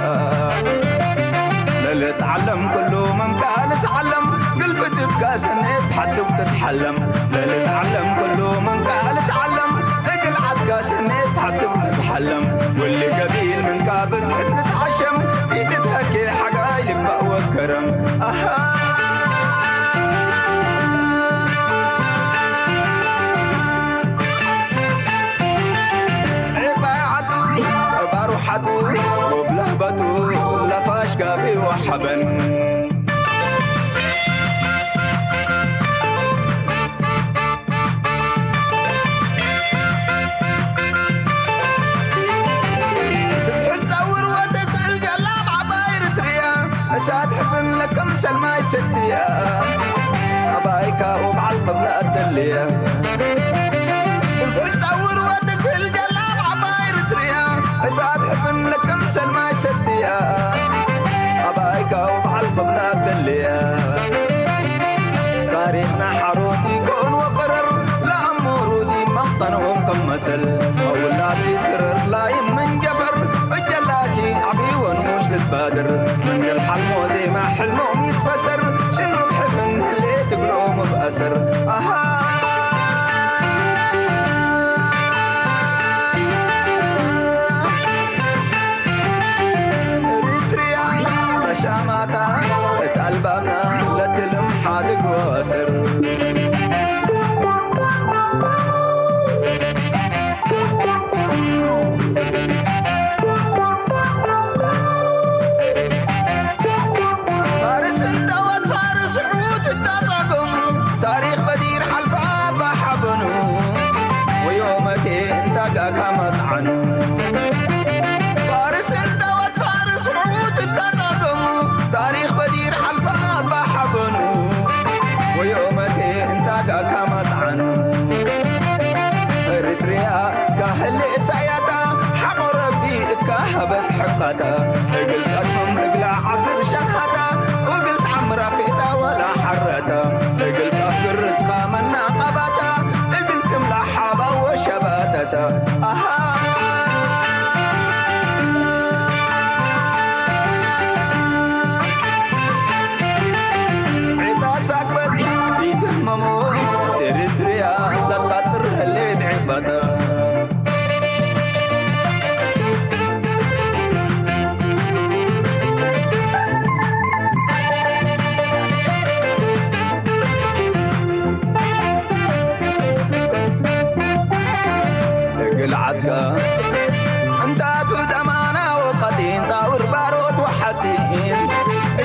ለልትዓለም ኩሉ መንካ ልትዓለም ግልፍትትካ ሰኔት ትሓስብ ትትሓለም ለልትዓለም ኩሉ መንካ ልትዓለም እግል ዓድካ ሰኔት ትሓስብ ትትሓለም ወሊ ገቢል መንካ ብዝሕት ትትዓሸም ኢትትሀኬ ሓጋይ ልባእ ወከረም ኣሃ ዒባይ ዓዱ ባሩ ሓዱ ወብለህበቱ ለፋሽ ጋቢ ወሓበን ብዝሕት ጸውር ወትኽእል ጀላብ ዓባይ ርትርያ እሳት ሕፍን ለከም ሰልማይ ሰትያ ኣባይካ ወበዓል ቅብላ ኣደልያ ብዝሕት ጸውር ወትኽእል ጀላብ ዓባይ ርትርያ እሳት ሕፍን ለከም ሰልማይ ሰትያ ኣባይካ ወበዓል ቅብላ ኣደልያ ታሪኽና ሓሮት ይኮን ወፈረር ለኣሙሩ ዲማ ጠንኦም ከም መሰል ኣውላድ ይስርር ላይም ምን ጀፈር እጀላኪ ዓብይወን ሙሽ ልትባድር መንገል ሓልሞ ዜማ ሕልሞም ይትፈሰር ሽኖም ሕፍን ህሌ ትግሎም ብኣሰር ኣሃ ኤሪትሪያ መሻማታ እት ኣልባብና ለትልም ሓድግ ወስር ፋርስ እንተወት ፋርስ ሑት እታጻጎም ታሪኽ በዲር ሓልፋ ባሓበኑ ወዮመቴ እንታጋካ መጥዓኑ እግል ቀጥም እግላ ዓስር ሸንሃታ፣ እግል ተዓምራ ፌታ ወላ ሓረታ፣ እግል ቀፍግር ርዝቃ መናቐባታ፣ እግል ትምላ ሓባ ወሸባተታ። ኣሃ። ዒጻ ሳክበት ይትህመሞ፣ ኤሪትሪያ ለቃጥር ህሌት ዒባታ። እግል ዓድካ እንታቱ ደማና ወቀጢን ጻውር ባሮት ወሓጺን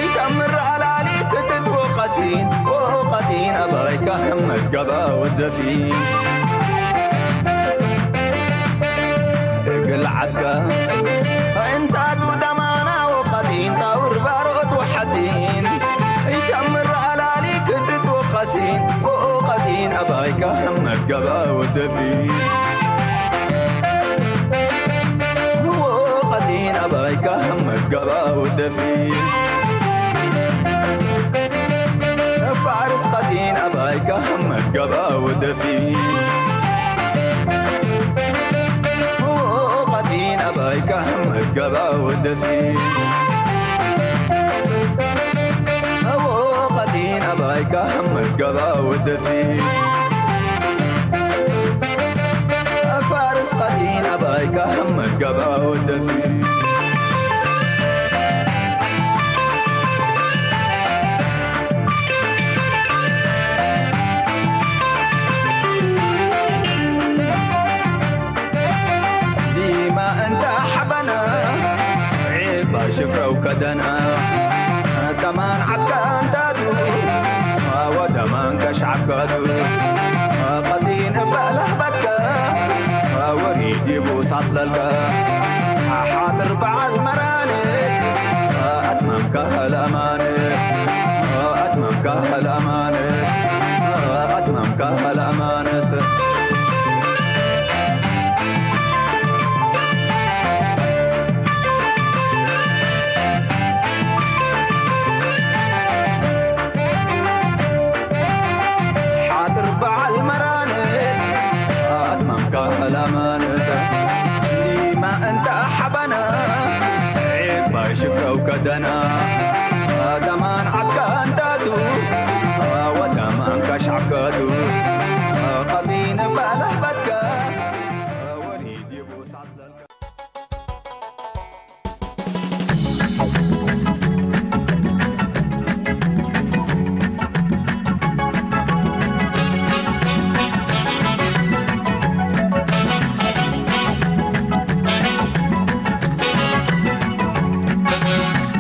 ኢተምር ኣላሊ ክትት ወቀሲን ወቀጢን ኣባይካ ሕመድ ገባ ወደፊን እግል ዓድካ እንታቱ ደማና ወቀጢን ጻውር ባሮት ወሓጺን ኢተምር ኣላሊ ክትት ወቀሲን ወቀጢን ኣባይካ ሕመድ ገባ ወደፊን ወቀጢን ኣባይካ ሕመድ ገባ ወደፊን ፋርስ ቀጢን ኣባይካ ሕመድ ገባ ወደፊን ቀጢን ኣባይካ ሕመድ ገባ ወደፊን ቀጢን ኣባይካ ሕመድ ገባ ወደፊን ፋርስ ቀጢን ኣባይካ ሕመድ ገባ ወደፊን ዲማ እንተ ሓበና ዒባ ሽፍረው ከደና ከማን ዓድካ እንታቱ ወደማን ከሽዓብ ከዱ ቀጢን እባ ለህበትካ ወሪድ ይቡሳት ለልካ ሓጥር በዓል መራን ኣትማምካ ለማን ኣትማምካ ለማን ኣትማምካ ለማነት ሓጥር በዓል መራን ኣትማምካ ለማነት ዲማ እንተ ሓባና ዒባይ ሽፍረው ከደና ደማን ዓድካ እንታቱ ወደማን ከሻዕከቱ ቀጢን ባለህበትካ ወሪድ ይቡሳት ለልካ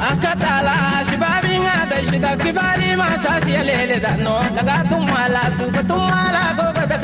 Akka taalaa shibaabii nyaata ishita kifaalii maasaas yaleele daannoo lagaatummaa laasuu fatummaa laakoo gata